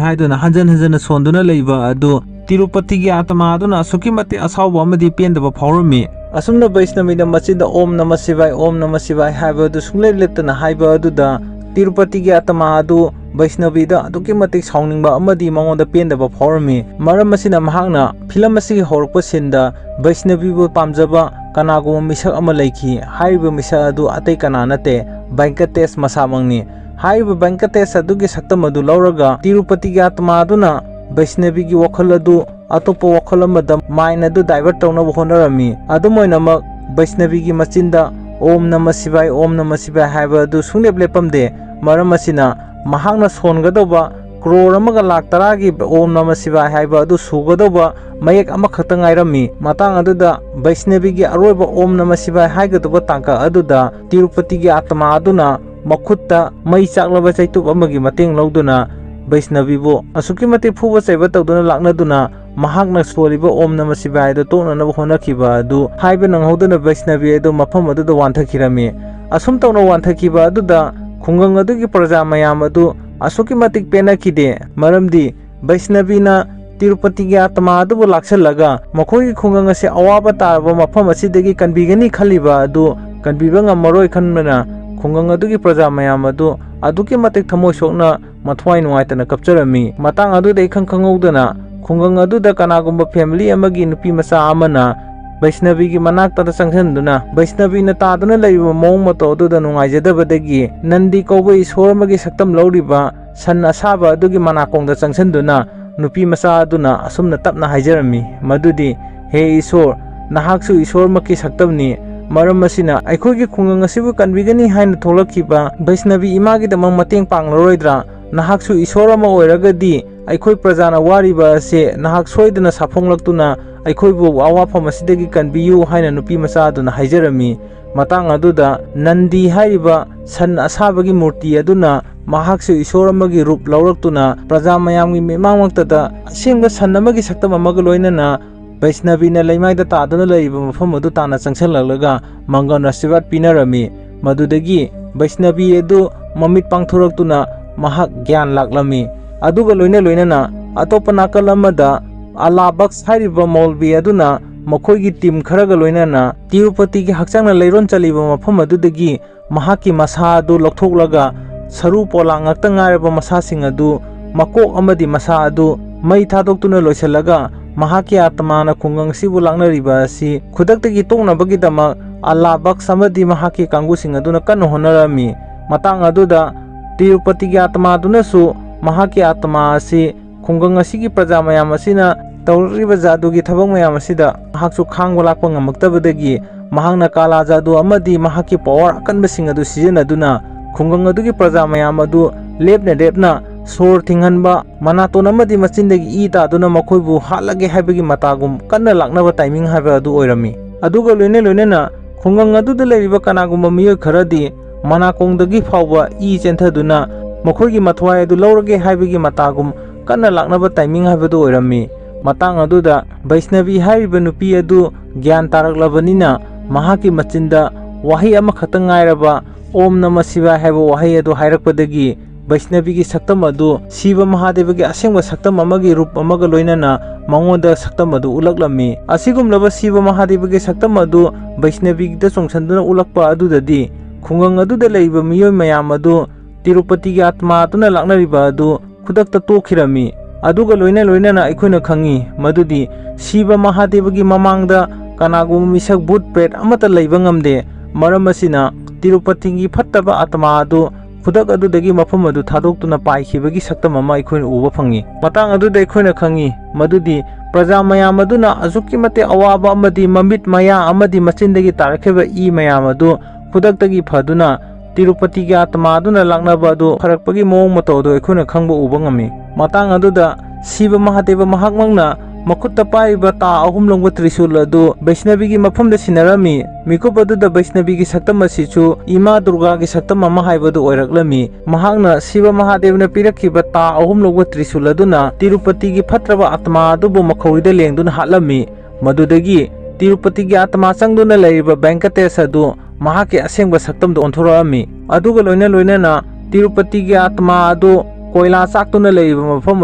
ꯍꯥꯏꯗꯨꯅ ꯍꯟꯖꯟ ꯍꯟꯖꯟꯅ ꯁꯣꯟꯗꯨꯅ ꯂꯩꯕ ꯑꯗꯨ ꯇꯤꯔꯨꯄꯇꯤꯒꯤ ꯑꯥꯇꯃꯥ ꯑꯗꯨꯅ ꯑꯁꯨꯛꯀꯤ ꯃꯇꯤꯛ ꯑꯁꯥꯎꯕ ꯑꯃꯗꯤ ꯄꯦꯟꯗꯕ ꯐꯥꯎꯔꯝꯃꯤ꯫ ꯑꯁꯨꯝꯅ ꯕꯩꯁꯅꯕꯤꯅ ꯃꯆꯤꯟꯗ "ꯑꯣꯝ ꯅꯃ ꯁꯤꯚꯥꯏ, ꯑꯣꯝ ꯅꯃ ꯁꯤꯚꯥꯏ" ꯍꯥꯏꯕ ꯑꯗꯨ ꯁꯨꯡꯂꯦꯞ ꯂꯦꯞꯇꯅ ꯍꯥꯏꯕ ꯑꯗꯨꯗ ꯇꯤꯔꯨꯄꯇꯤꯒꯤ ꯑꯥꯇꯃꯥ ꯑꯗꯨ ꯕꯩꯁꯅꯕꯤꯗ ꯑꯗꯨꯛꯀꯤ ꯃꯇꯤꯛ ꯁꯥꯎꯅꯤꯡꯕ ꯑꯃꯗꯤ ꯃꯉꯣꯟꯗ ꯄꯦꯟꯗꯕ ꯐꯥꯎꯔꯝꯃꯤ꯫ ꯃꯔꯝ ꯑꯁꯤꯅ ꯃꯍꯥꯛꯅ ꯐꯤꯂꯝ ꯑꯁꯤꯒꯤ ꯍꯧꯔꯛꯄ ꯁꯤꯟꯗ ꯕꯩꯁꯅꯕꯤꯕꯨ ꯄꯥꯝꯖꯕ ꯀꯅꯥꯒꯨꯝꯕ ꯃꯤꯁꯛ ꯑꯃ ꯂꯩꯈꯤ꯫ ꯍꯥꯏꯔꯤꯕ ꯃꯤꯁꯛ ꯑꯗꯨ ꯑꯇꯩ ꯀꯅꯥ ꯅꯠꯇꯦ, ꯚꯦꯡꯀꯇꯦꯁ ꯃꯁꯥꯃꯛꯅꯤ꯫ ꯍꯥꯏꯔꯤꯕ ꯚꯦꯡꯀꯇꯦꯁ ꯑꯗꯨꯒꯤ ꯁꯛꯇꯝ ꯑꯗꯨ ꯂꯧꯔꯒ ꯇꯤꯔꯨꯄꯇꯤꯒꯤ ꯑꯥꯇꯃꯥ ꯑꯗꯨꯅ ꯕꯩꯁꯅꯕꯤꯒꯤ ꯋꯥꯈꯜ ꯑꯗꯨ ꯑꯇꯣꯞꯄ ꯋꯥꯈꯜ ꯑꯃꯗ ꯃꯥꯏꯟ ꯑꯗꯨ ꯗꯥꯏꯚꯔꯠ ꯇꯧꯅꯕ ꯍꯣꯠꯅꯔꯝꯃꯤ꯫ ꯑꯗꯨꯝ ꯑꯣꯏꯅꯃꯛ ꯕꯩꯁꯅꯕꯤꯒꯤ ꯃꯆꯤꯟꯗ "ꯑꯣꯝ ꯅꯃ ꯁꯤꯚꯥꯏ, ꯑꯣꯝ ꯅꯃ ꯁꯤꯚꯥꯏ" ꯍꯥꯏꯕ ꯑꯗꯨ ꯁꯨꯡꯂꯦꯞ ꯂꯦꯞꯄꯝꯗꯦ꯫ ꯃꯔꯝ ꯑꯁꯤꯅ ꯃꯍꯥꯛꯅ ꯁꯣꯟꯒꯗꯧꯕ ꯀ꯭ꯔꯣꯔ ꯑꯃꯒ ꯂꯥꯛ ꯇꯔꯥꯒꯤ ꯑꯣꯝ ꯅꯃ ꯁꯤꯚꯥꯏ ꯍꯥꯏꯕ ꯑꯗꯨ ꯁꯨꯒꯗꯧꯕ ꯃꯌꯦꯛ ꯑꯃꯈꯛꯇ ꯉꯥꯏꯔꯝꯃꯤ꯫ ꯃꯇꯥꯡ ꯑꯗꯨꯗ ꯕꯩꯁꯅꯕꯤꯒꯤ ꯑꯔꯣꯏꯕ ꯑꯣꯝ ꯅꯃ ꯁꯤꯚꯥꯏ ꯍꯥꯏꯒꯗꯧꯕ ꯇꯥꯡꯀꯛ ꯑꯗꯨꯗ ꯇꯤꯔꯨꯄꯇꯤꯒꯤ ꯑꯥꯇꯃꯥ ꯑꯗꯨꯅ ꯃꯈꯨꯠꯇ ꯃꯩ ꯆꯥꯛꯂꯕ ꯆꯩꯇꯨꯞ ꯑꯃꯒꯤ ꯃꯇꯦꯡ ꯂꯧꯗꯨꯅ ꯕꯩꯁꯅꯕꯤꯕꯨ ꯑꯁꯨꯛꯀꯤ ꯃꯇꯤꯛ ꯐꯨꯕ ꯆꯩꯕ ꯇꯧꯗꯨꯅ ꯂꯥꯛꯅꯗꯨꯅ ꯃꯍꯥꯛꯅ ꯁꯣꯜꯂꯤꯕ ꯑꯣꯝ ꯅꯃ ꯁꯤꯚꯥꯏ ꯑꯗꯨ ꯇꯣꯛꯅꯅꯕ ꯍꯣꯠꯅꯈꯤꯕ ꯑꯗꯨ ꯍꯥꯏꯕ ꯅꯪꯍꯧꯗꯅ ꯕꯩꯁꯅꯕꯤ ꯑꯗꯨ ꯃꯐꯝ ꯑꯗꯨꯗ ꯋꯥꯟꯊꯈꯤꯔꯝꯃꯤ꯫ ꯑꯁꯨꯝ ꯇꯧꯅ ꯋꯥꯟꯊꯈꯤꯕ ꯑꯗꯨꯗ ꯈꯨꯡꯒꯪ ꯑꯗꯨꯒꯤ ꯄ꯭ꯔꯖꯥ ꯃꯌꯥꯝ ꯑꯗꯨ ꯑꯁꯨꯛꯀꯤ ꯃꯇꯤꯛ ꯄꯦꯟꯅꯈꯤꯗꯦ, ꯃꯔꯝꯗꯤ ꯕꯩꯁꯅꯕꯤꯅ ꯇꯤꯔꯨꯄꯇꯤꯒꯤ ꯑꯥꯇꯃꯥ ꯑꯗꯨꯕꯨ ꯂꯥꯛꯁꯜꯂꯒ ꯃꯈꯣꯏꯒꯤ ꯈꯨꯡꯒꯪ ꯑꯁꯤ ꯑꯋꯥꯕ ꯇꯥꯔꯕ ꯃꯐꯝ ꯑꯁꯤꯗꯒꯤ ꯀꯟꯕꯤꯒꯅꯤ ꯈꯜꯂꯤꯕ ꯑꯗꯨ ꯀꯟꯕꯤꯕ ꯉꯝꯃꯔꯣꯏ ꯈꯟꯕꯅ ꯈꯨꯡꯒꯪ ꯑꯗꯨꯒꯤ ꯄ꯭ꯔꯖꯥ ꯃꯌꯥꯝ ꯑꯗꯨ ꯑꯗꯨꯛꯀꯤ ꯃꯇꯤꯛ ꯊꯃꯣꯏ ꯁꯣꯛꯅ ꯃꯊ꯭ꯋꯥꯏ ꯅꯨꯡꯉꯥꯏꯇꯅ ꯀꯞꯆꯔꯝꯃꯤ꯫ ꯃꯇꯥꯡ ꯑꯗꯨꯗ ꯏꯈꯪ ꯈꯪꯍꯧꯗꯅ ꯈꯨꯡꯒꯪ ꯑꯗꯨꯗ ꯀꯅꯥꯒꯨꯝꯕ ꯐꯦꯃꯤꯂꯤ ꯑꯃꯒꯤ ꯅꯨꯄꯤ ꯃꯆꯥ ꯑꯃꯅ ꯕꯩꯁꯅꯕꯤꯒꯤ ꯃꯅꯥꯛꯇꯗ ꯆꯪꯁꯤꯟꯗꯨꯅ ꯕꯩꯁꯅꯕꯤꯅ ꯇꯥꯗꯨꯅ ꯂꯩꯔꯤꯕ ꯃꯑꯣꯡ ꯃꯇꯧ ꯑꯗꯨꯗ ꯅꯨꯡꯉꯥꯏꯖꯗꯕꯗꯒꯤ ꯅꯟꯗꯤ ꯀꯧꯕ ꯏꯁꯣꯔ ꯑꯃꯒꯤ ꯁꯛꯇꯝ ꯂꯧꯔꯤꯕ ꯁꯟ ꯑꯁꯥꯕ ꯑꯗꯨꯒꯤ ꯃꯅꯥꯀꯣꯡꯗ ꯆꯪꯁꯤꯟꯗꯨꯅ ꯅꯨꯄꯤ ꯃꯆꯥ ꯑꯗꯨꯅ ꯑꯁꯨꯝꯅ ꯇꯞꯅ ꯍꯥꯏꯖꯔꯝꯃꯤ ꯃꯗꯨꯗꯤ, "ꯍꯦ ꯏꯁꯣꯔ, ꯅꯍꯥꯛꯁꯨ ꯏꯁꯣꯔꯃꯛꯀꯤ ꯁꯛꯇꯝꯅꯤ꯫ ꯃꯔꯝ ꯑꯁꯤꯅ ꯑꯩꯈꯣꯏꯒꯤ ꯈꯨꯡꯒꯪ ꯑꯁꯤꯕꯨ ꯀꯟꯕꯤꯒꯅꯤ ꯍꯥꯏꯅ ꯊꯣꯛꯂꯛꯈꯤꯕ ꯕꯩꯁꯅꯕꯤ ꯏꯃꯥꯒꯤꯗꯃꯛ ꯃꯇꯦꯡ ꯄꯥꯡꯂꯔꯣꯏꯗ꯭ꯔꯥ? ꯅꯍꯥꯛꯁꯨ ꯏꯁꯣꯔ ꯑꯃ ꯑꯣꯏꯔꯒꯗꯤ ꯑꯩꯈꯣꯏ ꯄ꯭ꯔꯖꯥꯅ ꯋꯥꯔꯤꯕ ꯑꯁꯦ ꯅꯍꯥꯛ ꯁꯣꯏꯗꯅ ꯁꯥꯐꯣꯡꯂꯛꯇꯨꯅ ꯑꯩꯈꯣꯏꯕꯨ ꯑꯋꯥꯐꯝ ꯑꯁꯤꯗꯒꯤ ꯀꯟꯕꯤꯌꯨ" ꯍꯥꯏꯅ ꯅꯨꯄꯤ ꯃꯆꯥ ꯑꯗꯨꯅ ꯍꯥꯏꯖꯔꯝꯃꯤ꯫ ꯃꯇꯥꯡ ꯑꯗꯨꯗ ꯅꯟꯗꯤ ꯍꯥꯏꯔꯤꯕ ꯁꯟ ꯑꯁꯥꯕꯒꯤ ꯃꯨꯔꯇꯤ ꯑꯗꯨꯅ ꯃꯍꯥꯛꯁꯨ ꯏꯁꯣꯔ ꯑꯃꯒꯤ ꯔꯨꯞ ꯂꯧꯔꯛꯇꯨꯅ ꯄ꯭ꯔꯖꯥ ꯃꯌꯥꯝꯒꯤ ꯃꯤꯠꯃꯥꯡꯃꯛꯇꯗ ꯑꯁꯦꯡꯕ ꯁꯟ ꯑꯃꯒꯤ ꯁꯛꯇꯝ ꯑꯃꯒ ꯂꯣꯏꯅꯅ ꯕꯩꯁꯅꯕꯤꯅ ꯂꯩꯃꯥꯏꯗ ꯇꯥꯗꯨꯅ ꯂꯩꯔꯤꯕ ꯃꯐꯝ ꯑꯗꯨ ꯇꯥꯟꯅ ꯆꯪꯁꯤꯜꯂꯛꯂꯒ ꯃꯪꯒꯜ ꯑꯁꯤꯔꯕꯥꯗ ꯄꯤꯅꯔꯝꯃꯤ꯫ ꯃꯗꯨꯗꯒꯤ ꯕꯩꯁꯅꯕꯤ ꯑꯗꯨ ꯃꯃꯤꯠ ꯄꯥꯡꯊꯣꯔꯛꯇꯨꯅ ꯃꯍꯥꯛ ꯒ꯭ꯌꯥꯟ ꯂꯥꯛꯂꯝꯃꯤ꯫ ꯑꯗꯨꯒ ꯂꯣꯏꯅ ꯂꯣꯏꯅꯅ ꯑꯇꯣꯞꯄ ꯅꯥꯀꯜ ꯑꯃꯗ ꯑꯂꯥ ꯕꯛꯁ ꯍꯥꯏꯔꯤꯕ ꯃꯧꯜꯕꯤ ꯑꯗꯨꯅ ꯃꯈꯣꯏꯒꯤ ꯇꯤꯝ ꯈꯔꯒ ꯂꯣꯏꯅꯅ ꯇꯤꯔꯨꯄꯇꯤꯒꯤ ꯍꯛꯆꯥꯡꯅ ꯂꯩꯔꯣꯟ ꯆꯜꯂꯤꯕ ꯃꯐꯝ ꯑꯗꯨꯗꯒꯤ ꯃꯍꯥꯛꯀꯤ ꯃꯁꯥ ꯑꯗꯨ ꯂꯧꯊꯣꯛꯂꯒ ꯁꯔꯨ ꯄꯣꯂꯥꯡ ꯉꯥꯛꯇ ꯉꯥꯏꯔꯕ ꯃꯁꯥꯁꯤꯡ ꯑꯗꯨ ꯃꯀꯣꯛ ꯑꯃꯗꯤ ꯃꯁꯥ ꯑꯗꯨ ꯃꯩ ꯊꯥꯗꯣꯛꯇꯨꯅ ꯂꯣꯏꯁꯤꯜꯂꯒ ꯃꯍꯥꯛꯀꯤ ꯑꯥꯇꯃꯥꯅ ꯈꯨꯡꯒꯪ ꯑꯁꯤꯕꯨ ꯂꯥꯛꯅꯔꯤꯕ ꯑꯁꯤ ꯈꯨꯗꯛꯇꯒꯤ ꯇꯣꯛꯅꯕꯒꯤꯗꯃꯛ ꯑꯂꯥ ꯕꯛꯁ ꯑꯃꯗꯤ ꯃꯍꯥꯛꯀꯤ ꯀꯥꯡꯕꯨꯁꯤꯡ ꯑꯗꯨꯅ ꯀꯟꯅ ꯍꯣꯠꯅꯔꯝꯃꯤ꯫ ꯃꯇꯥꯡ ꯑꯗꯨꯗ ꯇꯤꯔꯨꯄꯇꯤꯒꯤ ꯑꯥꯇꯃꯥꯗꯨꯅꯁꯨ ꯃꯍꯥꯛꯀꯤ ꯑꯥꯇꯃꯥ ꯑꯁꯤ ꯈꯨꯡꯒꯪ ꯑꯁꯤꯒꯤ ꯄ꯭ꯔꯖꯥ ꯃꯌꯥꯝ ꯑꯁꯤꯅ ꯇꯧꯔꯛꯂꯤꯕ ꯖꯥꯗꯨꯒꯤ ꯊꯕꯛ ꯃꯌꯥꯝ ꯑꯁꯤꯗ ꯃꯍꯥꯛꯁꯨ ꯈꯥꯡꯕ ꯂꯥꯛꯄ ꯉꯝꯃꯛꯇꯕꯗꯒꯤ ꯃꯍꯥꯛꯅ ꯀꯥꯂꯥ ꯖꯥꯗꯨ ꯑꯃꯗꯤ ꯃꯍꯥꯛꯀꯤ ꯄꯋꯥꯔ ꯑꯀꯟꯕꯁꯤꯡ ꯑꯗꯨ ꯁꯤꯖꯤꯟꯅꯗꯨꯅ ꯈꯨꯡꯒꯪ ꯑꯗꯨꯒꯤ ꯄ꯭ꯔꯖꯥ ꯃꯌꯥꯝ ꯑꯗꯨ ꯂꯦꯞꯅ ꯂꯦꯞꯅ ꯁꯣꯔ ꯊꯤꯡꯍꯟꯕ, ꯃꯅꯥꯇꯣꯟ ꯑꯃꯗꯤ ꯃꯆꯤꯟꯗꯒꯤ ꯏ ꯇꯥꯗꯨꯅ ꯃꯈꯣꯏꯕꯨ ꯍꯥꯠꯂꯒꯦ ꯍꯥꯏꯕꯒꯤ ꯃꯇꯥꯒꯨꯝ ꯀꯟꯅ ꯂꯥꯛꯅꯕ ꯇꯥꯏꯃꯤꯡ ꯍꯥꯏꯕ ꯑꯗꯨ ꯑꯣꯏꯔꯝꯃꯤ꯫ ꯑꯗꯨꯒ ꯂꯣꯏꯅ ꯂꯣꯏꯅꯅ ꯈꯨꯡꯒꯪ ꯑꯗꯨꯗ ꯂꯩꯔꯤꯕ ꯀꯅꯥꯒꯨꯝꯕ ꯃꯤꯑꯣꯏ ꯈꯔꯗꯤ ꯃꯅꯥꯀꯣꯡꯗꯒꯤ ꯐꯥꯎꯕ ꯏ ꯆꯦꯟꯊꯗꯨꯅ ꯃꯈꯣꯏꯒꯤ ꯃꯊ꯭ꯋꯥꯏ ꯑꯗꯨ ꯂꯧꯔꯒꯦ ꯍꯥꯏꯕꯒꯤ ꯃꯇꯥꯒꯨꯝ ꯀꯟꯅ ꯂꯥꯛꯅꯕ ꯇꯥꯏꯃꯤꯡ ꯍꯥꯏꯕꯗꯨ ꯑꯣꯏꯔꯝꯃꯤ꯫ ꯃꯇꯥꯡ ꯑꯗꯨꯗ ꯕꯩꯁꯅꯕꯤ ꯍꯥꯏꯔꯤꯕ ꯅꯨꯄꯤ ꯑꯗꯨ ꯒ꯭ꯌꯥꯟ ꯇꯥꯔꯛꯂꯕꯅꯤꯅ ꯃꯍꯥꯛꯀꯤ ꯃꯆꯤꯟꯗ ꯋꯥꯍꯩ ꯑꯃꯈꯛꯇ ꯉꯥꯏꯔꯕ "ꯑꯣꯝ ꯅꯃ ꯁꯤꯕꯥꯏ" ꯍꯥꯏꯕ ꯋꯥꯍꯩ ꯑꯗꯨ ꯍꯥꯏꯔꯛꯄꯗꯒꯤ ꯕꯩꯁꯅꯕꯤꯒꯤ ꯁꯛꯇꯝ ꯑꯗꯨ ꯁꯤꯕ ꯃꯍꯥꯗꯦꯕꯒꯤ ꯑꯁꯦꯡꯕ ꯁꯛꯇꯝ ꯑꯃꯒꯤ ꯔꯨꯞ ꯑꯃꯒ ꯂꯣꯏꯅꯅ ꯃꯉꯣꯟꯗ ꯁꯛꯇꯝ ꯑꯗꯨ ꯎꯠꯂꯛꯂꯝꯃꯤ꯫ ꯑꯁꯤꯒꯨꯝꯂꯕ ꯁꯤꯕ ꯃꯍꯥꯗꯦꯕꯒꯤ ꯁꯛꯇꯝ ꯑꯗꯨ ꯕꯩꯁꯅꯕꯤꯗ ꯆꯣꯡꯁꯤꯟꯗꯨꯅ ꯎꯠꯂꯛꯄ ꯑꯗꯨꯗꯗꯤ ꯈꯨꯡꯒꯪ ꯑꯗꯨꯗ ꯂꯩꯔꯤꯕ ꯃꯤꯑꯣꯏ ꯃꯌꯥꯝ ꯑꯗꯨ ꯇꯤꯔꯨꯄꯇꯤꯒꯤ ꯑꯥꯇꯃꯥ ꯑꯗꯨꯅ ꯂꯥꯛꯅꯔꯤꯕ ꯑꯗꯨ ꯈꯨꯗꯛꯇ ꯇꯣꯛꯈꯤꯔꯝꯃꯤ꯫ ꯑꯗꯨꯒ ꯂꯣꯏꯅ ꯂꯣꯏꯅꯅ ꯑꯩꯈꯣꯏꯅ ꯈꯪꯉꯤ ꯃꯗꯨꯗꯤ ꯁꯤꯕ ꯃꯍꯥꯗꯦꯕꯒꯤ ꯃꯃꯥꯡꯗ ꯀꯅꯥꯒꯨꯝꯕ ꯃꯤꯁꯛ ꯚꯨꯠ ꯄ꯭ꯔꯦꯠ ꯑꯃꯠꯇ ꯂꯩꯕ ꯉꯝꯗꯦ꯫ ꯃꯔꯝ ꯑꯁꯤꯅ ꯇꯤꯔꯨꯄꯇꯤꯒꯤ ꯐꯠꯇꯕ ꯑꯥꯇꯃꯥ ꯑꯗꯨ ꯈꯨꯗꯛ ꯑꯗꯨꯗꯒꯤ ꯃꯐꯝ ꯑꯗꯨ ꯊꯥꯗꯣꯛꯇꯨꯅ ꯄꯥꯏꯈꯤꯕꯒꯤ ꯁꯛꯇꯝ ꯑꯃ ꯑꯩꯈꯣꯏꯅ ꯎꯕ ꯐꯪꯉꯤ꯫ ꯃꯇꯥꯡ ꯑꯗꯨꯗ ꯑꯩꯈꯣꯏꯅ ꯈꯪꯉꯤ ꯃꯗꯨꯗꯤ ꯄ꯭ꯔꯖꯥ ꯃꯌꯥꯝ ꯑꯗꯨꯅ ꯑꯁꯨꯛꯀꯤ ꯃꯇꯤꯛ ꯑꯋꯥꯕ ꯑꯃꯗꯤ ꯃꯃꯤꯠ, ꯃꯌꯥ ꯑꯃꯗꯤ ꯃꯆꯤꯟꯗꯒꯤ ꯇꯥꯔꯛꯈꯤꯕ ꯏ ꯃꯌꯥꯝ ꯑꯗꯨ ꯈꯨꯗꯛꯇꯒꯤ ꯐꯗꯨꯅ ꯇꯤꯔꯨꯄꯇꯤꯒꯤ ꯑꯥꯇꯃꯥ ꯑꯗꯨꯅ ꯂꯥꯛꯅꯕ ꯑꯗꯨ ꯐꯔꯛꯄꯒꯤ ꯃꯑꯣꯡ ꯃꯇꯧ ꯑꯗꯨ ꯑꯩꯈꯣꯏꯅ ꯈꯪꯕ ꯎꯕ ꯉꯝꯃꯤ꯫ ꯃꯇꯥꯡ ꯑꯗꯨꯗ ꯁꯤꯕ ꯃꯍꯥꯗꯦꯕ ꯃꯍꯥꯛꯃꯛꯅ ꯃꯈꯨꯠꯇ ꯄꯥꯏꯔꯤꯕ ꯇꯥ ꯑꯍꯨꯝ ꯂꯣꯡꯕ ꯇ꯭ꯔꯤꯁꯨꯜ ꯑꯗꯨ ꯕꯩꯁꯅꯕꯤꯒꯤ ꯃꯐꯝꯗ ꯁꯤꯟꯅꯔꯝꯃꯤ꯫ ꯃꯤꯀꯨꯞ ꯑꯗꯨꯗ ꯕꯩꯁꯅꯕꯤꯒꯤ ꯁꯛꯇꯝ ꯑꯁꯤꯁꯨ ꯏꯃꯥ ꯗꯨꯔꯒꯥꯒꯤ ꯁꯛꯇꯝ ꯑꯃ ꯍꯥꯏꯕꯗꯨ ꯑꯣꯏꯔꯛꯂꯝꯃꯤ꯫ ꯃꯍꯥꯛꯅ ꯁꯤꯕ ꯃꯍꯥꯗꯦꯕꯅ ꯄꯤꯔꯛꯈꯤꯕ ꯇꯥ ꯑꯍꯨꯝ ꯂꯣꯡꯕ ꯇ꯭ꯔꯤꯁꯨꯜ ꯑꯗꯨꯅ ꯇꯤꯔꯨꯄꯇꯤꯒꯤ ꯐꯠꯇ꯭ꯔꯕ ꯑꯥꯇꯃꯥ ꯑꯗꯨꯕꯨ ꯃꯈꯧꯔꯤꯗ ꯂꯦꯡꯗꯨꯅ ꯍꯥꯠꯂꯝꯃꯤ꯫ ꯃꯗꯨꯗꯒꯤ ꯇꯤꯔꯨꯄꯇꯤꯒꯤ ꯑꯥꯇꯃꯥ ꯆꯪꯗꯨꯅ ꯂꯩꯔꯤꯕ ꯚꯦꯡꯀꯇꯦꯁ ꯑꯗꯨ ꯃꯍꯥꯛꯀꯤ ꯑꯁꯦꯡꯕ ꯁꯛꯇꯝꯗ ꯑꯣꯟꯊꯣꯔꯛꯂꯝꯃꯤ꯫ ꯑꯗꯨꯒ ꯂꯣꯏꯅ ꯂꯣꯏꯅꯅ ꯇꯤꯔꯨꯄꯇꯤꯒꯤ ꯑꯥꯇꯃꯥ ꯑꯗꯨ ꯀꯣꯏꯂꯥ ꯆꯥꯛꯇꯨꯅ ꯂꯩꯔꯤꯕ ꯃꯐꯝ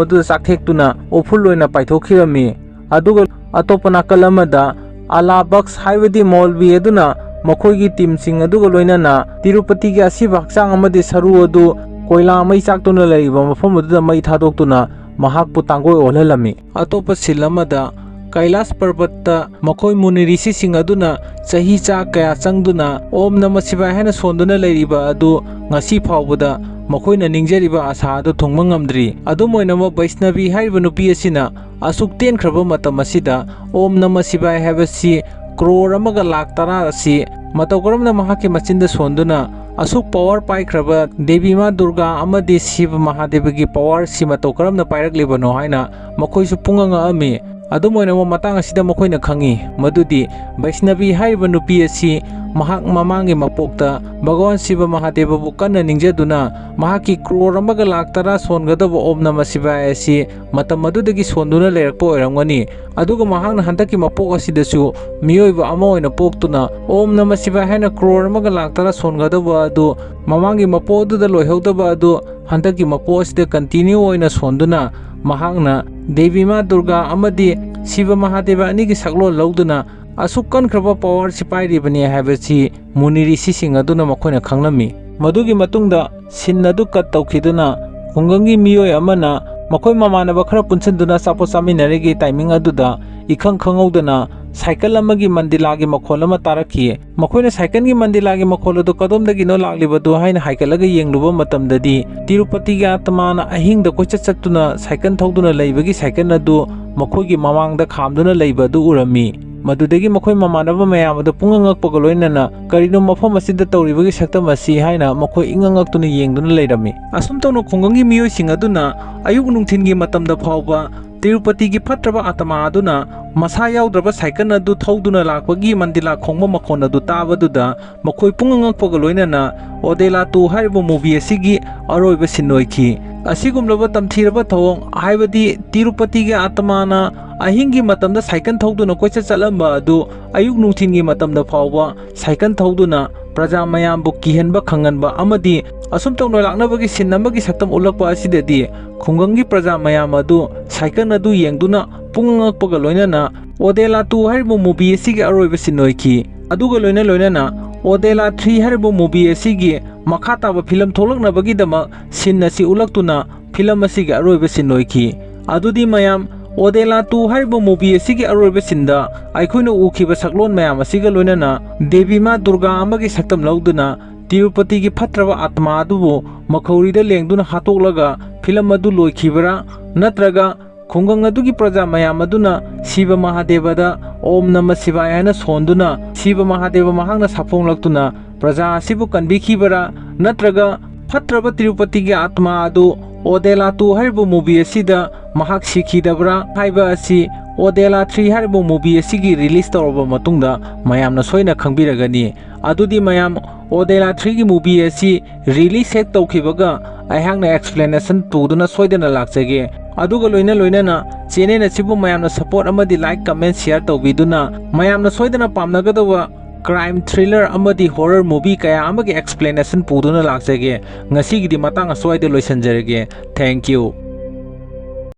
ꯑꯗꯨꯗ ꯆꯥꯛꯊꯦꯛꯇꯨꯅ ꯎꯐꯨꯜ ꯑꯣꯏꯅ ꯄꯥꯏꯊꯣꯛꯈꯤꯔꯝꯃꯤ꯫ ꯑꯗꯨꯒ ꯑꯇꯣꯞꯄ ꯅꯥꯀꯜ ꯑꯃꯗ ꯑꯂꯥ ꯕꯛꯁ ꯍꯥꯏꯕꯗꯤ ꯃꯧꯜꯕꯤ ꯑꯗꯨꯅ ꯃꯈꯣꯏꯒꯤ ꯇꯤꯝꯁꯤꯡ ꯑꯗꯨꯒ ꯂꯣꯏꯅꯅ ꯇꯤꯔꯨꯄꯇꯤꯒꯤ ꯑꯁꯤꯕ ꯍꯛꯆꯥꯡ ꯑꯃꯗꯤ ꯁꯔꯨ ꯑꯗꯨ ꯀꯣꯏꯂꯥ ꯃꯩ ꯆꯥꯛꯇꯨꯅ ꯂꯩꯔꯤꯕ ꯃꯐꯝ ꯑꯗꯨꯗ ꯃꯩ ꯊꯥꯗꯣꯛꯇꯨꯅ ꯃꯍꯥꯛꯄꯨ ꯇꯥꯡꯒꯣꯏ ꯑꯣꯜꯍꯜꯂꯝꯃꯤ꯫ ꯑꯇꯣꯞꯄ ꯁꯤꯟ ꯑꯃꯗ ꯀꯩꯂꯥꯁ ꯄꯔꯕꯠꯇ ꯃꯈꯣꯏ ꯃꯨꯅꯤ ꯔꯤꯁꯤꯁꯤꯡ ꯑꯗꯨꯅ ꯆꯍꯤ ꯆꯥ ꯀꯌꯥ ꯆꯪꯗꯨꯅ ꯑꯣꯝ ꯅꯃ ꯁꯤꯕꯥꯏ ꯍꯥꯏꯅ ꯁꯣꯟꯗꯨꯅ ꯂꯩꯔꯤꯕ ꯑꯗꯨ ꯉꯁꯤ ꯐꯥꯎꯕꯗ ꯃꯈꯣꯏꯅ ꯅꯤꯡꯖꯔꯤꯕ ꯑꯥꯁꯥ ꯑꯗꯨ ꯊꯨꯡꯕ ꯉꯝꯗ꯭ꯔꯤ꯫ ꯑꯗꯨꯝ ꯑꯣꯏꯅꯃꯛ ꯕꯩꯁꯅꯕꯤ ꯍꯥꯏꯔꯤꯕ ꯅꯨꯄꯤ ꯑꯁꯤꯅ ꯑꯁꯨꯛ ꯇꯦꯟꯈ꯭ꯔꯕ ꯃꯇꯝ ꯑꯁꯤꯗ ꯑꯣꯝ ꯅꯃ ꯁꯤꯕꯥꯏ ꯍꯥꯏꯕꯁꯤ ꯀ꯭ꯔꯣꯔ ꯑꯃꯒ ꯂꯥꯛ ꯇꯔꯥ ꯑꯁꯤ ꯃꯇꯧ ꯀꯔꯝꯅ ꯃꯍꯥꯛꯀꯤ ꯃꯆꯤꯟꯗ ꯁꯣꯟꯗꯨꯅ ꯑꯁꯨꯛ ꯄꯋꯥꯔ ꯄꯥꯏꯈ꯭ꯔꯕ ꯗꯦꯕꯤ ꯃꯥ ꯗꯨꯔꯒꯥ ꯑꯃꯗꯤ ꯁꯤꯕ ꯃꯍꯥꯗꯦꯕꯒꯤ ꯄꯋꯥꯔꯁꯤ ꯃꯇꯧ ꯀꯔꯝꯅ ꯄꯥꯏꯔꯛꯂꯤꯕꯅꯣ ꯍꯥꯏꯅ ꯃꯈꯣꯏꯁꯨ ꯄꯨꯡꯉꯛ ꯉꯛꯑꯝꯃꯤ꯫ ꯑꯗꯨꯝ ꯑꯣꯏꯅꯃꯛ, ꯃꯇꯥꯡ ꯑꯁꯤꯗ ꯃꯈꯣꯏꯅ ꯈꯪꯉꯤ ꯃꯗꯨꯗꯤ ꯕꯩꯁꯅꯕꯤ ꯍꯥꯏꯔꯤꯕ ꯅꯨꯄꯤ ꯑꯁꯤ ꯃꯍꯥꯛ ꯃꯃꯥꯡꯒꯤ ꯃꯄꯣꯛꯇ ꯚꯒꯋꯥꯟ ꯁꯤꯕ ꯃꯍꯥꯗꯦꯕꯕꯨ ꯀꯟꯅ ꯅꯤꯡꯖꯗꯨꯅ ꯃꯍꯥꯛꯀꯤ ꯀ꯭ꯔꯣꯔ ꯑꯃꯒ ꯂꯥꯛ ꯇꯔꯥ ꯁꯣꯟꯒꯗꯕ ꯑꯣꯝ ꯅꯃ ꯁꯤꯚꯥꯏ ꯑꯁꯤ ꯃꯇꯝ ꯑꯗꯨꯗꯒꯤ ꯁꯣꯟꯗꯨꯅ ꯂꯩꯔꯛꯄ ꯑꯣꯏꯔꯝꯒꯅꯤ꯫ ꯑꯗꯨꯒ ꯃꯍꯥꯛꯅ ꯍꯟꯗꯛꯀꯤ ꯃꯄꯣꯛ ꯑꯁꯤꯗꯁꯨ ꯃꯤꯑꯣꯏꯕ ꯑꯃ ꯑꯣꯏꯅ ꯄꯣꯛꯇꯨꯅ ꯑꯣꯝ ꯅꯃ ꯁꯤꯚꯥꯏ ꯍꯥꯏꯅ ꯀ꯭ꯔꯣꯔ ꯑꯃꯒ ꯂꯥꯛ ꯇꯔꯥ ꯁꯣꯟꯒꯗꯕ ꯑꯗꯨ ꯃꯃꯥꯡꯒꯤ ꯃꯄꯣꯛ ꯑꯗꯨꯗ ꯂꯣꯏꯍꯧꯗꯕ ꯑꯗꯨ ꯍꯟꯗꯛꯀꯤ ꯃꯄꯣꯛ ꯑꯁꯤꯗ ꯀꯟꯇꯤꯅ꯭ꯌꯨ ꯑꯣꯏꯅ ꯁꯣꯟꯗꯨꯅ ꯃꯍꯥꯛꯅ ꯗꯦꯕꯤ ꯃꯥ ꯗꯨꯔꯒꯥ ꯑꯃꯗꯤ ꯁꯤꯕ ꯃꯍꯥꯗꯦꯕ ꯑꯅꯤꯒꯤ ꯁꯛꯂꯣꯟ ꯂꯧꯗꯨꯅ ꯑꯁꯨꯛ ꯀꯟꯈ꯭ꯔꯕ ꯄꯋꯥꯔꯁꯤ ꯄꯥꯏꯔꯤꯕꯅꯤ ꯍꯥꯏꯕꯁꯤ ꯃꯨꯅꯤ ꯔꯤꯁꯤꯁꯤꯡ ꯑꯗꯨꯅ ꯃꯈꯣꯏꯅ ꯈꯪꯂꯝꯃꯤ꯫ ꯃꯗꯨꯒꯤ ꯃꯇꯨꯡꯗ ꯁꯤꯟ ꯑꯗꯨ ꯀꯠ ꯇꯧꯈꯤꯗꯨꯅ ꯈꯨꯡꯒꯪꯒꯤ ꯃꯤꯑꯣꯏ ꯑꯃꯅ ꯃꯈꯣꯏ ꯃꯃꯥꯟꯅꯕ ꯈꯔ ꯄꯨꯟꯁꯤꯟꯗꯨꯅ ꯑꯆꯥꯄꯣꯠ ꯆꯥꯃꯤꯟꯅꯔꯤꯉꯩ ꯇꯥꯏꯃꯤꯡ ꯑꯗꯨꯗ ꯏꯈꯪ ꯈꯪꯍꯧꯗꯅ ꯁꯥꯏꯀꯜ ꯑꯃꯒꯤ ꯃꯟꯗꯤꯂꯥꯒꯤ ꯃꯈꯣꯜ ꯑꯃ ꯇꯥꯔꯛꯈꯤ꯫ ꯃꯈꯣꯏꯅ ꯁꯥꯏꯀꯜꯒꯤ ꯃꯟꯗꯤꯂꯥꯒꯤ ꯃꯈꯣꯜ ꯑꯗꯨ ꯀꯗꯣꯝꯗꯒꯤꯅꯣ ꯂꯥꯛꯂꯤꯕꯗꯨ ꯍꯥꯏꯅ ꯍꯥꯏꯒꯠꯂꯒ ꯌꯦꯡꯂꯨꯕ ꯃꯇꯝꯗꯗꯤ ꯇꯤꯔꯨꯄꯇꯤꯒꯤ ꯑꯥꯇꯃꯥꯅ ꯑꯍꯤꯡꯗ ꯀꯣꯏꯆꯠ ꯆꯠꯇꯨꯅ ꯁꯥꯏꯀꯜ ꯊꯧꯗꯨꯅ ꯂꯩꯕꯒꯤ ꯁꯥꯏꯀꯜ ꯑꯗꯨ ꯃꯈꯣꯏꯒꯤ ꯃꯃꯥꯡꯗ ꯈꯥꯝꯗꯨꯅ ꯂꯩꯕ ꯑꯗꯨ ꯎꯔꯝꯃꯤ꯫ ꯃꯗꯨꯗꯒꯤ ꯃꯈꯣꯏ ꯃꯃꯥꯟꯅꯕ ꯃꯌꯥꯝ ꯑꯗꯨ ꯄꯨꯡꯉꯛ ꯉꯛꯄꯒ ꯂꯣꯏꯅꯅ ꯀꯔꯤꯅꯣ ꯃꯐꯝ ꯑꯁꯤꯗ ꯇꯧꯔꯤꯕꯒꯤ ꯁꯛꯇꯝ ꯑꯁꯤ ꯍꯥꯏꯅ ꯃꯈꯣꯏ ꯏꯉꯛ ꯉꯛꯇꯨꯅ ꯌꯦꯡꯗꯨꯅ ꯂꯩꯔꯝꯃꯤ꯫ ꯑꯁꯨꯝ ꯇꯧꯅ ꯈꯨꯡꯒꯪꯒꯤ ꯃꯤꯑꯣꯏꯁꯤꯡ ꯑꯗꯨꯅ ꯑꯌꯨꯛ ꯅꯨꯡꯊꯤꯟꯒꯤ ꯃꯇꯝꯗ ꯐꯥꯎꯕ ꯇꯤꯔꯨꯄꯇꯤꯒꯤ ꯐꯠꯇ꯭ꯔꯕ ꯑꯥꯇꯃꯥ ꯑꯗꯨꯅ ꯃꯁꯥ ꯌꯥꯎꯗ꯭ꯔꯕ ꯁꯥꯏꯀꯜ ꯑꯗꯨ ꯊꯧꯗꯨꯅ ꯂꯥꯛꯄꯒꯤ ꯃꯟꯗꯤꯂꯥ ꯈꯣꯡꯕ ꯃꯈꯣꯟ ꯑꯗꯨ ꯇꯥꯕꯗꯨꯗ ꯃꯈꯣꯏ ꯄꯨꯡꯉꯛ ꯉꯛꯄꯒ ꯂꯣꯏꯅꯅ ꯑꯣꯗꯦꯂꯥꯇꯨ ꯍꯥꯏꯔꯤꯕ ꯃꯨꯚꯤ ꯑꯁꯤꯒꯤ ꯑꯔꯣꯏꯕ ꯁꯤꯟ ꯑꯣꯏꯈꯤ꯫ ꯑꯁꯤꯒꯨꯝꯂꯕ ꯇꯝꯊꯤꯔꯕ ꯊꯧꯑꯣꯡ, ꯍꯥꯏꯕꯗꯤ ꯇꯤꯔꯨꯄꯇꯤꯒꯤ ꯑꯥꯇꯃꯥꯅ ꯑꯍꯤꯡꯒꯤ ꯃꯇꯝꯗ ꯁꯥꯏꯀꯜ ꯊꯧꯗꯨꯅ ꯀꯣꯏꯆꯠ ꯆꯠꯂꯝꯕ ꯑꯗꯨ ꯑꯌꯨꯛ ꯅꯨꯡꯊꯤꯟꯒꯤ ꯃꯇꯝꯗ ꯐꯥꯎꯕ ꯁꯥꯏꯀꯜ ꯊꯧꯗꯨꯅ ꯄ꯭ꯔꯖꯥ ꯃꯌꯥꯝꯕꯨ ꯀꯤꯍꯟꯕ ꯈꯪꯍꯟꯕ ꯑꯃꯗꯤ ꯑꯁꯨꯝ ꯇꯧꯅ ꯂꯥꯛꯅꯕꯒꯤ ꯁꯤꯟ ꯑꯃꯒꯤ ꯁꯛꯇꯝ ꯎꯠꯂꯛꯄ ꯑꯁꯤꯗꯗꯤ ꯈꯨꯡꯒꯪꯒꯤ ꯄ꯭ꯔꯖꯥ ꯃꯌꯥꯝ ꯑꯗꯨ ꯁꯥꯏꯀꯜ ꯑꯗꯨ ꯌꯦꯡꯗꯨꯅ ꯄꯨꯡꯉꯛ ꯉꯛꯄꯒ ꯂꯣꯏꯅꯅ ꯑꯣꯗꯦꯂꯥ ꯇꯨ ꯍꯥꯏꯔꯤꯕ ꯃꯨꯚꯤ ꯑꯁꯤꯒꯤ ꯑꯔꯣꯏꯕ ꯁꯤꯟ ꯑꯣꯏꯈꯤ꯫ ꯑꯗꯨꯒ ꯂꯣꯏꯅ ꯂꯣꯏꯅꯅ ꯑꯣꯗꯦꯂꯥ ꯊ꯭ꯔꯤ ꯍꯥꯏꯔꯤꯕ ꯃꯨꯚꯤ ꯑꯁꯤꯒꯤ ꯃꯈꯥ ꯇꯥꯕ ꯐꯤꯂꯝ ꯊꯣꯛꯂꯛꯅꯕꯒꯤꯗꯃꯛ ꯁꯤꯟ ꯑꯁꯤ ꯎꯠꯂꯛꯇꯨꯅ ꯐꯤꯂꯝ ꯑꯁꯤꯒꯤ ꯑꯔꯣꯏꯕ ꯁꯤꯟ ꯑꯣꯏꯈꯤ꯫ ꯑꯗꯨꯗꯤ ꯃꯌꯥꯝ, ꯑꯣꯗꯦꯂꯥ ꯇꯨ ꯍꯥꯏꯔꯤꯕ ꯃꯨꯚꯤ ꯑꯁꯤꯒꯤ ꯑꯔꯣꯏꯕ ꯁꯤꯟꯗ ꯑꯩꯈꯣꯏꯅ ꯎꯈꯤꯕ ꯁꯛꯂꯣꯟ ꯃꯌꯥꯝ ꯑꯁꯤꯒ ꯂꯣꯏꯅꯅ ꯗꯦꯕꯤ ꯃꯥ ꯗꯨꯔꯒꯥ ꯑꯃꯒꯤ ꯁꯛꯇꯝ ꯂꯧꯗꯨꯅ ꯇꯤꯔꯨꯄꯇꯤꯒꯤ ꯐꯠꯇ꯭ꯔꯕ ꯑꯥꯇꯃꯥ ꯑꯗꯨꯕꯨ ꯃꯈꯧꯔꯤꯗ ꯂꯦꯡꯗꯨꯅ ꯍꯥꯠꯇꯣꯛꯂꯒ ꯐꯤꯂꯝ ꯑꯗꯨ ꯂꯣꯏꯈꯤꯕꯔꯥ? ꯅꯠꯇ꯭ꯔꯒ ꯈꯨꯡꯒꯪ ꯑꯗꯨꯒꯤ ꯄ꯭ꯔꯖꯥ ꯃꯌꯥꯝ ꯑꯗꯨꯅ ꯁꯤꯕ ꯃꯍꯥꯗꯦꯕꯗ "ꯑꯣꯝ ꯅꯃ ꯁꯤꯚꯥꯏ" ꯍꯥꯏꯅ ꯁꯣꯟꯗꯨꯅ ꯁꯤꯕ ꯃꯍꯥꯗꯦꯕ ꯃꯍꯥꯛꯅ ꯁꯥꯐꯣꯡꯂꯛꯇꯨꯅ ꯄ꯭ꯔꯖꯥ ꯑꯁꯤꯕꯨ ꯀꯟꯕꯤꯈꯤꯕꯔꯥ, ꯅꯠꯇ꯭ꯔꯒ ꯐꯠꯇ꯭ꯔꯕ ꯇꯤꯔꯨꯄꯇꯤꯒꯤ ꯑꯥꯇꯃꯥ ꯑꯗꯨ ꯑꯣꯗꯦꯂꯥ ꯇꯨ ꯍꯥꯏꯔꯤꯕ movie ꯑꯁꯤꯗ ꯃꯍꯥꯛ ꯁꯤꯈꯤꯗꯕ꯭ꯔꯥ ꯍꯥꯏꯕ ꯑꯁꯤ ꯑꯣꯗꯦꯂꯥ ꯊ꯭ꯔꯤ ꯍꯥꯏꯔꯤꯕ movie ꯑꯁꯤꯒꯤ release ꯇꯧꯔꯕ ꯃꯇꯨꯡꯗ ꯃꯌꯥꯝꯅ ꯁꯣꯏꯅ ꯈꯪꯕꯤꯔꯒꯅꯤ꯫ ꯑꯗꯨꯗꯤ ꯃꯌꯥꯝ, ꯑꯣꯗꯦꯂꯥ ꯊ꯭ꯔꯤꯒꯤ movie ꯑꯁꯤ release ꯍꯦꯛ ꯇꯧꯈꯤꯕꯒ ꯑꯩꯍꯥꯛꯅ explanation ꯄꯨꯗꯨꯅ ꯁꯣꯏꯗꯅ ꯂꯥꯛꯆꯒꯦ꯫ ꯑꯗꯨꯒ ꯂꯣꯏꯅ ꯂꯣꯏꯅꯅ channel ꯑꯁꯤꯕꯨ ꯃꯌꯥꯝꯅ support ꯑꯃꯗꯤ like, comment, share ꯇꯧꯕꯤꯗꯨꯅ ꯃꯌꯥꯝꯅ ꯁꯣꯏꯗꯅ ꯄꯥꯝꯅꯒꯗꯧꯕ crime thriller ꯑꯃꯗꯤ horror movie ꯀꯌꯥ ꯑꯃꯒꯤ explanation ꯄꯨꯗꯨꯅ ꯂꯥꯛꯆꯒꯦ꯫ ꯉꯁꯤꯒꯤꯗꯤ ꯃꯇꯥꯡ ꯑꯁ꯭ꯋꯥꯏꯗ ꯂꯣꯏꯁꯤꯟꯖꯔꯒꯦ꯫ Thank you꯫